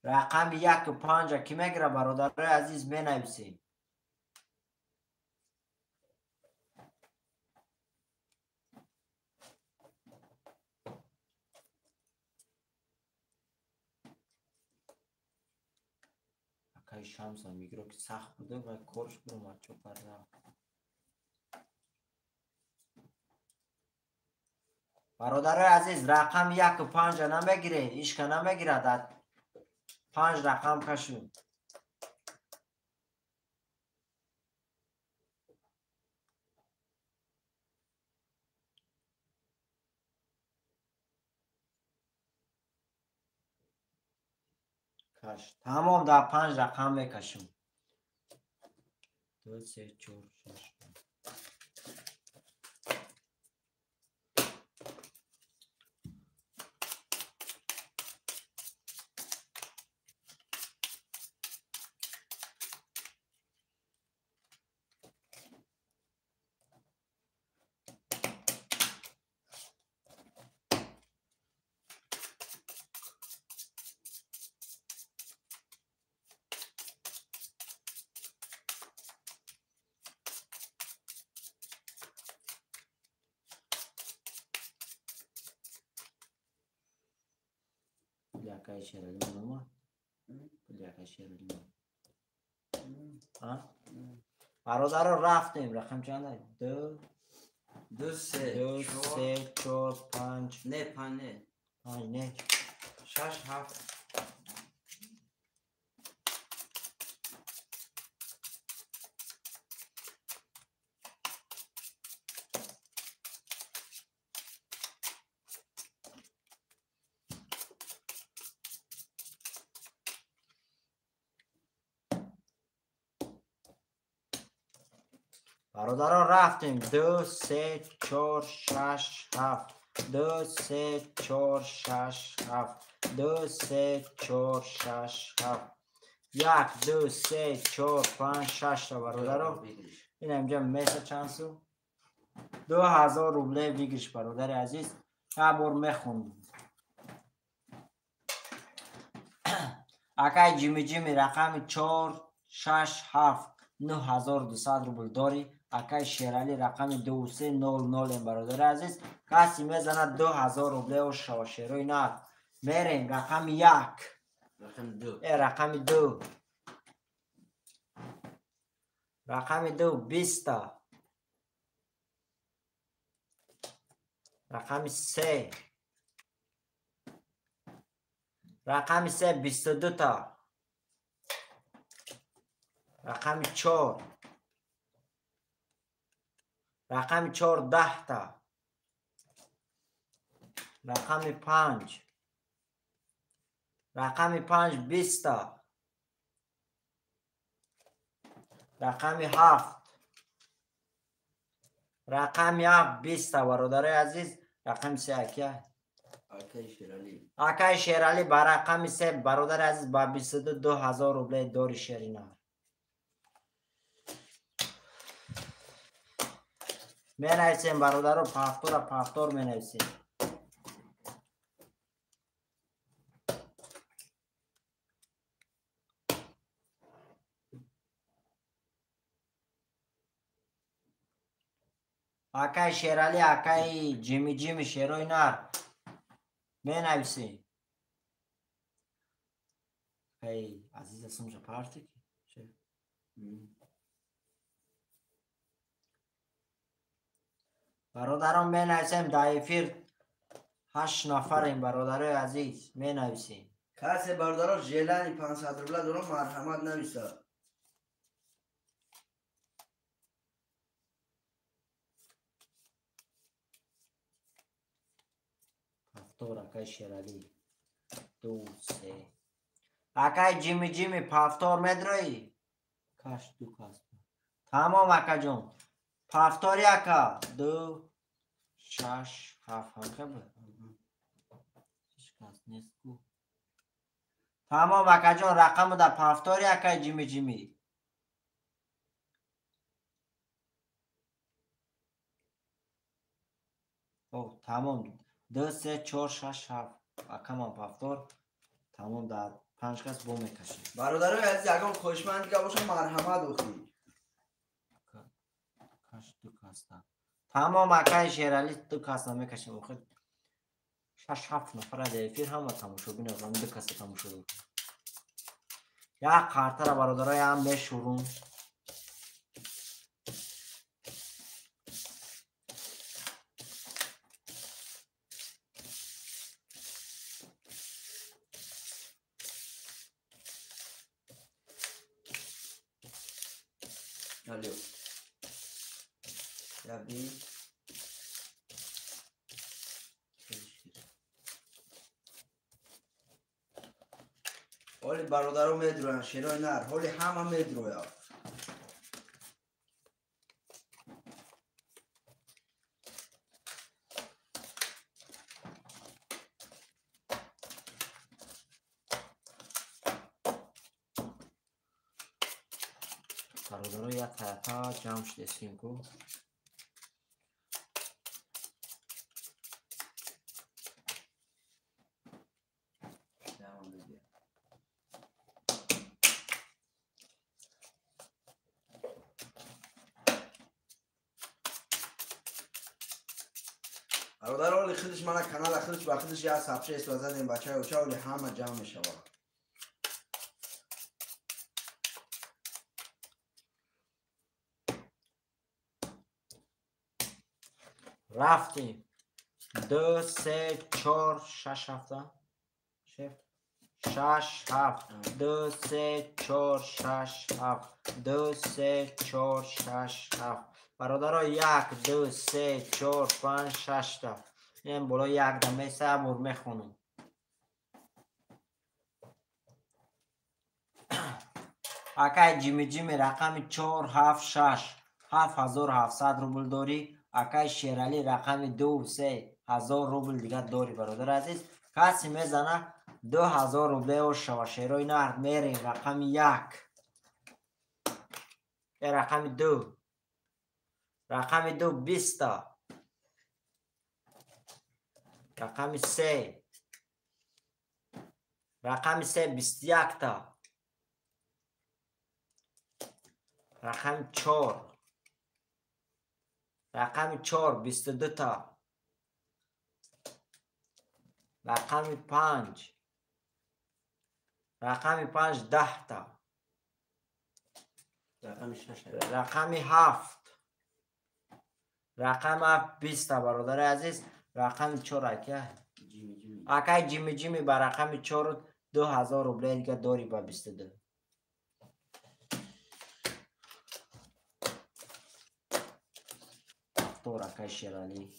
Рақами 1 5 ки мегира бародарои азиз менависед. Акай Шамса мигро ки сахт буда ва корш биромад чопар рафт. Бародарои азиз рақами 1 5 намегире, ишка намегирад. 5 рақам кашу. Каш. Тамом дар 5 рақам мекашем. 2 3 4 6. Акай Шералӣ нома? Акай Шералӣ. А? Бародаро рафтем, рақам чанд? 2 2 3 3 4 5 не 5 не 5 не 6 7. Бародаро рафтем. 2 3 4 6 7. 2 3 4 6 7. 2 3 4 6 7. 1 2 3 4 5 6 бародаро. Ин инҷа меса чанд су? 2000 рубле выигрыш бародари азиз. Як бор мехонем. Акай ҷими ҷими рақами 4 6 7 9200 рубл дорӣ. Акай Шералӣ рақами 2 3 0 0 бародари азиз. Каси мезанад 2000 рубле шава шерои нар. Мерем рақами 1. Рақами 2. Рақами 2. Рақами 2 20. Рақами 3. Рақами 3 22 та. Рақами 4. Рақами 4 10 та. Рақами 5. Рақами 5 20 та. Рақами 7. Рақами 7 20 та бародарои азиз. Рақами 3 акия? Акай Шералӣ. Акай Шералӣ ба рақами 3 бародари азиз ба 22000 рубле дори шерина. Менависем бародаро, пафтора пафтор менависем. Акай Шералӣ, акай ҷими ҷими шерои нар. Менависем. Акай азиз асумжа парти ки? Бародарон менависем дар эфир 8 нафарем бародарои азиз менависем. Касе бародаро желани 500 рубла дорам марҳамат нависад. Повтор акай Шерали. 2 3. Акай Ҷими Ҷими повтор медроӣ? Каш ду кас. Тамом акаҷон. Повтори ака. 2 6 7 ҳамхеба. Ҳеч кас нест ку. Тамом акаҷон рақаму дар повтори акай Ҷими Ҷими. О, тамом. 2 3 4 6 7. Акамам повтор. Тамом дар 5 кас бо мекашем. Бародарои азиз ягон хоҳишманд дига бошад марҳамат охӣ. Каш ду каста. Тамом акай Шерали ду кас намекашем охир. 6-7 нафар дар эфир ҳама тамошобин ҳастанд, ду каса тамошо доранд. Як қартара бародарои ҳам мешурум. Алло. Яби. Ҳоли бародаро медроянд, шерои нар, ҳоли ҳама медрояд. Бародаро як тарафа ҷамъ шудесем ку. Бародар оли худаш мана канала худаш ба худаш як сабча истифода бачаи оча оли ҳама ҷамъ мешавад. Рафтем. 2 3 4 6 7 6 7 2 3 4 6 7 2 3 4 6 7. Бародаро 1 2 3 4 5 6 та. Ин боло як да меса бор мехонам. Акай Ҷими Ҷими рақами 4 7 6 7700 рубл дорӣ. Акай Шерали рақами 2 3 1000 рубл дигар дорӣ бародар азиз. Касе мезана 2000 рубле шава. Шерои нар мерем рақами 1. Рақами 2. Рақами 2 20 та. Рақами 3. Рақами 3 21 та. Рақами 4. Рақами 4 22 та. Рақами 5. Рақами 5 10 та. Рақами 6. Рақами 7. Рақами 7 20 та бародари азиз. Рақами 4 ака. Акай Ҷими Ҷими ба рақами 4 2000 рубле дига дорӣ ба 22. Повтор акай Шерали.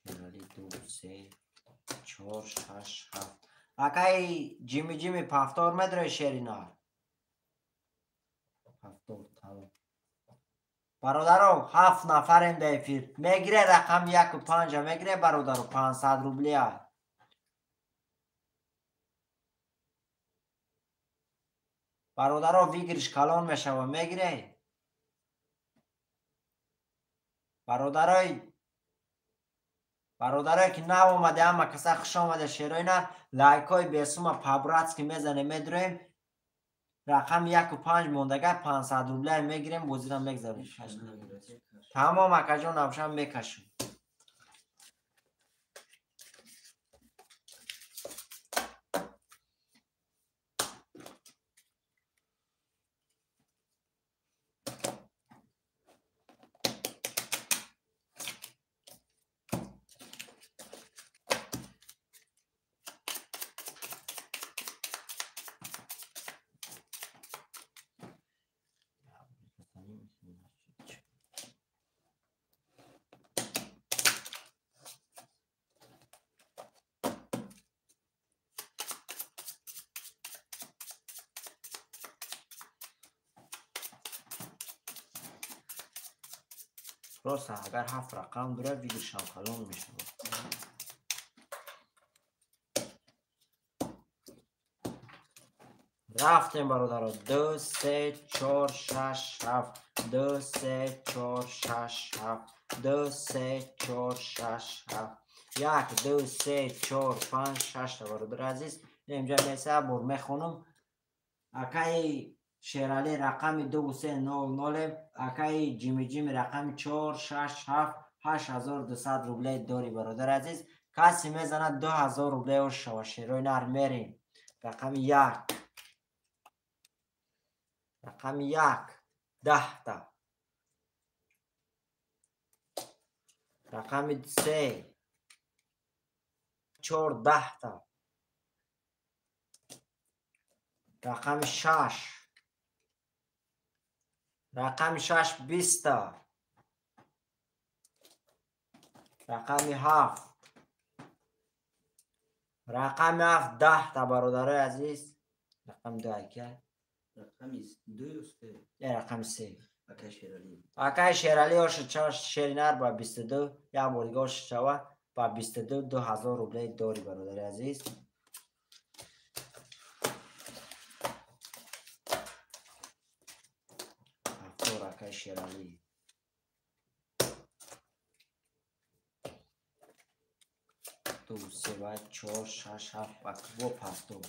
Шерали 2 3 4 6 7. Акай Ҷими Ҷими повтор медрои шеринар. Повтор тамом. Бародаро 7 нафарем дар эфир. Мегире рақами 1 ва 5 мегире бародаро 500 рублия. Бародаро выигрыш калон мешава мегире. Бародарое ки нав омаде ҳама каса хуш омаде шерои нар лайкҳои бесума по-братски мезанем медроем. Рақами 1 ва 5 мондага 500 рублия мегирем бозира мегзарем. Тамом акаҷон навшам мекашем. Просто агар 7 рақам дура выигрышам калон мешавад. Рафтем бародаро. 2 3 4 6 7 2 3 4 6 7 2 3 4 6 7 1 2 3 4 5 6 бародари азиз. Инҷа меса бор мехонам. Акаи Шерали рақами 2 3 0 0, акаи Ҷими Ҷими рақами 4 6 7 8200 рубле дори бародари азиз. Каси мезанад 2000 рубле ош шава. Шерои нар мерем. Рақами 1. Рақами 1 10 та. Рақами 3 4 10 та. Рақами 6. Рақами 6 20 та. Рақами 7. Рақами 7 10 та бародарои азиз. Рақами 2 ака. Рақами 2 3. Рақами 3. Акаи Шерали. Акаи Шерали оша чаш шеринар ба 22, як бор дига оша шава ба 22 2000 рубле дори бародари азиз. Акаи Шерали. 2 3 4 6 7 бо пасту.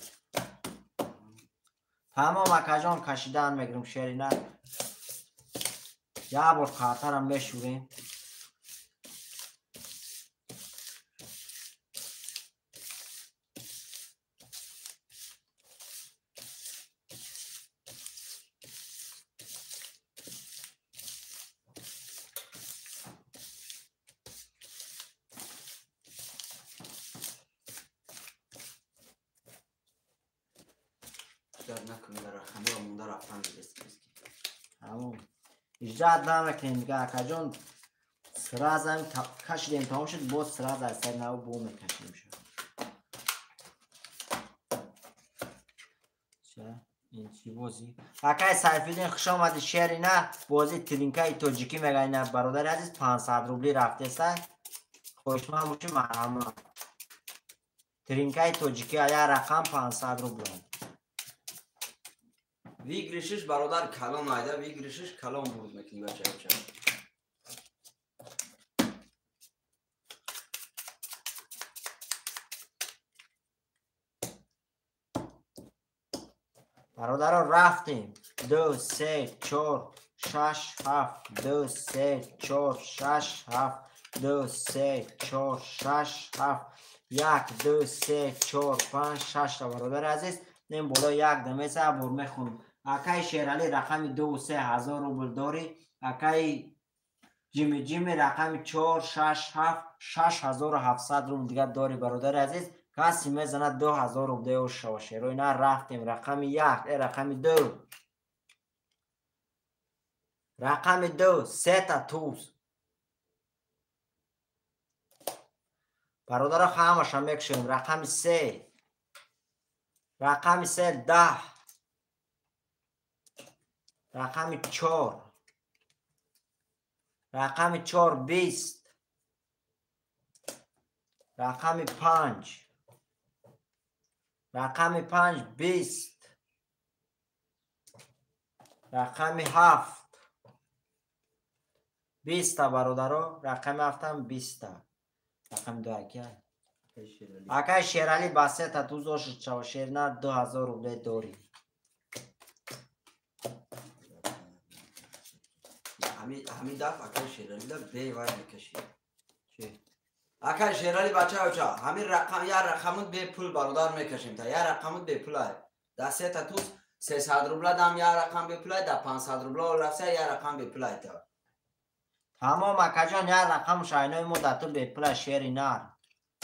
Тамом акаҷон кашидан мегирем шерина. Як бор қартарам мешӯрем. Иҷрат намекунем дига акаҷон, сразу кашидем тамом шуд, боз сразу аз сари нав бо мекашем шуд. Ин чӣ бозӣ? Акай Сайфиддин хуш омадӣ шерина. Бозӣ тринкаи тоҷикӣ мегӯяд бародари азиз, 500 рубли рафтеса. Хоҳишманд бошӣ марҳамат. Тринкаи тоҷикӣ як рақам 500 рубл. Выигрышиш бародар калон айда, выигрышиш калон бурд мекунӣ бача бача. Бародаро рафтем. 2 3 4 6 7 2 3 4 6 7 2 3 4 6 7 1 2 3 4 5 6 бародари азиз. Нем боло як дамеса бор мехонам. Акаи Шерали рақами 2 3 ҳазор рубл дорӣ. Акаи Ҷими Ҷими рақами 4 6 7 6700 рубл дига дорӣ бародари азиз. Каси мезанад 2000 рубле ош шава. Шерои на рафтем. Рақами 1, рақами 2. Рақами 2 3 та туз. Бародаро ҳамаша мекушем. Рақами 3. Рақами 3 10. Рақами 4. Рақами 4 20. Рақами 5. Рақами 5 20. Рақами 7 20 та бародаро. Рақами 7 ҳам 20 та. Рақами 2 ака. Акаи Шерали ба 3 та туз ошид шава. Шерина 2000 рубле дорӣ. Ҳамин даф акаи Шерали да бевай мекашӣ. Акаи Шерали бача бача, ҳамин рақам як рақамут бепул бародар мекашем та. Як рақамут бепул ай. Да 3 та туз 300 рубла дам як рақам бепул ай, да 500 рубла олафса як рақам бепул ай та. Тамом акаҷон, як рақам шайнои мо да ту бепул ай шери нар.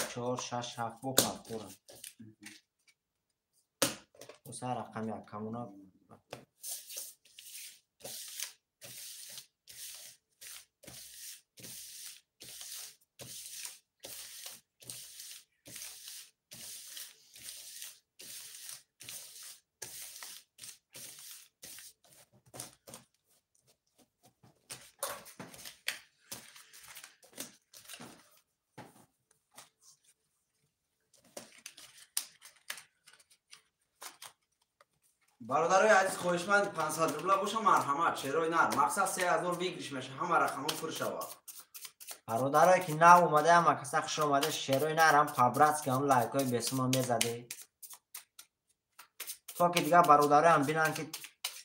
4 6 7 бо папура. Уса рақами акамуна. Бародарои азиз, хоҳишманд 500 рубла боша, марҳамат, шерои нар. Мақсад 3000 выигрыш меша, ҳама рақамҳо пур шавад. Бародарое ки нав омада, ҳама каса хуш омада, шерои нар ҳам по-братски ҳам лайкҳои бесума мезаде. То ки дигар бародароям бинанд ки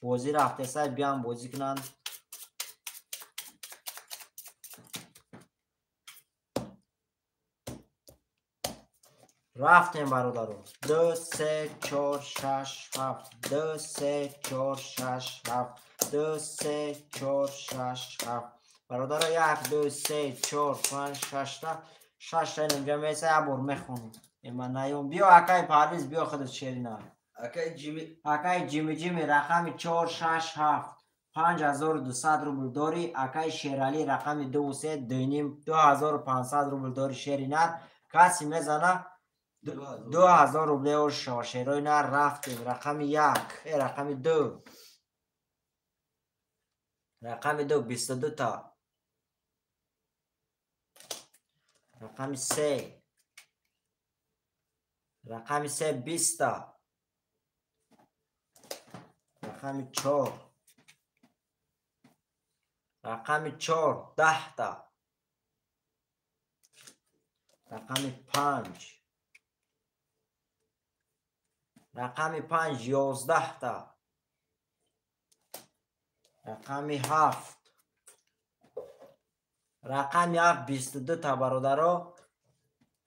бозӣ рафтесай, биям бозӣ кунанд. Рафтем бародаро. 2 3 4 6 7 2 3 4 6 7 2 3 4 6 7. Бародаро 1 2 3 4 5 6 та 6 та инҷа меса як бор мехонем. Ма наём. Биё акай Парвиз, биё худат шерина. Акай Ҷими, акай Ҷими Ҷими рақами 4 6 7 5200 рубл дорӣ. Акай Шерали рақами 2 3 2.5 2500 рубл дорӣ шеринар. Каси мезана 2000 рубле шава шерои нар. Рафтем рақами 1, рақами 2. Рақами 2 22 та. Рақами 3. Рақами 3 20 та. Рақами 4. Рақами 4 10 та. Рақами 5. Рақами 5 11 та. Рақами 7. Рақами 7 22 та бародаро.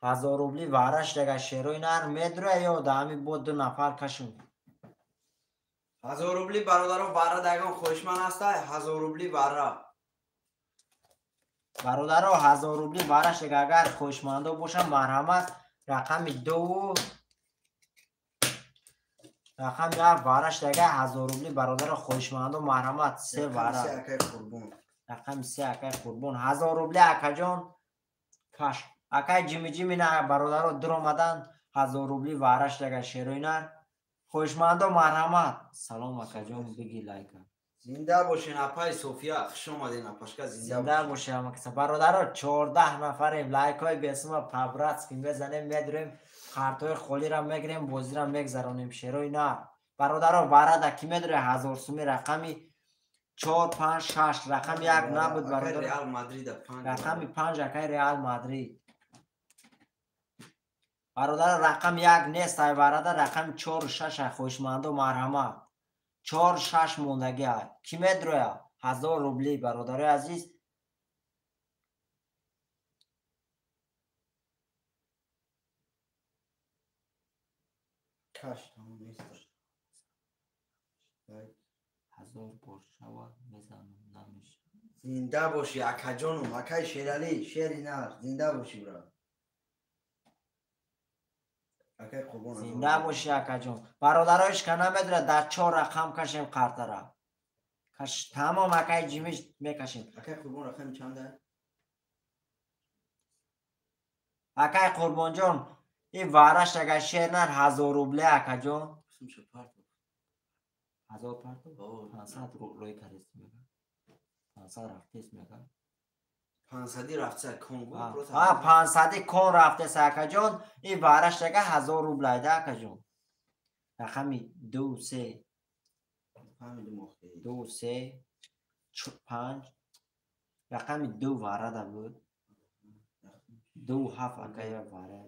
1000 рубли вараш дага шерои нар медруя ё да ҳами бо ду нафар кашум. 1000 рубли бародаро вара дагон хоҳишманд ҳаста, 1000 рубли вара. Бародаро 1000 рубли вараш дага агар хоҳишмандо бошанд, марҳамат рақами 2 рақами 7 вараш дага 1000 рубли бародаро хоҳишмандо марҳамат 3 вара. Акай Қурбон. Рақами 3 акай Қурбон 1000 рубли акаҷон каш. Акай Ҷими Ҷими на бародаро дуромадан 1000 рубли вараш дага шерои нар. Хоҳишмандо марҳамат. Салом акаҷон, биги лайка. Зинда бошен апай София, хуш омаден апашка, зинда бошен ҳамакаса. Бародаро 14 нафарем, лайкҳои бесума по-братски мезанем, медурем, қартҳои холиро мегирем, бозиро мегзаронем шерои нар. Бародаро варада ки медуре 1000 суми рақами 4 5 6 рақами 1 набуд бародаро. Реал Мадрид 5. Рақами 5 акай Реал Мадрид. Бародаро рақами 1 нест ай варада, рақами 4 6 ай хоҳишмандо марҳамат. 4 6 мондагӣ ай. Ки медроя? 1000 рубли бародарои азиз. Каш тамом нест. 1000 бор шава мезанам намеша. Зинда бошӣ акаҷонум, акай Шерали, шери нар, зинда бошӣ бра. Акай Қурбон. Зинда бошӣ акаҷон. Бародаро ҳеч ка намедора дар 4 рақам кашем қартара. Каш тамом акай Ҷимиш мекашем. Акай Қурбон рақами чанда? Акай Қурбонҷон, ин вараш агар шер нар 1000 рубле акаҷон. 1000 парту? 500 рӯй карест мега. 500 рафтест мега. 500 рафтеса кон гу. 500 кон рафтеса акаҷон. Ин вараш ага 1000 рубл айда акаҷон. Рақами 2 3 2 3 5 рақами 2 варада буд. 2 7 акая вара.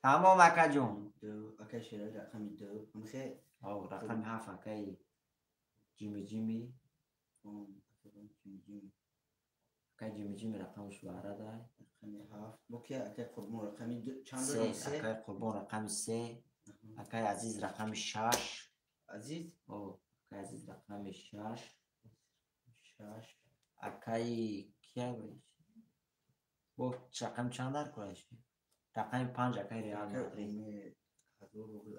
Тамом акаҷон. Акай Шерали рақами 2. Ҳамхе? Рақами 7 акай Ҷими Ҷими. Акай Ҷими Ҷими рақамаш варада. Рақами 7. Боки акай Қурбон рақами 2 чанд? 3. Акай Қурбон рақами 3. Акай Азиз рақами 6. Азиз? Акай Азиз рақами 6. 6. Акай кия? Бо рақами чанд дар кураш? Рақами 5 акай Реал Мадрид.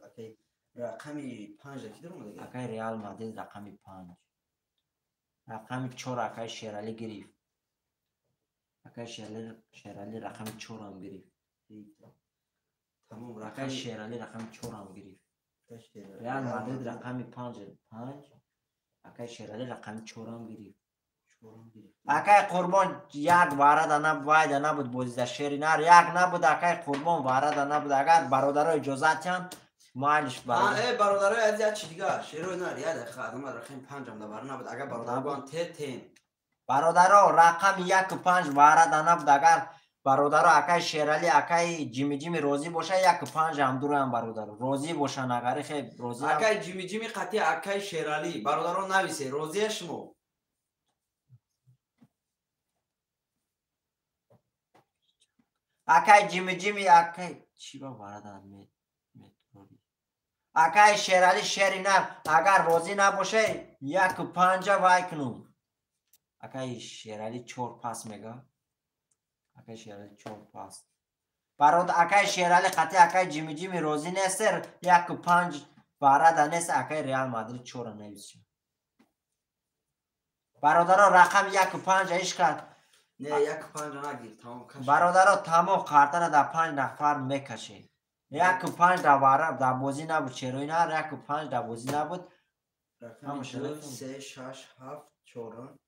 Акай рақами 5 ки даромада? Акай Реал Мадрид рақами 5. Рақами 4 акай Шерали гирифт. Акай Шерали рақами 4 ҳам гирифт. Тамом. Акай Шерали рақами 4 ҳам гирифт. Реал Мадрид рақами 5 5. Акай Шерали рақами 4 ҳам гирифт. Акай Қурбон як варада вайда набуд бозида шери нар як набуд. Акай Қурбон варада набуд. Агар бародаро иҷозат диҳанд Майлиш бародар. Бародарои азиз, як чи дигар шерои нар, як дақиқа адама рақами 5-ам да бар набуд. Агар бародар гуан тетен. Бародаро, рақами 1-5 варада набуд. Агар бародаро акай Шерали, акай Ҷими Ҷими розӣ боша, 1-5 ҳам дураям бародаро. Розӣ бошан, агар хе розӣ. Акай Ҷими Ҷими қатъи акай Шерали, бародаро нависе, розия шумо? Акай Ҷими Ҷими, акай чӣ ба варада метрори. Акай Шерали шери нар, агар розӣ набоше, 1-5 вай кунум. Акай Шерали 4 пас мега. Акай Шерали 4 пас. Барод акай Шерали қатъи акай Ҷими Ҷими розӣ нестер, 1-5 варада нест, акай Реал Мадрид 4 нависша. Бародаро, рақам 1-5 иш кард. Не, 1-5 нагир, тамом каш. Бародаро, тамом қартара дар 5 нафар мекаше. 1-5 дар вара дар бозӣ набуд, шерои нар 1-5 дар бозӣ набуд. Рақами 2 3 6 7 4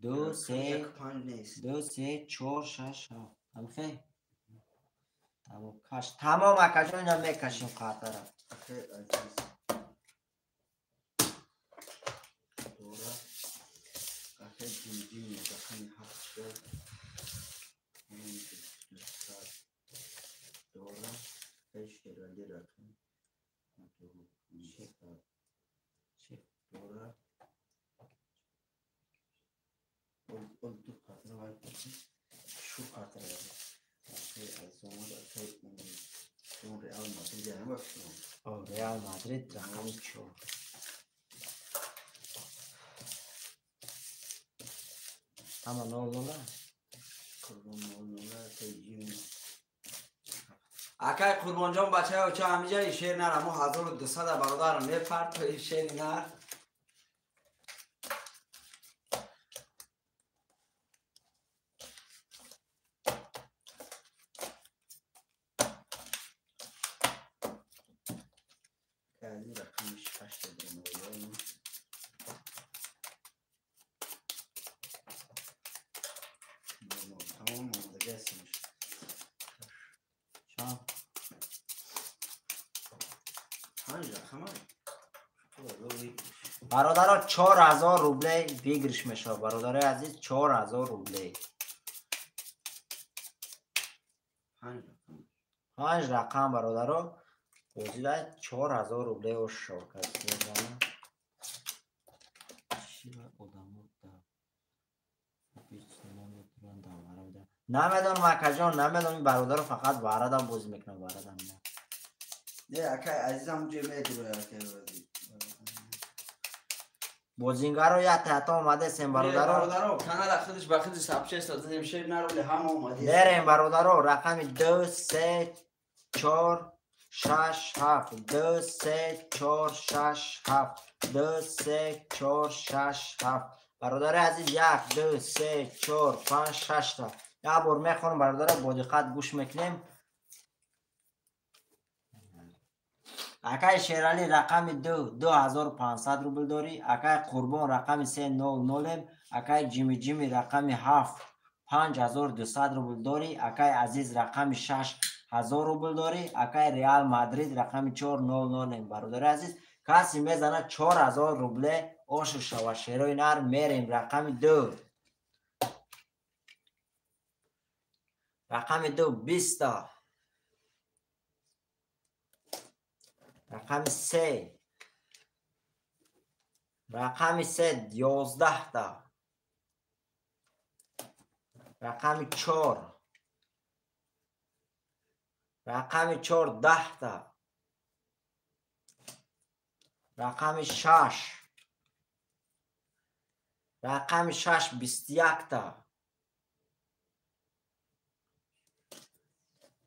2 3 5 нест. 2 3 4 6 7. Амхе? Тамом каш. Тамом акаҷон, ина мекашем қартара. Акай азиз. Дора. Акай Ҷими Ҷими рақами 7 шуд. Дора. Акай Шерали рақами 2 Дора. Ол ду қартара вай шу қартара. Акай Азиз, акай Реал Мадрид ям бафтам. Реал Мадрид рақами 4. Ҳама 0-0. Қурбон 0-0 акай Ҷими. Акай Қурбонҷон, бачаи оча ҳамиҷа шер нар, амо 1200 бародар мепартои шери нар. Рақами 6 додем. Тамом омодагӣ ҳастем. Чанд? 5 рақама. Бародаро, 4000 рублей выигрыш мешавад. Бародарои азиз, 4000 рублей. 5 рақам бародаро. Бозида 4000 рублей ош шавад. Чӣ ба одамо да намедонам акаҷон, намедонам, бародаро фақат варадам бозӣ мекунам, варадам не. Не, акай азизам ҷе медура акай бозӣ. Бозингаро як таята омадесем бародаро. Бародаро, канала худаш ба худаш сабчеста задем, шер нароли ҳама омадесем. Мерем бародаро, рақами 2 3 4 6 7 2 3 4 6 7 2 3 4 6 7. Бародари азиз, 1 2 3 4 5 6 та. Як бор мехонам бародаро, бо диққат гӯш мекунем. Акай Шерали рақами 2 2500 рубл дорӣ. Акай Қурбон рақами 3 0 0. Акай Ҷими Ҷими рақами 7 5200 рубл дорӣ. Акай Азиз рақами 6 1000 рубл дорӣ. Акай Реал Мадрид рақами 4 0 0. Бародари азиз, касе мезанад 4000 рубле ошу шава. Шерои нар мерем рақами 2. Рақами 2 20 та. Рақами 3. Рақами 3 11 та. Рақами 4. Рақами 4 10 та. Рақами 6. Рақами 6 21 та.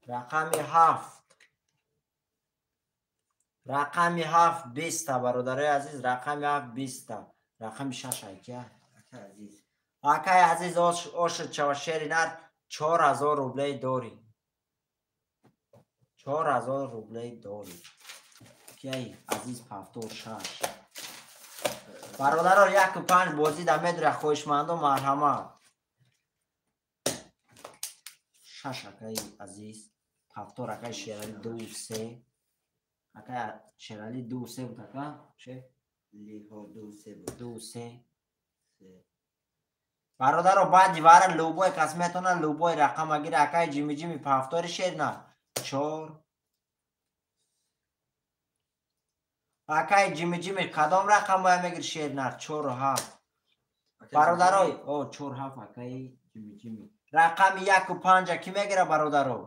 Рақами 7. Рақами 7 20 та бародарои азиз, рақами 7 20 та. Рақами 6 айка. Акай азиз. Акай азиз, ошуд шава шери нар, 4000 рублей дорӣ. 4000 рублей дорӣ. Кияй азиз повтор 6. Бародаро, 1-5 бозӣ да медура, хоҳишмандо марҳамат. 6 акай азиз, повтор акай Шерали 2 3. Акай Шерали 2 3 буд ака? Шеф? Лиҳо 2 3 буд. 2 3. Бародаро баъди вара любой кас метавонад любой рақама гира. Акай Ҷими Ҷими пафтори шерина 4. Акай Ҷими Ҷими кадом рақам бояд мегири шерина? 4 7. Бародаро, о 4 7 акай Ҷими Ҷими. Рақами 1 5 ки мегира бародаро?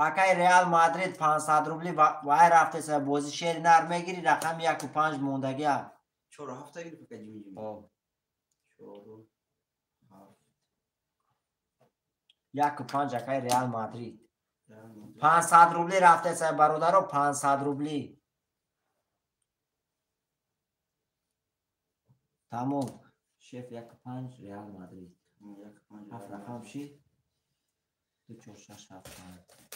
Акай Реал Мадрид 500 рубли вай рафтеса бози шери нар мегири рақами 1 5 мондагия. 4 7 гирифт акай Ҷими Ҷими. О. 4 7. 1 5 акай Реал Мадрид. 500 рубли рафтеса бародаро 500 рубли. Тамом. Шеф 1 5 Реал Мадрид. 1 5 7 рақам шид. 2 4 6 7 5.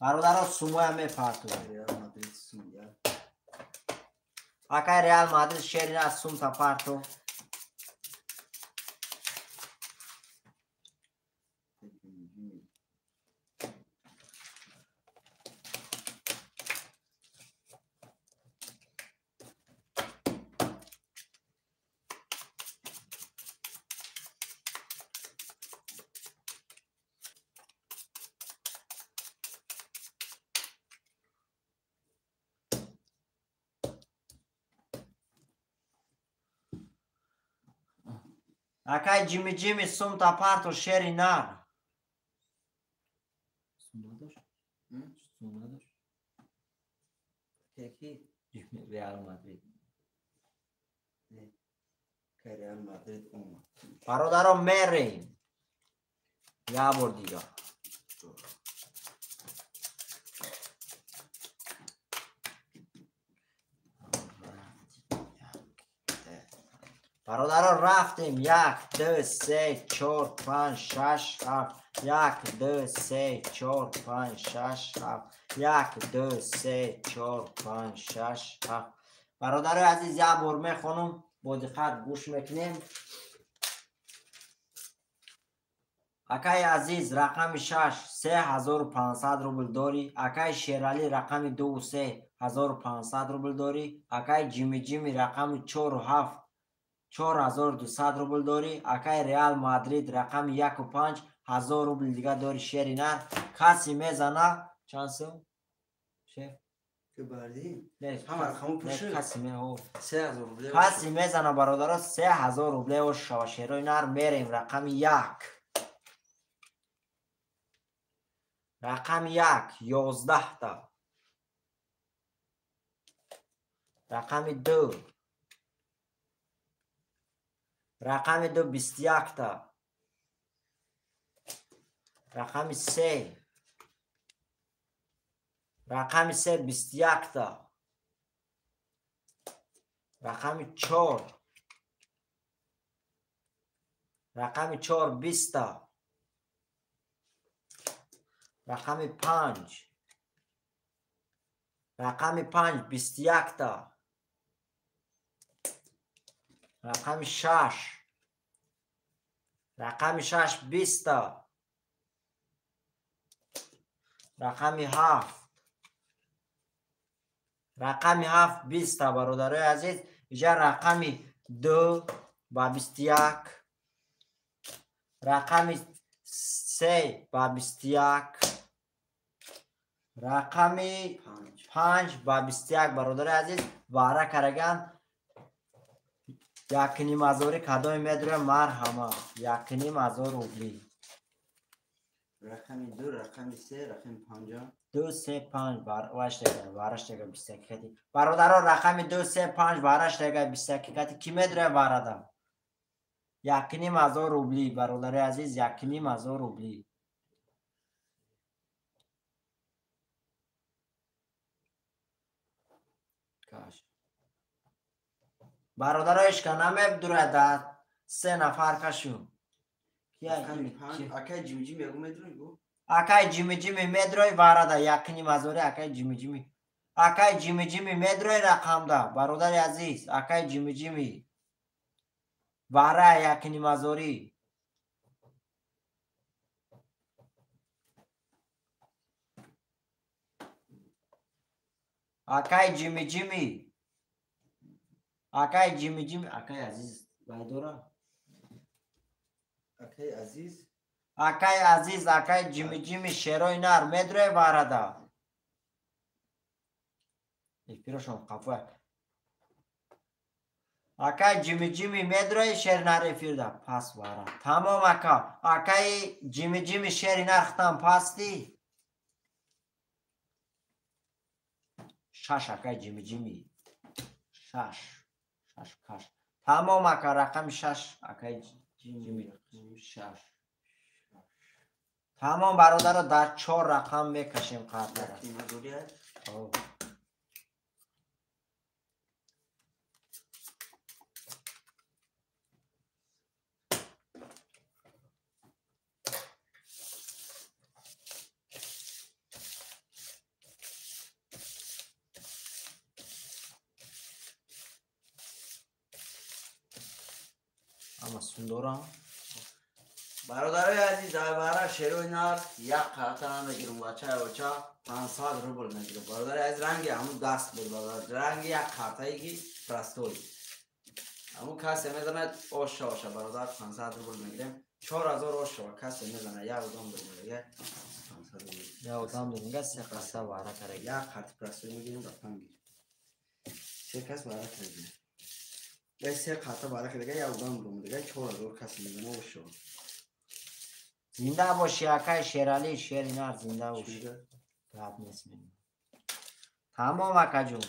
Бародаро сумоя мепарту. Реал Мадрид сум я. Акай Реал Мадрид шерина сум та парту. Акай Ҷими Ҷими сум та парту шери нар. Сум надошт? Сум надошт? Ки? Реал Мадрид. Акай Реал Мадрид омад. Бародаро мерем. Я бор дига. Бародаро рафтем 1 2 3 4 5 6 7 1 2 3 4 5 6 7 1 2 3 4 5 6 7. Бародарои азиз як бор мехонам, бо диққат гӯш мекунем. Акай азиз рақами 6 3500 рубл дорӣ. Акай Шерали рақами 2 3 1500 рубл дорӣ. Акай Ҷими Ҷими рақами 4 7 4200 рубл дорӣ. Акай Реал Мадрид рақами 1 5 1000 рубл дига дорӣ шери нар. Каси мезана чанд сум? Шеф? Ки бардӣ? Ҳама рақаму пушид. Каси ме 3000 рубл. Каси мезана бародаро 3000 рубле ош шава шерои нар мерем рақами 1. Рақами 1 11 та. Рақами 2 рақами 2 21 та. Рақами 3 рақами 3 21 та. Рақами 4 рақами 4 20 та. Рақами 5 рақами 5 21 та. Рақами 6 рақами 6 20 та. Рақами 7 рақами 7 20 та. Бародарои азиз иҷа рақами 2 ба 21, рақами 3 ба 21, рақами 5 ба 21. Бародарои азиз вара караган 1,5 ҳазори кадоми медроя марҳама 1,5 ҳазор рубли. Рақами 2, рақами 3, рақами 5. 2 3 5 ваштага вараштага 21 кати. Бародаро рақами 2 3 5 вараштага 21 кати ки медроя варада? 1,5 ҳазор рубли бародари азиз 1,5 ҳазор рубли. Каш. Бародаро ишка намебдурад да 3 нафар кашу. Акай Ҷими Ҷими ягон медрои гу? Акай Ҷими Ҷими медрои варада 1,5 ҳазори акай Ҷими Ҷими. Акай Ҷими Ҷими медрои рақамда бародари азиз акай Ҷими Ҷими. Вара 1,5 ҳазори. Акай Ҷими Ҷими. Акай Ҷими Ҷими. Акай Азиз байдора? Акай Азиз? Акай Азиз, акай Ҷими Ҷими шерои нар медрои варада. Эфирошон қафа. Акай Ҷими Ҷими медрои шери нар эфирда. Пас вара. Тамом ака. Акай Ҷими Ҷими шери нар хитам пасти. Шаш акай Ҷими Ҷими. Шаш. Шаш каш. Тамом ака рақами шаш акай Ҷими шаш. Тамом бародаро дар чор рақам мекашем қартара. Ама сундорам. Бародарои азиз, айвара шерои нар як қарта намегирам, бачаи оча 500 рубл мегирам. Бародари азиз, ранги ҳамун даст буд, бародар, ранги як қартае ки простой. Ҳамун касе мезанад оша оша, бародар, 500 рубл мегирем. 4000 оша касе мезанад, як одам дорем, 500 рубл. Як одам дорем, се қаса вара кара. Як қарти простой мегирем, ба панг. Се кас вара кара. Се қарта вара кара, як одам дорем, 4000 касе мезанад оша. Зинда боши акай Шерали, шери нар зинда боши. Гап нест мегӯям. Тамом акаҷон.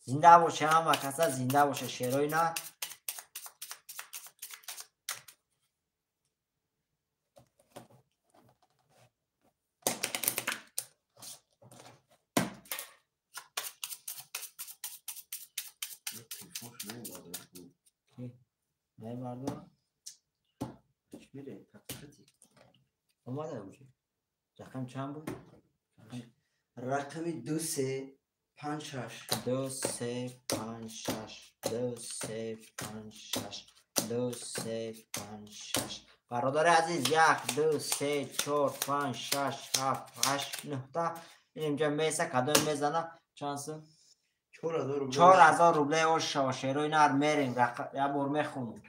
Зинда боше ҳама каса, зинда боше шерои нар. Рақам чанд буд? Рақами 2 3 5 6. 2 3 5 6. 2 3 5 6. 2 3 5 6. Бародари азиз, 1 2 3 4 5 6 7 8 9 та инҷа меса кадом мезана? Чанд сум? 4000 рубл. 4000 рубле оша шерои нар мерем. Як бор мехонам.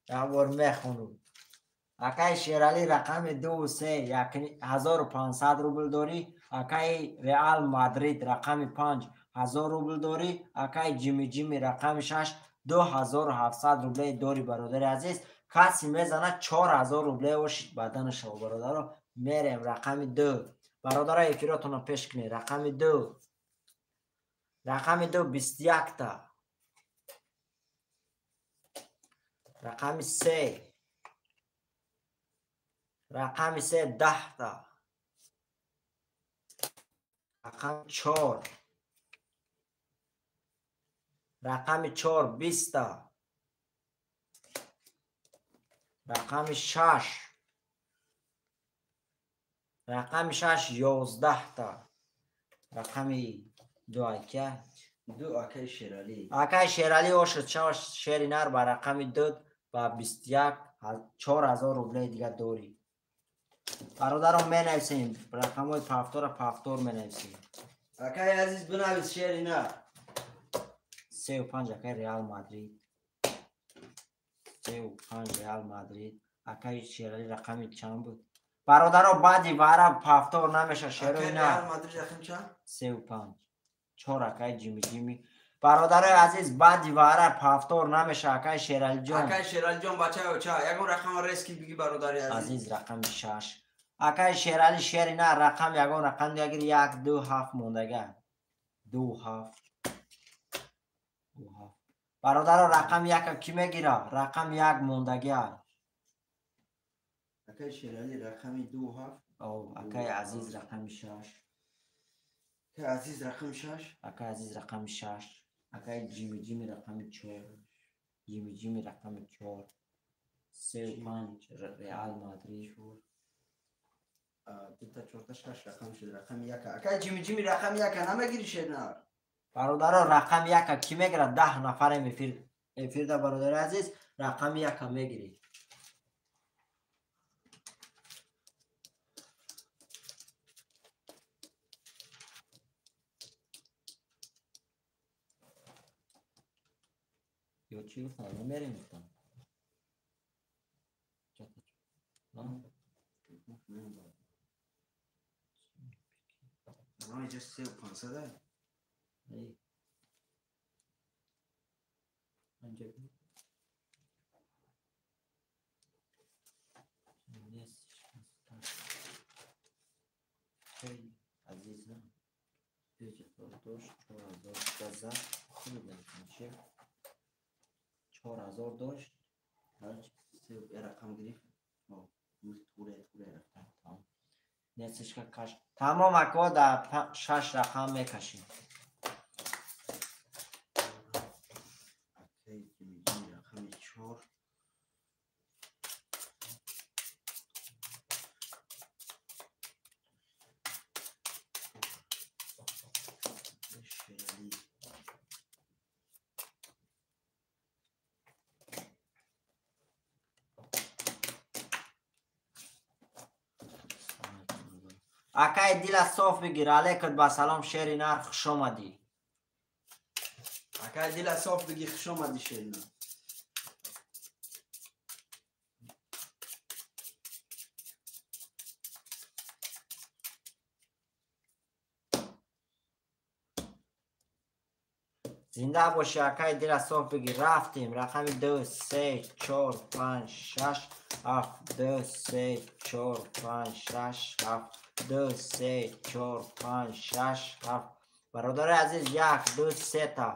Як бор мехонам. Акай Шерали рақами 2 3 1500 рубл дорӣ. Акай Реал Мадрид рақами 5 1000 рубл дорӣ. Акай Ҷими Ҷими рақами 6 2700 рубле дорӣ. Бародари азиз, касе мезанад 4000 рубле ошид бадана шава. Бародаро мерем рақами 2. Бародаро эфиротонро пеш кунед. Рақами 2. Рақами 2 21 та. Рақами 3. Рақами 3 10 та. Рақами 4. Рақами 4 20 та. Рақами 6. Рақами 6 11 та. Рақами 2 ака. 2 акай Шерали. Акай Шерали ошид шери нар ба рақами 2 ба 21 4000 рубле дига дорӣ. Бародарон менависем, рақамҳои пафтора пафтор менависем. Акай азиз, бинавис шери нар. 3 5 акай Реал Мадрид. 3 5 Реал Мадрид. Акай Шерали рақами чанд буд? Бародаро баъди вара пафтор намеша шерои нар. Реал Мадрид рақами чанд? 3 5. 4 акай Ҷими Ҷими. Бародарои азиз, баъди вара пафтор намеша акай Шералиҷон. Акай Шералиҷон, бачаи оча, ягон рақама резки биги бародари азиз. Азиз рақами 6. Акай Шерали шери на рақам ягон рақам дигар 1 2 7 мондага. 2 7. 2 7. Бародаро рақами 1 ки мегира? Рақами 1 мондага. Акай Шерали рақами 2 7. О, акай Азиз рақами 6. Акай Азиз рақами 6. Акай Азиз рақами 6. Акай Ҷими Ҷими рақами 4. Ҷими Ҷими рақами 4. 3 5 Реал Мадрид. 2 та 4 та 6 рақам шуд. Рақами 1. Акай Ҷими Ҷими рақами 1 намегири шернар? Бародаро рақами яка ки мегирад 10 нафарем эфирда бародари азиз рақами яка мегирӣ. Ё чӣ гуфтам? Намерем гуфтам. Инҷа 3500. Азизам, 5000 дошт, 4000 газа, хуб намешавад. 4000 дошт, рақам гирифт. Несишка каш. Тамом ако да 6 рақам мекашим. Рақами 4. Акай дила соф бигир, алейкум ба салом шери нар, хуш омадӣ. Акай дила соф бигир, хуш омадӣ шери нар. Зинда бошӣ акай дила соф бигир. Рафтем рақами 2 3 4 5 6 7 2 3 4 5 6 7 2 3 4 5 6 7. Бародари азиз 1 2 3 та.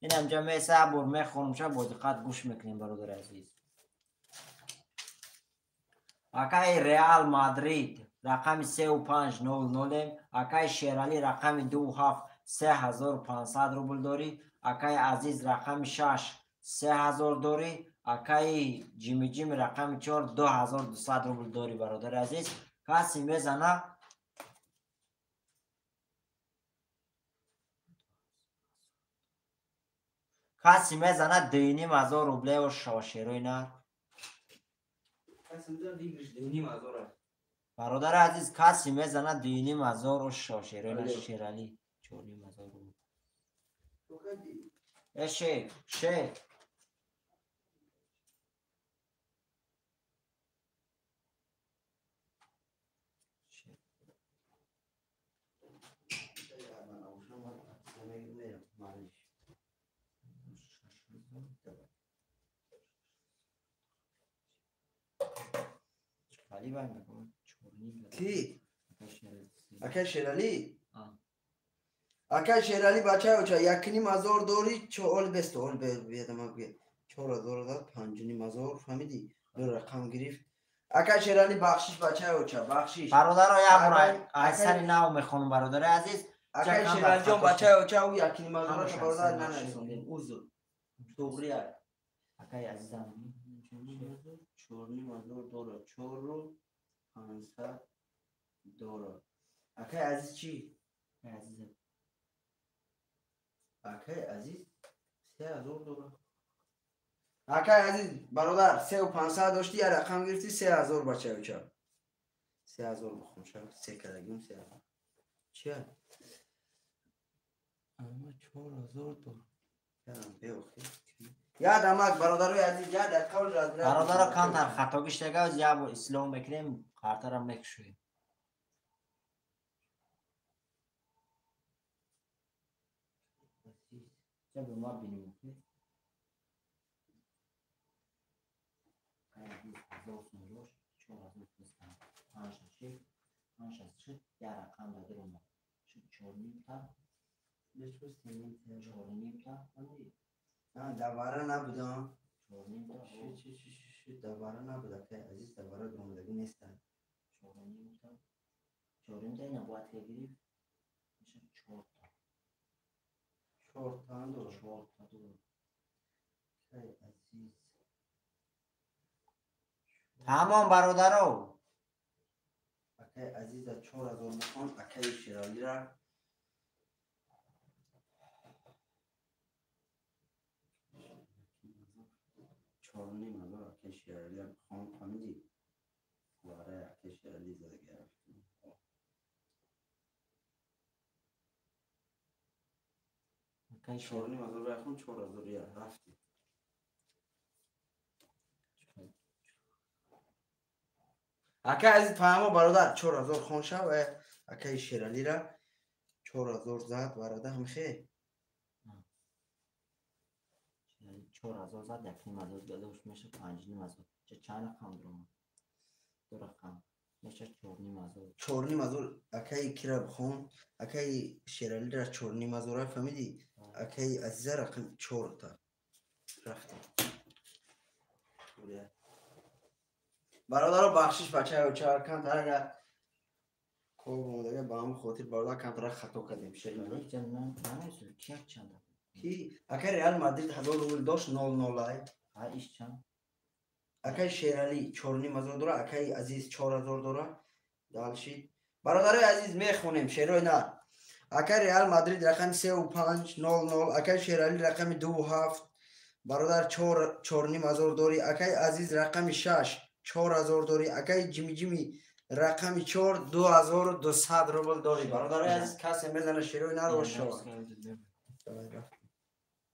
Инам ҷа меса бур мехонам, ша бо диққат гӯш мекунем бародари азиз. Акай Реал Мадрид рақами 3500, акай Шерали рақами 27 3500 рубл дорӣ, акай Азиз рақами 6 3000 дорӣ, акай Ҷими Ҷими рақами 4 2200 рубл дорӣ бародари азиз. Каси мезана 2500 рублео шава шерои нар. Бародари азиз каси мезана 2500 шава шерои нар. Шерали 4500 рубл. Э шер, шер. Ки? Акай Шерали? Акай Шерали бачаё ча 1500 дорӣ, чор бест ол бедама бге. 4000 дод, 5500 фаҳмидӣ? Ду рақам гирифт. Акай Шерали бахшиш бачаё ча, бахшиш. Бародаро як бор аз сари нав мехонам бародари азиз. Акай Шералиҷон бачаё ча ӯ 1500 бародар нанарисондем. Узр. Туғри Акай азизам 4500 дора, 4500 дора. Акай Азиз чӣ? Акай Азиз. Акай Азиз 3000 дора. Акай Азиз бародар 3500 доштӣ, як рақам гирифтӣ 3000 бачаё ча. 3000 бихун ша, се кардагим 3000. Чия? Ама 4000 дора. Ярам беохи. Я дамак бародарои азиз, я дақиқа бародаро камтар хатогиш дагаз, я бор ислом мекунем, қартара мекушоем. Я бо ма бинем. Я рақам дадар омад. 4.5 та. 4.5 та. Давара набудам. 4.5 та. Чи давара набуд, акай Азиз давара омадагӣ нестанд. 4.5 та. 4.5 та ина бояд ки гирифт. Мешавад 4 та. 4 та дора. 4 та дора. Акай Азиз. Тамом бародаро. Акай Азиза 4000 бихон, акай Шералира. 4,5 ҳазор акаи Шералиам хон, фаҳмидӣ? Вараи акаи Шерали задага. 4,5 ҳазор вай хон, 4 ҳазор я рафтӣ. Акаи азиз, фаҳмо, бародар, 4 ҳазор хон шав. Акаи Шералира 4 ҳазор зад варада ҳамхе. 4 ҳазор зад, 1,5 ҳазор додаш, меша 5,5 ҳазор. Чанд рақам дуромад? Ду рақам меша 4,5 ҳазор. 4,5 ҳазор акаи кира хон, акаи Шералира 4,5 ҳазора, фаҳмидӣ? Акаи Азиза рақам чорта рафтем. Бародаро, бахшиш, бачаё, камтарага кор омадага, ба ҳамн хотир, бародар, камтара хато кардем. Ки акаи Реал Мадрид 1000 рубл дошт, нол нолай. Акаи Шералӣ 4,5 ҳазор дора, акаи Азиз 4 ҳазор дора. Дальше, бародарои азиз, мехонем шерои нар. Акаи Реал Мадрид рақами сеу панҷ нол нол, акаи Шералӣ рақами дуву ҳафт, бародар, 4,5 ҳазор дорӣ. Акаи Азиз рақами шаш 4 ҳазор дорӣ. Акаи Ҷимиҷими рақами чор 2200 рубл дорӣ. Бародарои азиз, касе мезана шерои нар ошава.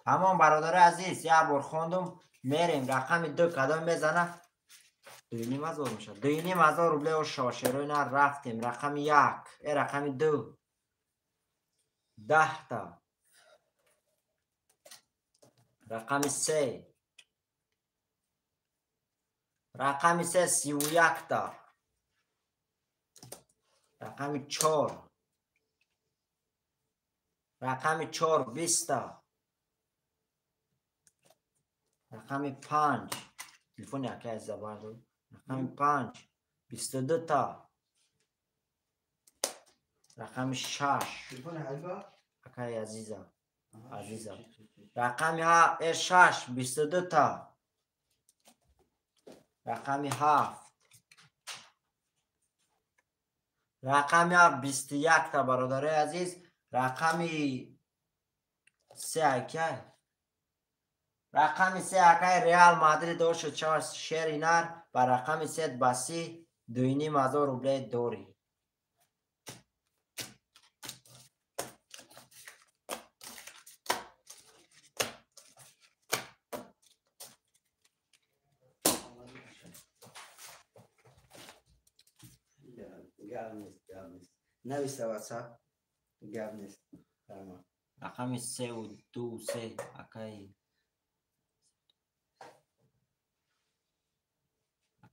Тамом, бародарои азиз, як бор хондум, мерем. Рақами ду кадом мезана? 2,5 ҳазор мешавад, 2,5 ҳазор рубле ошава шерои нар. Рафтем, рақами як, рақами ду 10 та, рақами се, рақами се 31 та, рақами чор, рақами чор 20 та, рақами панҷ, телефони акай забардор, рақами панҷ 22 та, рақами шаш, акаи Азиза, Азиза, рақами шаш 22 та, рақами ҳафт, рақами ҳафт 21 та. Бародарои азиз, рақами се акай, рақами се акай Реал Мадрид ошуд шава шери нар. Ба рақами се ба си 2,5 ҳазор рубле дорӣ. Гап нест, гап нест, нависа ватсап, гап нест. Рақами сеу ду се акаи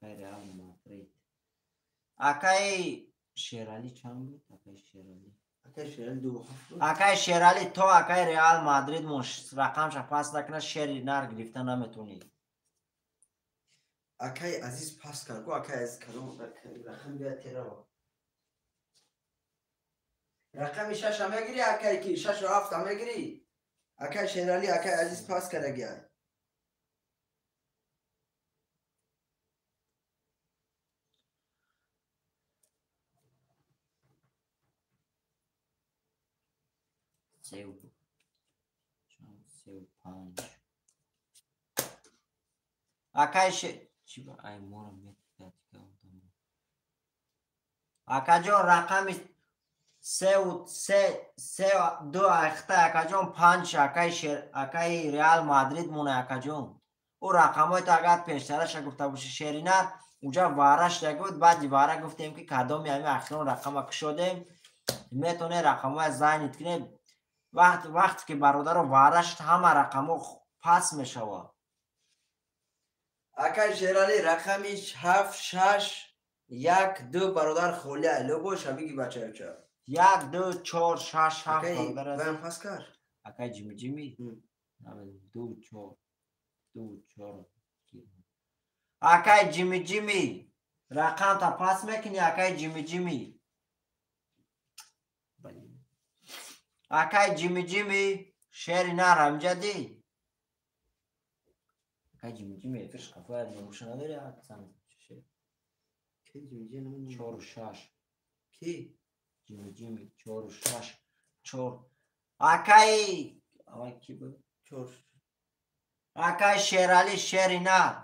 Реал Мадрид, акаи Шералӣ чанд буд? Акаи Шералӣ, акаи Шералӣ, то акаи Реал Мадрид рақамша пас накунад, шери нар гирифта наметонӣ. Акаи Азиз пас кард го. Акаи Азиз кадом рақам? Бия терава, рақами шаша мегирӣ, акаи ки шашу ҳафта мегирӣ, акаи Шералӣ. Акаи Азиз пас кардагиа. Сеу панҷ акаи ай мора. Акаҷон, рақами сеу се се ду ахта, акаҷон, панҷ, акаи шер, акаи Реал Мадрид мона. Акаҷон, ӯ рақамҳои то агар пештараша гуфта боши, шеринар уҷа вара шуда буд. Баъди вара гуфтем, ки кадоми ҳами ахирон рақама кушодем, метавонед рақамҳоя занить кунед. Вақте ки, бародаро, вара шуд, ҳама рақамҳо пас мешавад. Акаи Шералӣ рақами ҳафт шаш як ду, бародар, холия любоша биги, бачаюча. Як ду чор шаш ҳафт. Бародар, пас кард. Акаи Ҷими Ҷими ду чор ду чор, акаи Ҷими Ҷими, рақамта пас мекунӣ, акаи Ҷими Ҷими, акаи Ҷими Ҷими, шери нар ҳамҷадӣ. Акаи Ҷими Ҷими эфир шкафоя нуша надори, чору шаш. Ки? Ҷими Ҷими чору шаш чор, акаи аввал ки буд? Чор. Акай Шерали шери нар.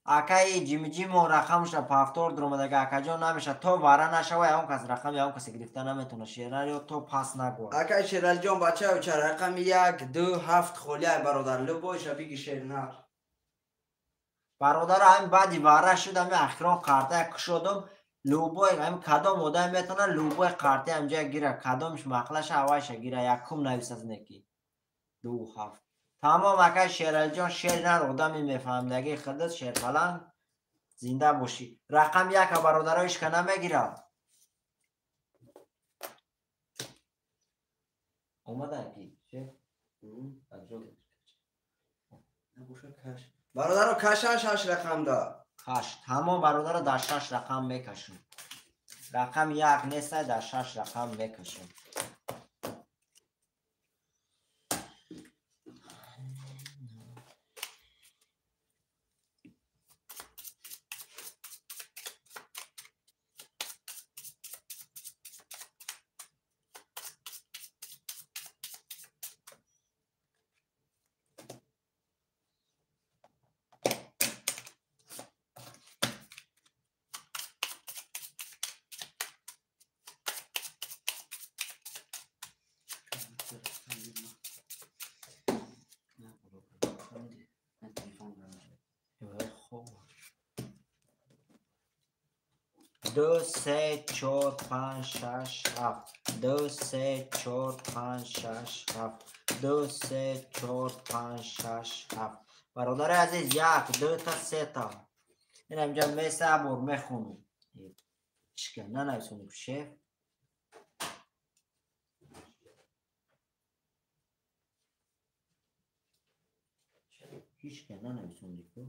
Акаи Ҷимиҷимо рақамша повтор дуромадага акаҷон намеша то вара нашава ягон кас рақами ягон касе гирифта наметавона Шералиё то пас нагӯ. Акай Шералиҷон бачаё ча рақами 1 2 7 холиай бародар любойша биги шернар. Бародаро ҳамин баъди вара шуд ҳамин ахирон қартая кушодум любой ҳамин кадом одам метавона любой қартая ҳамҷоя гира кадомш мақлаша авайша гира якум нависаз неки 2 7. Тамом акай Шералиҷон шернар одами мефаҳмидагии худат шерпаланг зинда бошӣ. Рақами 1 бародаро ҳеч ка намегирад. Омада ки шеф? Бародаро кашан 6 рақам да. Каш. Тамом бародаро дар 6 рақам мекашам. Рақами 1 нестай дар 6 рақам мекашам. 2 3 4 5 6 7 2 3 4 5 6 7 2 3 4 5 6 7. Бародари азиз 1 2 та 3 та. Ин ҳамҷа меса бор мехонум. Чика нанависонем шеф. Ҳеч ка нанависонди ку?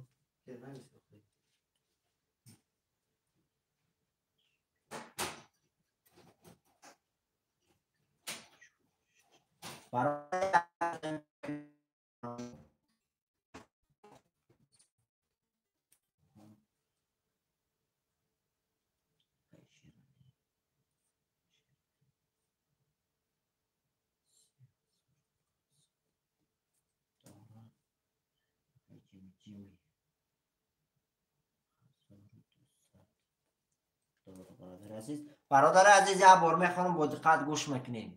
Бародари азиз як бор мехонам бо диққат гӯш мекунем.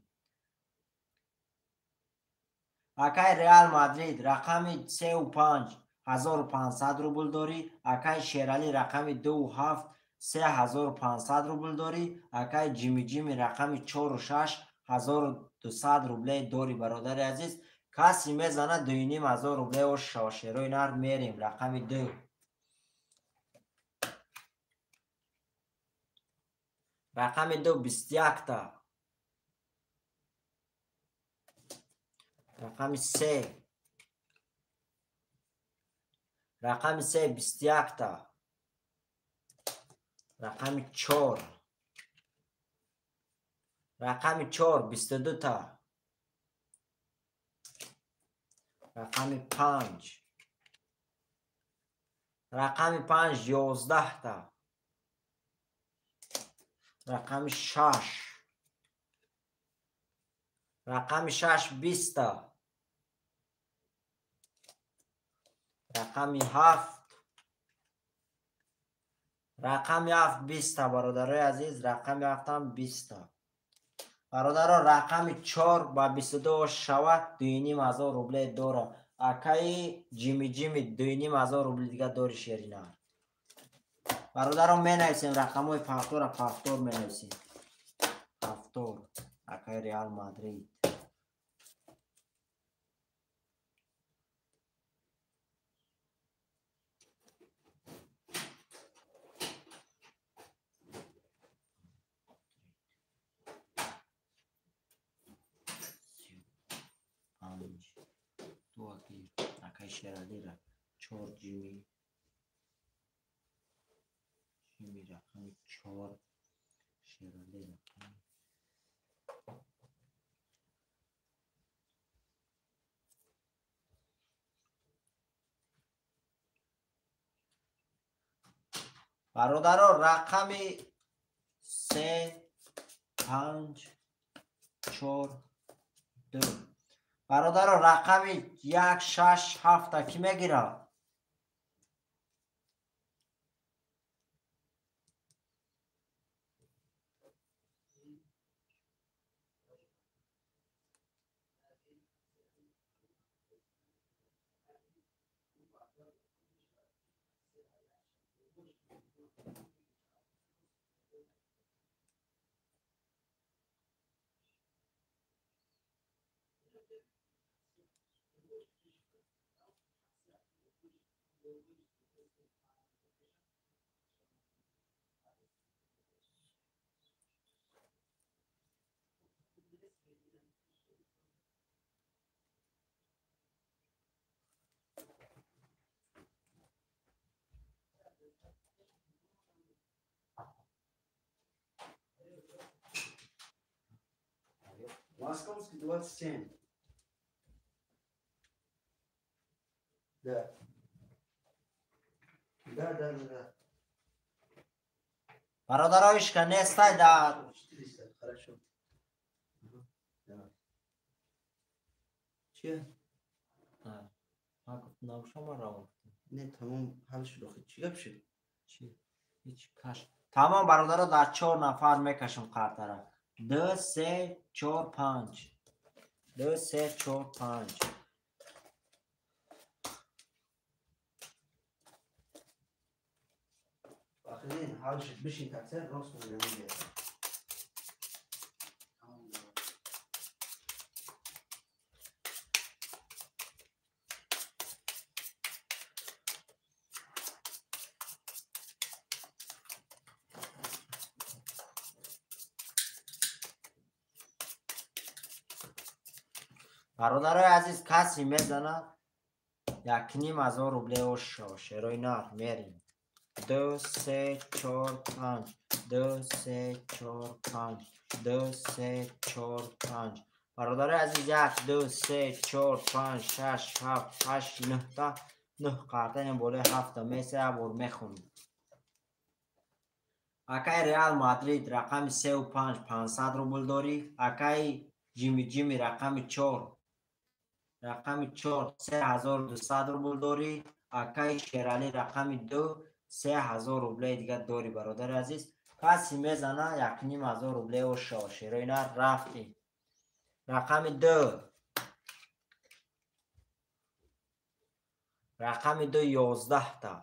Акай Реал Мадрид рақами 3 5 1500 рубл дорӣ. Акай Шерали рақами 2 7 3500 рубл дорӣ. Акай Ҷимиҷими рақами 4 6 1200 рубле дорӣ. Бародари азиз касе мезанад 2500 рубле ош шава шерои нар мерем рақами 2. Рақами 2 21 та. Рақами 3. Рақами 3 21 та. Рақами 4. Рақами 4 22 та. Рақами 5. Рақами 5 11 та. Рақами 6. Рақами 6 20 та. Рақами 7. Рақами 7 20 та бародарои азиз, рақами 7 ҳам 20 та. Бародаро рақами 4 ба 22 шавад 2500 рубле дора. Акаи Ҷимиҷими 2500 рубли дига дори шеринар. Бародаро менависем рақамҳои повтора повтор менависем. Повтор. Акаи Реал Мадрид. Акаи Шералира 4 Ҷими Ҷими рақами 4 Шерали рақами бародаро рақами 3 5 4 2. Бародаро, рақами 1, 6, 7 ки мегирад? Московский 27. Да. Да, да, да, да. Бародаро, ишка нестай да. 400, хорошо. Давай. Че? Ма гуфт навшама равон. Не, тамом ҳал шуд охи. Чӣ гап шуд? Чӣ? Ҳеч каш. Тамом бародаро, дар 4 нафар мекашам қартара. 2, 3, 4, 5. 2, 3, 4, 5. Ахи, ҳал шуд. Бишин такси, рост мегирам. Бародарои азиз, касе мезанад 1,5 ҳазор рубле ошо шерои нар мерим. 2, 3, 4, 5. 2, 3, 4, 5. 2, 3, 4, 5. Бародарои азиз, 1, 2, 3, 4, 5, 6, 7, 8, 9 та 9 қарта ин болои 7 меса як бор мехонем. Акаи Реал Мадрид рақами 3 5 500 рубл дорӣ. Акаи Ҷими Ҷими рақами 4 рақами 4 3200 рубл дорӣ. Акаи Шералӣ рақами 2 3000 рублеи дига дорӣ. Бародари азиз, касе мезана 1,5 ҳазор рубле ошо шерои нар рафтем. Рақами 2 рақами 2 11 та.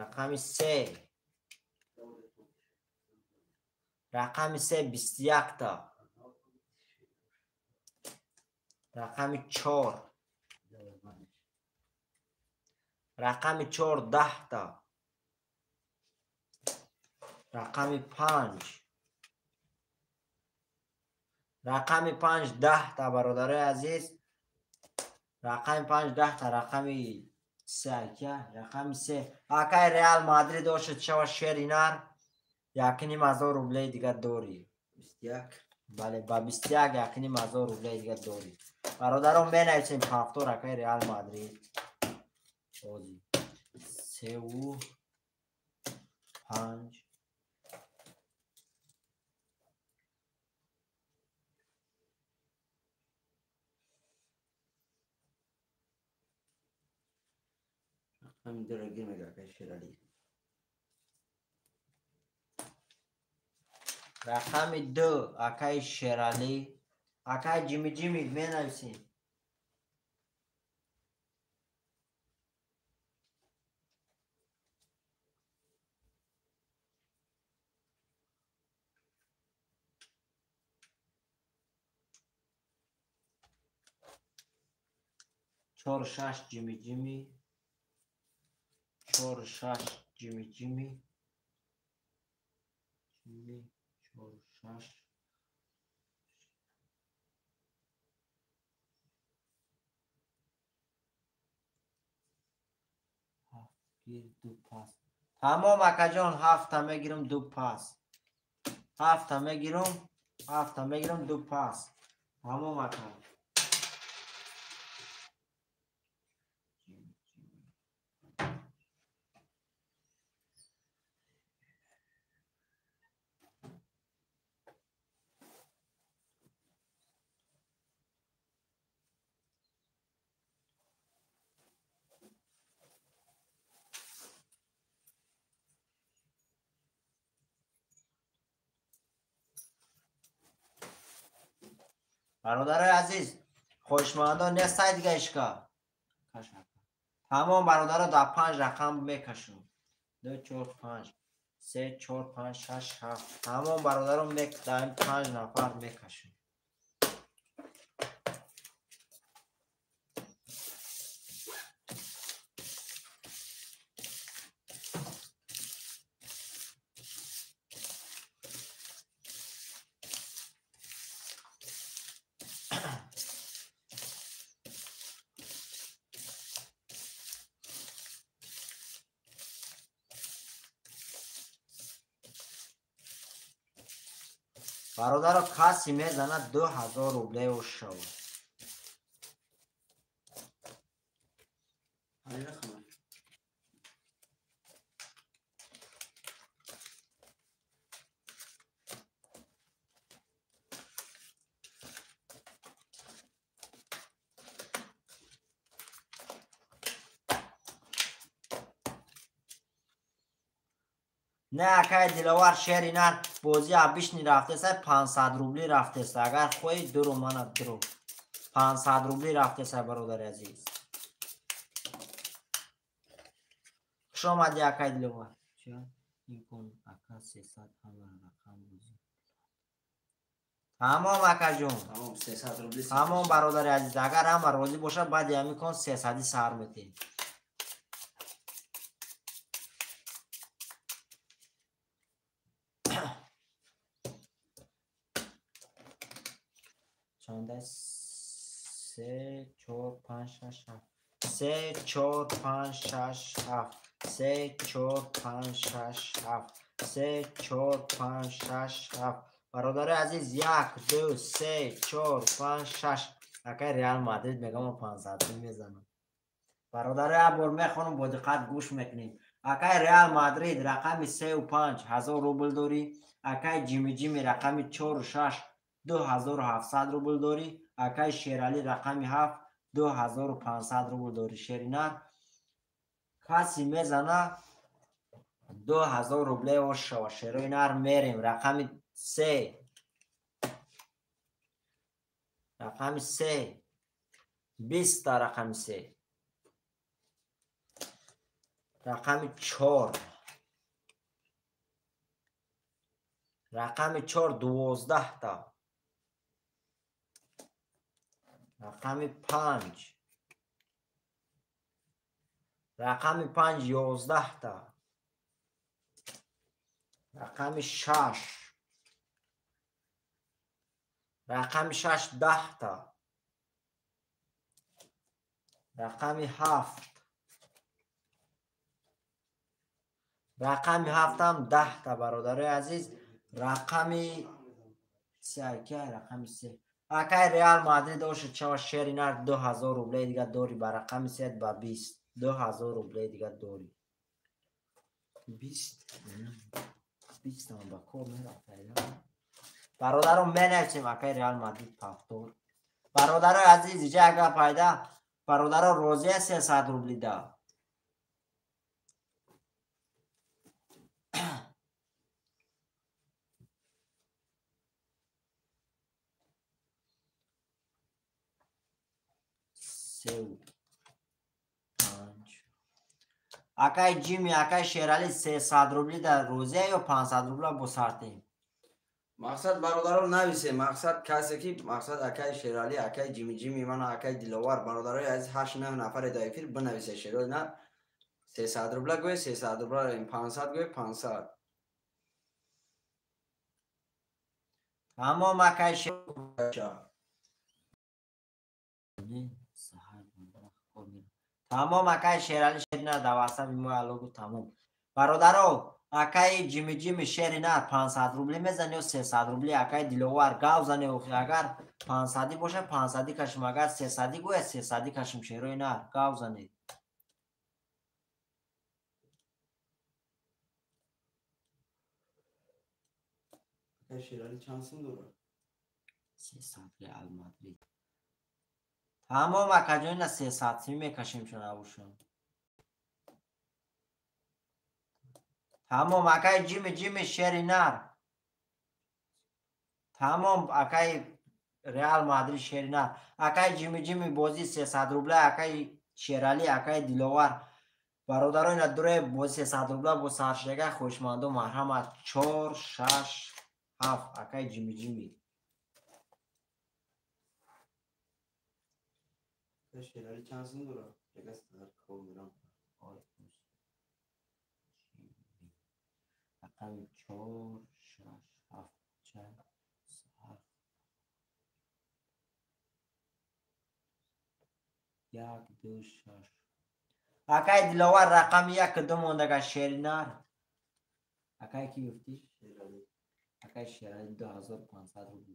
Рақами 3 рақами 3 21 та. Рақами 4 рақами 4 10 та. Рақами 5 рақами 5 10 та. Бародарои азиз, рақами 5 10 та. Рақами 3 ака, рақами 3 акаи Реал Мадрид ошад шава шери нар 1,5 ҳазор рублеи дига дорӣ. 21. Бале, ба 21 1,5 ҳазор рублеи дига дорӣ. Бародарон, менависем ҳафтор акаи Реал Мадрид. Ози 3 5 Рақами 2 гир мега акаи Шералӣ. Рақами 2 акаи Шералӣ. Акаи Ҷими Ҷими менависем. 4 6 Ҷими Ҷими. 4 6 Ҷими Ҷими. Ҷими 4 6 7 гир 2 пас. Тамом акаҷон, 7 мегирам 2 пас. 7 мегирам, 7 мегирам 2 пас. Тамом ака. Бародарои азиз, хоҳишмандон нестай дига ишка. Тамом бародаро дар 5 рақам мекашам. 2 4 5 3 4 5 6 7. Тамом бародаро дар 5 нафар мекашам. Бародаро каси мезанад 2000 рублео шава. Не акай Диловар шери нар бозӣ абишни рафтеса 500 рубли рафтеса. Агар хоҳӣ дуру мана дуру. 500 рубли рафтеса бародари азиз. Хуш омадӣ акай Диловар. Ча? Имкон ака 300 ҳама рақам бозӣ. Тамом акаҷон. Тамом 300 рубли. Тамом бародари азиз. Агар ҳама розӣ бошад баъди ҳамин кон 300 сар метем. Чанда 3 4 5 6 7 3 4 5 6 7 3 4 5 6 7 3 4 5 6 7. Бародари азиз 1 2 3 4 5 6. Акай Реал Мадрид мегам 500 мезанам. Бародари як бор мехонам бо диққат гӯш мекунем. Акай Реал Мадрид рақами 3 ва 5 1000 рубл дорӣ. Акай Ҷими Ҷими рақами 4 ва 6 2700 рубл дорӣ. Акай Шерали рақами 7 2500 рубл дорӣ. Шеринар каси мезана 2000 рубле ошава. Шерои нар мерем. Рақами 3. Рақами 3. 20 та рақами 3. Рақами 4. Рақами 4 12 та. Рақами 5. Рақами 5 11 та. Рақами 6. Рақами 6 10 та. Рақами 7. Рақами 7 ҳам 10 та бародарои азиз. Рақами 3 рақами 3. Акай Реал Мадрид ошид чава шери нар 2000 рубле дига дорӣ ба рақами 3 ба 20. 2000 рубле дига дорӣ. 20 20 там ба кор мерафт. Бародарон менависем акай Реал Мадрид повтор. Бародарои азиз иҷа агар пайда бародаро розия 300 рубли да. Сеу панҷ. Акай Ҷими, акай Шерали 300 рубли да розия ё 500 рубла бо сартем. Мақсад бародарон нависе, мақсад касе ки мақсад акай Шерали, акай Ҷими Ҷими, мана акай Диловар, бародарои азиз 8-9 нафаре дар эфир бинависе шерои на 300 рубла гӯе 300 рубла, 500 гӯе 500. Тамом акай тамом акай Шерали шерина дар васаби мо алогу тамом. Бародаро акай Ҷими Ҷими шерина 500 рубли мезани ё 300 рубли акай Диловар гав зане охи агар 500 боша 500 кашим, агар 300 гӯя 300 кашим шерои нар гав зане. Акай Шерали чанд сум дорад? 300 Реал Мадрид. Тамом акаҷон ина 300 сум мекашем чун абушон. Тамом акай Ҷими Ҷими шери нар. Тамом акай Реал Мадрид шерина. Акай Ҷими Ҷими бозӣ 300 рубла, акай Шерали, акай Диловар. Бародаро ина дуре бозӣ 300 рубла бо саршега хоҳишмандо марҳамат 4 6 7 акай Ҷими Ҷими. Шерали чанд сум дора? Яка кор мерам. Рақами 4 6 7 4 1 2 6. Акай Диловар рақами 1 2 мондага шеринар. Акай ки гуфтӣ? Шерали. Акай Шерали 2500 рубл.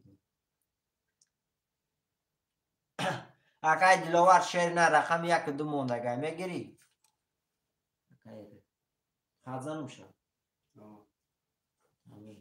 Акай Диловар шеринар рақами 1 2 мондага мегирӣ? Акай хат занум ша. Амин.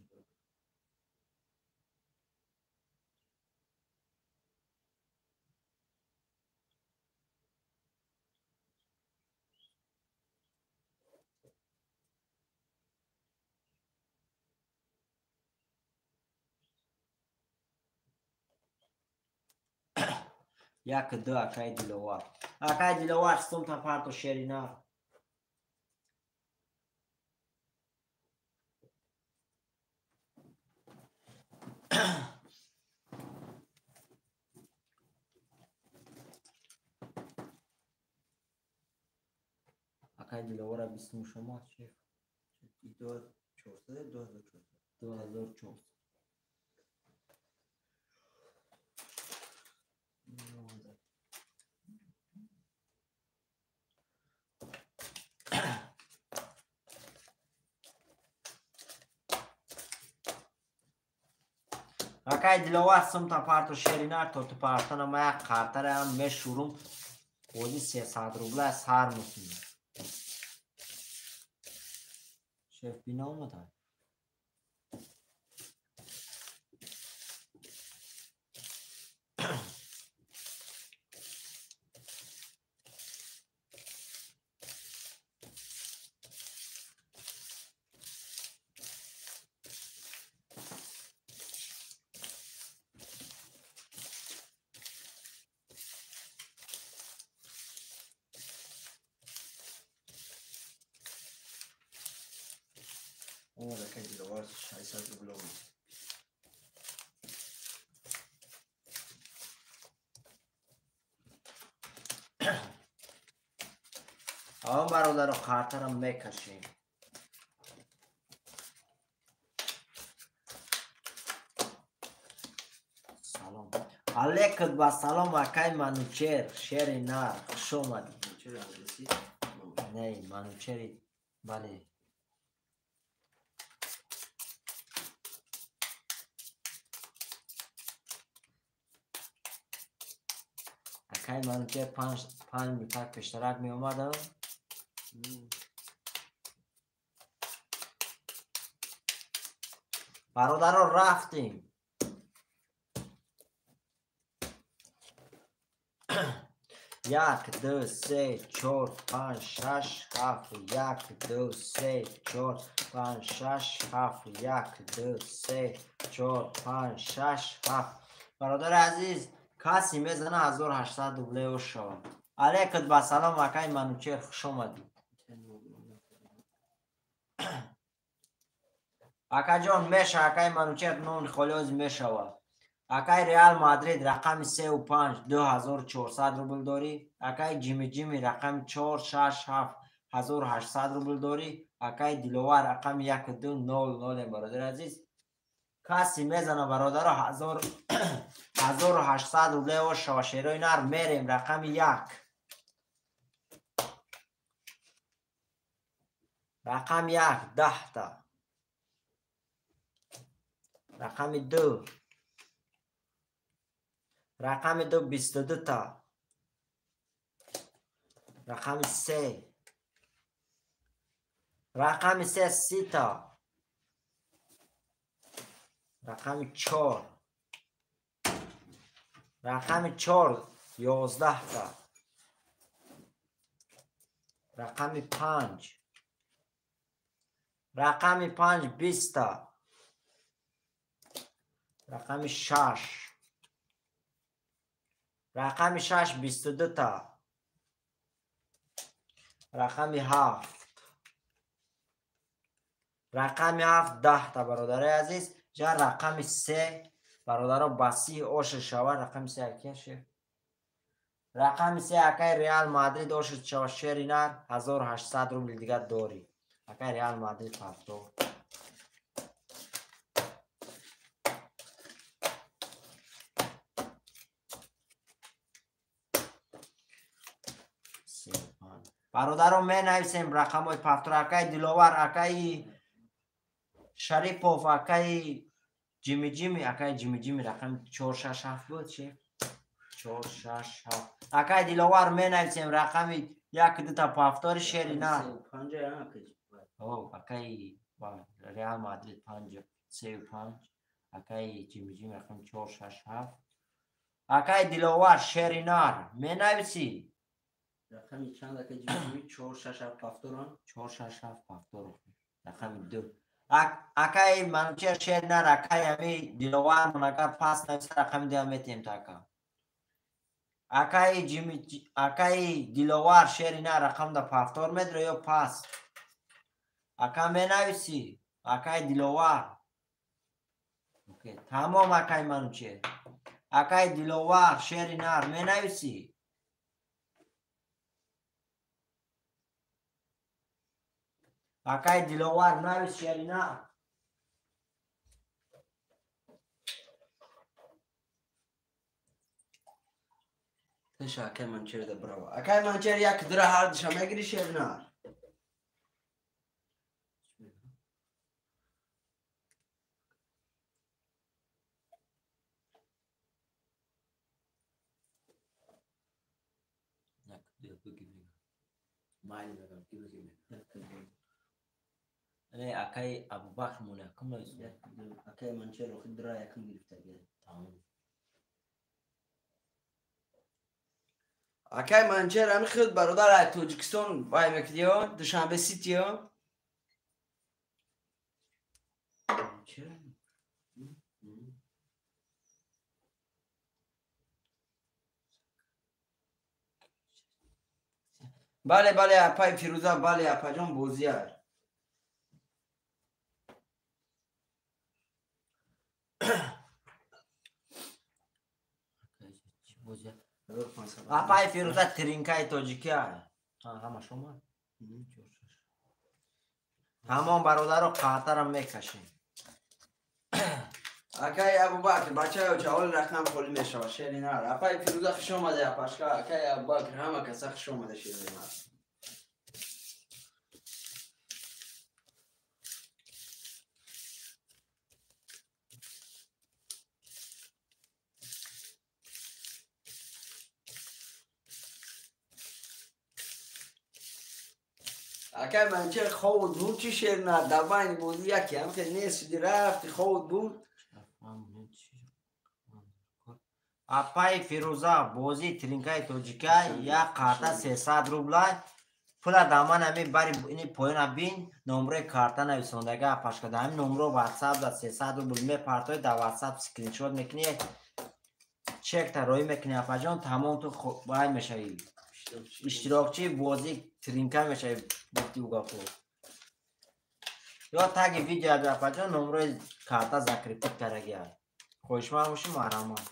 Як ду акай Диловар. Акай Диловар сумта парто шеринар. Акай Диловара 20 шумо шеф. 2400 2400. 2400. Акай Диловар сумта парто шеринар то ту партана ма як қартараам мешурум. Бози 300 рубла сар мекунем. Шеф бина омада. Омад акай Диловар 600 рубл омад. Он бародаро қартаро мекашем. Салом. Алейкум ба салом акай Манучер, шери нар, хуш омадӣ. Манучер англисӣ? Не, Манучери, бале. Акай Манучер 5 минутак пештарак меомадам. Бародаро рафтем. Як, ду, се, чор, панҷ, шаш, ҳафт. Як, ду, се, чор, панҷ, шаш, ҳафт. Як, ду, се, чор, панҷ, шаш, ҳафт. Бародари азиз, касе мезана 1800 рубле ош шавад. Алейкум ба салом акай Манучер, хуш омадӣ. Акаҷон меша, акай Манучер нон холиоз мешавад. Акай Реал Мадрид рақами 3 5 2400 рубл дорӣ. Акай Ҷими Ҷими рақами 4 6 7 1800 рубл дорӣ. Акай Диловар рақами 1 2 0 0. Бародари азиз, касе мезана бародаро 1800 рубле ош шава. Шерои нар мерем рақами 1. Рақами 1 10та. Рақами 2. Рақами 2 22та. Рақами 3. Рақами 3 30та. Рақами 4. Рақами 4 11та. Рақами 5. Рақами 5 20та. Рақами 6. Рақами 6 22 та. Рақами 7. Рақами 7 10 та бародарои азиз. Ҷа рақами 3 бародаро баси ошир шава. Рақами 3 акия шер. Рақами 3 акай Реал Мадрид ошир шава шери нар 1800 рубл дигар дорӣ. Акай Реал Мадрид пафто. Бародаро менависем рақамҳои пафтор. Акай Диловар, акаи Шарипов, акаи Ҷими Ҷими, акаи Ҷими Ҷими рақами 467 буд шеф. 467. Акаи Диловар менависем рақами 1 2 та пафтори шери нар. О, акаи Реал Мадрид 5 3 5. Акаи Ҷими Ҷими рақами 467. Акаи Диловар шери нар менависӣ. Рақами чанд акаи Ҷими Ҷими? 467 пафторон. 467 пафтор. Рақами 2. Акаи Манучер шер нар, акаи ами Диловар агар пас нависа рақами 2 метиҳем та ака. Акаи Ҷими, акаи Диловар шери нар рақам да пафтор медро ё пас? Ака менависӣ? Акаи Диловар. Окей, тамом акаи Манучер. Акаи Диловар шери нар менависӣ? Акаи Диловар навис шери нар. Теша акаи Манучер да браво. Акаи Манучер як дира ҳар диша мегири шери нар. Не, акаи Абубакр мон якум навис. Акаи Манучер охир дира якум гирифтага. Тамом. Акаи Манучер ами худ бародар аз Тоҷикистон вай мекунӣ, Душанбе Сити. Бале, бале, апаи Фирӯза, бале, апаҷон бозия. Апаи Фирӯза тринкаи тоҷикия. Ҳамаш омад. Тамом бародаро қаътарам мекашем. Акаи Абубакр, бачаи оча, ҳоли рақам холӣ мешавад, шери нар. Апаи Фирӯза хуш омаде, апашка. Акаи Абубакр, ҳама каса хуш омаде, шери нар. Акаи Манучер ховуд буд, чӣ шер нар? Дар байни бозӣ яке ҳам хел нест шуди, рафти ховуд буд. Апаи Фирӯза бозии тринкаи тоҷика як карта 300 рубла. Пула дар ман ами бари ини поёна бин, номрои карта нависондага апашка. Дар ҳамин номро WhatsApp да 300 рубл мепартои, дар WhatsApp скриншот мекунӣ, чекта роӣ мекунӣ апаҷон, тамом ту вай мешавӣ. Иштирокчии бозии тринка мешавӣ гуфти угапо. Ё таги видео апаҷон номрои карта закрепит карагия. Хоҳишманд бошӣ марҳамат.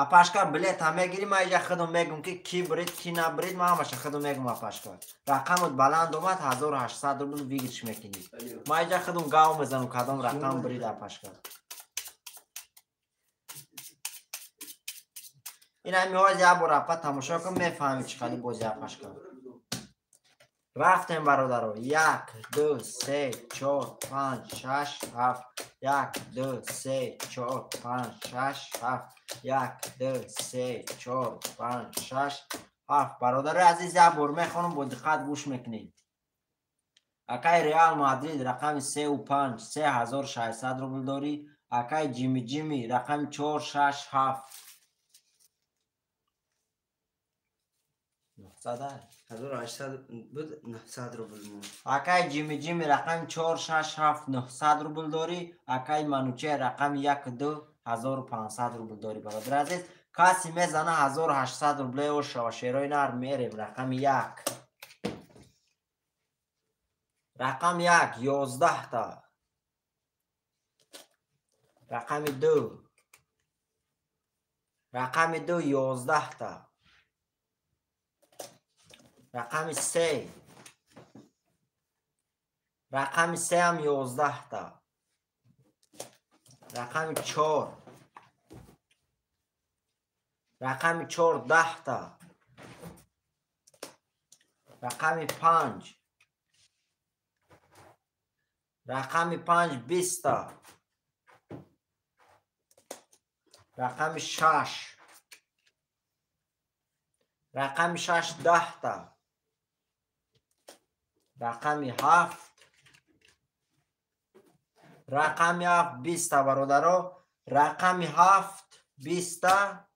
Апашка билета мегирӣ, ман иҷа худам мегум ки ки брид, ки набрид, ман ҳамаша худам мегум апашка. Рақамот баланд омад 1800 рубл выигрыш мекунӣ. Ман иҷа худам гав мезанам кадом рақам брид апашка. Ин ҳами ҳоз як бор апа тамошо кун, мефаҳмӣ чӣ қадр бози апашка. Рафтем бародаро. 1 2 3 4 5 6 7 1 2 3 4 5 6 7 1 2 3 4 5 6 7. Бародарои азиз, як бор мехонам, бо диққат гӯш мекунед. Акаи Реал Мадрид рақами 3 5 3600 рубл дорӣ. Акаи Ҷими Ҷими рақами 4 6 7 700. 1800 буд 900 рубл мо. Акай Ҷими Ҷими рақами 4 6 7 900 рубл дорӣ. Акай Манучер рақами 1 2 1500 рубл дорӣ бародар азиз. Каси мезана 1800 рубле ошава шерои нар мерем рақами 1. Рақами 1 11 та. Рақами 2. Рақами 2 11 та. Рақами 3. Рақами 3 ҳам 11 та. Рақами 4. Рақами 4 10 та. Рақами 5. Рақами 5 20 та. Рақами 6. Рақами 6 10 та. Рақами 7. Рақами 7 20 та бародаро. Рақами 7 20 та.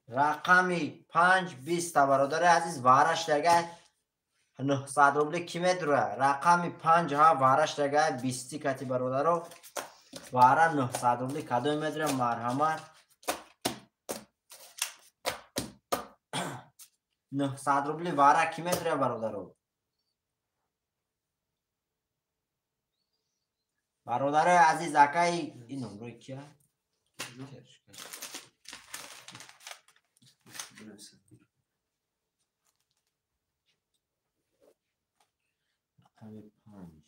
Рақами 5 20 та бародари азиз. Вараш дага 900 рубли ки медура? Рақами 5 ҳа вараш дага 20 кати бародаро. Вара 900 рубли кадом медура? Марҳамат. 900 рубли вара ки медура бародаро? Бародарои азиз, акаи ин номрои кия? Рақами 5.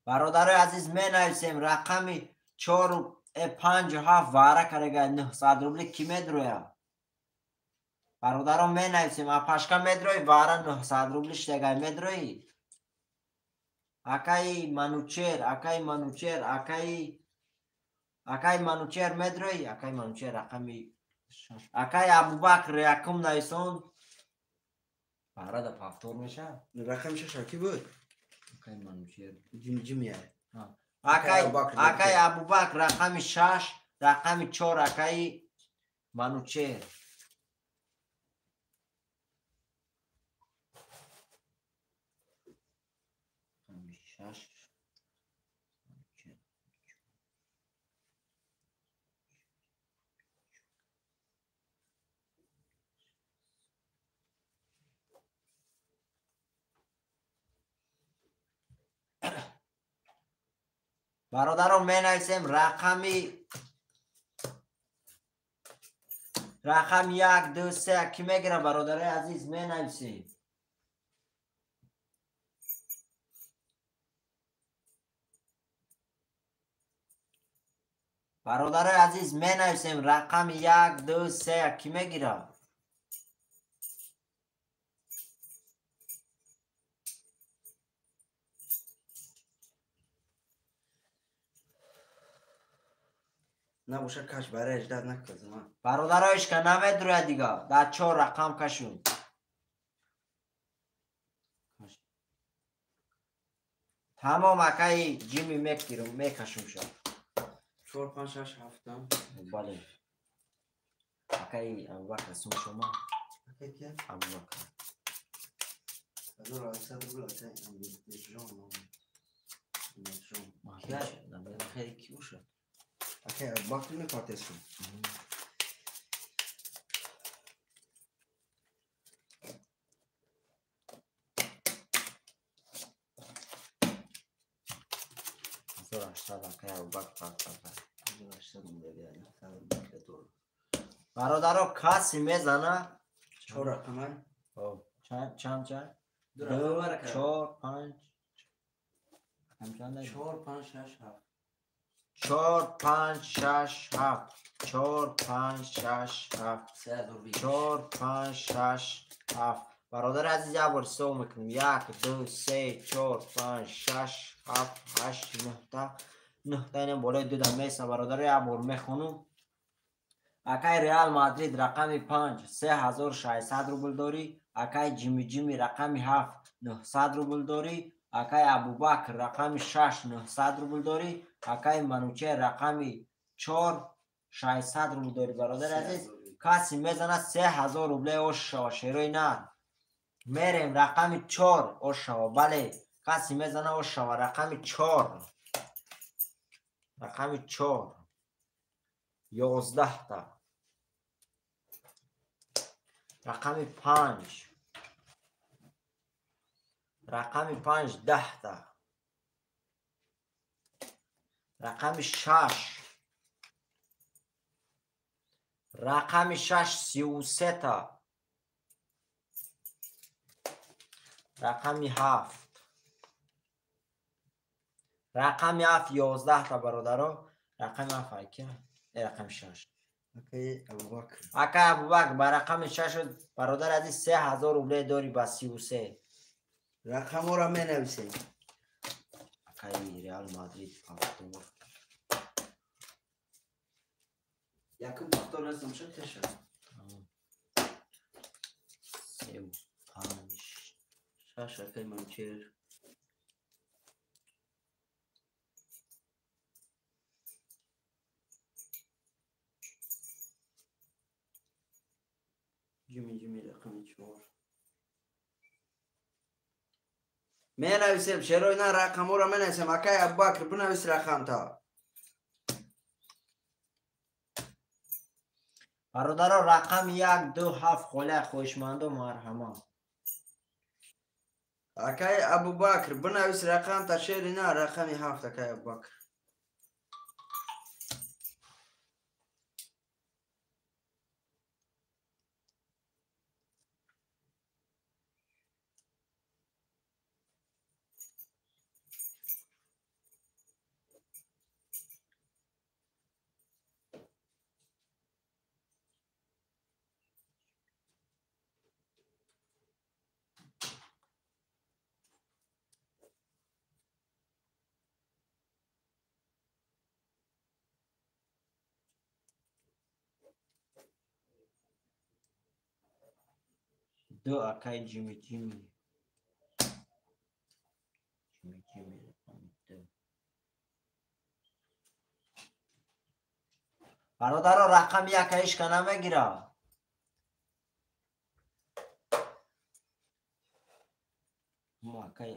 Бародарои азиз, менависем рақами 4 5 7 вара карага 900 рубли ки медроя? Бародаро менависем, апашка медрои вара 900 рубли штагай медрои? Акаи Манучер, акаи Манучер, акаи Манучер медрои? Акаи Манучер рақами 6. Акаи Абубакр якум нависон. Вара да повтор меша? Рақами 6 аки буд? Акаи Манучер. Ҷими Ҷими. Акаи Абубакр рақами 6, рақами 4 акаи Манучер. Рақами 6. Бародарон менависем рақами 1 2 3 ки мегира бародарои азиз менависем. Бародарои азиз менависем рақами 1 2 3 ки мегира? Набоша каш барои ждат накардам. Бародароиш ка намедроя дига. Дар 4 рақам кашун. Тамом акаи Ҷими мекирам, мекашум ша. 4 5 6 7. Бале. Акаи Абубакр сум шумо? Акаи кия? Абубакр. 1800 рубл акаи Амирҷон. Амирҷон. Кия? Хеле ки уша? Акаи Абубакр мепартесум. Бародаро каси мезана 4 рақама. Чанд чанд? 2 4 5 4 5 6 7. 4 5 6 7. 4 5 6 7. 4 5 6 7. Бародари азиз, як бор ҳисоб мекунем. 1 2 3 4 5 6 7 8 9 та. 9 та инам болои 2 да меса. Бародаро, як бор мехонум. Акай Реал Мадрид рақами 5 3600 рубл дорӣ. Акай Ҷими Ҷими рақами 7 900 рубл дорӣ. Акай Абубакр рақами 6 900 рубл дорӣ. Акай Манучер рақами 4 600 рубл дорӣ. Бародари азиз, касе мезанад 3000 рубле ош шава, шерои нар. Мерем рақами 4 ош шава. Бале, касе мезана ош шава. Рақами 4. Рақами 4. 11 та. Рақами 5. Рақами 5 10 та. Рақами 6. Рақами 6 33 та. Рақами 7. Рақами 7 11 та бародаро. Рақами 7 ака. Рақами 6. Акай Абубакр. Акай Абубакр ба рақами 6 бародар азиз 3000 рубле дорӣ ба 33. Рақамҳоро менависем. Акай Реал Мадрид повтор. Якум повтор назм шуд теша. 3 5 6 акай Манучер. Ҷими Ҷими рақами 4. Менависем шерои на рақамҳоро менависем. Акай Абубакр бинавис рақамта. Бародаро рақами 1 2 7 холия хоҳишмандо марҳамат. Акай Абубакр бинавис рақамта шери на рақами 7 акай Абубакр. 2 акай Ҷими Ҷими. Ҷими Ҷими рақами 2. Бародаро рақами 1 ҳечка намегира. Мо акай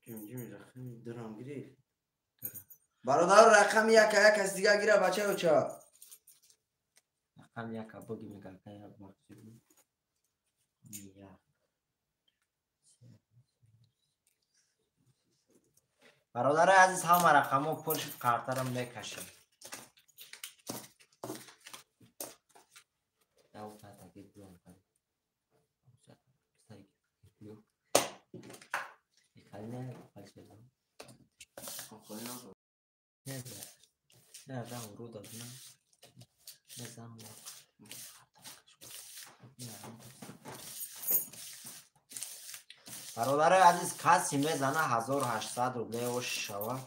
Ҷими Ҷими рақами 2 рам гирифт. Бародаро рақами 1 як кас дига гира бачаё ча. Рақами 1 буги мега акай Абубакр. Бародарои азиз, ҳама рақамҳо пур шуд, картаро мекашем. Бародарои азиз, касе мезана 1800 рубле ош шава.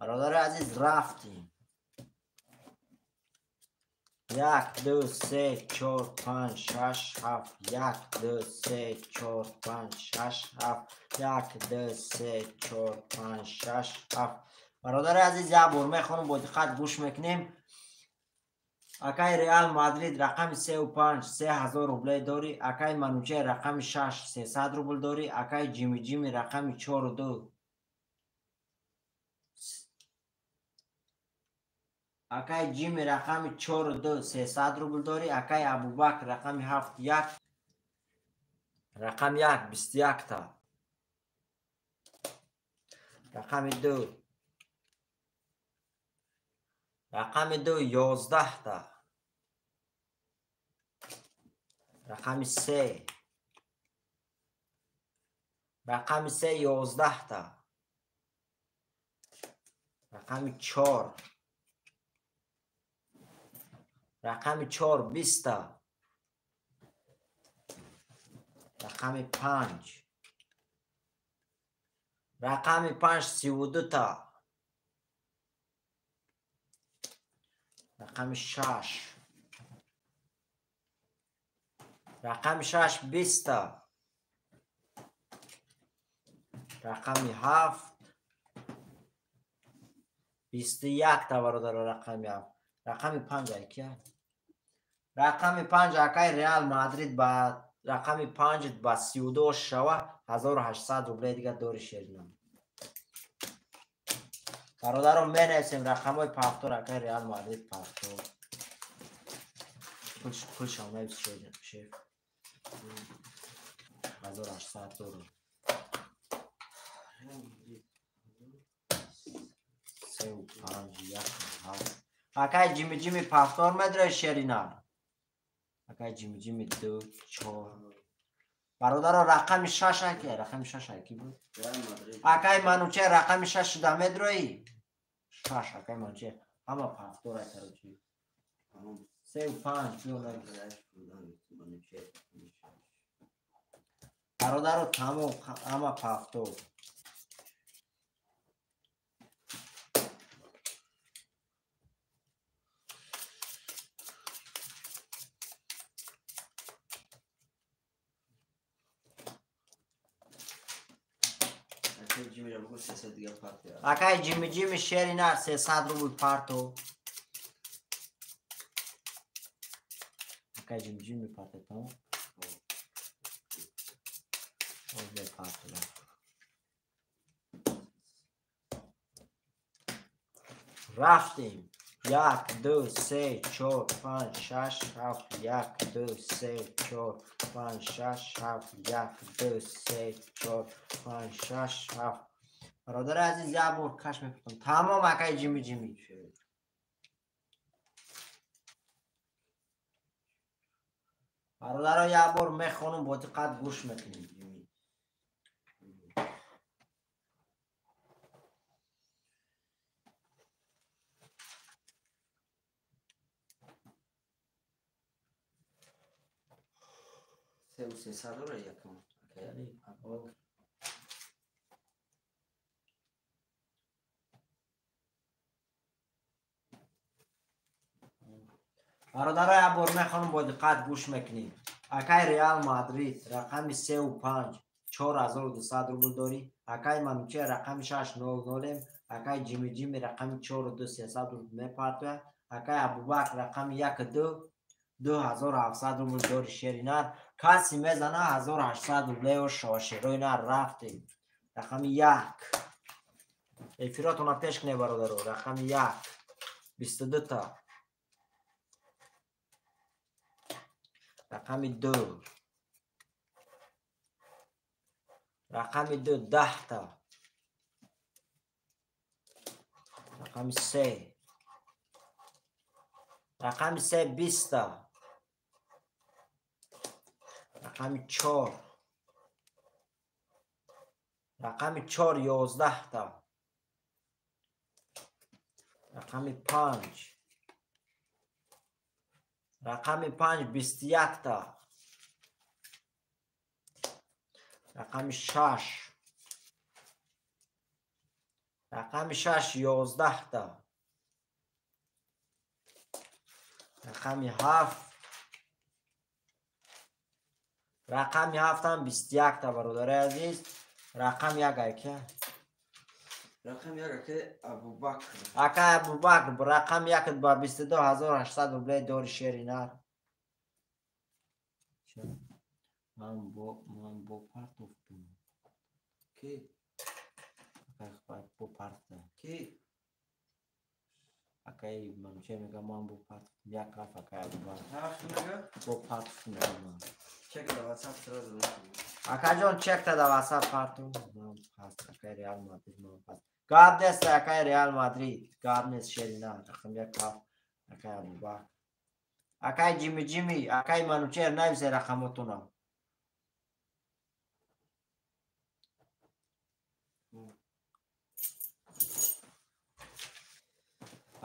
Бародари азиз, рафтем. 1 2 3 4 5 6 7 1 2 3 4 5 6 7 1 2 3 4 5 6 7. Бародари азиз, як бор мехонам, бо диққат гӯш мекунем. Акай Реал Мадрид рақами 3 5 3000 рубле дорӣ. Акай Манучер рақами 6 300 рубл дорӣ. Акай Ҷими Ҷими рақами 4 2 Акай Ҷими рақами 4 2 300 рубл дорӣ. Акай Абубакр рақами 7 1 рақами 1 21 та. Рақами 2 рақами 2 11 та. Рақами 3 рақами 3 11 та. Рақами 4 рақами 4 20 та. Рақами 5 рақами 5 32 та. Рақами 6 рақами 6 20 та. Рақами 7 21 та бародаро. Рақами 7 рақами 5 айкия рақами 5 акай Реал Мадрид ба рақами 5 ба 32 шава 1800 рубле дига дори шеринам. Бародаро менависем рақамҳои пафтор акай Реал Мадрид пафтор. Пулшам навис шеф. 1800 дорам. 3 5 1 7 акай Ҷими Ҷими пафтор медрои шеринам. Акай Ҷими Ҷими 2 4 бародаро рақами 6 аки рақами 6 аки буд. Акай Мануче рақами 6 шуда медрои 6 акай Мануче ҳама пафтор ай короче. 3 5 бародаро тамом ҳама пафтор. Акай Ҷими Ҷими шери нар 300 рубл парто. Акай Ҷими Ҷими парто тамом. Парто. Рафтем. 1 2 3 4 5 6 7 1 2 3 4 5 6 7 1 2 3 4 5 6 7. Бародари азиз як бор каш мепурсам. Тамом акай Ҷими Ҷими. Бародаро як бор мехонам бо диққат гӯш мекунем. Се дора якум. Бародаро як бор мехонам бо диққат гӯш мекунем. Акай Реал Мадрид рақами 3 5 4200 рубл дорӣ. Акай Мануче рақами 6 0 0 акай Ҷими Ҷими рақами 4 2 300 рубл мепартояд. Акай Абубакр рақами 1 2 2700 рубл дори шери нар. Каси мезана 1800 рублео шошерои нар. Рафтем. Рақами 1 эфиротона пеш кунед бародаро. Рақами 1 22 та. Рақами 2 рақами 2 10 та. Рақами 3 рақами 3 20 та. Рақами 4 рақами 4 11 та. Рақами 5 рақами 5 21 та. Рақами 6 рақами 6 11 та. Рақами 7 рақами 7 ҳам 21 та бародари азиз. Рақами 1 ака рақами 1 ака Абубакр. Ака Абубакр рақами 1 ба 22800 рубле дори шери нар. Ман бо партофтум. Ки? Бо парта. Ки? Акай Манучер мега ман бо партофтам як ҳафт акай Абубакр. Ҳафт мега? Бо партофтам мега ман. Чек да WhatsApp сразу. Акаҷон чекта да WhatsApp парту. Ман пас акай Реал Мадрид ман пас. Гап нест акай Реал Мадрид. Гап нест шерина. Рақам як ҳафт акай Абубакр. Акай Ҷими Ҷими, акай Манучер нависе рақамотонам.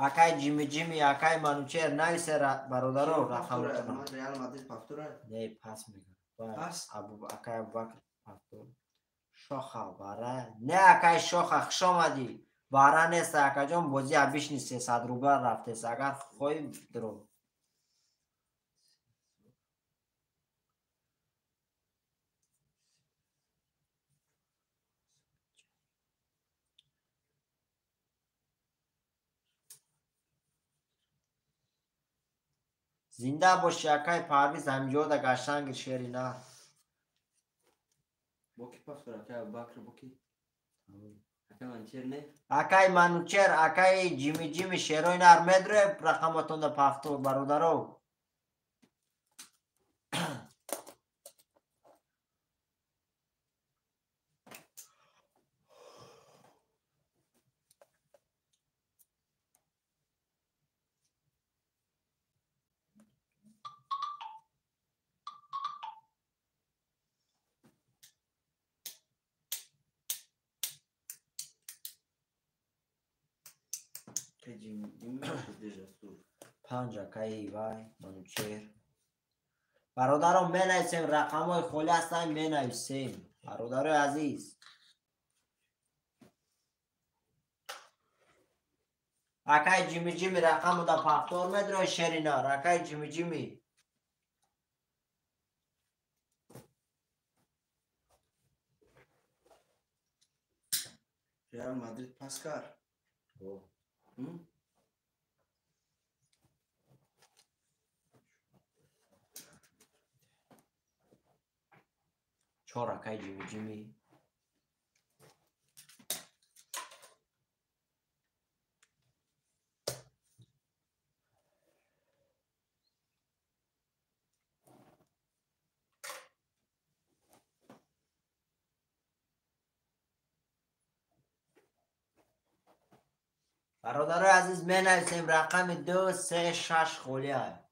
Акай Ҷими Ҷими, акай Манучер нависе бародаро рақамотонам. Реал Мадрид повтора? Не, пас мега. Пас? Акай Абубакр повтор. Шоха бара. Не акай Шоха, хуш омадӣ. Бара нест акаҷон, бозӣ абишни 300 рубла рафтест. Агар хоҳӣ дро. Зинда боши акай Парвиз, ҳамиҷода гаштанги шери нар. Боки повтор акай Абубакр боки. Акай Манучер не? Акай Манучер, акай Ҷими Ҷими шерои нар медре рақамотонда повтор бародаро. Панҷ акаи вай Манучер. Бародаро менависем, рақамҳои холӣ ҳастанд, менависем. Бародарои азиз. Акай Ҷими Ҷими рақаму да повтор медрои шеринар. Акай Ҷими Ҷими. Реал Мадрид пас кард. Чор акай Ҷими Ҷими. Бародарои азиз менависем рақами 2, 3, 6 холия.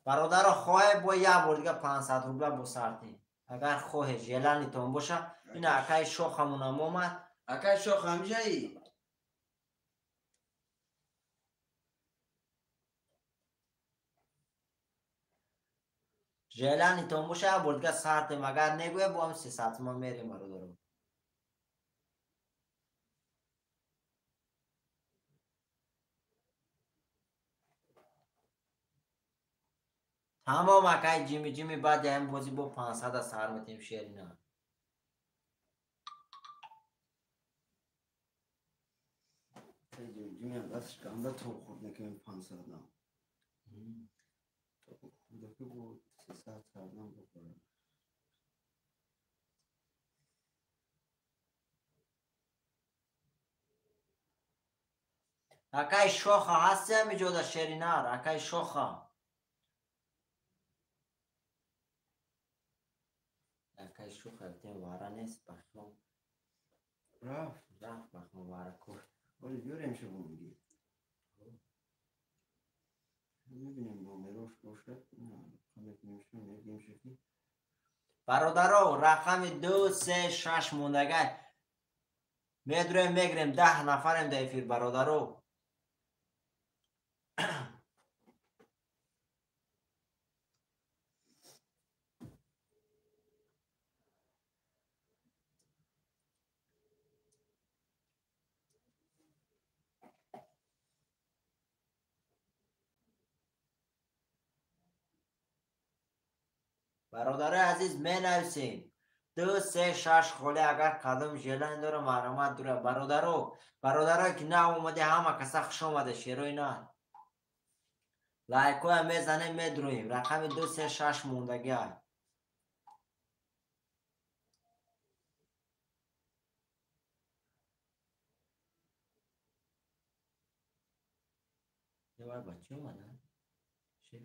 Бародаро хоҳе бо як бор дига 500 рубла бо сартем. Агар хоҳе желанитон боша, ина акаи Шохамонам омад. Акаи Шох ҳамҷаи? Желанитон боша, як бор дига сартем. Агар негӯе, бо ҳам 300 сомон мерем бародаро. Тамом акай Ҷими Ҷими, баъди ҳамин бозӣ бо 500 сар метем шерина. Ҷими Ҷими дасташ ганда тоб хӯрд накунем 500 нам. Тоб хӯрда ки бо 300 сар нам бихӯрад. Акай Шоха ҳасти ҳамиҷода шеринар, акай Шоха. Акай Шоха гуфтем вара нест, бахом. Рафт. Рафт бахом вара кур. Оли биёрем шо бомги. Мебинем номерош бошад, мекунем шо, мегим шо ки. Бародаро, рақами 2, 3, 6 мондагай. Медроем, мегирем, 10 нафарем дар эфир, бародаро. Бародарои азиз менависем 2, 3, 6 холӣ. Агар кадом желание дора, марҳамат дура. Бародаро, бародарое ки нав омаде, ҳама каса хуш омаде, шерои нар. Лайкоя мезанем, медроем. Рақами 2, 3, 6 мондагиай. Вай бача омада? Шеф.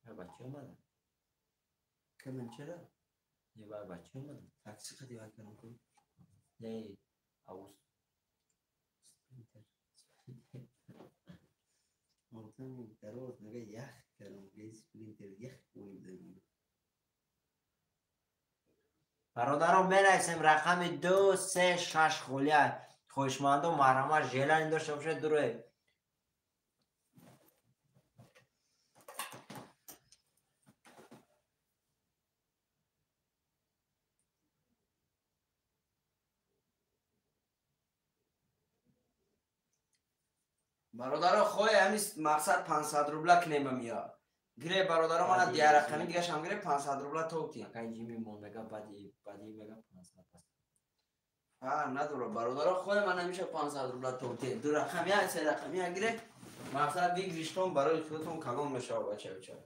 Вай бача омада? Камен чера? Не, вай бача омада? Такси қади вай кардам ку? Не, авус. Спринтер. Мантами дароз мега ях кардам, ге спринтер ях қӯйдам. Бародарон, менависем рақами 2, 3, 6 холия. Хоҳишмандо марҳамат, желание дошта бошед, дуруед. Бародаро, хоҳе ҳамин мақсад 500 рубла кунем мия. Гире бародаро, мана дигар рақами дигашам гире 500 рубла товти. Акай Ҷими мон мега бади бади мега 500 пас. Ҳа, надора бародаро, хоҳе ман ҳамеша 500 рубла товти. Ду рақам я, се рақам я гире. Мақсад выигрыш тон барои худатон калон мешава, бача бечора.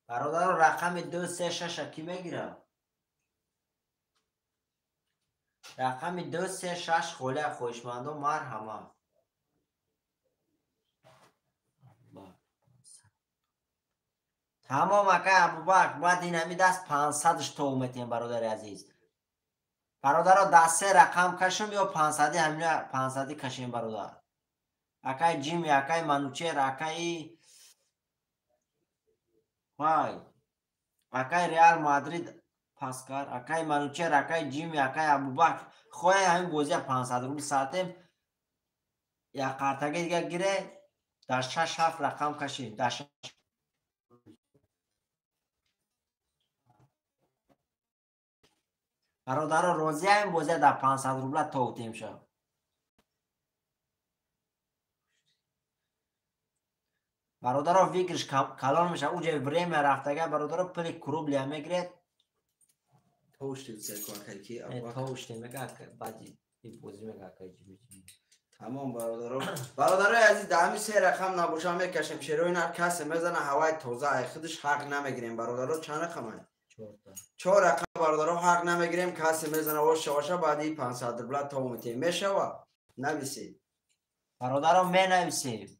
Бародаро, рақами 2, 3, 6 кӣ мегирад? Рақами 2, 3, 6 холия, хоҳишмандо марҳамат. Тамом, акай Абубакр, баъд ин ҳами даст 500-ш тов метиҳем, бародари азиз. Бародаро, даст се рақам кашем ё 500 ҳамина 500 кашем, бародар. Акай Ҷими, акай Манучер, акаи вай, акай Реал Мадрид Паскар, акай Манучер, акай Ҷими, акай Абубакр. Хоҳе ҳамин бозия 500 рубл сартем, як қартаги дига гире, дар 6-7 рақам кашем. Дар бародаро, розия ҳамин бозия дар 500 рубла товтем шав. Бародаро, выигрыш калон мешавад. Уҷа время рафтага, бародаро, пули круглия мегиред. Товште мега, баъди бозӣ мега акай Ҷими. Тамом, бародаро. Бародарои азиз, дар ҳамин се рақам набоша мекашем. Шерои нар касе мезана, ҳаваи тоза, ай худаш ҳақ намегирем. Бародаро, чанд рақам ай? Чор рақам, бародаро, ҳақ намегирем. Касе мезана, оша оша, баъди 500 рубла тов метиҳем. Мешава? Нависед. Бародаро, менависем.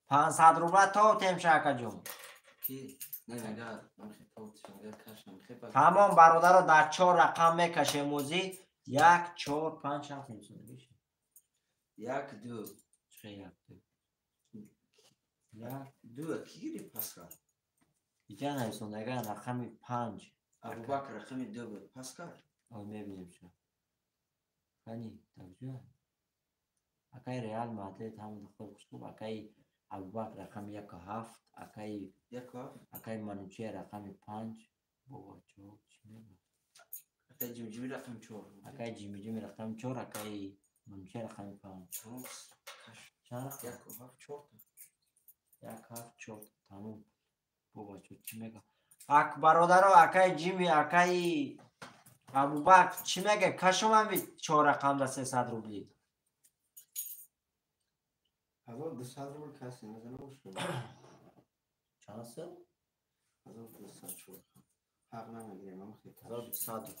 500 рубла товтем, шакаҷон. Тамом, бародаро, дар чор рақам мекашем озӣ. 1, 4, 5, 6. 1, 2. Чӣ 1, 2? 1, 2 кӣ гирифт Паскал? Иҷа нависондага рақами 5. Абубакр рақами 2 буд. Паскал? О, мебинем шо. Кани, тавҷӯ. Акай Реал Мадрид ҳамон хуб хуб, акай Абубакр рақами 1 7, акай 1 7, акай Манучер рақами 5. Бобо, чо чӣ мегӯяд? Акай Ҷимҷими рақами 4. Акай Ҷимҷими рақами 4, акай Манучер рақами 5. Чанд? 1 7 4. 1 7 4. Тамом. Бобо, чо чӣ мегӯяд? Ак бародаро, акай Ҷими, акай Абубакр чӣ мегӯяд? Кашом ҳами 4 рақам да 300 рубли. 1200 рубл касе назана бошад. Чанд сел? 1200 ҳақ намегирем, ама хеле. 1200.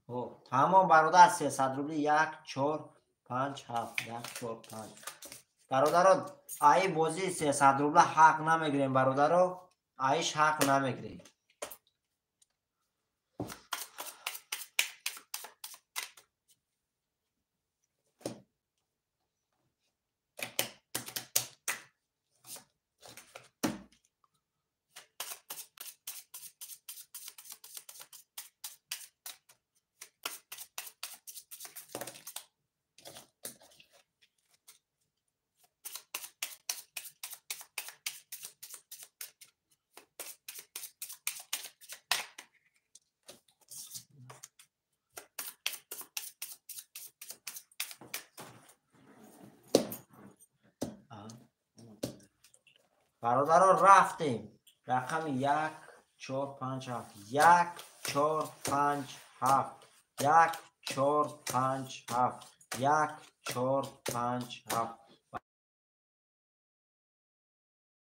Хо, тамом, бародар, 300 рубли 1 4 5 7 1 4 5. Бародаро, аи бозӣ 300 рубла ҳақ намегирем, бародаро, аиш ҳақ намегирем. Бародаро рафтем. Рақами 1 4 5 7 1 4 5 7 1 4 5 7 1 4 5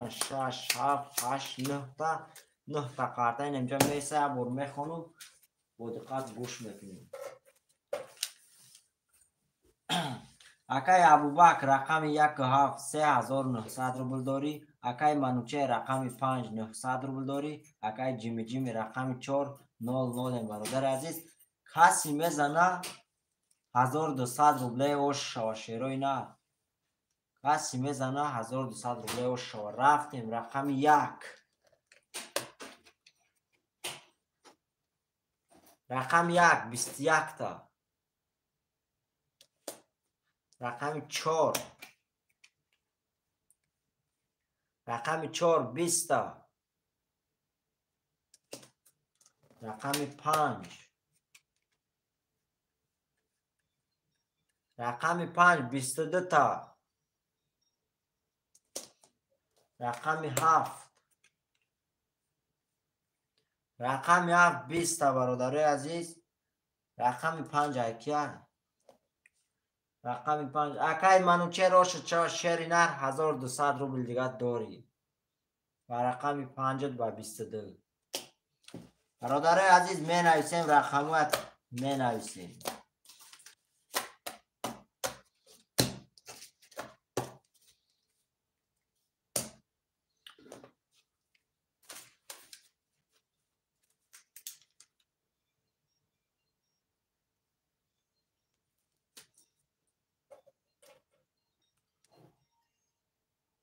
7 6 7 8 9 та 9 та карта инҷа меса бор мехонум, бо диққат гӯш мекунем. Акай Абубакр рақами 1 7 3900 рубл дорӣ. Акай Мануче рақами 5 900 рубл дорӣ. Акай Ҷими Ҷими рақами 4 00. Бародари азиз, каси мезана 1200 рубле ош шава, шерои на. Каси мезана 1200 рубле ош шава. Рафтем рақами 1. Рақами 1 21 та. Рақами 4. Рақами 4 20 та. Рақами 5. Рақами 5 22 та. Рақами 7. Рақами 7 20 та бародарои азиз. Рақами 5 акия. Рақами 5 акай Манучер ошуд чава шери нар 1200 рубл дига дорӣ. Ва рақами 5 ба 22. Бародарои азиз, менависем рақамот, менависем.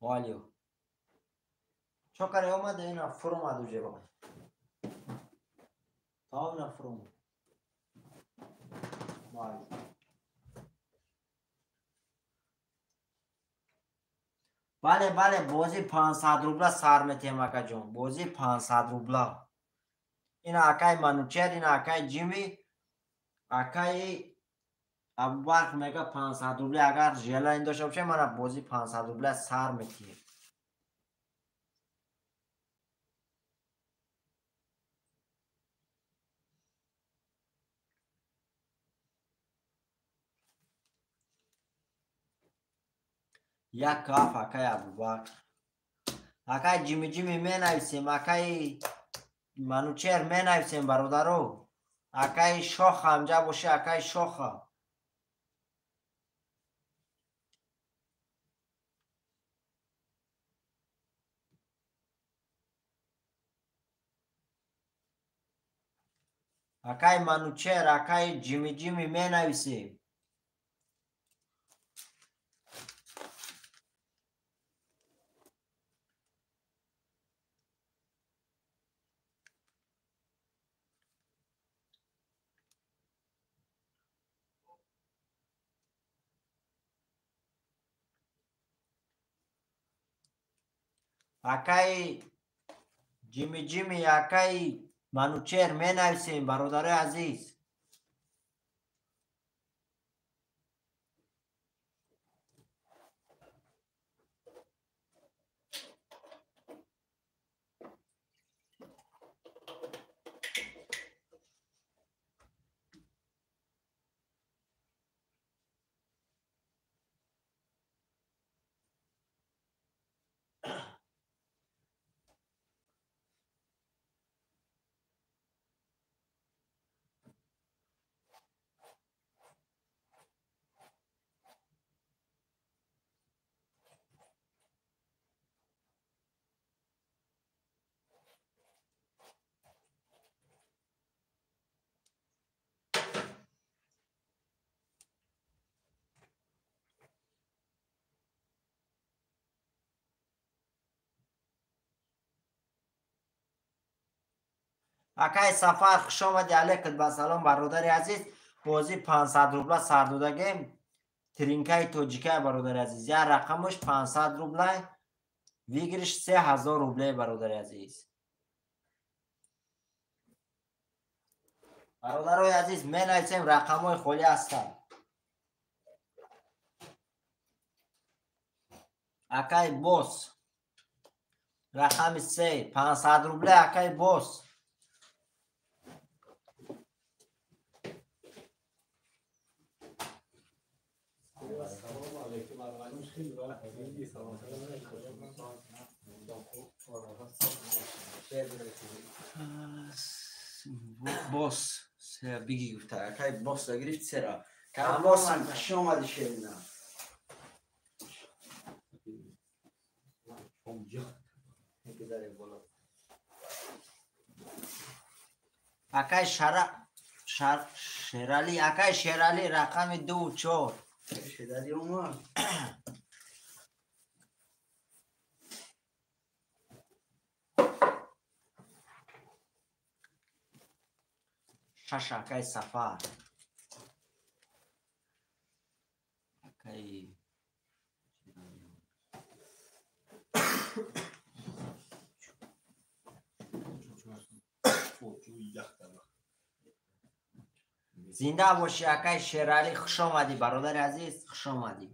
Валю. Чо каре омада ина фуромад уже ба. Та ина фуром. Валю. Бале, бале, бози 500 рубла сар метем акаҷон. Бози 500 рубла. Ина акай Манучер, ина акай Ҷими, акай Абубакр мега 500 рубли агар желание дошта бошем, мана бози 500 рубла сар метиҳем. Як каф акай Абубакр. Акай Ҷими Ҷими менависем, акай Манучер менависем бародаро. Акай Шоха амҷа боше, акай Шоха. Акай Манучер, акай Ҷими Ҷими менависем. Акай Ҷими Ҷими, акай Манучер менависем бародарои азиз. Акай Сафар, хуш омадӣ, алейкум ба салом бародари азиз. Бози 500 рубла сар додагем. Тринкаи тоҷикай бародари азиз. Як рақамаш 500 рубла, выигрыш 3000 рублей бародари азиз. Бародарои азиз, менависем рақамҳои холӣ ҳастанд. Акай Бос. Рақами 3 500 рубле акай бос. Бос се биги гуфта акай бос гирифт сера. Бос хуш омадӣ шерина. Акай Шерали, акай Шерали рақами 2 4. Шерали омад. Шаш акай Сафар. Акай зинда бошӣ акай Шерали, хуш омадӣ бародари азиз, хуш омадӣ.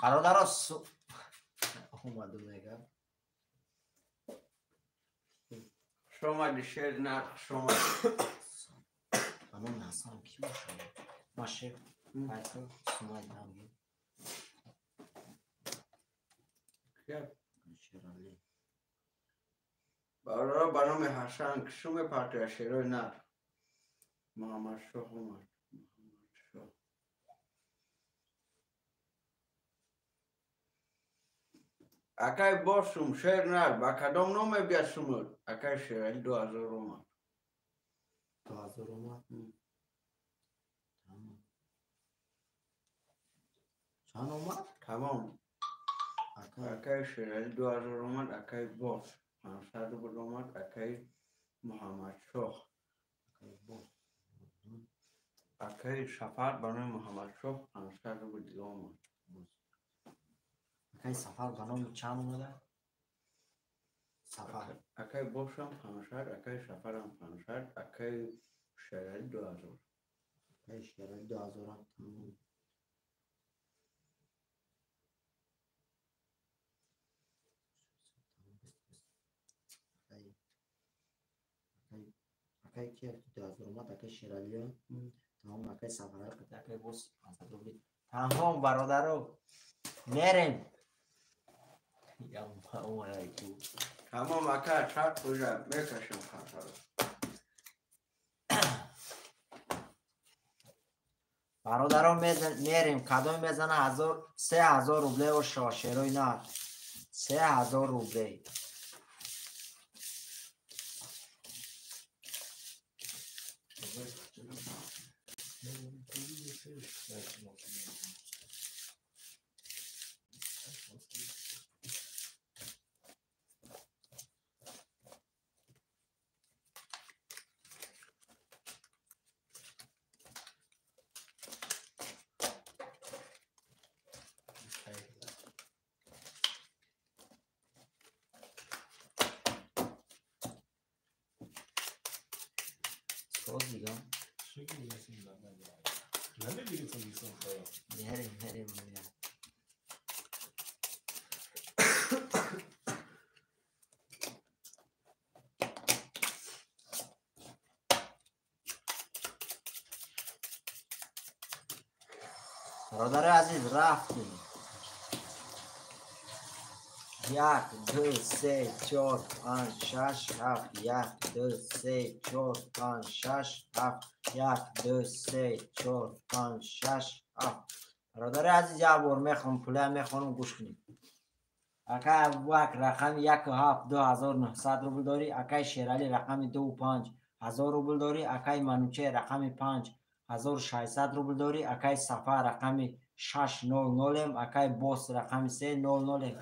Бародаро омаду мегам. Хуш омадӣ шер нар, хуш омадӣ. Ба номи Ҳасан кӣ бошад? Ма шер айко сумай дамги. Шерали. Бародаро ба номи Ҳасан кишу мепартояд шерои нар. Муҳаммадшоҳ омад. Акай босум шер нар, ба кадом ном мебиёд сумуд? Акай Шерали 2000 омад. 2000 омад? Чанд омад? Тамом. Акай Шерали 2000 омад, акай бос 500 рубл омад, акай Муҳаммадшоҳ. Акай Сафар ба номи Муҳаммадшоҳ 500 рубл дига омад. Акай Сафар ба номи чанд омада? Сафар. Акай бошам 500, акай Сафарам 500, акай Шерали 2000. Акай Шерали 2000 тамом. Акай ки 2000 омад, акай Шерали тамом, акай Сафар, акай бос 500 рубли. Тамом бародаро. Мерем. Тамом ака, чарт куҷа мекашем хатаро. Бародарон мерем, кадом мезана 3000 рубле ошо шерои нар. 3000 рубле. Бародари азиз, рафтем. 1 2 3 4 5 6 7 1 2 3 4 5 6 7 1 2 3 4 5 6 7. Бародари азиз, як бор мехонам, пуля мехонам, гӯш кунед. Акай Абубакр рақами 1 7 2900 рубл дорӣ, акай Шерали рақами 2 5 1000 рубл дорӣ, акай Мануче рақами 5 1600 рубл дорӣ, акай Сафар рақами 6 0 0, акай Бос рақами 3 0 0.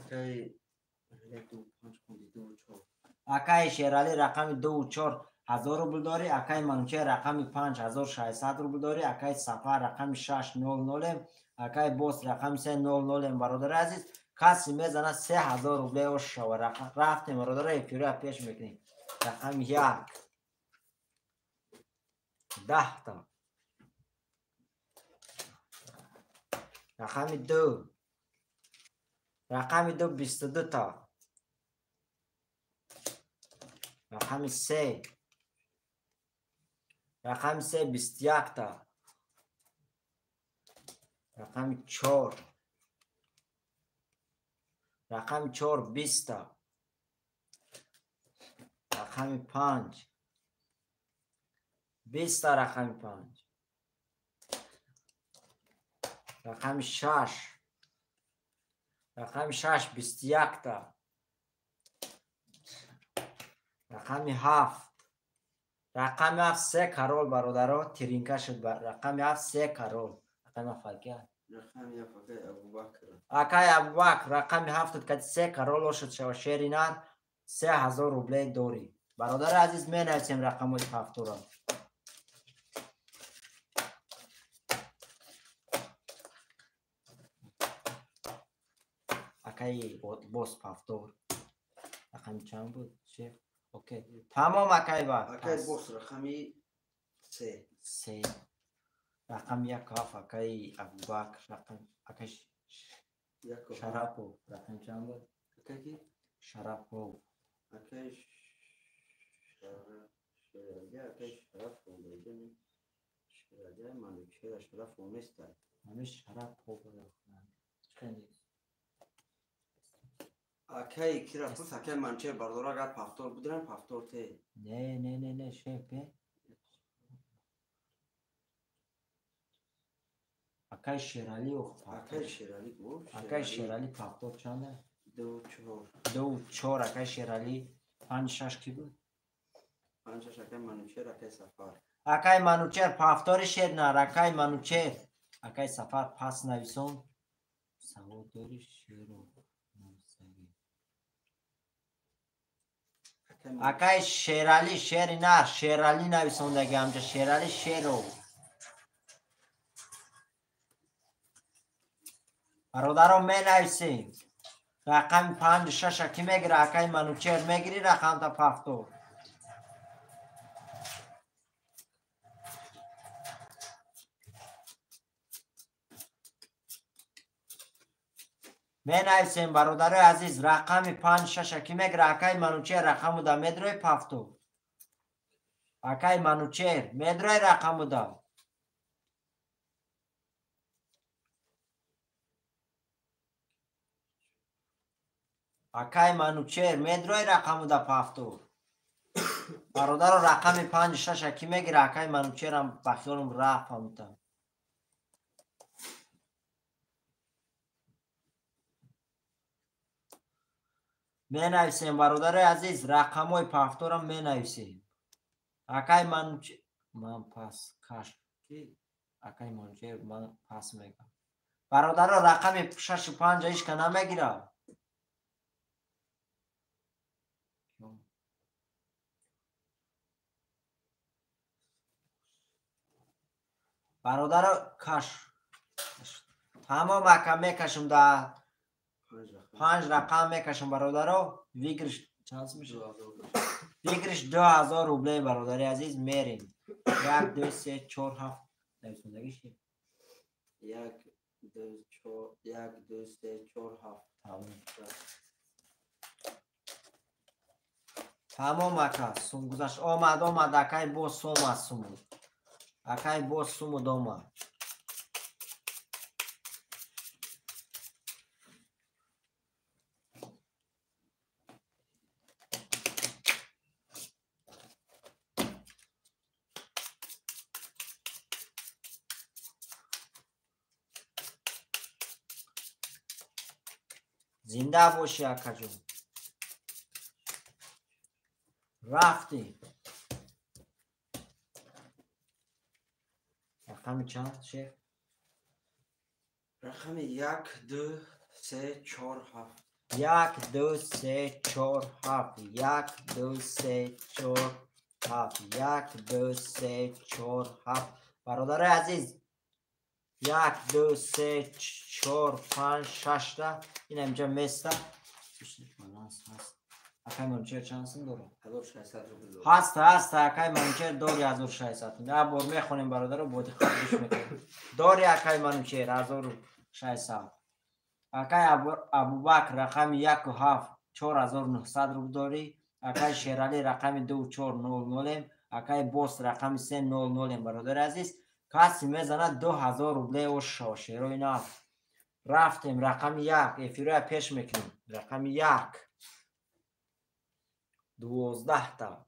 Акай Шерали рақами 2 4 1000 рубл дорӣ. Акаи Манучер рақами 5 1600 рубл дорӣ. Акаи Сафар рақами 6 00, акаи Бос рақами 3 00. Бародари азиз, касе мезана 3000 рубле ош шава. Рафтем бародаро, эфирро пеш мекунем. Рақами 1 10 та, рақами 2, рақами 2 22 та, рақами 3, рақами 3 21 та, рақами 4, рақами 4 20 та, рақами 5 20 та, рақами 5, рақами 6, рақами 6 21 та, рақами 7, рақами 7 3 карол. Бародаро, тиринка шуд. Рақами 7 3 карол. Рақами 7 ака, рақами 7 акаи Абубакр, акаи Абубакр рақами 7 кати 3 карол ошуд шава. Шеринар 3000 рубле дорӣ. Бародари азиз, менависем рақамҳои ҳафтора. Акаи Бос пафтор рақами чанд буд, шеф? Окей, тамом. Акаи ба акаи Бос рақами 3, 3, рақами 1 7 акаи Абубакр, рақам акаи Шарапов рақами чанд буд? Акаи ки? Шарапов. Акаи Шерали, акаи Шарапов дайдани. Шерали Манучер Шарапов нестай. Ҳамин Шарапов чӣ нест? Акаи кира пурс, акаи Манучер бардора, агар пафтор будирам, пафтор те. Не, не, не, не, шеф, акаи Шерали ох. Акаи Шерали гуфт. Акаи Шерали пафтор чанда? 2 4. 2 4 акаи Шерали. 5 6 ки буд? 5 6 акаи Манучер, акаи Сафар. Акаи Манучер пафтори шернар, акаи Манучер. Акаи Сафар пас нависон. Савол дори шеро нависагӣ. Акаи Шерали шеринар, Шерали нависондаги ҳамҷа, Шерали Шеров. Бародаро, менависем. Рақами 5 6 ки мегира? Акаи Манучер мегири рақамта пафтор. Менависем, бародарои азиз, рақами 5 6 ки мегира? Акаи Манучер рақамуда медрои пафтор. Акаи Манучер медрои рақамуда. Акаи Манучер медрои рақамуда пафтор. Бародаро, рақами 5 6 ки мегира? Акаи Манучерам ба хиёлам рафт ҳамута. Менависем, бародарои азиз, рақамҳои пафторам менависем. Акаи Манучер ман пас каш. Акаи Манучер ман пас мегам. Бародаро, рақами 6 5 ҳеч ка намегира. Бародаро, каш. Тамом ака, мекашам да 5 рақам мекашам, бародаро. Выигрыш чанд мешавад? Выигрыш 2000 рублей, бародари азиз, мерем. 1 2 3 4 7 нависондагӣ ши? 1 2 4 1 2 3 4 7. Тамом. Тамом ака, сум гузашт. Омад, омад, акаи боз сум аст сумуд. Акаи боз сумуд омад. Зинда бошӣ, акаҷон. Рафтем. Рақами чанд, шеф? Рақами 1 2 3 4 7. 1 2 3 4 7. 1 2 3 4 7. 1, 2, 3, 4, 7. Бародарои азиз, 1, 2, 3, 4, 5, 6 та ин ҳаминҷа места. Баланс ҳаст. Акай Манучер чанд сум дорад? 1600 рубл дорад. Ҳаст, ҳаст, акай Манучер дори 1600. На бор мехонем бародаро, бо диққат гӯш мекунем. Дори акай Манучер 1600. Акай Абубакр рақами 1 7 4900 рубл дорӣ. Акай Шерали рақами 2 400. Акай Бос рақами 3 00. Бародари азиз, каси мезанад 2000 рубле ошо шерои нав. Рафтем рақами 1 эфироя пеш мекунем. Рақами 1 12 та.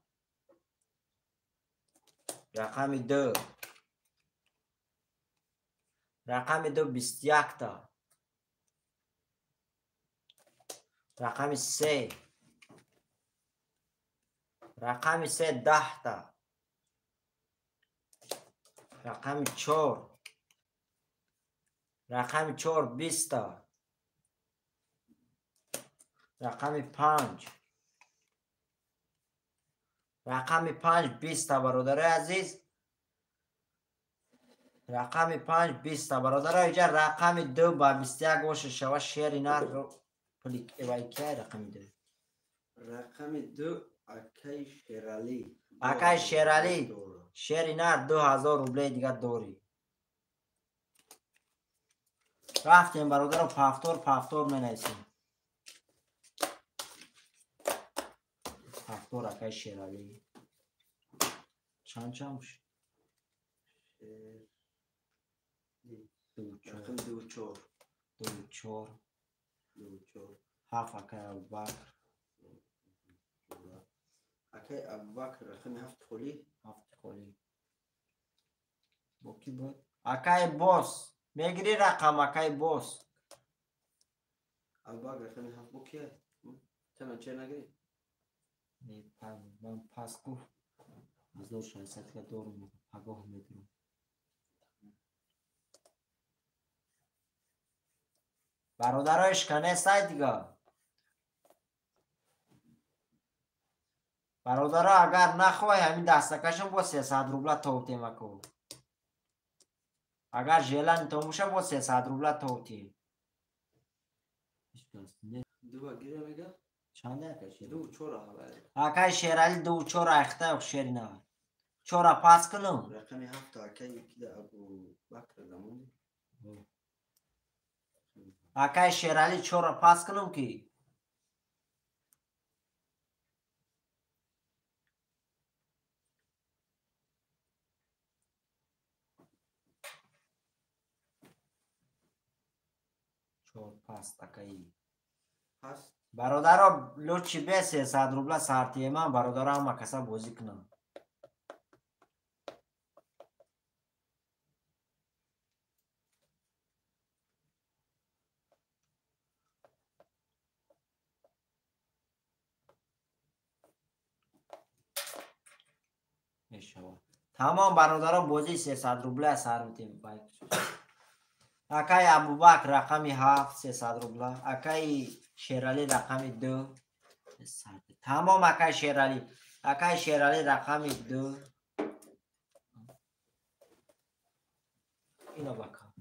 Рақами 2. Рақами 2 21 та. Рақами 3. Рақами 3 10 та. Рақами 4. Рақами 4 20 та. Рақами 5. Рақами 5 20 та бародарои азиз. Рақами 5 20 та бародарои, инҷа рақами 2 ба 21 оша шава шери нар пули эвай кия рақами 2. Рақами 2 акай Шерали. Акай Шерали шери нар 2000 рубле дига дорӣ. Рафтем бародаро, пафтор менависем. Пафтор акай Шерали. Чанд чанд бошад? 2 4 2 4 2 4 2 4 7 акай Абубакр. Акай Абубакр рақами 7 холӣ. 7 холӣ. Бо ки буд? Акай Бос. Мегирӣ рақам акай Бос. Абубакр рақами 7 бо кия? Чанд чер нагирӣ? Не, ман пас гуфт. 1600 ка дорум, пагоҳ медурам. Бародарои шикане сай дига. Бародаро, агар нахоҳӣ ҳамин дастакашон бо 300 рубла товтем ако. Агар желани то боша бо 300 рубла товтем. Дуа гира мега? Чанда акай Шерали? 2 4 ҳавай. Акай Шерали 2 4 айхта шери нав. 4 пас кунам. Рақами 7 акай кида Абубакр замон. Акай Шерали 4 пас кунам ки. Чор пас акай. Пас. Бародаро, лучи бе 300 рубла сартиеман, бародаро ҳама каса бозӣ кунам. Мешавад. Тамом бародаро, бозии 300 рубла сар метем. Акай Абубакр рақами 7 300 рубла, акай Шерали рақами 2. Тамом акай Шерали. Акай Шерали рақами 2. Ино бака.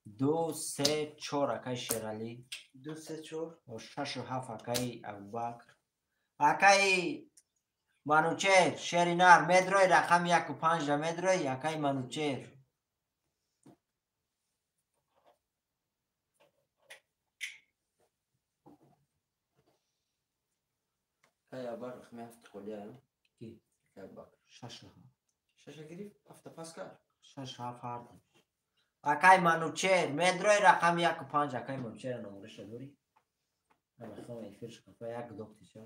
2 3 4 акай Шерали. 2 3 4. 6 7 акай Абубакр. Акай Манучер, шеринар, медрой рақами 1 5 ра медрой, акай Манучер. Акай Абубакр рақами 7 холӣ а? Ки? Акай Абубакр. 6 7. 6 гирифт, 7 пас кард. 6 7 ҳард. Акай Манучер, медрой рақами 1 5, акай Манучер номраша дорӣ? Ман эфир шқафа як доктиша.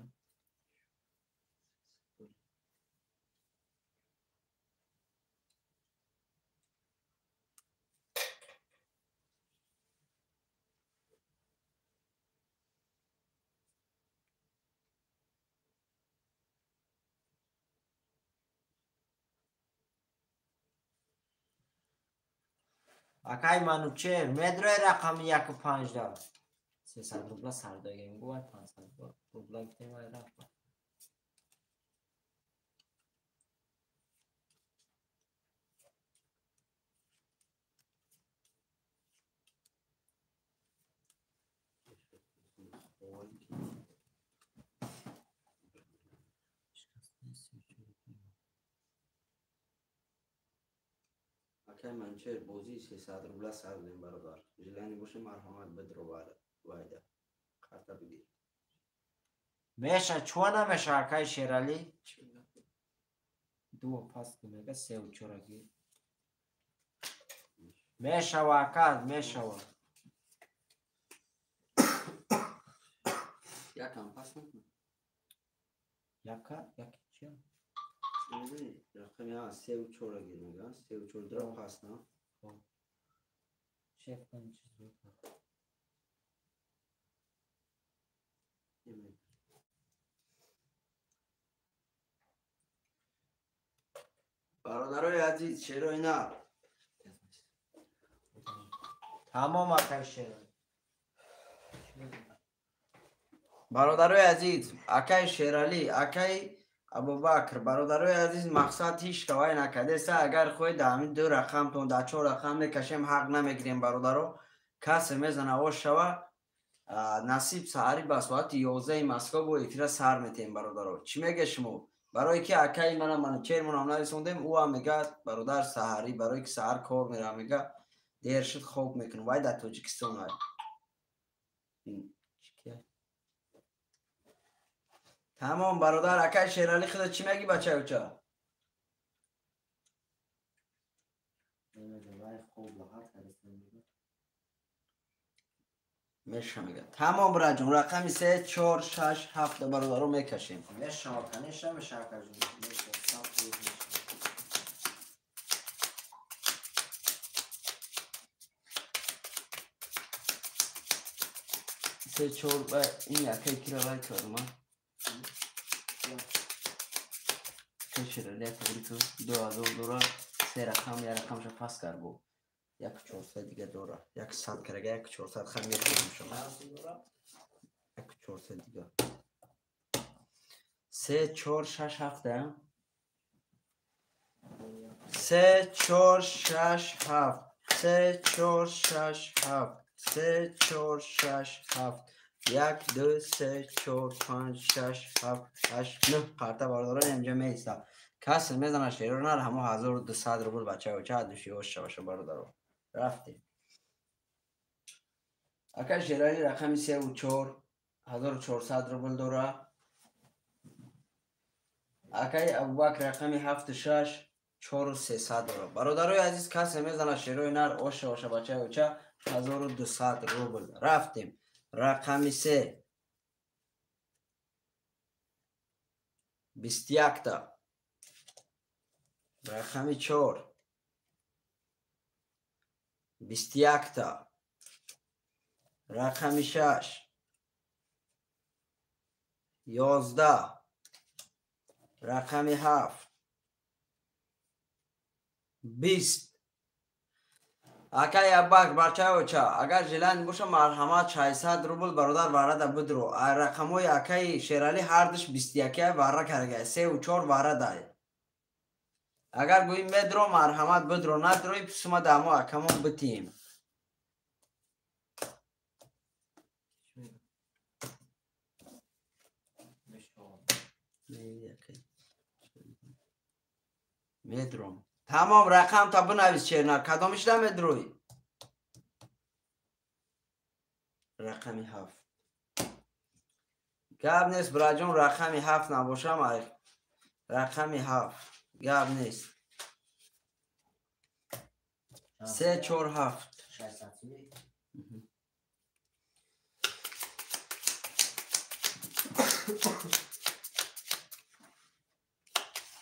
Акай Манучер, медрои рақами 1 5 да. 300 рубла сардагем, гувай 500 рубла гуфтем, вай рафт. Акай Манчер бозии 300 рубла сар додем, бародар. Желание боше, марҳамат, бидро вайда. Карта бигир. Меша, чуа намеша, акай Шералӣ? Ду пас мега сеу чораги. Мешава, ака, мешава. Якам пас накун. Яка, яки чия? Медонӣ, рақами а сеу чора гир мега, сеу чор дра пас на. Шеф кан чиз буд. Бародарои азиз, шерои нар. Тамом, акай Шералӣ. Бародарои азиз, акай Шералӣ, акай Абубакр, бародарои азиз, мақсад ҳеҷ кавай накардеса. Агар хоҳед, дар ҳамин ду рақамтон, дар чор рақам мекашем, ҳақ намегирем, бародаро. Касе мезана, ош шава, насиб саҳарӣ ба соати 11 Москва бо эфира сар метем, бародаро. Чӣ меге шумо? Барое ки акаи мана Манучермонам нарисондем, ӯ ҳам мега, бародар, саҳарӣ, барое ки саҳар кор меравам, мега, дер шуд, хоб мекунам. Вай дар Тоҷикистон ай. Тамом, бародар, акай Шералӣ, худо чӣ мегӣ, бачаюча? Меша мега. Тамом, бираҷон, рақами 3, 4, 6, 7 бародаро мекашем. Мешава, конечно, меша, акаҷон. Меша, саб меша. Се, чор, ин якай кира вай кардам, а? Шералӣ як 2000 дора, се рақам, як рақамша пас кард бу. Як чорсад дига дора. Як сад карага, як чорсад хам мекунам шумо. Як чорсад дига. Се, чор, шаш, ҳафт, а? Се, чор, шаш, ҳафт. Се, чор, шаш, ҳафт. Се, чор, шаш, ҳафт. Як, ду, се, чор, панҷ, шаш, ҳафт, ҳашт, нӯҳ қарта, бародарон, инҷа меистад. Касе мезана, шеро нар, ҳамо 1200 рубл, бачаюча, души ош шаваша, бародаро. Рафтем. Акай Шералӣ рақами севу чор, 1400 рубл дора. Акай Абубакр рақами ҳафту шаш, чору сесад дора. Бародарои азиз, касе мезана, шерои нар, ош шаваша, бачаюча, 1200 рубл. Рафтем. Рақами се. 21-та. Рақами чор. 21-та. Рақами шаш. 11. Рақами ҳафт. 20. Акай Аббак, бачаюча, агар желание боша, марҳамат, 600 рубл, бародар, варада бидро. Рақамҳои акаи Шералӣ ҳардуш 21 вара карга, севу чор варадай. Агар гӯӣ медро, марҳамат, бидро, надрои, писума дамо акамон битием. Медром. Тамом, рақам та бинавис, Чернар, кадомиш намедроӣ? Рақами ҳафт. Гап нест, бираҷон, рақами ҳафт набошам, рақами ҳафт. Гап нест. Се, чор, ҳафт.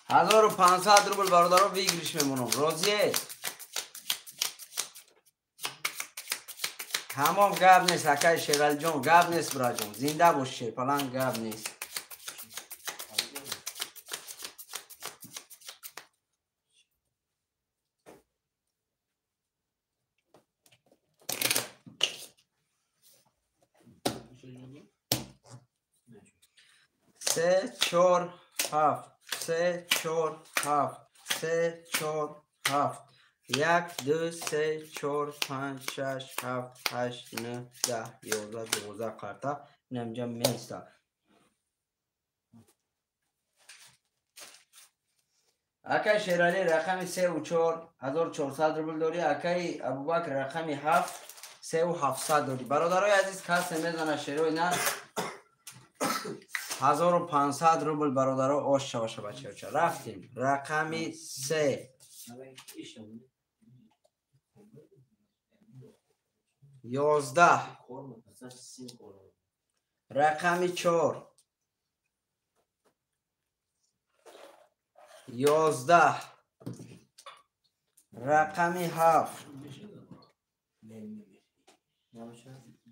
1500 рубл, бародаро, выигрыш мемонам. Розие? Тамом, гап нест, акай Шералиҷон, гап нест, бираҷон. Зинда бош, Шерпаланг, гап нест. Се, чор, ҳафт. Се, чор, ҳафт. Се, чор, ҳафт. Як, ду, се, чор, панҷ, шаш, ҳафт, ҳашт, нӯҳ, 10, 11, 12 қарта. Инамҷа места. Акай Шерали рақами 3 4 1400 рубл дорӣ. Акай Абубакр рақами 7 3700 дорӣ. Бародарои азиз, касе мезана шерои на 1500 рубл бародаро ош шаваша бачаоча. Рафтем. Рақами 3 11 рақами 4 11 рақами 7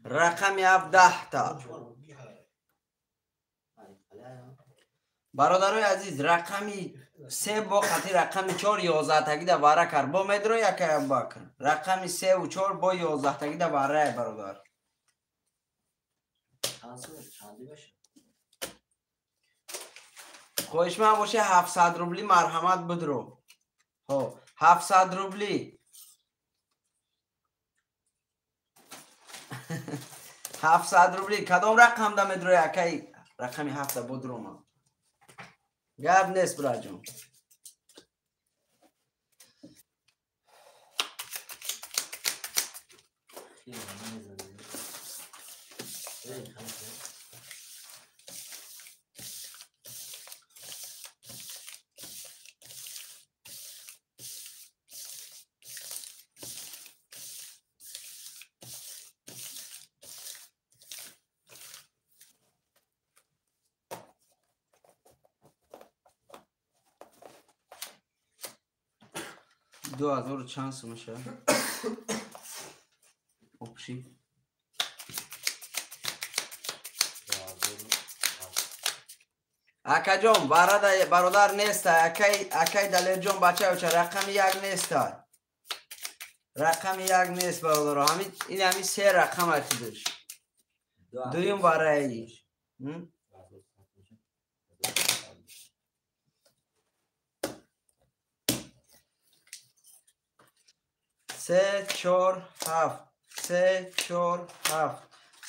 рақами 7 10 та. Бародарои азиз, рақами 3 бо хати рақами 4 11 тагида вара кард. Бо медро якай Абубакр. Рақами 3 ва 4 бо 11 тагида вара бародар. Хоҳишманд боше 700 рубли марҳамат бидро. Ҳо, 700 рубли. 700 рубли кадом рақамда медрои акай? Рақами 7 бодрома. Гап нест браҷон. Ду ҳазору чанд сум мешавад? Обши акаҷон, бародар неста. Акай Далерҷон, бачаоча, рақами 1 неста. Рақами 1 нест бародаро. Ин ҳами се рақам худаш. Дуюм вараи. Се чор ҳафт се чор ҳафт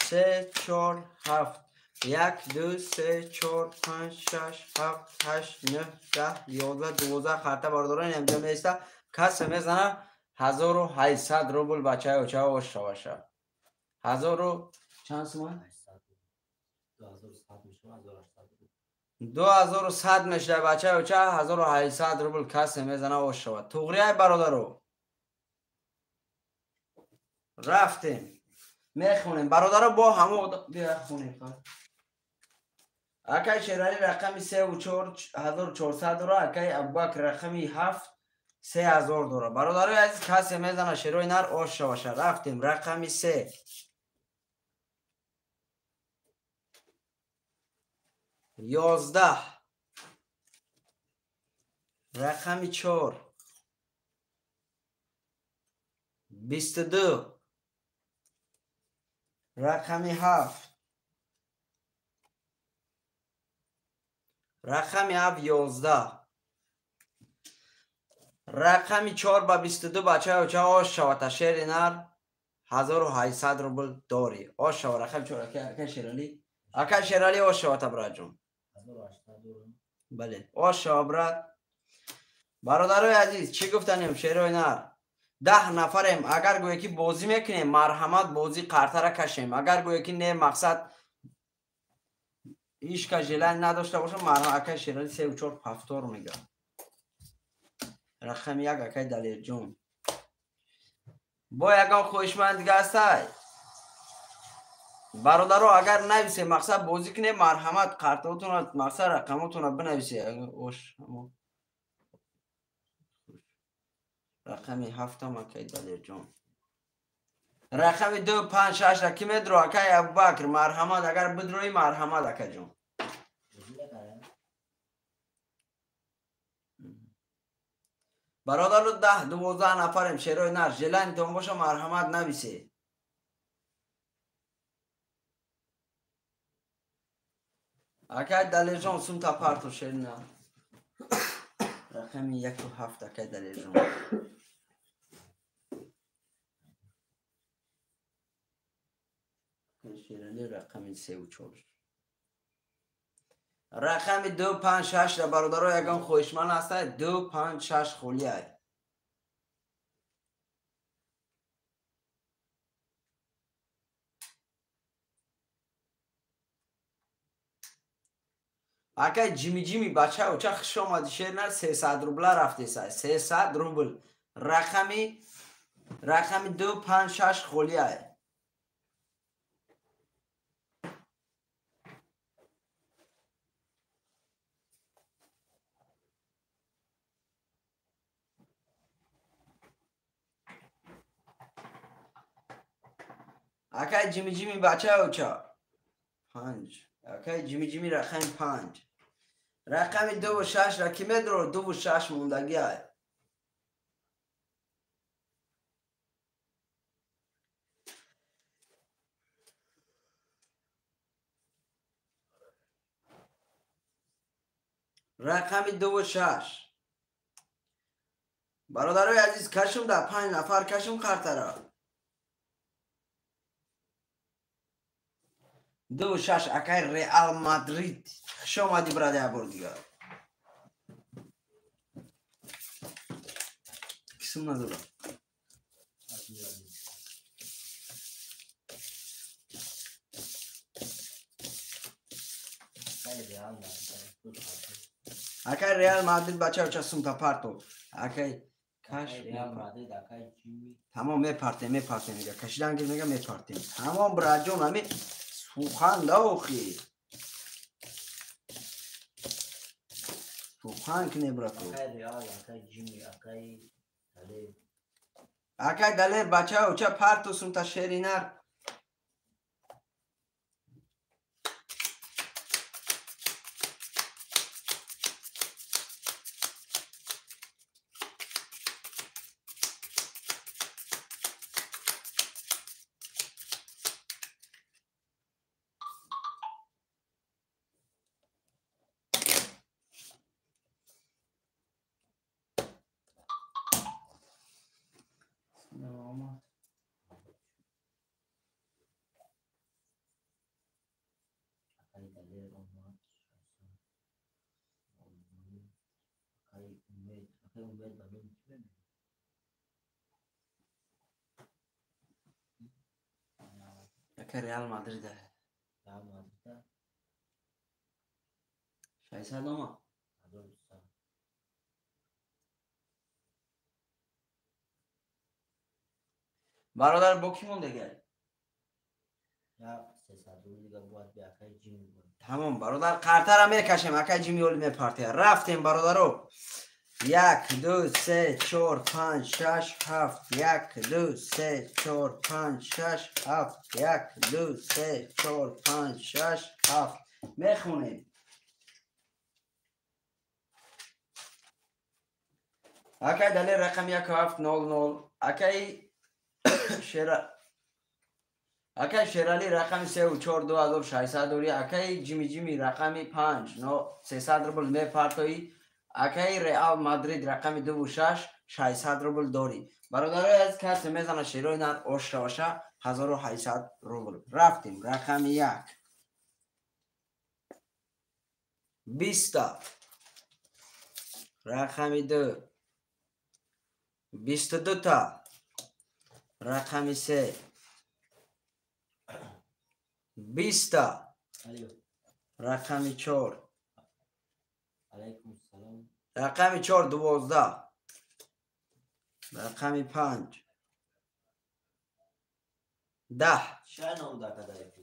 се чор ҳафт 1 2 3 4 5 6 7 8 9 10 11 12 харта бародарон инҷа меиста. Касе мезана 1800 рубл бачаи оча ош шаваша. 1000 чанд сумон? 2100 мешава бачаи оча. 1800 рубл касе мезана ош шава. Туғрияй бародаро. Рафтем. Мехонем. Бародаро бо ҳамо бия хонем. Акай Шерали рақами 3 ва 4 1400 дора. Акай Абубакр рақами 7 3000 дора. Бародарои азиз, касе мезана шерои нар ош шаваша. Рафтем. Рақами 3 11 рақами 4 22 рақами 7 рақами 7 11 рақами 4 ба 22 бачаи оча ош шавата. Шери нар 1800 рубл дорӣ. Ош шава рақами 4. Акай Шерали, акай Шерали ош шавата братҷон. Бале, ош шава брат. Бародарои азиз, чӣ гуфтанем шерои нар? 10 нафарем. Агар гӯе ки бозӣ мекунем, марҳамат бозӣ қартара кашем. Агар гӯе ки не, мақсад ишка желание надошта бошам, марҳамат акай Шерали 3 4 повтор мега. Рақами 1 акай Далерҷон. Бо ягон хоҳишманд дига ҳастай? Бародаро, агар нависе мақсад бозӣ кунем, марҳамат қартаотонро, мақсад рақамотонро бинависе. Ош рақами 7 акай Далерҷон. Рақами 2 5 6 ра ки медро? Акай Абубакр, марҳамат агар бидроӣ, марҳамат акаҷон. Бародаро 10 12 нафарем. Шерои нар желаниятон боша, марҳамат нависе. Акай Далерҷон сумта парто шери нар. Рақами 1 7 акай Далерҷон. Шерали рақами 3 ва 4. Рақами 2 5 6 ра бародаро ягон хоҳишманд ҳастад 2 5 6 холиай. Акай Ҷими Ҷими бача оча хуш омадӣ шернар 300 рубла рафтесай 300 рубл. Рақами 2 5 6 холиай. Акай Ҷими Ҷими бача оча 5. Акай Ҷими Ҷими рақами 5. Рақами 2 ва 6 ра ки медро 2 ва 6 мондагӣ ай. Рақами 2 ва 6. Бародарои азиз кашум да 5 нафар кашум қартара. 2 ва 6 акай Реал Мадрид. Хуш омадӣ брат бор дигар. Кисм надорам. Акай Реал Мадрид бача оча сумта парто. Акай каш Реал Мадрид акай Ҷими. Тамом мепартем мега. Кашидан гир мега мепартем. Тамом братҷон ами сухан да охи. Сухан кне брату. Акай Реал, акай Ҷими, акай Далер. Акай Далер бача оча парту сумта шеринар. Акай Реал Мадрид. Реал Мадрид. 600 ома. Бародар бо ки мондагай? Я 300 рубл дига бояд би акай Ҷими. Тамом бародар қартара мекашем акай Ҷими оли мепартия. Рафтем бародаро. 1 2 3 4 5 6 7 1 2 3 4 5 6 7 1 2 3 4 5 6 7 мехонем. Акай Далер рақами 1700. Акай Акай Шерали рақами 3 ва 4 2600 дорӣ. Акай Ҷими Ҷими рақами 5 300 рубл мепартоӣ. Акай Реал Мадрид рақами 2 ва 6 600 рубл дорӣ. Бародарои азиз касе мезана шерои нар ошраваша 1800 рубл. Рафтем рақами 1 20 рақами 2 22 та рақами 3 20 рақами 4 рақами 4 12 рақами 5 10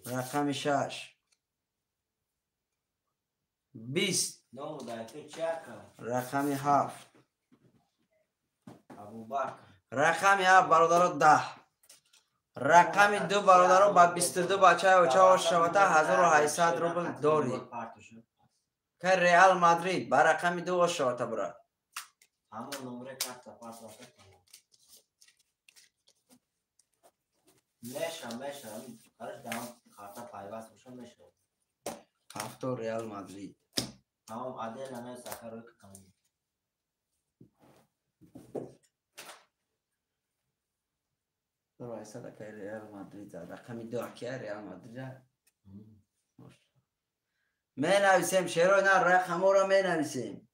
рақами 6 20 рақами 7 рақами 7 бародаро 10 рақами 2 бародаро ба 22 бачаи оча ошавата 1800 рубл дорӣ. Кай Реал Мадрид ба рақами 2 ошавата брат. Ҳафто Реал Мадрид. 800 акай Реал Мадрид рақами 2 акай Реал Мадрид. Менависем шерои нар рақаморо менависем.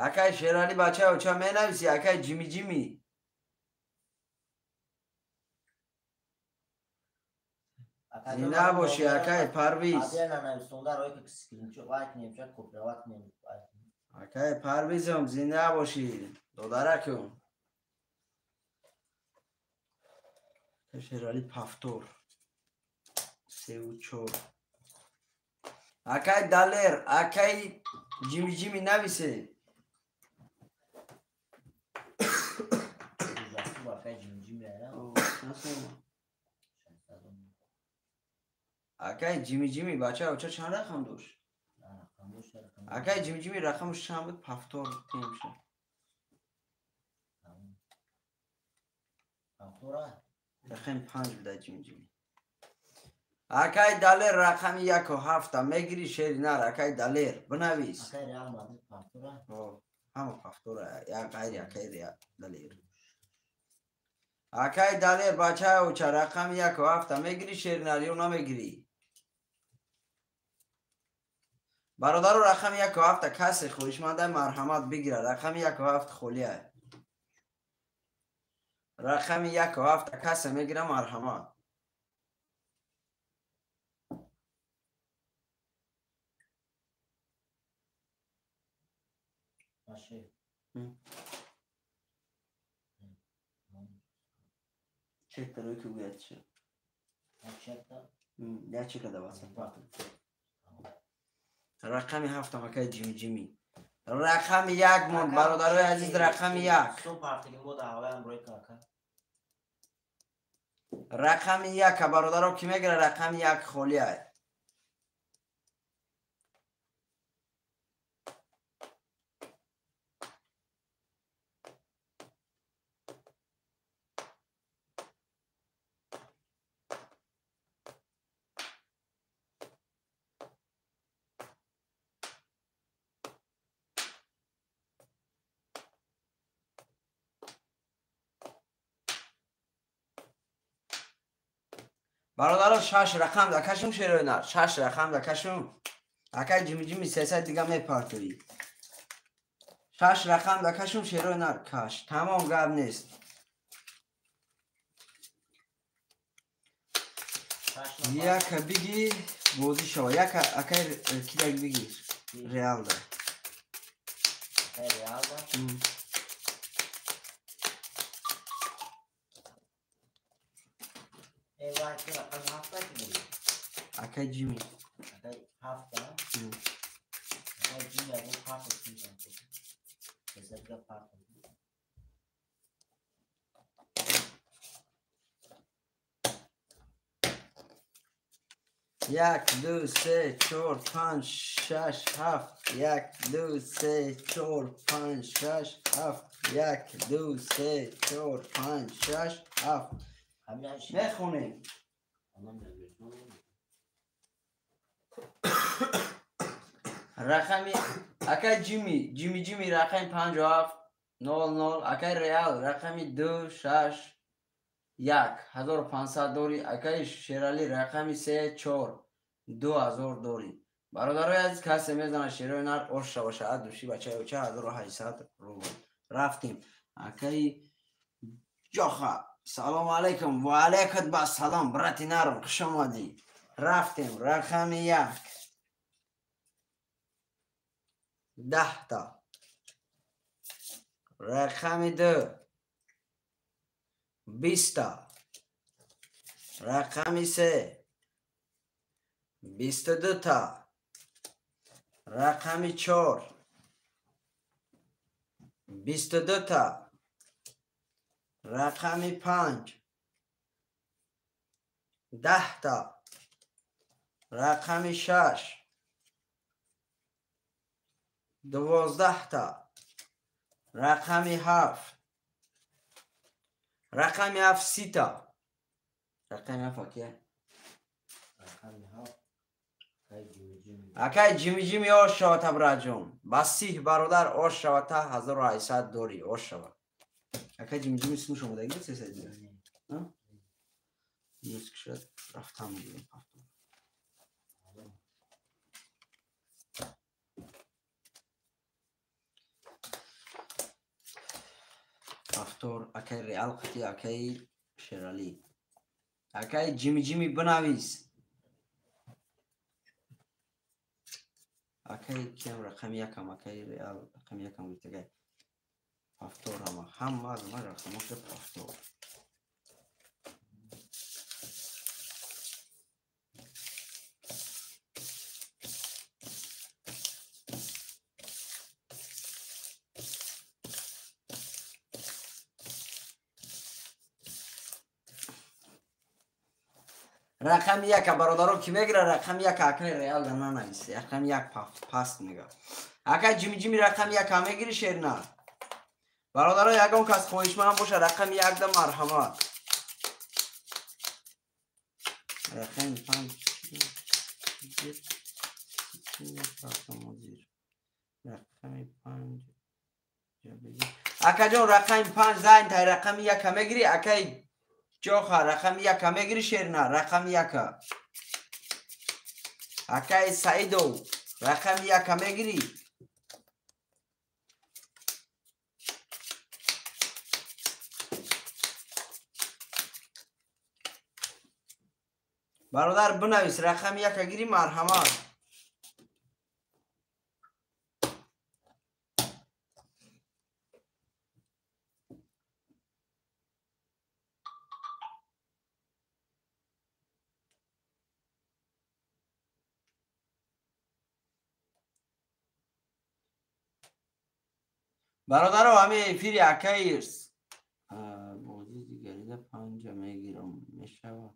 Акай Шерали бача оча менависи, акай Ҷими Ҷими. Зинда бошӣ, акай Парвиз. Акай Парвизом, зинда бошӣ, додаракум. Шерали пафтор. 3 4. Акай Далер, акай Ҷими Ҷими нависе. Акай Ҷими Ҷими бача оча чанд рақам дошт? Акай Ҷими Ҷими рақамаш чанд буд? Пафтор темша. Рақами 5 буда Ҷими Ҷими. Акай Далер рақами 1 7 мегири шери нар, акай Далер бинавис. Акай Реал Мадрид пафтора? Ҳама пафтора, як ғайри акай Далер. Акай Далер бача оча рақами 1 7 мегири шери нар ё намегирӣ? Бародаро рақами 1 7 касе хоҳишманда марҳамат бигирад. Рақами 1 7 холия. Рақами 1 7 касе мегира марҳамат. Чек дарои ки гӯяд чӣ? Як чека даваса. Рақами 7 акай Ҷими Ҷими. Рақами 1 монд бародарои азиз, рақами 1. Рақами 1 бародаро ки мегира рақами 1 холия. Бародаро 6 рақам дакашум шерои нар, 6 рақам дакашум. Акай Ҷими Ҷими 300 дига мепартоӣ. 6 рақам дакашум шерои нар каш. Тамом гап нест. Яка бигир, бозӣ шава. Яка акай кидак бигир. Реалда. Акай Реалда? Акай Ҷими. Акай 7. Акай Ҷими агар 7 кунам. 1 2 3 4 5 6 7 1 2 3 4 5 6 7 1 2 3 4 5 6 7. Мехонем. Рақами акай Ҷими, Ҷими Ҷими рақами 57 00, акай Реал рақами 2 6 1 1500 дорӣ, акай Шерали рақами 3 4 2000 дорӣ. Бародарои азиз, касе мезанад шерои нар ош шава шаат души бачаи оча 1800 рубл. Рафтем. Акай Ҷоха, салому алайкум. Ва алайкум ассалом, брати нарм, хуш омадӣ. Рафтем. Рақами 1 10 та. Рақами 2 20 та. Рақами 3 22 та. Рақами 4 22 та. Рақами 5 10 та. Рақами 6 12 та. Рақами 7 рақами 7 30 та. Рақами 7 акия? Рақами 7 Акай Ҷими Ҷими ош шавата браҷон. Басиҳ бародар ош шавата 1800 дорӣ ош шава. Акай Ҷими Ҷими сумуш омадаги 300 дигар. Минус кишад рафтам мегирем. Повтор акай Реал қати акай Шерали. Акай Ҷими Ҷими бинавис. Акай кем рақами якам, акай Реал рақами якам гуфтагай. Повтор ҳама, ҳама аз ма рақамошда повтор. Рақами яка бародаро ки мегира рақами яка акай Реал да нанависе. Рақами як паст мега. Акай Ҷими Ҷими рақами яка мегири шерна. Бародаро ягон кас хоҳишманд боша рақами як да марҳамат. Рақами панҷ рақами панҷ акаҷон рақами панҷ зайн тай рақами яка мегири акай Ҷоха рақами яка мегири шерна рақами яка. Акай Саидов рақами яка мегири. Бародар бинавис рақами яка гири марҳамат. Бародаро ҳами эфири акаи бозӣ дигарида панҷа мегирам мешава.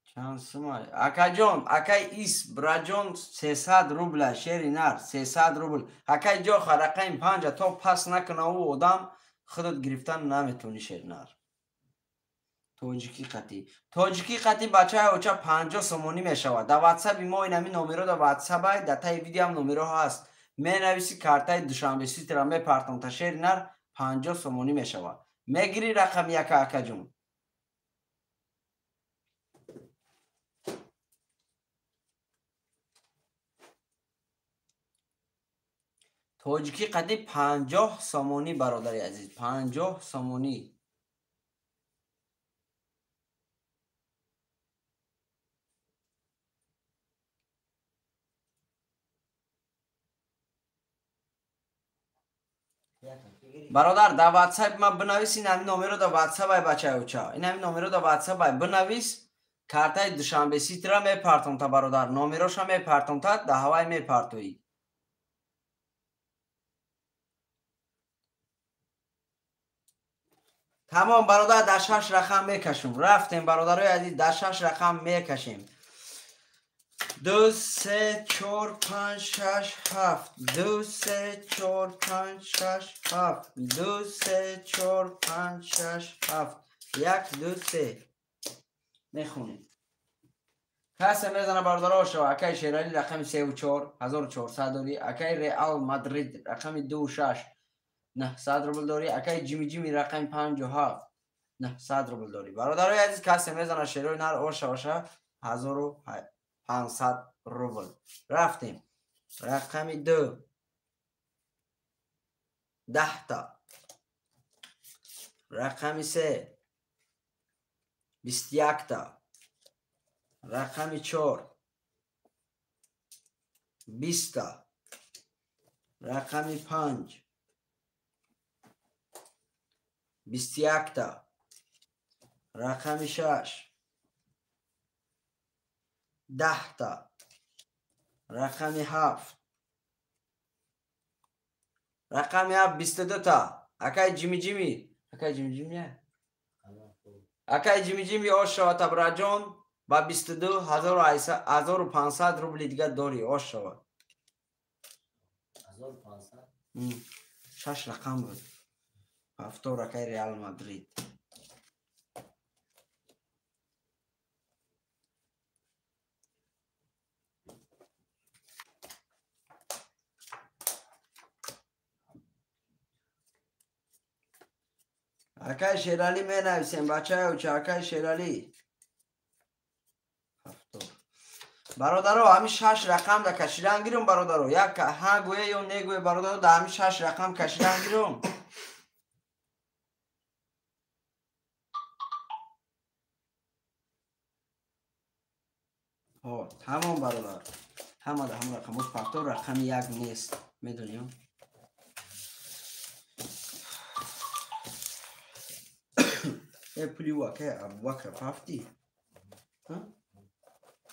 Чанд сума? Акаҷон, акай Ис браҷон 300 рубла шери нар 300 рубл. Акай Ҷоха рақами панҷа то пас накуна ӯ одам худат гирифтан наметавонӣ шери нар. Тоҷикӣ қатӣ. Тоҷикӣ қатӣ бачаи оча 50 сомонӣ мешавад. Дар ватсапи мо инами номеро дар ватсапай, дар таи видеоам номеро ҳаст. Менависи картаи Душанбе Ситира мепартам та шери нар 50 сомонӣ мешавад. Мегири рақами яка акаҷон. Тоҷикӣ қади 50 сомонӣ бародари азиз, 50 сомонӣ. Бародар дар ватсап ма бинавис ин ҳамин номеро дар ватсап ай бачаи оча. Ин ҳамин номеро дар ватсап ай бинавис картаи Душанбе Ситира мепартом та бародар. Номероша мепартом та дар ҳавай мепартоӣ. Тамом бародар дар шаш рақам мекашем. Рафтем бародарои азиз дар шаш рақам мекашем. 2 3 4 5 6 7 2 3 4 5 6 7 2 3 4 5 6 7 1 2 3 мехонем. Касе мезана бародаро шава акай Шерали рақами 3 ва 4 1400 дорӣ, акай Реал Мадрид рақами 2 ва 6 900 рубл дорӣ, акай Ҷими Ҷими рақами 5 ва 7 900 рубл дорӣ. Бародарои азиз касе мезана шерои нар оша оша 1500 рубл. Рафтем. Рақами 2 10 та. Рақами 3 21 та. Рақами 4 20 та. Рақами 5 21 та. Рақами 6 10 та. Рақами 7 рақами 7 22 та. Акай Ҷими Ҷими, акай Ҷими Ҷими, акай Ҷими Ҷими ош шава табраҷон ба 22 1500 рубли дига дорӣ ош шава. 1500 шаш рақам буд. Повтор акай Реал Мадрид. Акай Шерали менависем, бачаи оча, акай Шерали. Бародаро, ҳамин 6 рақам да кашидан гирум, бародаро. Як ҳа гӯе ё не гӯе, бародаро, да ҳамин 6 рақам кашидан гирум. Ҳо, тамом бародар. Ҳама да ҳамон рақамҳо пафтор, рақами 1 нест. Медонем? Пули акай Абубакр пафтӣ?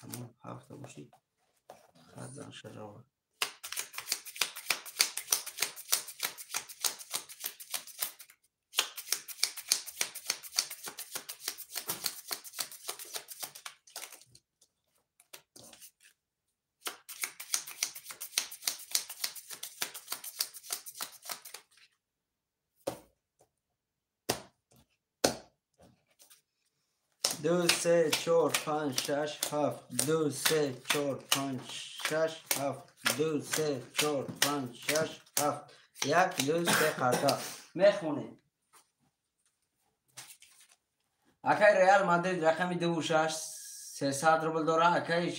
Ҳамон пафта бошӣ. Хазан шарова. Ду, се, чор, панҷ, шаш, ҳафт. Ду, се, чор, панҷ, шаш, ҳафт. Ду, се, чор, панҷ, шаш, ҳафт. Як, ду, се қарта. Мехонем. Акай Реал Мадрид рақами 2 6 300 рубл дора. Акай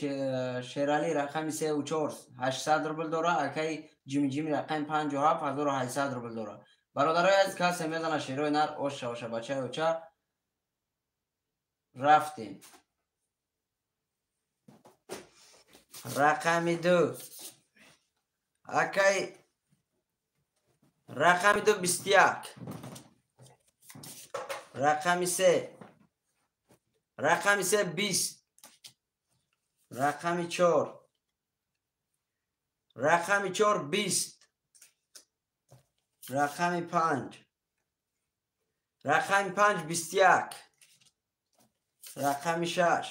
Шерали рақами 3 4 800 рубл дора. Акай Ҷими Ҷими рақами 5 7 1800 рубл дора. Бародарои азиз, касе мезана шерои нар оша оша бачаи оча. Рафтем. Рақами 2. Акай рақами 2 21. Рақами 3. Рақами 3 20. Рақами 4. Рақами 4 20. Рақами 5. Рақами 5 21. Рақами 6.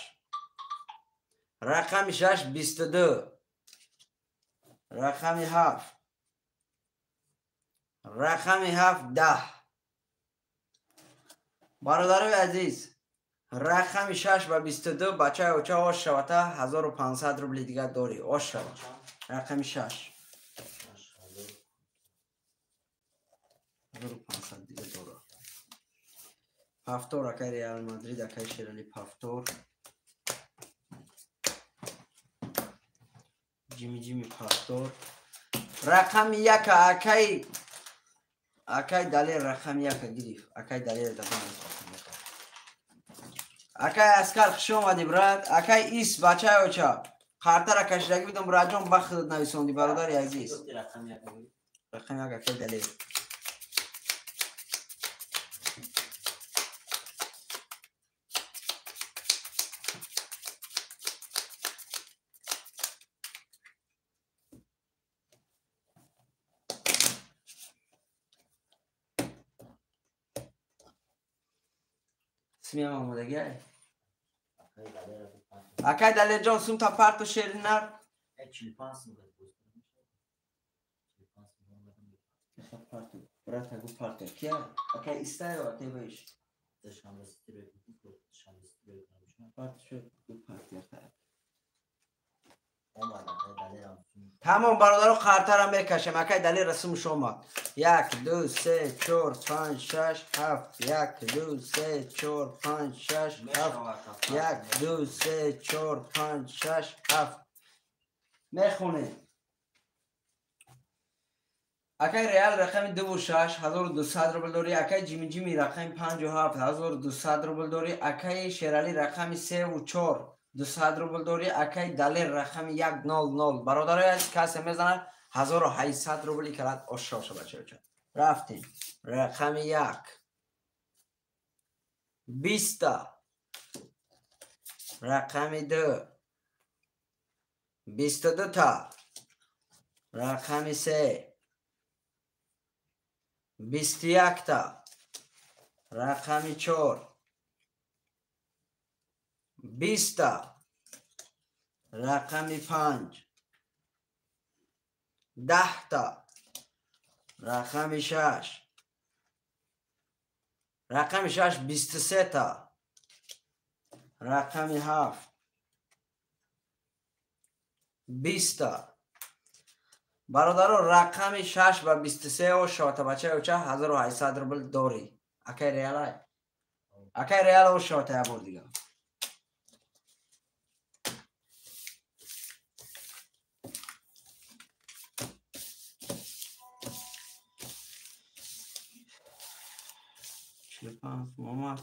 Рақами 6 22. Рақами 7. Рақами 7 10. Бародарои азиз, рақами 6 ва 22 бачаи оча ош шавата 1500 рубли дигар дорӣ. Ош шава. Рақами 6. 1500 дигар дора. Пафтор акай Реал Мадрид, акай Шерали пафтор. Ҷими Ҷими пафтор. Рақами 1 акай акай Далер рақами 1 гирифт. Акай Далер дадам. Акай Аскар хуш омадӣ, брат. Акай Ис бачаи оча. Қартара кашидагӣ будам, братҷон, ба худат нависондӣ, бародари азиз. Рақами 1 акай Далер. Смеям омодагӣ. Акай Далерҷон, сум та парту шери нар. 45 сум. Парту. Брат, агу парту. Кия? Акай Истаева, акай Ваиш. Парту шуд, гу парту. Тамом бародаро, қартара мекашем. Акай Далер расумш омад. 1 2 3 4 5 6 7. 1 2 3 4 5 6 7. 1 2 3 4 5 6 7. Мехонем. Акай Реал рақами 2 6 1200 рубл дорӣ. Акай Ҷими Ҷими рақами 5 7 1200 рубл дорӣ. Акай Шерали рақами 3 4 200 рубл дорӣ. Акай Далер рақами 1 0 0. Бародарои азиз, касе мезанад 1800 рубли карад оша оша бачаи оча. Рафтем. Рақами 1 20. Рақами 2 22 та. Рақами 3 21 та. Рақами 4 20 та. Рақами 5 10 та. Рақами 6. Рақами 6 23 та. Рақами 7 20 та. Бародаро, рақами 6 ва 23 о шавата бачаи оча 1800 рубл дорӣ. Акай Реалай. Акай Реал ошава та бор дига. Омад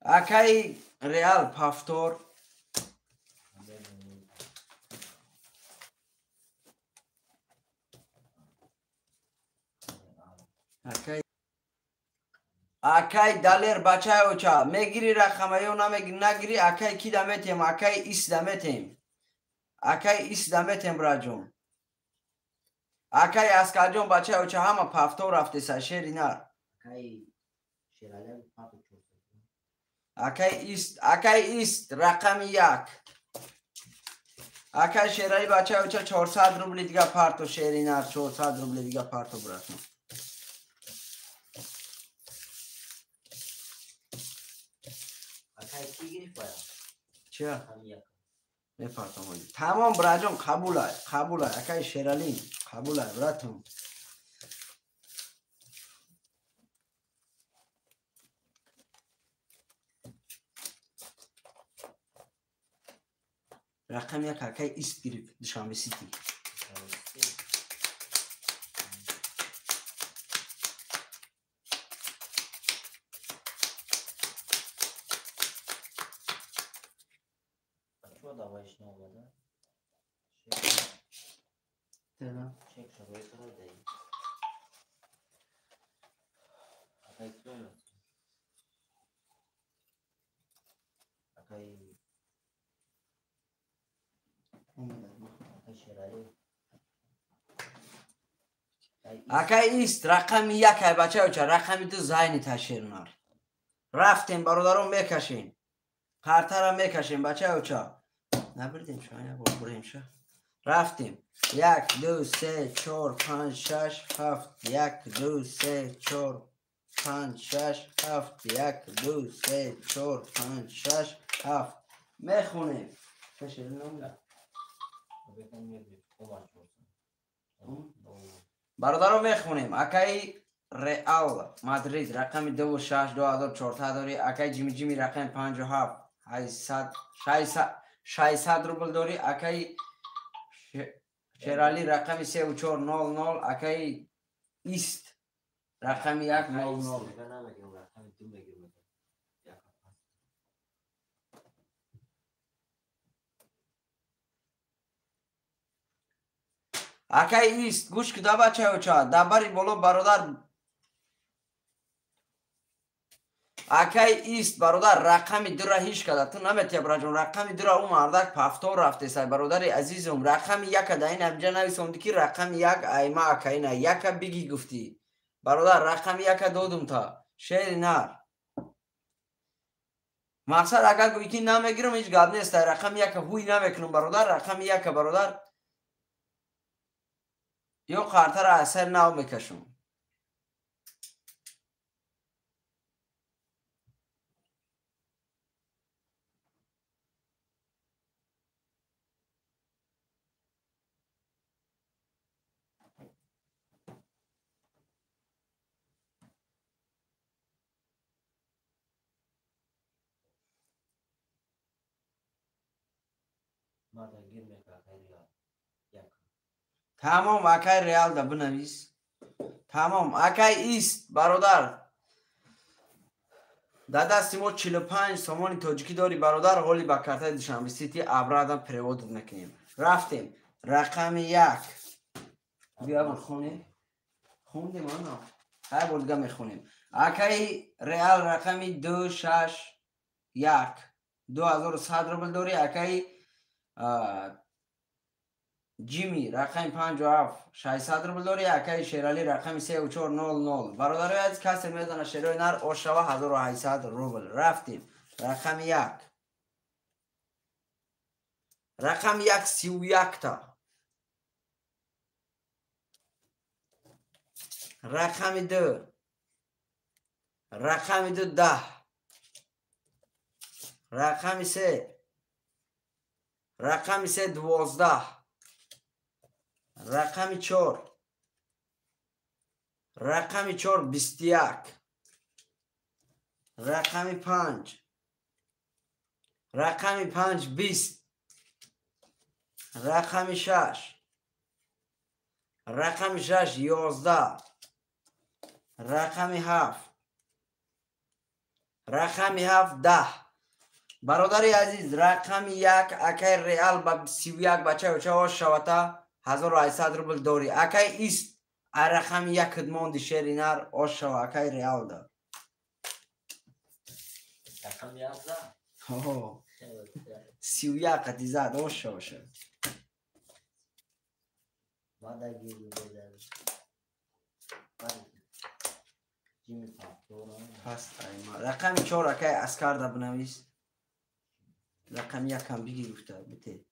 акай Реал повтор. Акай Далер бачаи оча мегири рақама ё намегири? Нагири акай ки даметем? Акай ис даметем. Акай ис даметем браҷон. Акай Аскарҷон бачаи оча ҳама повтор рафтеса шери нар. Акай ист, акай ист рақами як. Акай Шерали бачаи оча 400 рубли дига парто шери нар, 400 рубли дига парто братон. Ча? Мепартам. Тамом браҷон қабулай, қабулай. Акай Шерали қабулай братон. Рақами як акай ист гирифт Душанбе Сити. Акай ист рақами як ай бачаи оча, рақами ду зайни таширнар. Рафтем бародарон мекашем. Қартара мекашем бачаи оча. Набирдем ша, як бор бурем ша. Рафтем. 1 2 3 4 5 6 7 1 2 3 4 5 6 7 1 2 3 4 5 6 7 мехонем. Бародаро мехонем. Акай Реал Мадрид рақами 2 6 2400 дорӣ. Акай Ҷими Ҷими рақами 57 800 600 рубл дорӣ. Акай Шерали рақами 3 4 0 0. Акай Ист рақами 1 0 0. Акай Ист гӯш куда бачаи оча дабари боло бародар. Акай Ист бародар рақами дура ҳиш када ту наметия браҷон. Рақами дура ӯ мардак пафтор рафтесай бародари азизум. Рақами яка да ин ҳамҷа нависонди ки рақами як айма акаина яка биги гуфтӣ бародар. Рақами яка додум та шери нар. Мақсад агар гӯӣ ки намегирам ҳеҷ гап нест. Рақами яка ҳуй намекунам бародар. Рақами яка бародар ё қартара аз сар нав мекашам. Тамом акай Реал да бинавис. Тамом акай Ист бародар. Дар дасти мо 45 сомони тоҷикӣ дорӣ бародар. Ҳоли ба картаи Душанбе Сити обратно перевод мекунем. Рафтем. Рақами як. Биё хонем. Хондем ана. Ҳар бор дига мехонем. Акай Реал рақами 2 6 1 2100 рубл дорӣ. Акай Ҷими рақами 57 600 рубл дорӣ. Акай Шерали рақами 3 4 0 0. Бародарои азиз касе мезана шерои нар ошава 1800 рубл. Рафтем. Рақами як. Рақами як 31 та. Рақами ду. Рақами ду 10. Рақами се. Рақами се 12. Рақами 4. Рақами 4 21. Рақами 5. Рақами 5 20. Рақами 6. Рақами 6 11. Рақами 7. Рақами 7 10. Бародари азиз, рақами 1 акай Реал ба 31 бача оча шавата 1800 рубл дори. Акай ист а рақами 1 монди шери нар ошава акай Реал да. Рақами 1 за? Ҳо. 31 қати зад ошава ша. Пас айма. Рақами 4 акай Аскар да бинавис. Рақами 1 ҳам бигир гуфта бите.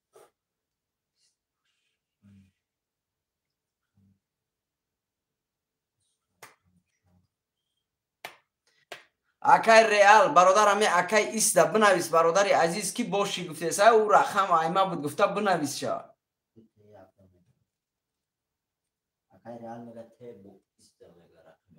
Акай Реал, бародар ами акай Иста бинавис, бародари азиз ки боши гуфтеса, ӯ рақам айма буд гуфта бинавис ша. Акай Реал мега те бу Иста мега рақам.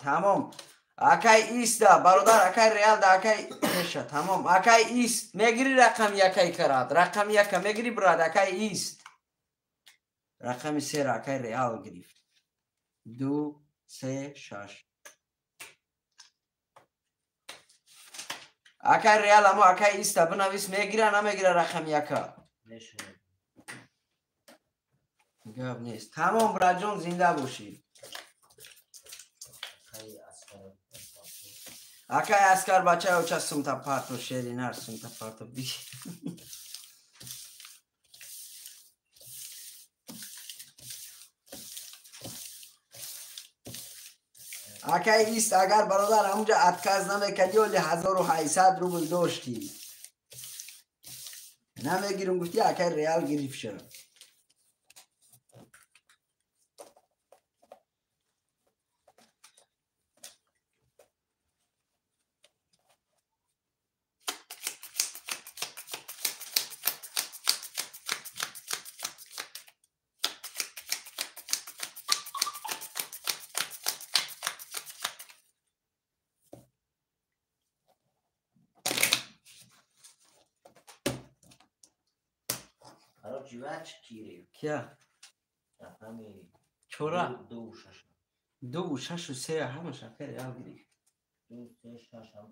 Тамом. Акай Иста, бародар акай Реал да акай Еша, тамом. Акай Ист, мегири рақами якай карад. Рақами яка мегири брат, акай Ист. Рақами 3 акай Реал гирифт. 2 3 6. Акай Реал амо акай Иста бинавис мегира намегира рақами яка. Гап нест. Тамом браҷон, зинда бошӣ. Акай Аскар бача оча сумта парто шери нар сумта парто би. Акай Ист, агар бародар ҳамунҷа отказ намекардӣ, оли 1800 рубл доштӣ. Намегирам гуфтӣ, акай Реал гирифт шуд. Кия? Чора? 2 6 3 ҳамаш акай Реал гирифт. 2 3 6 ҳам.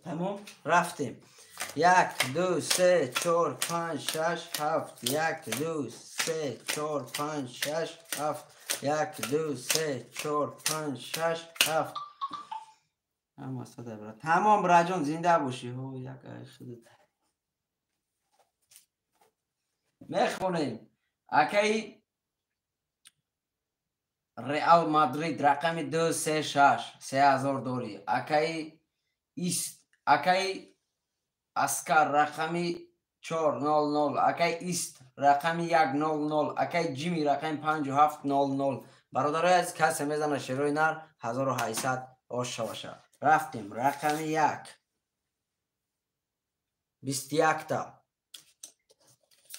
Тамом, рафтем. 1 2 3 4 5 6 7. 1 2 3 4 5 6 7. 1 2 3 4 5 6 7. Ҳама сада брат. Тамом браҷон, зинда бошӣ. Ҳо, як ай худат. Мехонем. Акай Реал Мадрид рақами 2 3 6 3000 дори. Акай Ист, акай Аскар рақами 4 0 0, акай Ист рақами 1 0 0, акай Ҷими рақами 5 7 0 0. Бародарои азиз, касе мезана шерои нар 1800 ош шаваша. Рафтем. Рақами 1 21 та.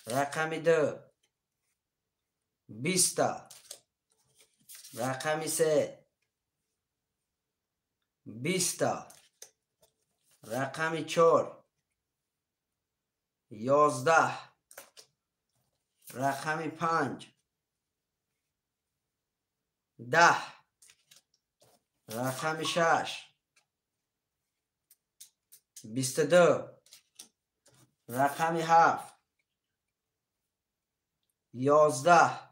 Рақами 2 20 та. Рақами 3 20 та. Рақами 4 11. Рақами 5 10. Рақами 6 22. Рақами 7 11.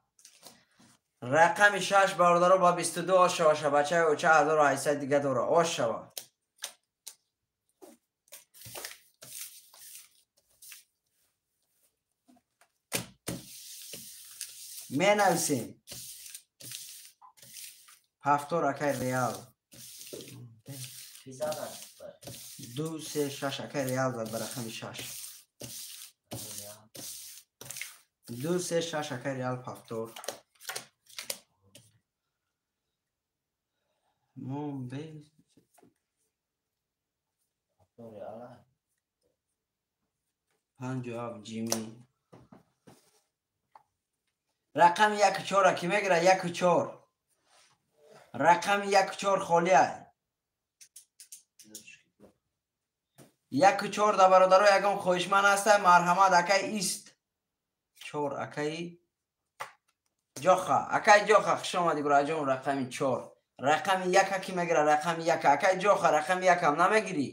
Рақами 6 бародаро ба 22 ошава ша. Бачаи оча 1800 дига дора. Ошава. Менависем. Ҳафтор акай Реал. 2 3 6 акай Реал зад ба рақами 6. 2 3 6 акай Реал ҳафтор. Мом без. 57 Ҷими. Рақами 1-4 ки мегира 1-4. Рақами 1-4 холия. 1-4 да бародаро ягон хоҳишманд ҳаста, марҳамат акай ист. 4 акай Ҷоха, акай Ҷоха, хуш омадӣ бароҷон, рақами 4. Рақами 1 ки мегира, рақами 1. Акай Ҷоха, рақами 1 ҳам намегирӣ?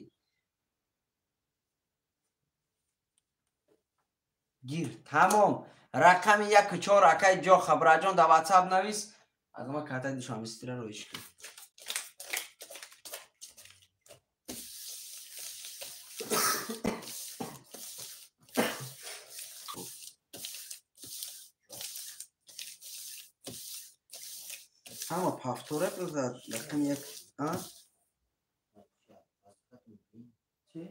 Гир, тамом. Рақами 1-4 акай Ҷоха, бароҷон, дар WhatsApp навис. Аз ма картаи Душанбе Ситира роиш кун. Ҳама повторе просто рақами 1, а? Чи?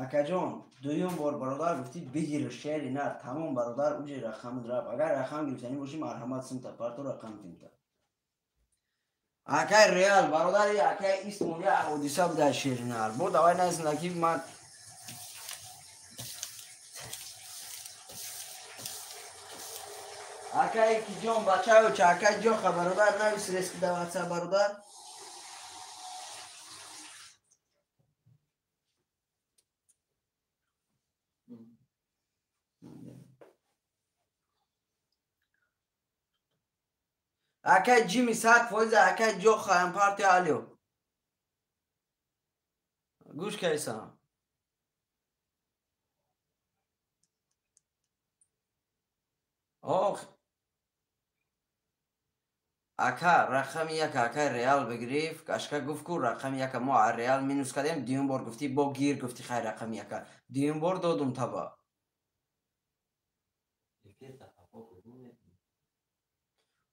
Акаҷон, дуюм бор бародар гуфтӣ бигир шери нар, тамом бародар, уҷи рақам рафт. Агар рақам гирифтанӣ бошӣ, марҳамат симта, парто рақам тимта. Акай Реал, бародари акай Исмон я ҳодиса буда шери нар. Бо давай назнак ки ман акай ки ҷон бачаё ча акай Ҷоха бародар навис рески да WhatsApp бародар. Акай Ҷими 100%, акай Ҷоха ам партия алио. Гӯш кайсам. Ох. Ака рақами 1 акай Реал бигириф, кашка гуфт ку рақами 1 мо Реал минус кардем, дуюм бор гуфтӣ бо гир гуфтӣ хай рақами 1. Дуюм бор додум таба.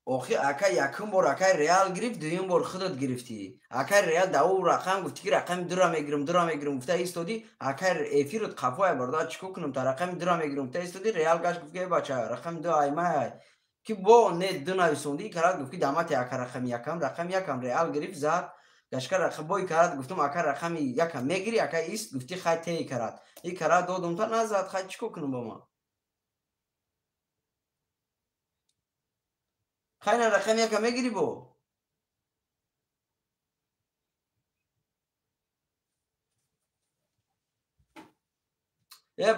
Охи акай якум бор акай Реал гирифт, дуюм бор худат гирифтӣ. Акай Реал да ӯ рақам гуфтӣ ки рақами 2-ра мегирам, 2-ра мегирам гуфта истодӣ, акай эфирот қафоя бародар чӣ кор кунам та рақами 2-ра мегирам гуфта истодӣ, Реал гашт гуфт ки бача рақами 2 аймай. Ки бо не 2 нависондӣ, карат гуфт ки дамати ака рақами 1, рақами 1 Реал гирифт зад. Гашка рақам бой карат гуфтум ака рақами 1 мегирӣ, ака ист гуфтӣ хай тей карат. И карат додум та назад, хай чӣ кор кунам бо ман? Хайна рақами 1 мегирӣ бо? Э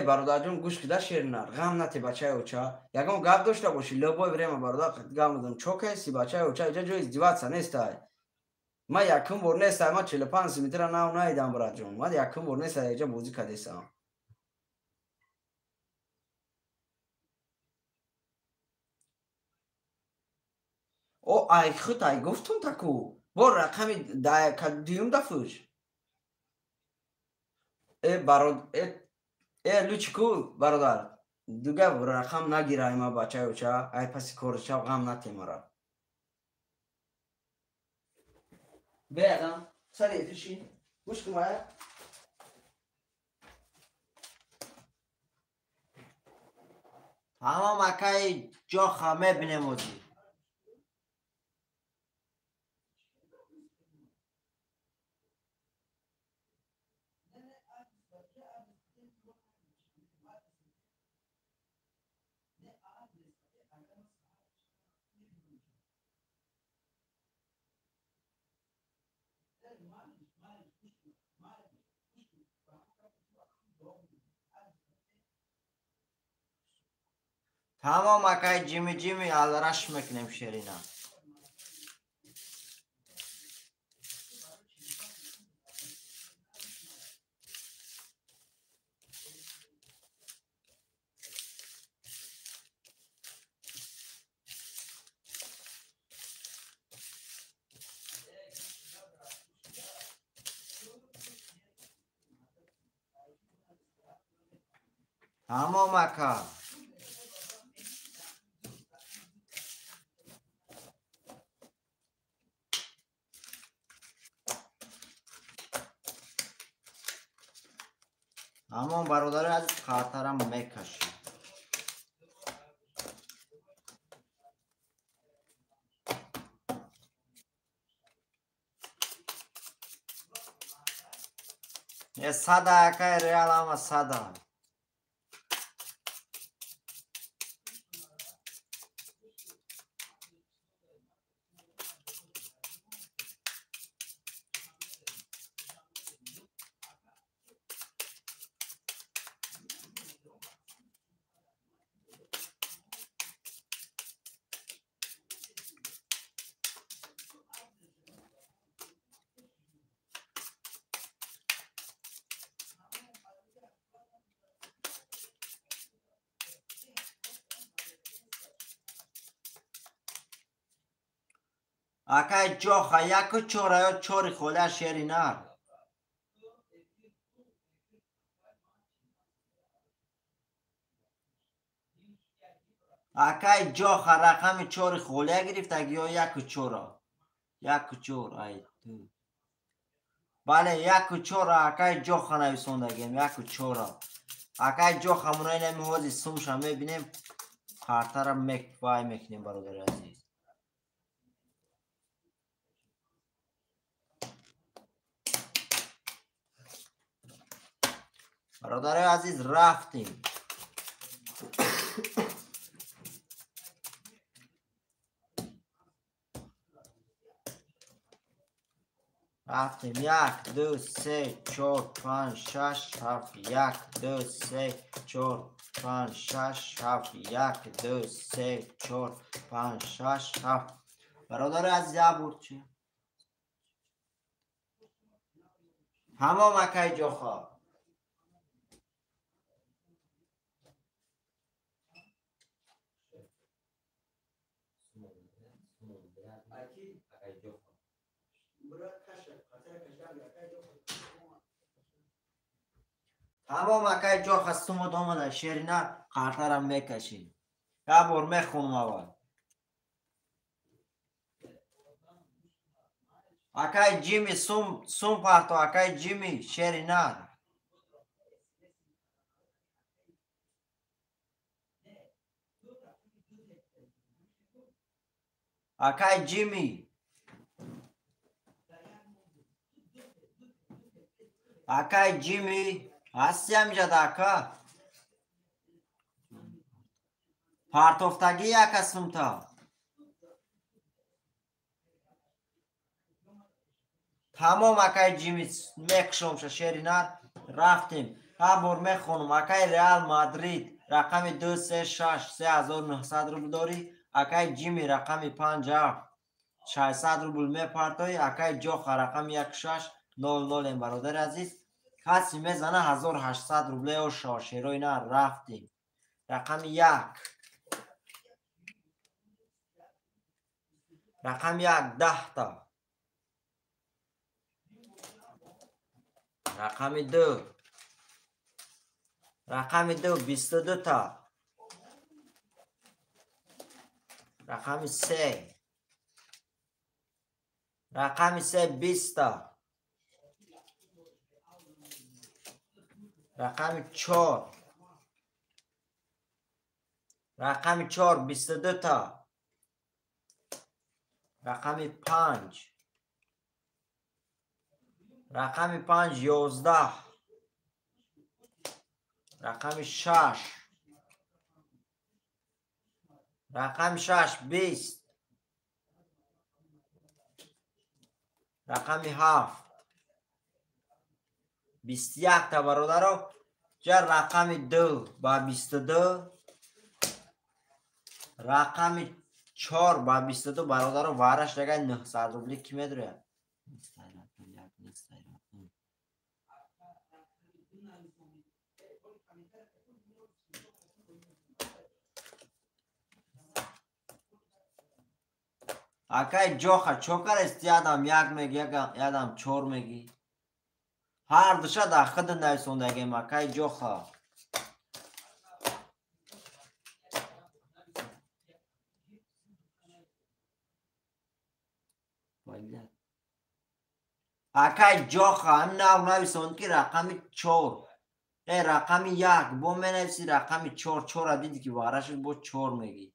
бародарҷон, гӯш кида шернар, ғам нате бачаи оча. Ягон гап дошта бошӣ, любой время бародар гап надам. Чо кайси бачаи оча, иҷа ҷои издеваться нестай. Ман якум бор нестай, ман 45 сантиметра нав наидам братҷон. Ман якум бор нестай иҷа бозӣ кардесам. О ай худ ай гуфтум таку. Бо рақами дуюм дафуш. Э барод э лучку бародар. Дуга рақам нагирай ма бачаи оча, ай паси корча ғам натемара. Беадам, сари эфирши. Гӯш кун мая. Тамом акай Ҷоха мебинем озӣ. Тамом акай Ҷими Ҷими алраш мекунем шерина. Тамом ака. Тамом бародари азиз, қартарам мекашем. Сада акай Реал ама сада. Акай ҷоха яку чора ё чори холя шери нар. Акай ҷоха рақами чори холя гирифтаг ё яку чора? Яку чор, ай ту. Бале, яку чора акай ҷоха нависондагем, яку чора. Акай ҷоха мунаи нами ҳози сумша мебинем, қартара вай мекунем бародари азиз. Бародари азиз, рафтем. Рафтем. 1, 2, 3, 4, 5, 6, 7, 1, 2, 3, 4, 5, 6, 7, 1, 2, 3, 4, 5, 6, 7. Бародари азиз, як бур чи? Ҳамом акай ҷоха. Тамом акай ҷоха сумуд омада шерина қартарам мекашем. Як бор мехонам аввал. Акай Ҷими сум парто, акай Ҷими шерина. Акай Ҷими. Акай Ҷими ҳасти ҳамиҷада ака? Партофтагӣ яка сумта. Тамом акай Ҷими мекушомша шери нар. Рафтем. Ҳар бор мехонам. Акай Реал Мадрид рақами 2, 3, 6, 3900 рубл дорӣ. Акай Ҷими рақами 5, 7, 600 рубл мепартоӣ. Акай Ҷоха рақами 1, 6, 0, 0 бародари азиз. Каси мезана 1800 рубле ошо шерои на. Рафтем. Рақами 1. Рақами 1 10 та. Рақами 2. Рақами 2 22 та. Рақами 3. Рақами 3 20 та. Рақами 4. Рақами 4 22 та. Рақами 5. Рақами 5 11. Рақами 6. Рақами 6 20. Рақами 7 21 та бародаро. Ҷа рақами 2 ба 22, рақами 4 ба 22 бародаро вараш дагай 900 рубли ки медрояд? Акай ҷоха чо карест? Ядам 1 меги, ядам 4 меги. Ҳар душа дар худ нависондагем акай ҷоха. Акай ҷоха ҳамин нав нависонд ки рақами чор. Э рақами як бо менависи рақами чор, чора диди ки вара шуд бо чор мегӣ.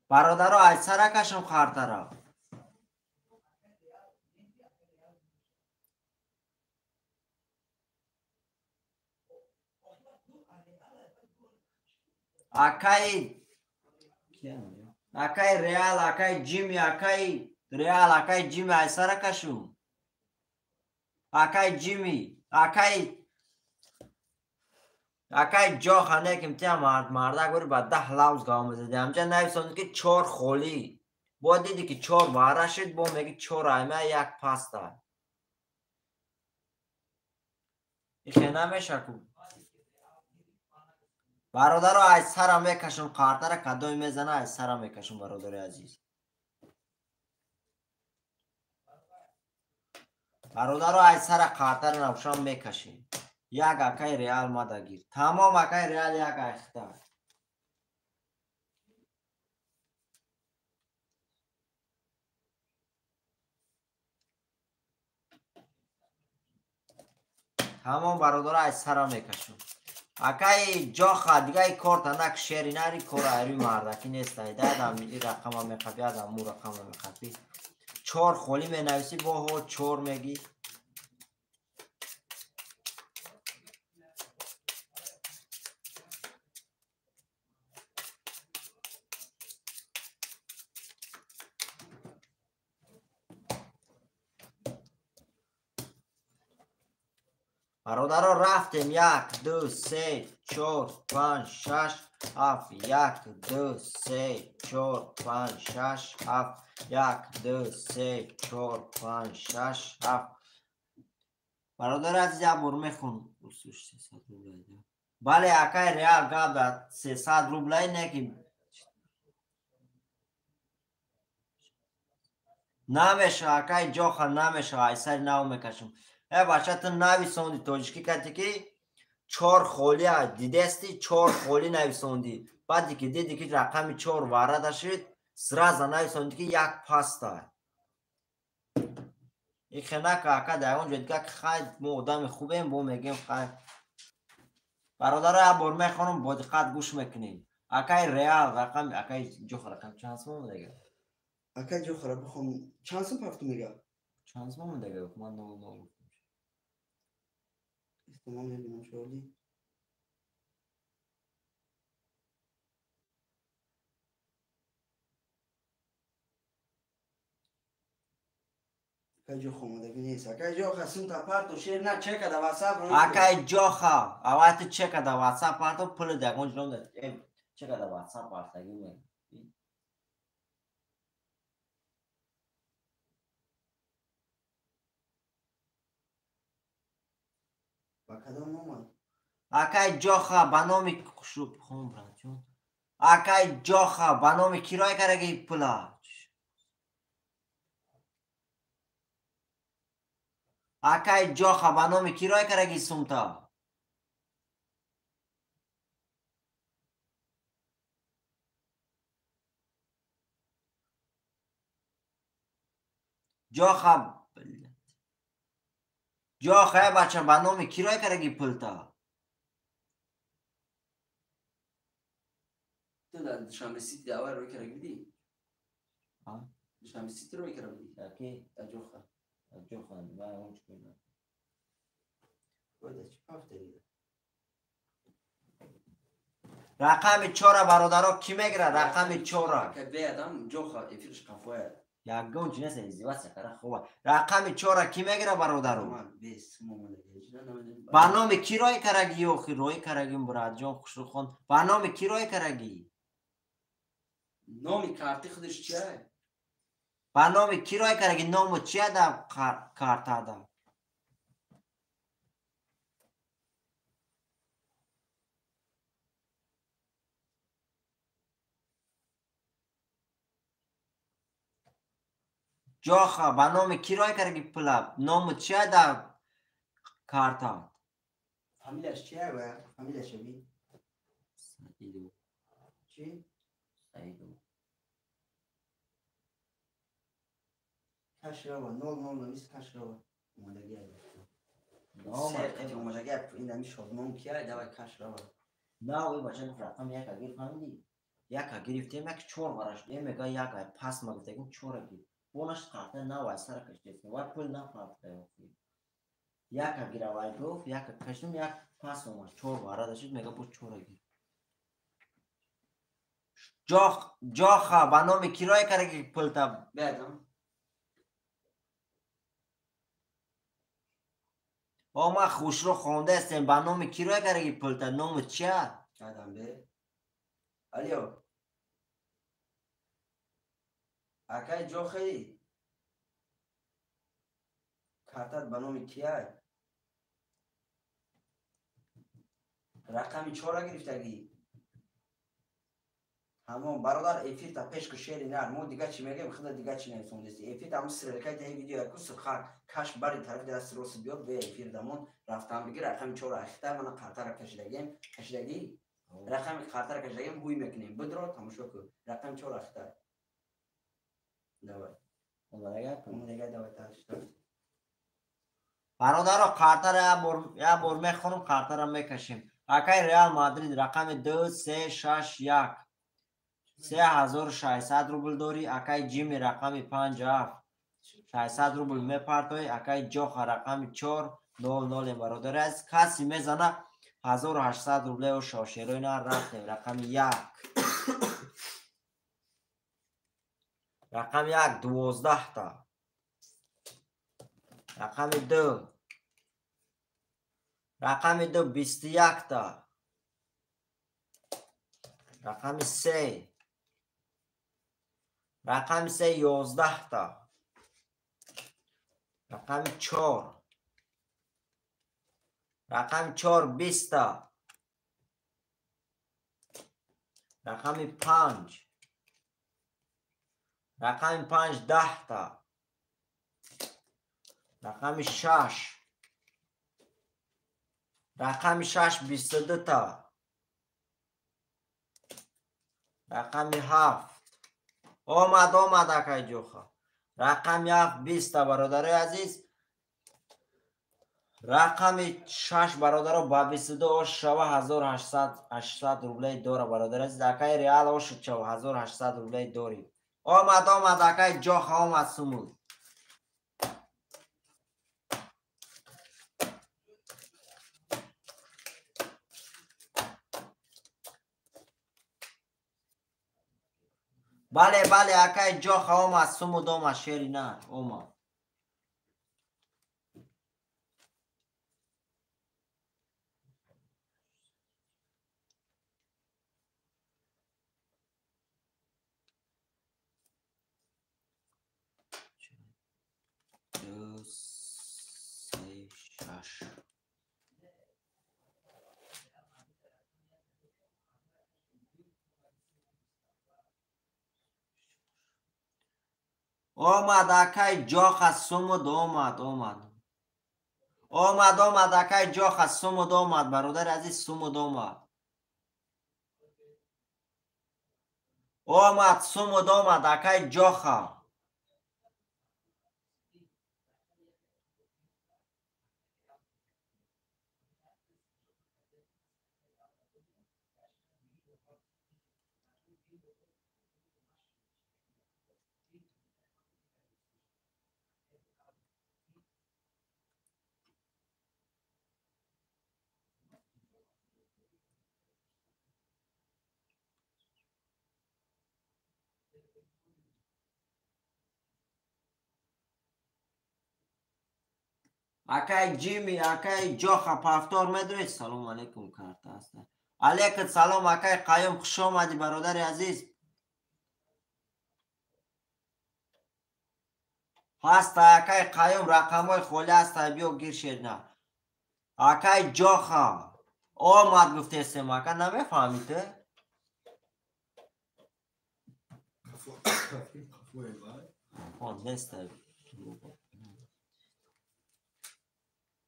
Бародаро ай сара кашам хартара. Акай Реал, акай Ҷими, акай Реал, акай Ҷими ай сара кашум. Акай Ҷими, акай ҷоха неким тия мардак бори ба 10 лавз гав мезади. Ҳамҷа нависонд ки чор холӣ. Бо диди ки чор вара шуд, бо меги чор айма як паста. Ихе намеша ку. Бародаро ай сара мекашам қартара кадои мезана ай сара мекашам бародари азиз. Бародаро ай сара қартара навшам мекашем. Як акай Реал мадагир. Тамом акай Реал як айхта. Тамом бародаро ай сара мекашам. Акай ҷоха дигаи корта нак шери нари кора айри мардакӣ нест айдадам и рақама меқапи адам му рақама меқапи. Чор холӣ менависӣ боҳо чор мегӣ. Бародаро рафтем як, ду, се, чор, панҷ, шаш, ҳафт, як, ду, се, чор, панҷ, шаш, ҳафт, як, ду, се, чор, панҷ, шаш, ҳафт. Бародари азиз як бор мехон. Бале акай Реал гап дар 300 рублай неки намеша акай ҷоха намеша ай сари нав мекашам. Э бача ту нависонди тоҷикӣ кати ки чор холӣ дидести чор холӣ нависонди. Баъде ки диди ки рақами чор варада шуд, сразу нависонди ки як паста. Ихе нака ака дар он ҷо дига хай мо одами хубем бо мегем хай. Бародаро як бор мехонам бо диққат гӯш мекунем. Акай Реал рақами акай ҷоха рақам чанд сом омадага? Акай ҷохара бихон чанд сом пафту мега? Чанд сом омадага? Ман нол нол. Ман мебинам шоли. Акай ҷоха омадагӣ нест. Акай ҷоха сум тапарту шер на чека да ватсап. Акай ҷоха, аввал ту чека да ватсап парту пули дагон ҷином да чека да ватсап партагӣ ме. Ба кадом номай? Акай ҷоха ба номи хушруб хон братҷон. Акай ҷоха ба номи кироя кардаги пула. Акай ҷоха ба номи кироя кардаги сумта. Ҷоха ҷоха э бача ба номи кироя кардаги пулта. Ту дар Душанбе Сити аввал рӯй кардаги будӣ? Душанбе Сити рӯй карда будӣ? Ки? Дар ҷоха. Ҷоха, ман он чӣ кунам? Бояд чӣ пафтаги? Рақами чора бародаро кӣ мегирад? Рақами чора. Акай беадам ҷоха эфирш қафоя. Ягон чи нест, издиваться кара хуба. Рақами чора кӣ мегирад бародаро? Ба номи кӣ рой караги охи? Рой караги братҷон хушрухон. Ба номи кӣ рой караги? Номи карти худаш чия? Ба номи кӣ рой караги? Ному чия дар картада? Ҷоха ба номи кӣ рой кардаги пула? Ному чия дар карта? Фамилияш чия ва? Фамилияш аби? Саидов. Чӣ? Саидов. Каш рава 0 0 навис, каш рава. Омадагӣ ай. Омад. Омадагӣ ин ами шодмон кия, давай каш рава. На, ой бача гуфт рақами яка гир, фаҳмидӣ? Яка гирифтем, як чор вараш дем, мега як ай пас ма гуфтагим чора гир. Бонаш қарта на вай сара кашидем. Вай пул напартая охир. Яка гиравай гуфт, яка кашидем, як пас омад, чор вара дашид, мега бо чора гир. Ҷоха ба номи кироя карда ки пулта Бедам. О, ма хушро хондаастем, ба номи кироя карда ки пулта, номи чия? Адам бе. Алё. Акай ҷохаи? Картат ба номи кияй? Рақами чора гирифтагӣ? Ҳамон бародар, эфирта пеш ку, шери нар, мо дига чӣ мегӯем, худа дига чӣ нависондеси. Эфирта ҳамн стрелкаи таи видео яку сирхак каш бари тарафи даст рост биёд, бе эфир дамон рафтан бигир. Рақами чора ахита мана қартара кашидагем, кашидагӣ? Рақами қартара кашидагем, ҳуй мекунем. Бидро тамошо ку. Рақами чора ахита. Давай. Омадага? Омадага, давай таш. Бародаро, қартара як бор мехонам, қартара мекашем. Акай Реал Мадрид рақами 2 3 6 1 3600 рубл дорӣ. Акай Ҷими рақами 5 7 600 рубл мепартоӣ. Акай Ҷоха рақами 4 0 0. Бародари азиз, каси мезана 1800 рублео шошерои на рафтем. Рақами 1, рақами 1 12та, рақами 2, рақами 2 21та, рақами 3, рақами 3 11та, рақами 4, рақами 4 20та, рақами 5, рақами 5 10та, рақами 6, рақами 6 22та, рақами 7 омад, омад акай ҷоха, рақами 7 20та. Бародарои азиз, рақами 6, бародаро, ба 22 ош шава 1800 рублей дора. Бародари азиз, акай Реал ошуд шава 1800 рублей дорӣ. Омад, омад акай ҷоха, омад сумуд. Бале, бале, акай ҷоха омад, сумуд омад, шери нар омад. Ду, се, шаш. Омад акай ҷоха сумуд, омад, омад, омад, омад акай ҷоха сумуд омад. Бародари азиз, сумуд омад, омад сумуд омад акай ҷоха. Акай Ҷими, акай Ҷоха, повтор медонед? Салому алейкум, карта аст. Алейкум салом, акай Қаюм, хуш омадӣ, бародари азиз. Ҳаста, акай Қаюм, рақамҳои холӣ ҳаста, биё гир шерна. Акай Ҷоха омад гуфтесем, ака, намефаҳмӣ ту? Неста.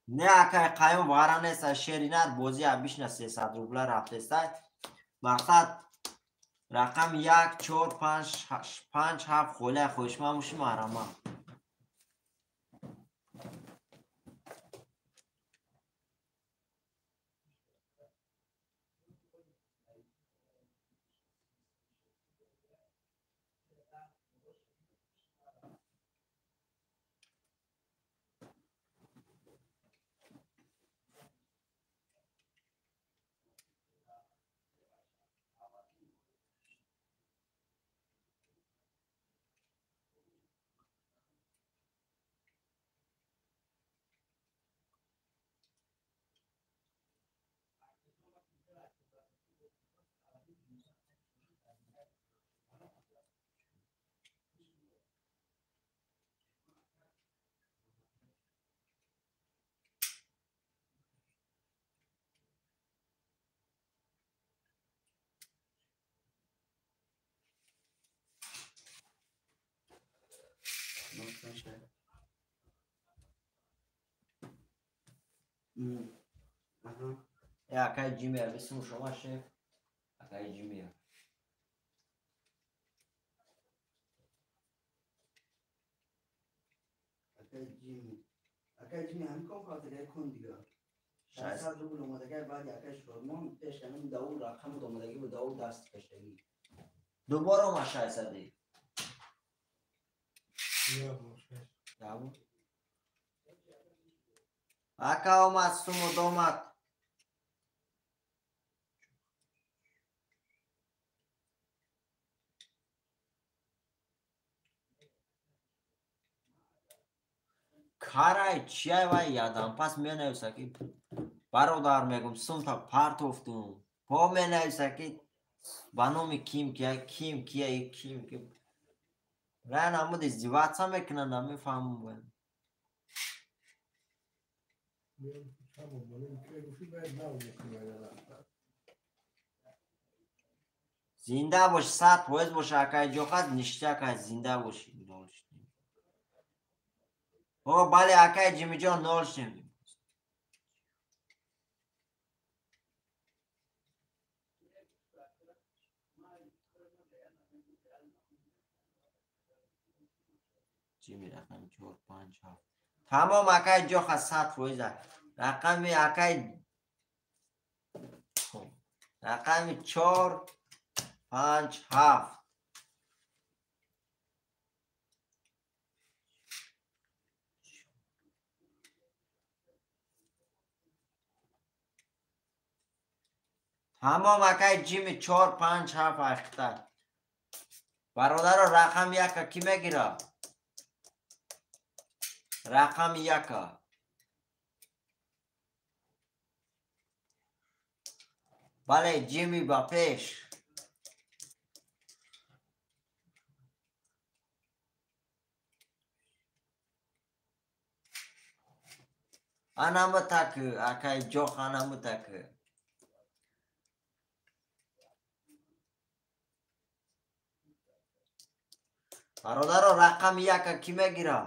Не, акай Қаюм, вара неста, шери нар, бозӣ абишна 300 рубла рафтеста. Мақсад Рақами 1, 4, 5, 5, 7 холия хоҳишманд бошӣ маҳрама. Акай Ҷимми, бисму шумо шеф. Акай Ҷимми. Акай Ҷимми. Акай Ҷимми ҳам кон фатига кун дига. 600 рубл омадагай баъди акай Шодмон пеш ҳамин давр рақам омадагӣ бу давр даст каштагӣ. Дубора омад 600. Ябу. Ака омад сумуд омад. Карай чиай вай ядам пас менависа ки бародар мегум сумта партофтум. По менависа ки ба номи ким кия ким кия ким ки рай намуд издеваться мекунанд намефаҳмам. Зинда бош 100% боша акай ҷоқат ништяк зинда боши. О, бале акай Ҷимиҷон нол шем. Ҷими рақами 4, 5, 7. Тамом акай ҷоқа 100%. Рақами акай рақами 4, 5, 7. Тамом акай Ҷими 4, 5, 7 ахта. Бародаро рақами 1 ки мегира? Рақами 1. Бале Ҷими ба пеш. Анамутак акай ҷох анамутак. Бародаро рақами 1 ки мегира?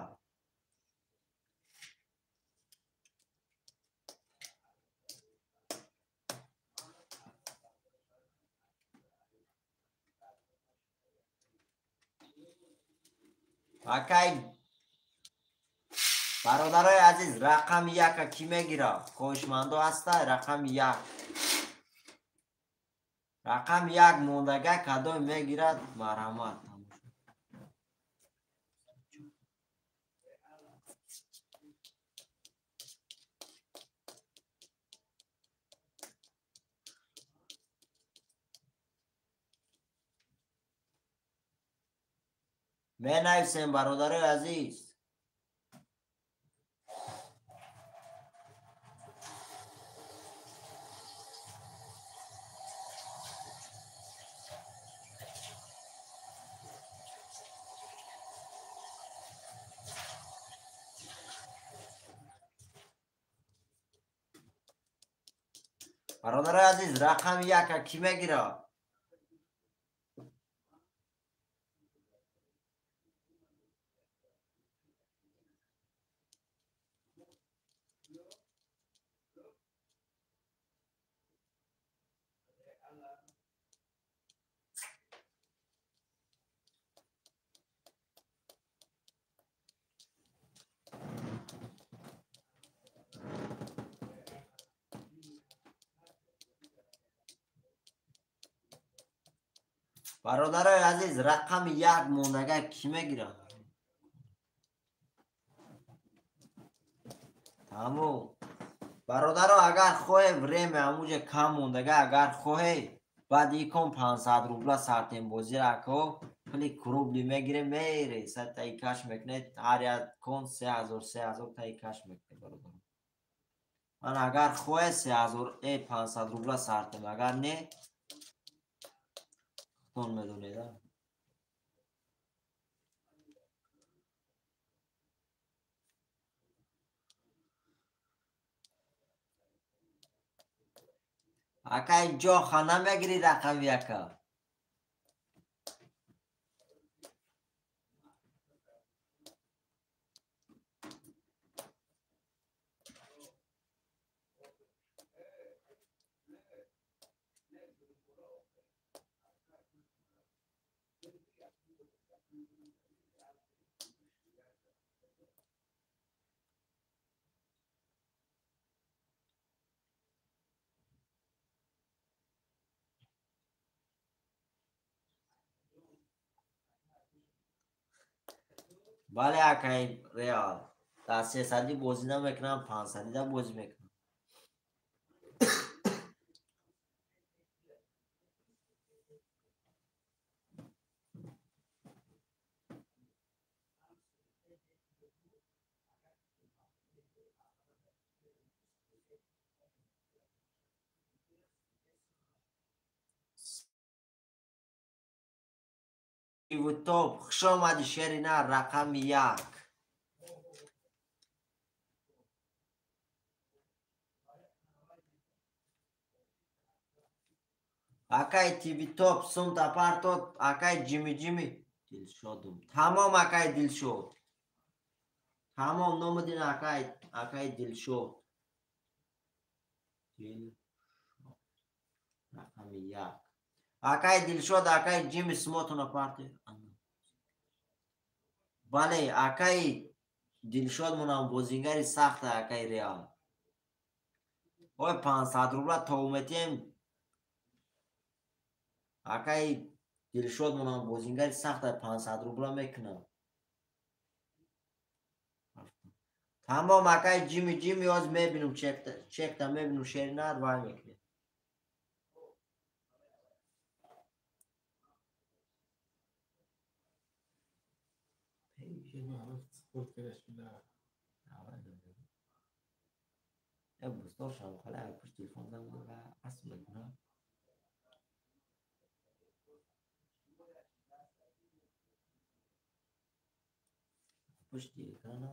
Акай бародарои азиз рақами 1 ки мегира? Хоҳишмандо ҳаста рақами 1. Рақами 1 мондага кадом мегирад марҳамат. Менависем бародарои азиз. Бародарои азиз рақами 1 ки мегира? Бародарои азиз, рақами як мондага кӣ мегирад? Тамом. Бародаро, агар хоҳе время ҳамуҷа кам мондага, агар хоҳе баъд икон 500 рубла сартембозира ако пули крубли мегире, мере сад таи каш мекунед, ҳар як кон 3000 3000 таи каш мекунед бародаро. Ман агар хоҳе 3000 500 рубла сартем, агар не худтон медонед. Акай ҷоха намегирӣ рақами яка? Бале, акай Реал. Дар сесадӣ бозӣ намекунам, панҷсадида бозӣ мекунам. Топ, хуш омадӣ шерина, рақами як. Акай тиби топ, сум тапартот, акай ҷими ҷими. Дилшодум. Тамом, акай Дилшод. Тамом, номудин акай, акай Дилшод. Дилшод. Рақами як. Акай Дилшод, акай Ҷими сумотона парти. Бале, акай Дилшод монам бозингари сахта, акай Реал. Ой, 500 рубла то уметем. Акай Дилшод монам бозингари сахта, 500 рубла мекунам. Тамом, акай Ҷими Ҷими, оз мебинум чекта мебинум шеринар вай мекунем. Пушти экрана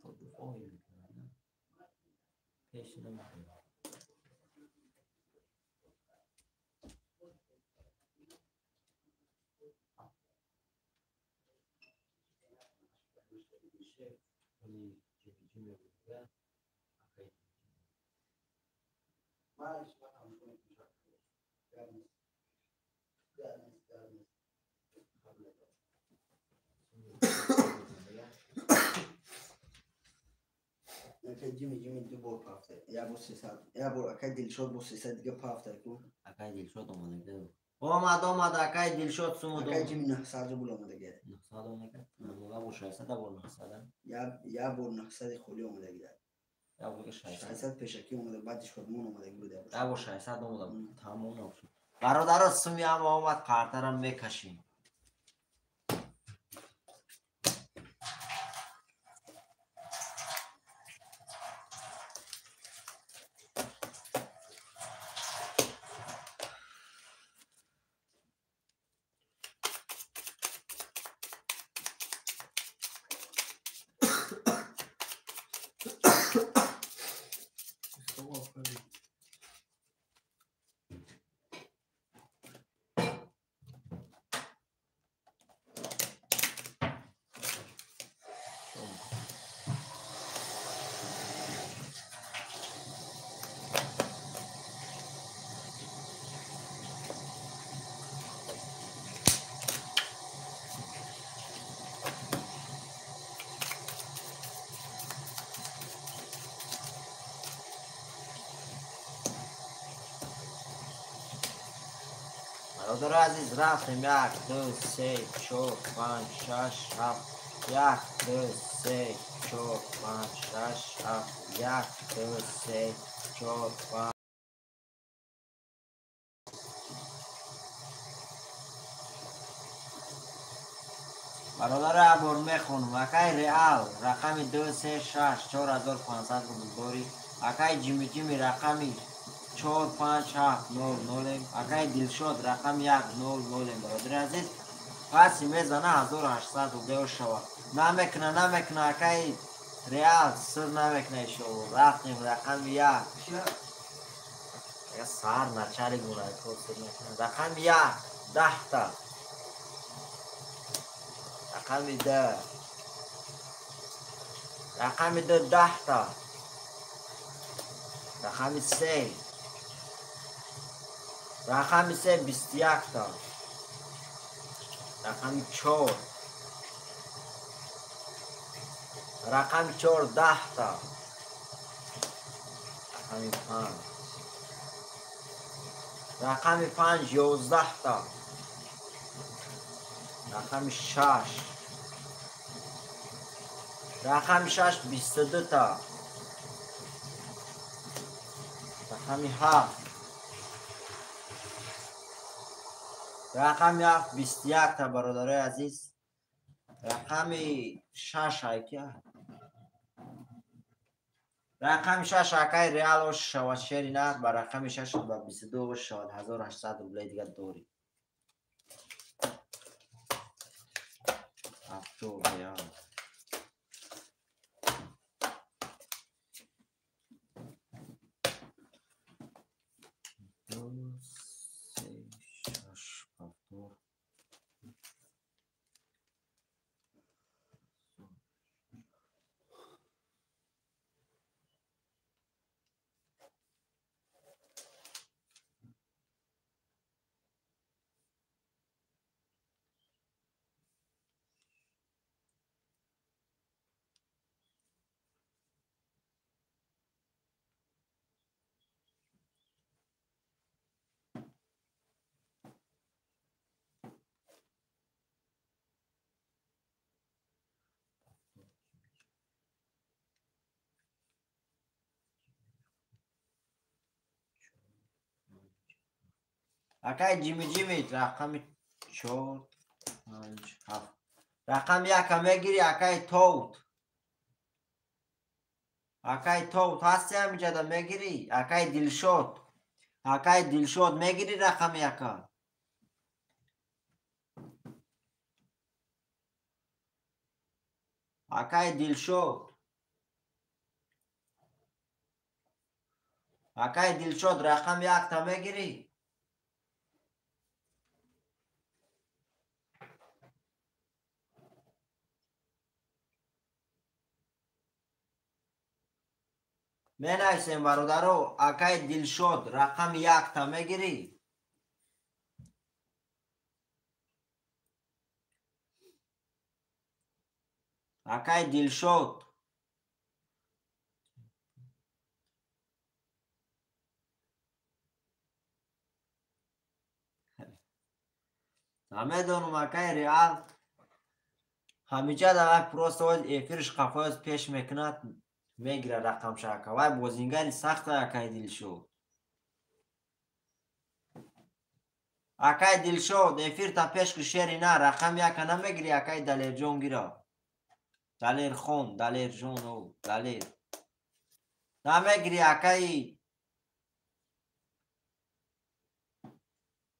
то дуфоҳи мекунад, пеш намекунад. Акай Ҷими Ҷими ду бор пафта, як бор 300, як бор акай Дилшод бо 300 дига пафта ку. Акай Дилшод омада. Омад, омад, акай Дилшод сумуд. Акай Ҷими 900 рубл омада гия. 900 омада. Мула бо 600 бор 900. Як бор 900 холи омада гия. Як бор 600. 600 пешакӣ омада, баъдиш худмон омада буда. Як бор 600 омада. Тамом шуд. Бародаро, суми ҳам омад, қартарам мекашем. Бародари азиз, рафтем. 1, 2, 3, 4, 5, 6, 7. 1, 2, 3, 4, 5, 6, 7. 1, 2, 3, 4, 5. Бародари абор мехонам. Акай Реал рақами 2, 3, 6, 4500 рубл дорӣ. Акай Ҷими Ҷими рақами 4, 5, 7, 0, 0. Акай Дилшод рақами 1, 0, 0. Бародари азиз, паси мезана 1800 рублео шава. Намекна, намекна, акай Реал сир намекна ишо. Рафтем рақами 1. Я сар начали гуна, сир накна. Рақами 1, 10 та. Рақами 2. Рақами 2, 10 та. Рақами 3. Рақами 3, 21 та. Рақами 4. Рақами 4, 10 та. Рақами 5. Рақами 5, 11 та. Рақами 6. Рақами 6, 22 та. Рақами 7. Рақами 7, 21 та, бародарои азиз. Рақами 6 айка. Рақами 6 акай Реал ош шавад шери нар, ба рақами 6 ба 22 ош шавад 1800 рублей дигар дорӣ. Авто Реал. Акай Ҷими Ҷими рақами 4, 5, 7. Рақами 1 мегири акай Тоут. Акай Тоут ҳасти ҳамиҷада мегири? Акай Дилшод. Акай Дилшод мегири рақами 1. Акай Дилшод. Акай Дилшод рақами 1 та мегири? Менависем бародаро, акай Дилшод рақами 1 та мегирӣ? Акай Дилшод. Намедонам акай Реал ҳамиҷа давай просто эфирш қафояз пеш мекунад, мегира рақамша ака. Вай бозингари сахта акай Дилшод. Акай Дилшод эфир та пеш ки шери на рақами 1 намегири, акай Далерҷон гира. Далерхон, Далерҷон, о, Далер. Намегири акай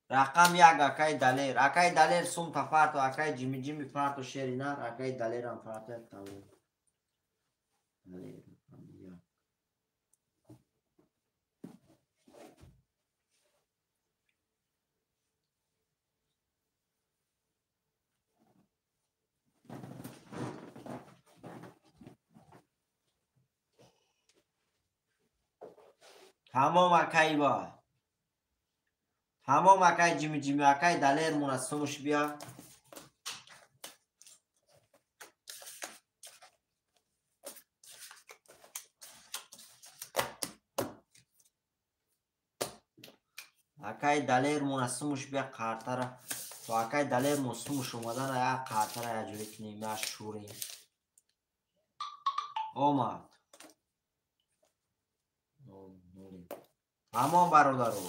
рақам 1 акай Далер. Акай Далер сум та парто, акай Ҷими Ҷими парто шери нар, акай Далерам парто тамом. Далер. Тамом акай ба. Тамом акай Ҷими Ҷими, акай Далер муна сумуш бия. Акай Далермона сумуш бия қартара. То акай Далермон сумуш омадана як қартара як ҷой кунем, як шурем. Омад. Тамом бародаро.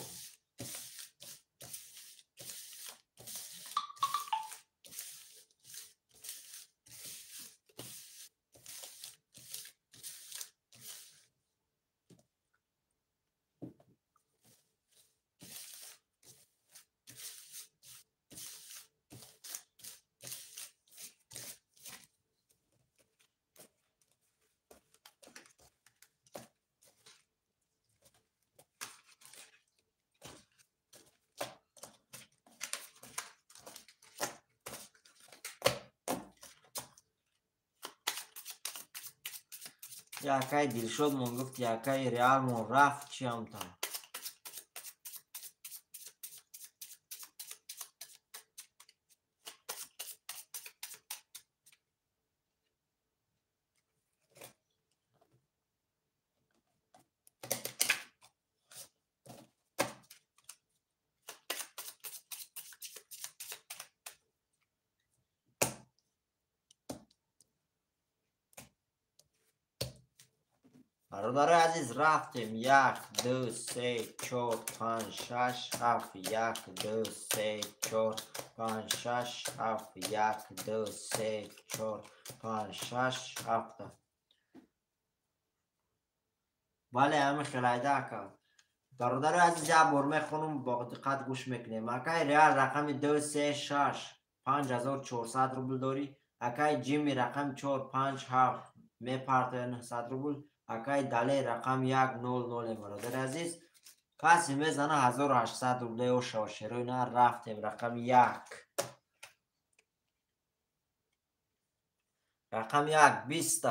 Якай Дилшодмон гуфт, якай Реалмон рафт чиам та. Бародарои азиз, рафтем. 1, 2, 3, 4, 5, 6, 7, 1, 2, 3, 4, 5, 6, 7, 1, 2, 3, 4, 5, 6, 7. Бале, ҳамин хелайда ака. Бародарои азиз, як бор мехонум, бо диққат гӯш мекунем. Акай Реал рақами 2, 3, 6, 5400 рубл дорӣ. Акай Ҷими рақами 4, 5, 7 мепартоя 900 рубл. Акай Дале рақам 1, 0, 0. Бародари азиз, касе мезана 1800 рубле ошава шерои на. Рафтем. Рақами 1. Рақами 1 20.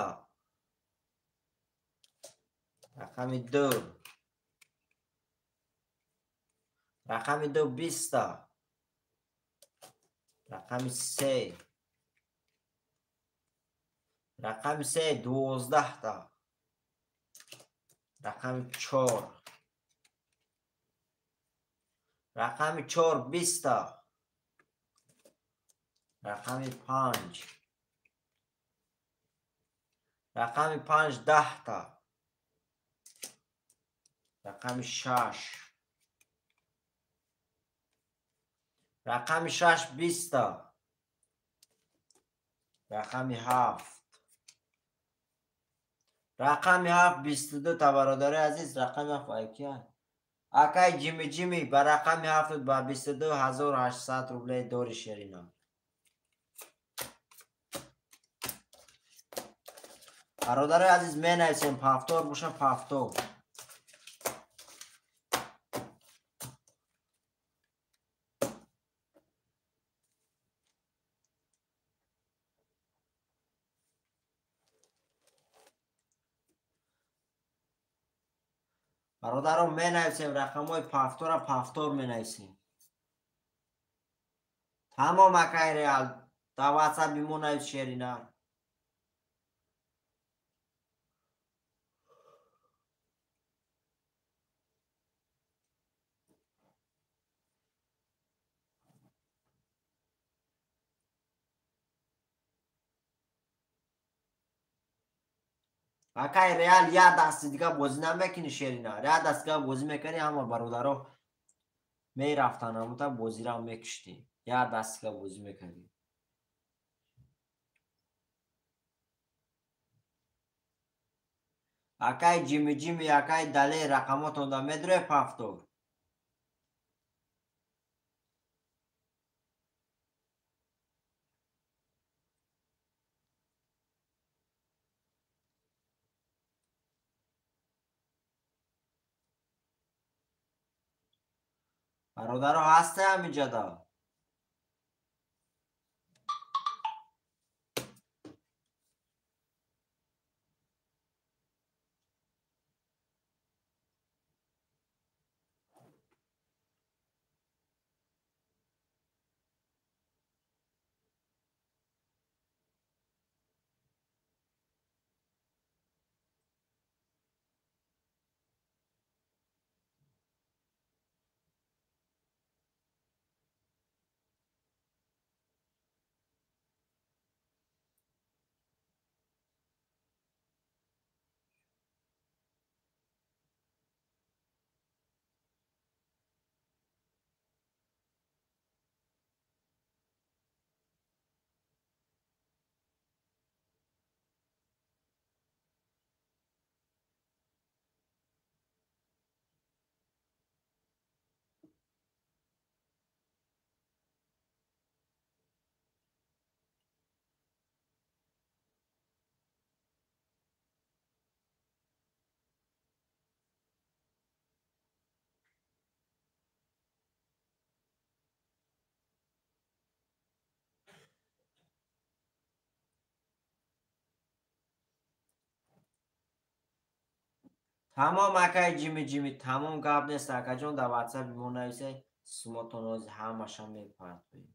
Рақами 2. Рақами 2 20. Рақами 3. Рақами 3 12 та. Рақами 4. Рақами 4 20 та. Рақами 5. Рақами 5 10 та. Рақами 6. Рақами 6 20 та. Рақами 7. Рақами 7 22 та. Бародари азиз, рақами 7 айкия. Акай Ҷими Ҷими ба рақами 7 ба 22800 рубле дори шерина. Бародари азиз, менависем пафтор боша пафтор. Бародаро, менависем рақамҳои пафтора, пафтор менависем. Тамом акай Реал, дар ватсапи мо навис шерина. Акай Реал, як дасти дига бозӣ намекунӣ шерина. Як даст дига бозӣ мекунӣ, ҳама бародаро мерафтан, ҳамута бозира мекуштӣ. Як даст дига бозӣ мекардӣ. Акай Ҷими Ҷими, акай Дале, рақамотонда медуред пафтор. Бародаро, ҳасте ҳаминҷода? Тамом акай Ҷими Ҷими, тамом гап нест акаҷон, дар ватсапи мо нависед, сумотон ҳозир ҳамаша мепартоем.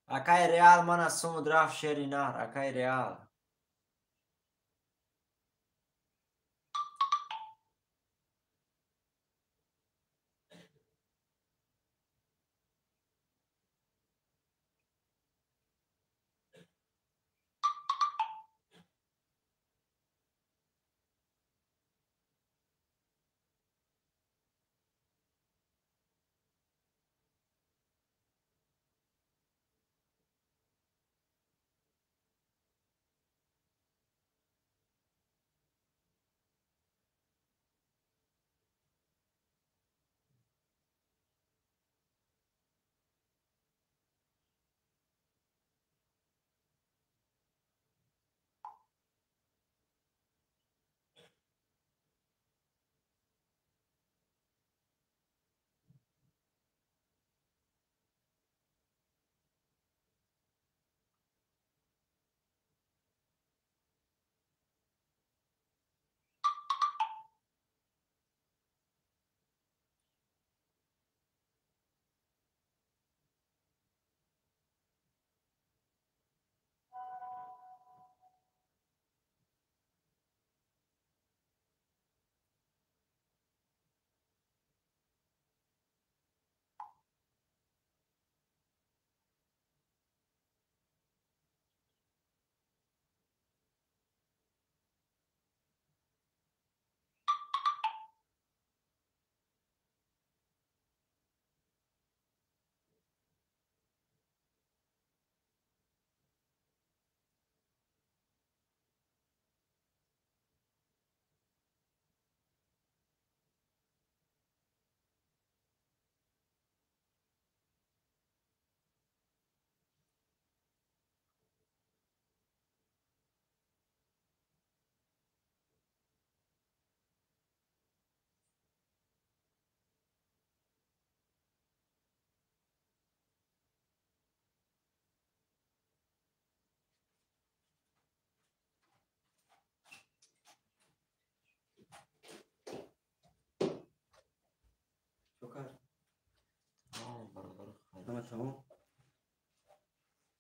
Акай Реал мана сумуд рафт шери нар, акай Реал.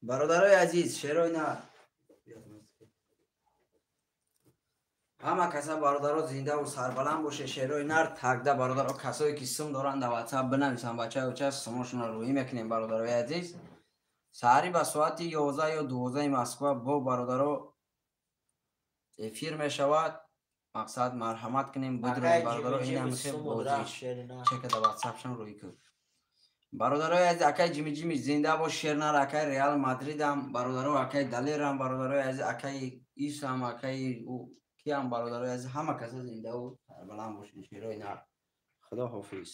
Бародарои азиз, шерои нар ҳама каса бародаро зиндаву сарбаланд боше. Шерои нар тагда бародаро, касое ки сум доранд дар ватсап бинависанд, бачаюча сумошонро рӯӣ мекунем. Бародарои азиз, саҳарӣ ба соати 11 ё 12 Москва бо бародаро эфир мешавад. Мақсад марҳамат кунем, бидроем бародаро. Инамихе бозиш чека дар ватсапшон рӯӣ кун. Бародарои азиз, акай Ҷими Ҷими зинда бош, шернар, акай Реал Мадридам бародаро, акай Далерам бародарои азиз, акай Исам, акай киам бародарои азиз, ҳама каса зиндаву сарбаланд бошед. Шерои нар. Худо ҳофиз.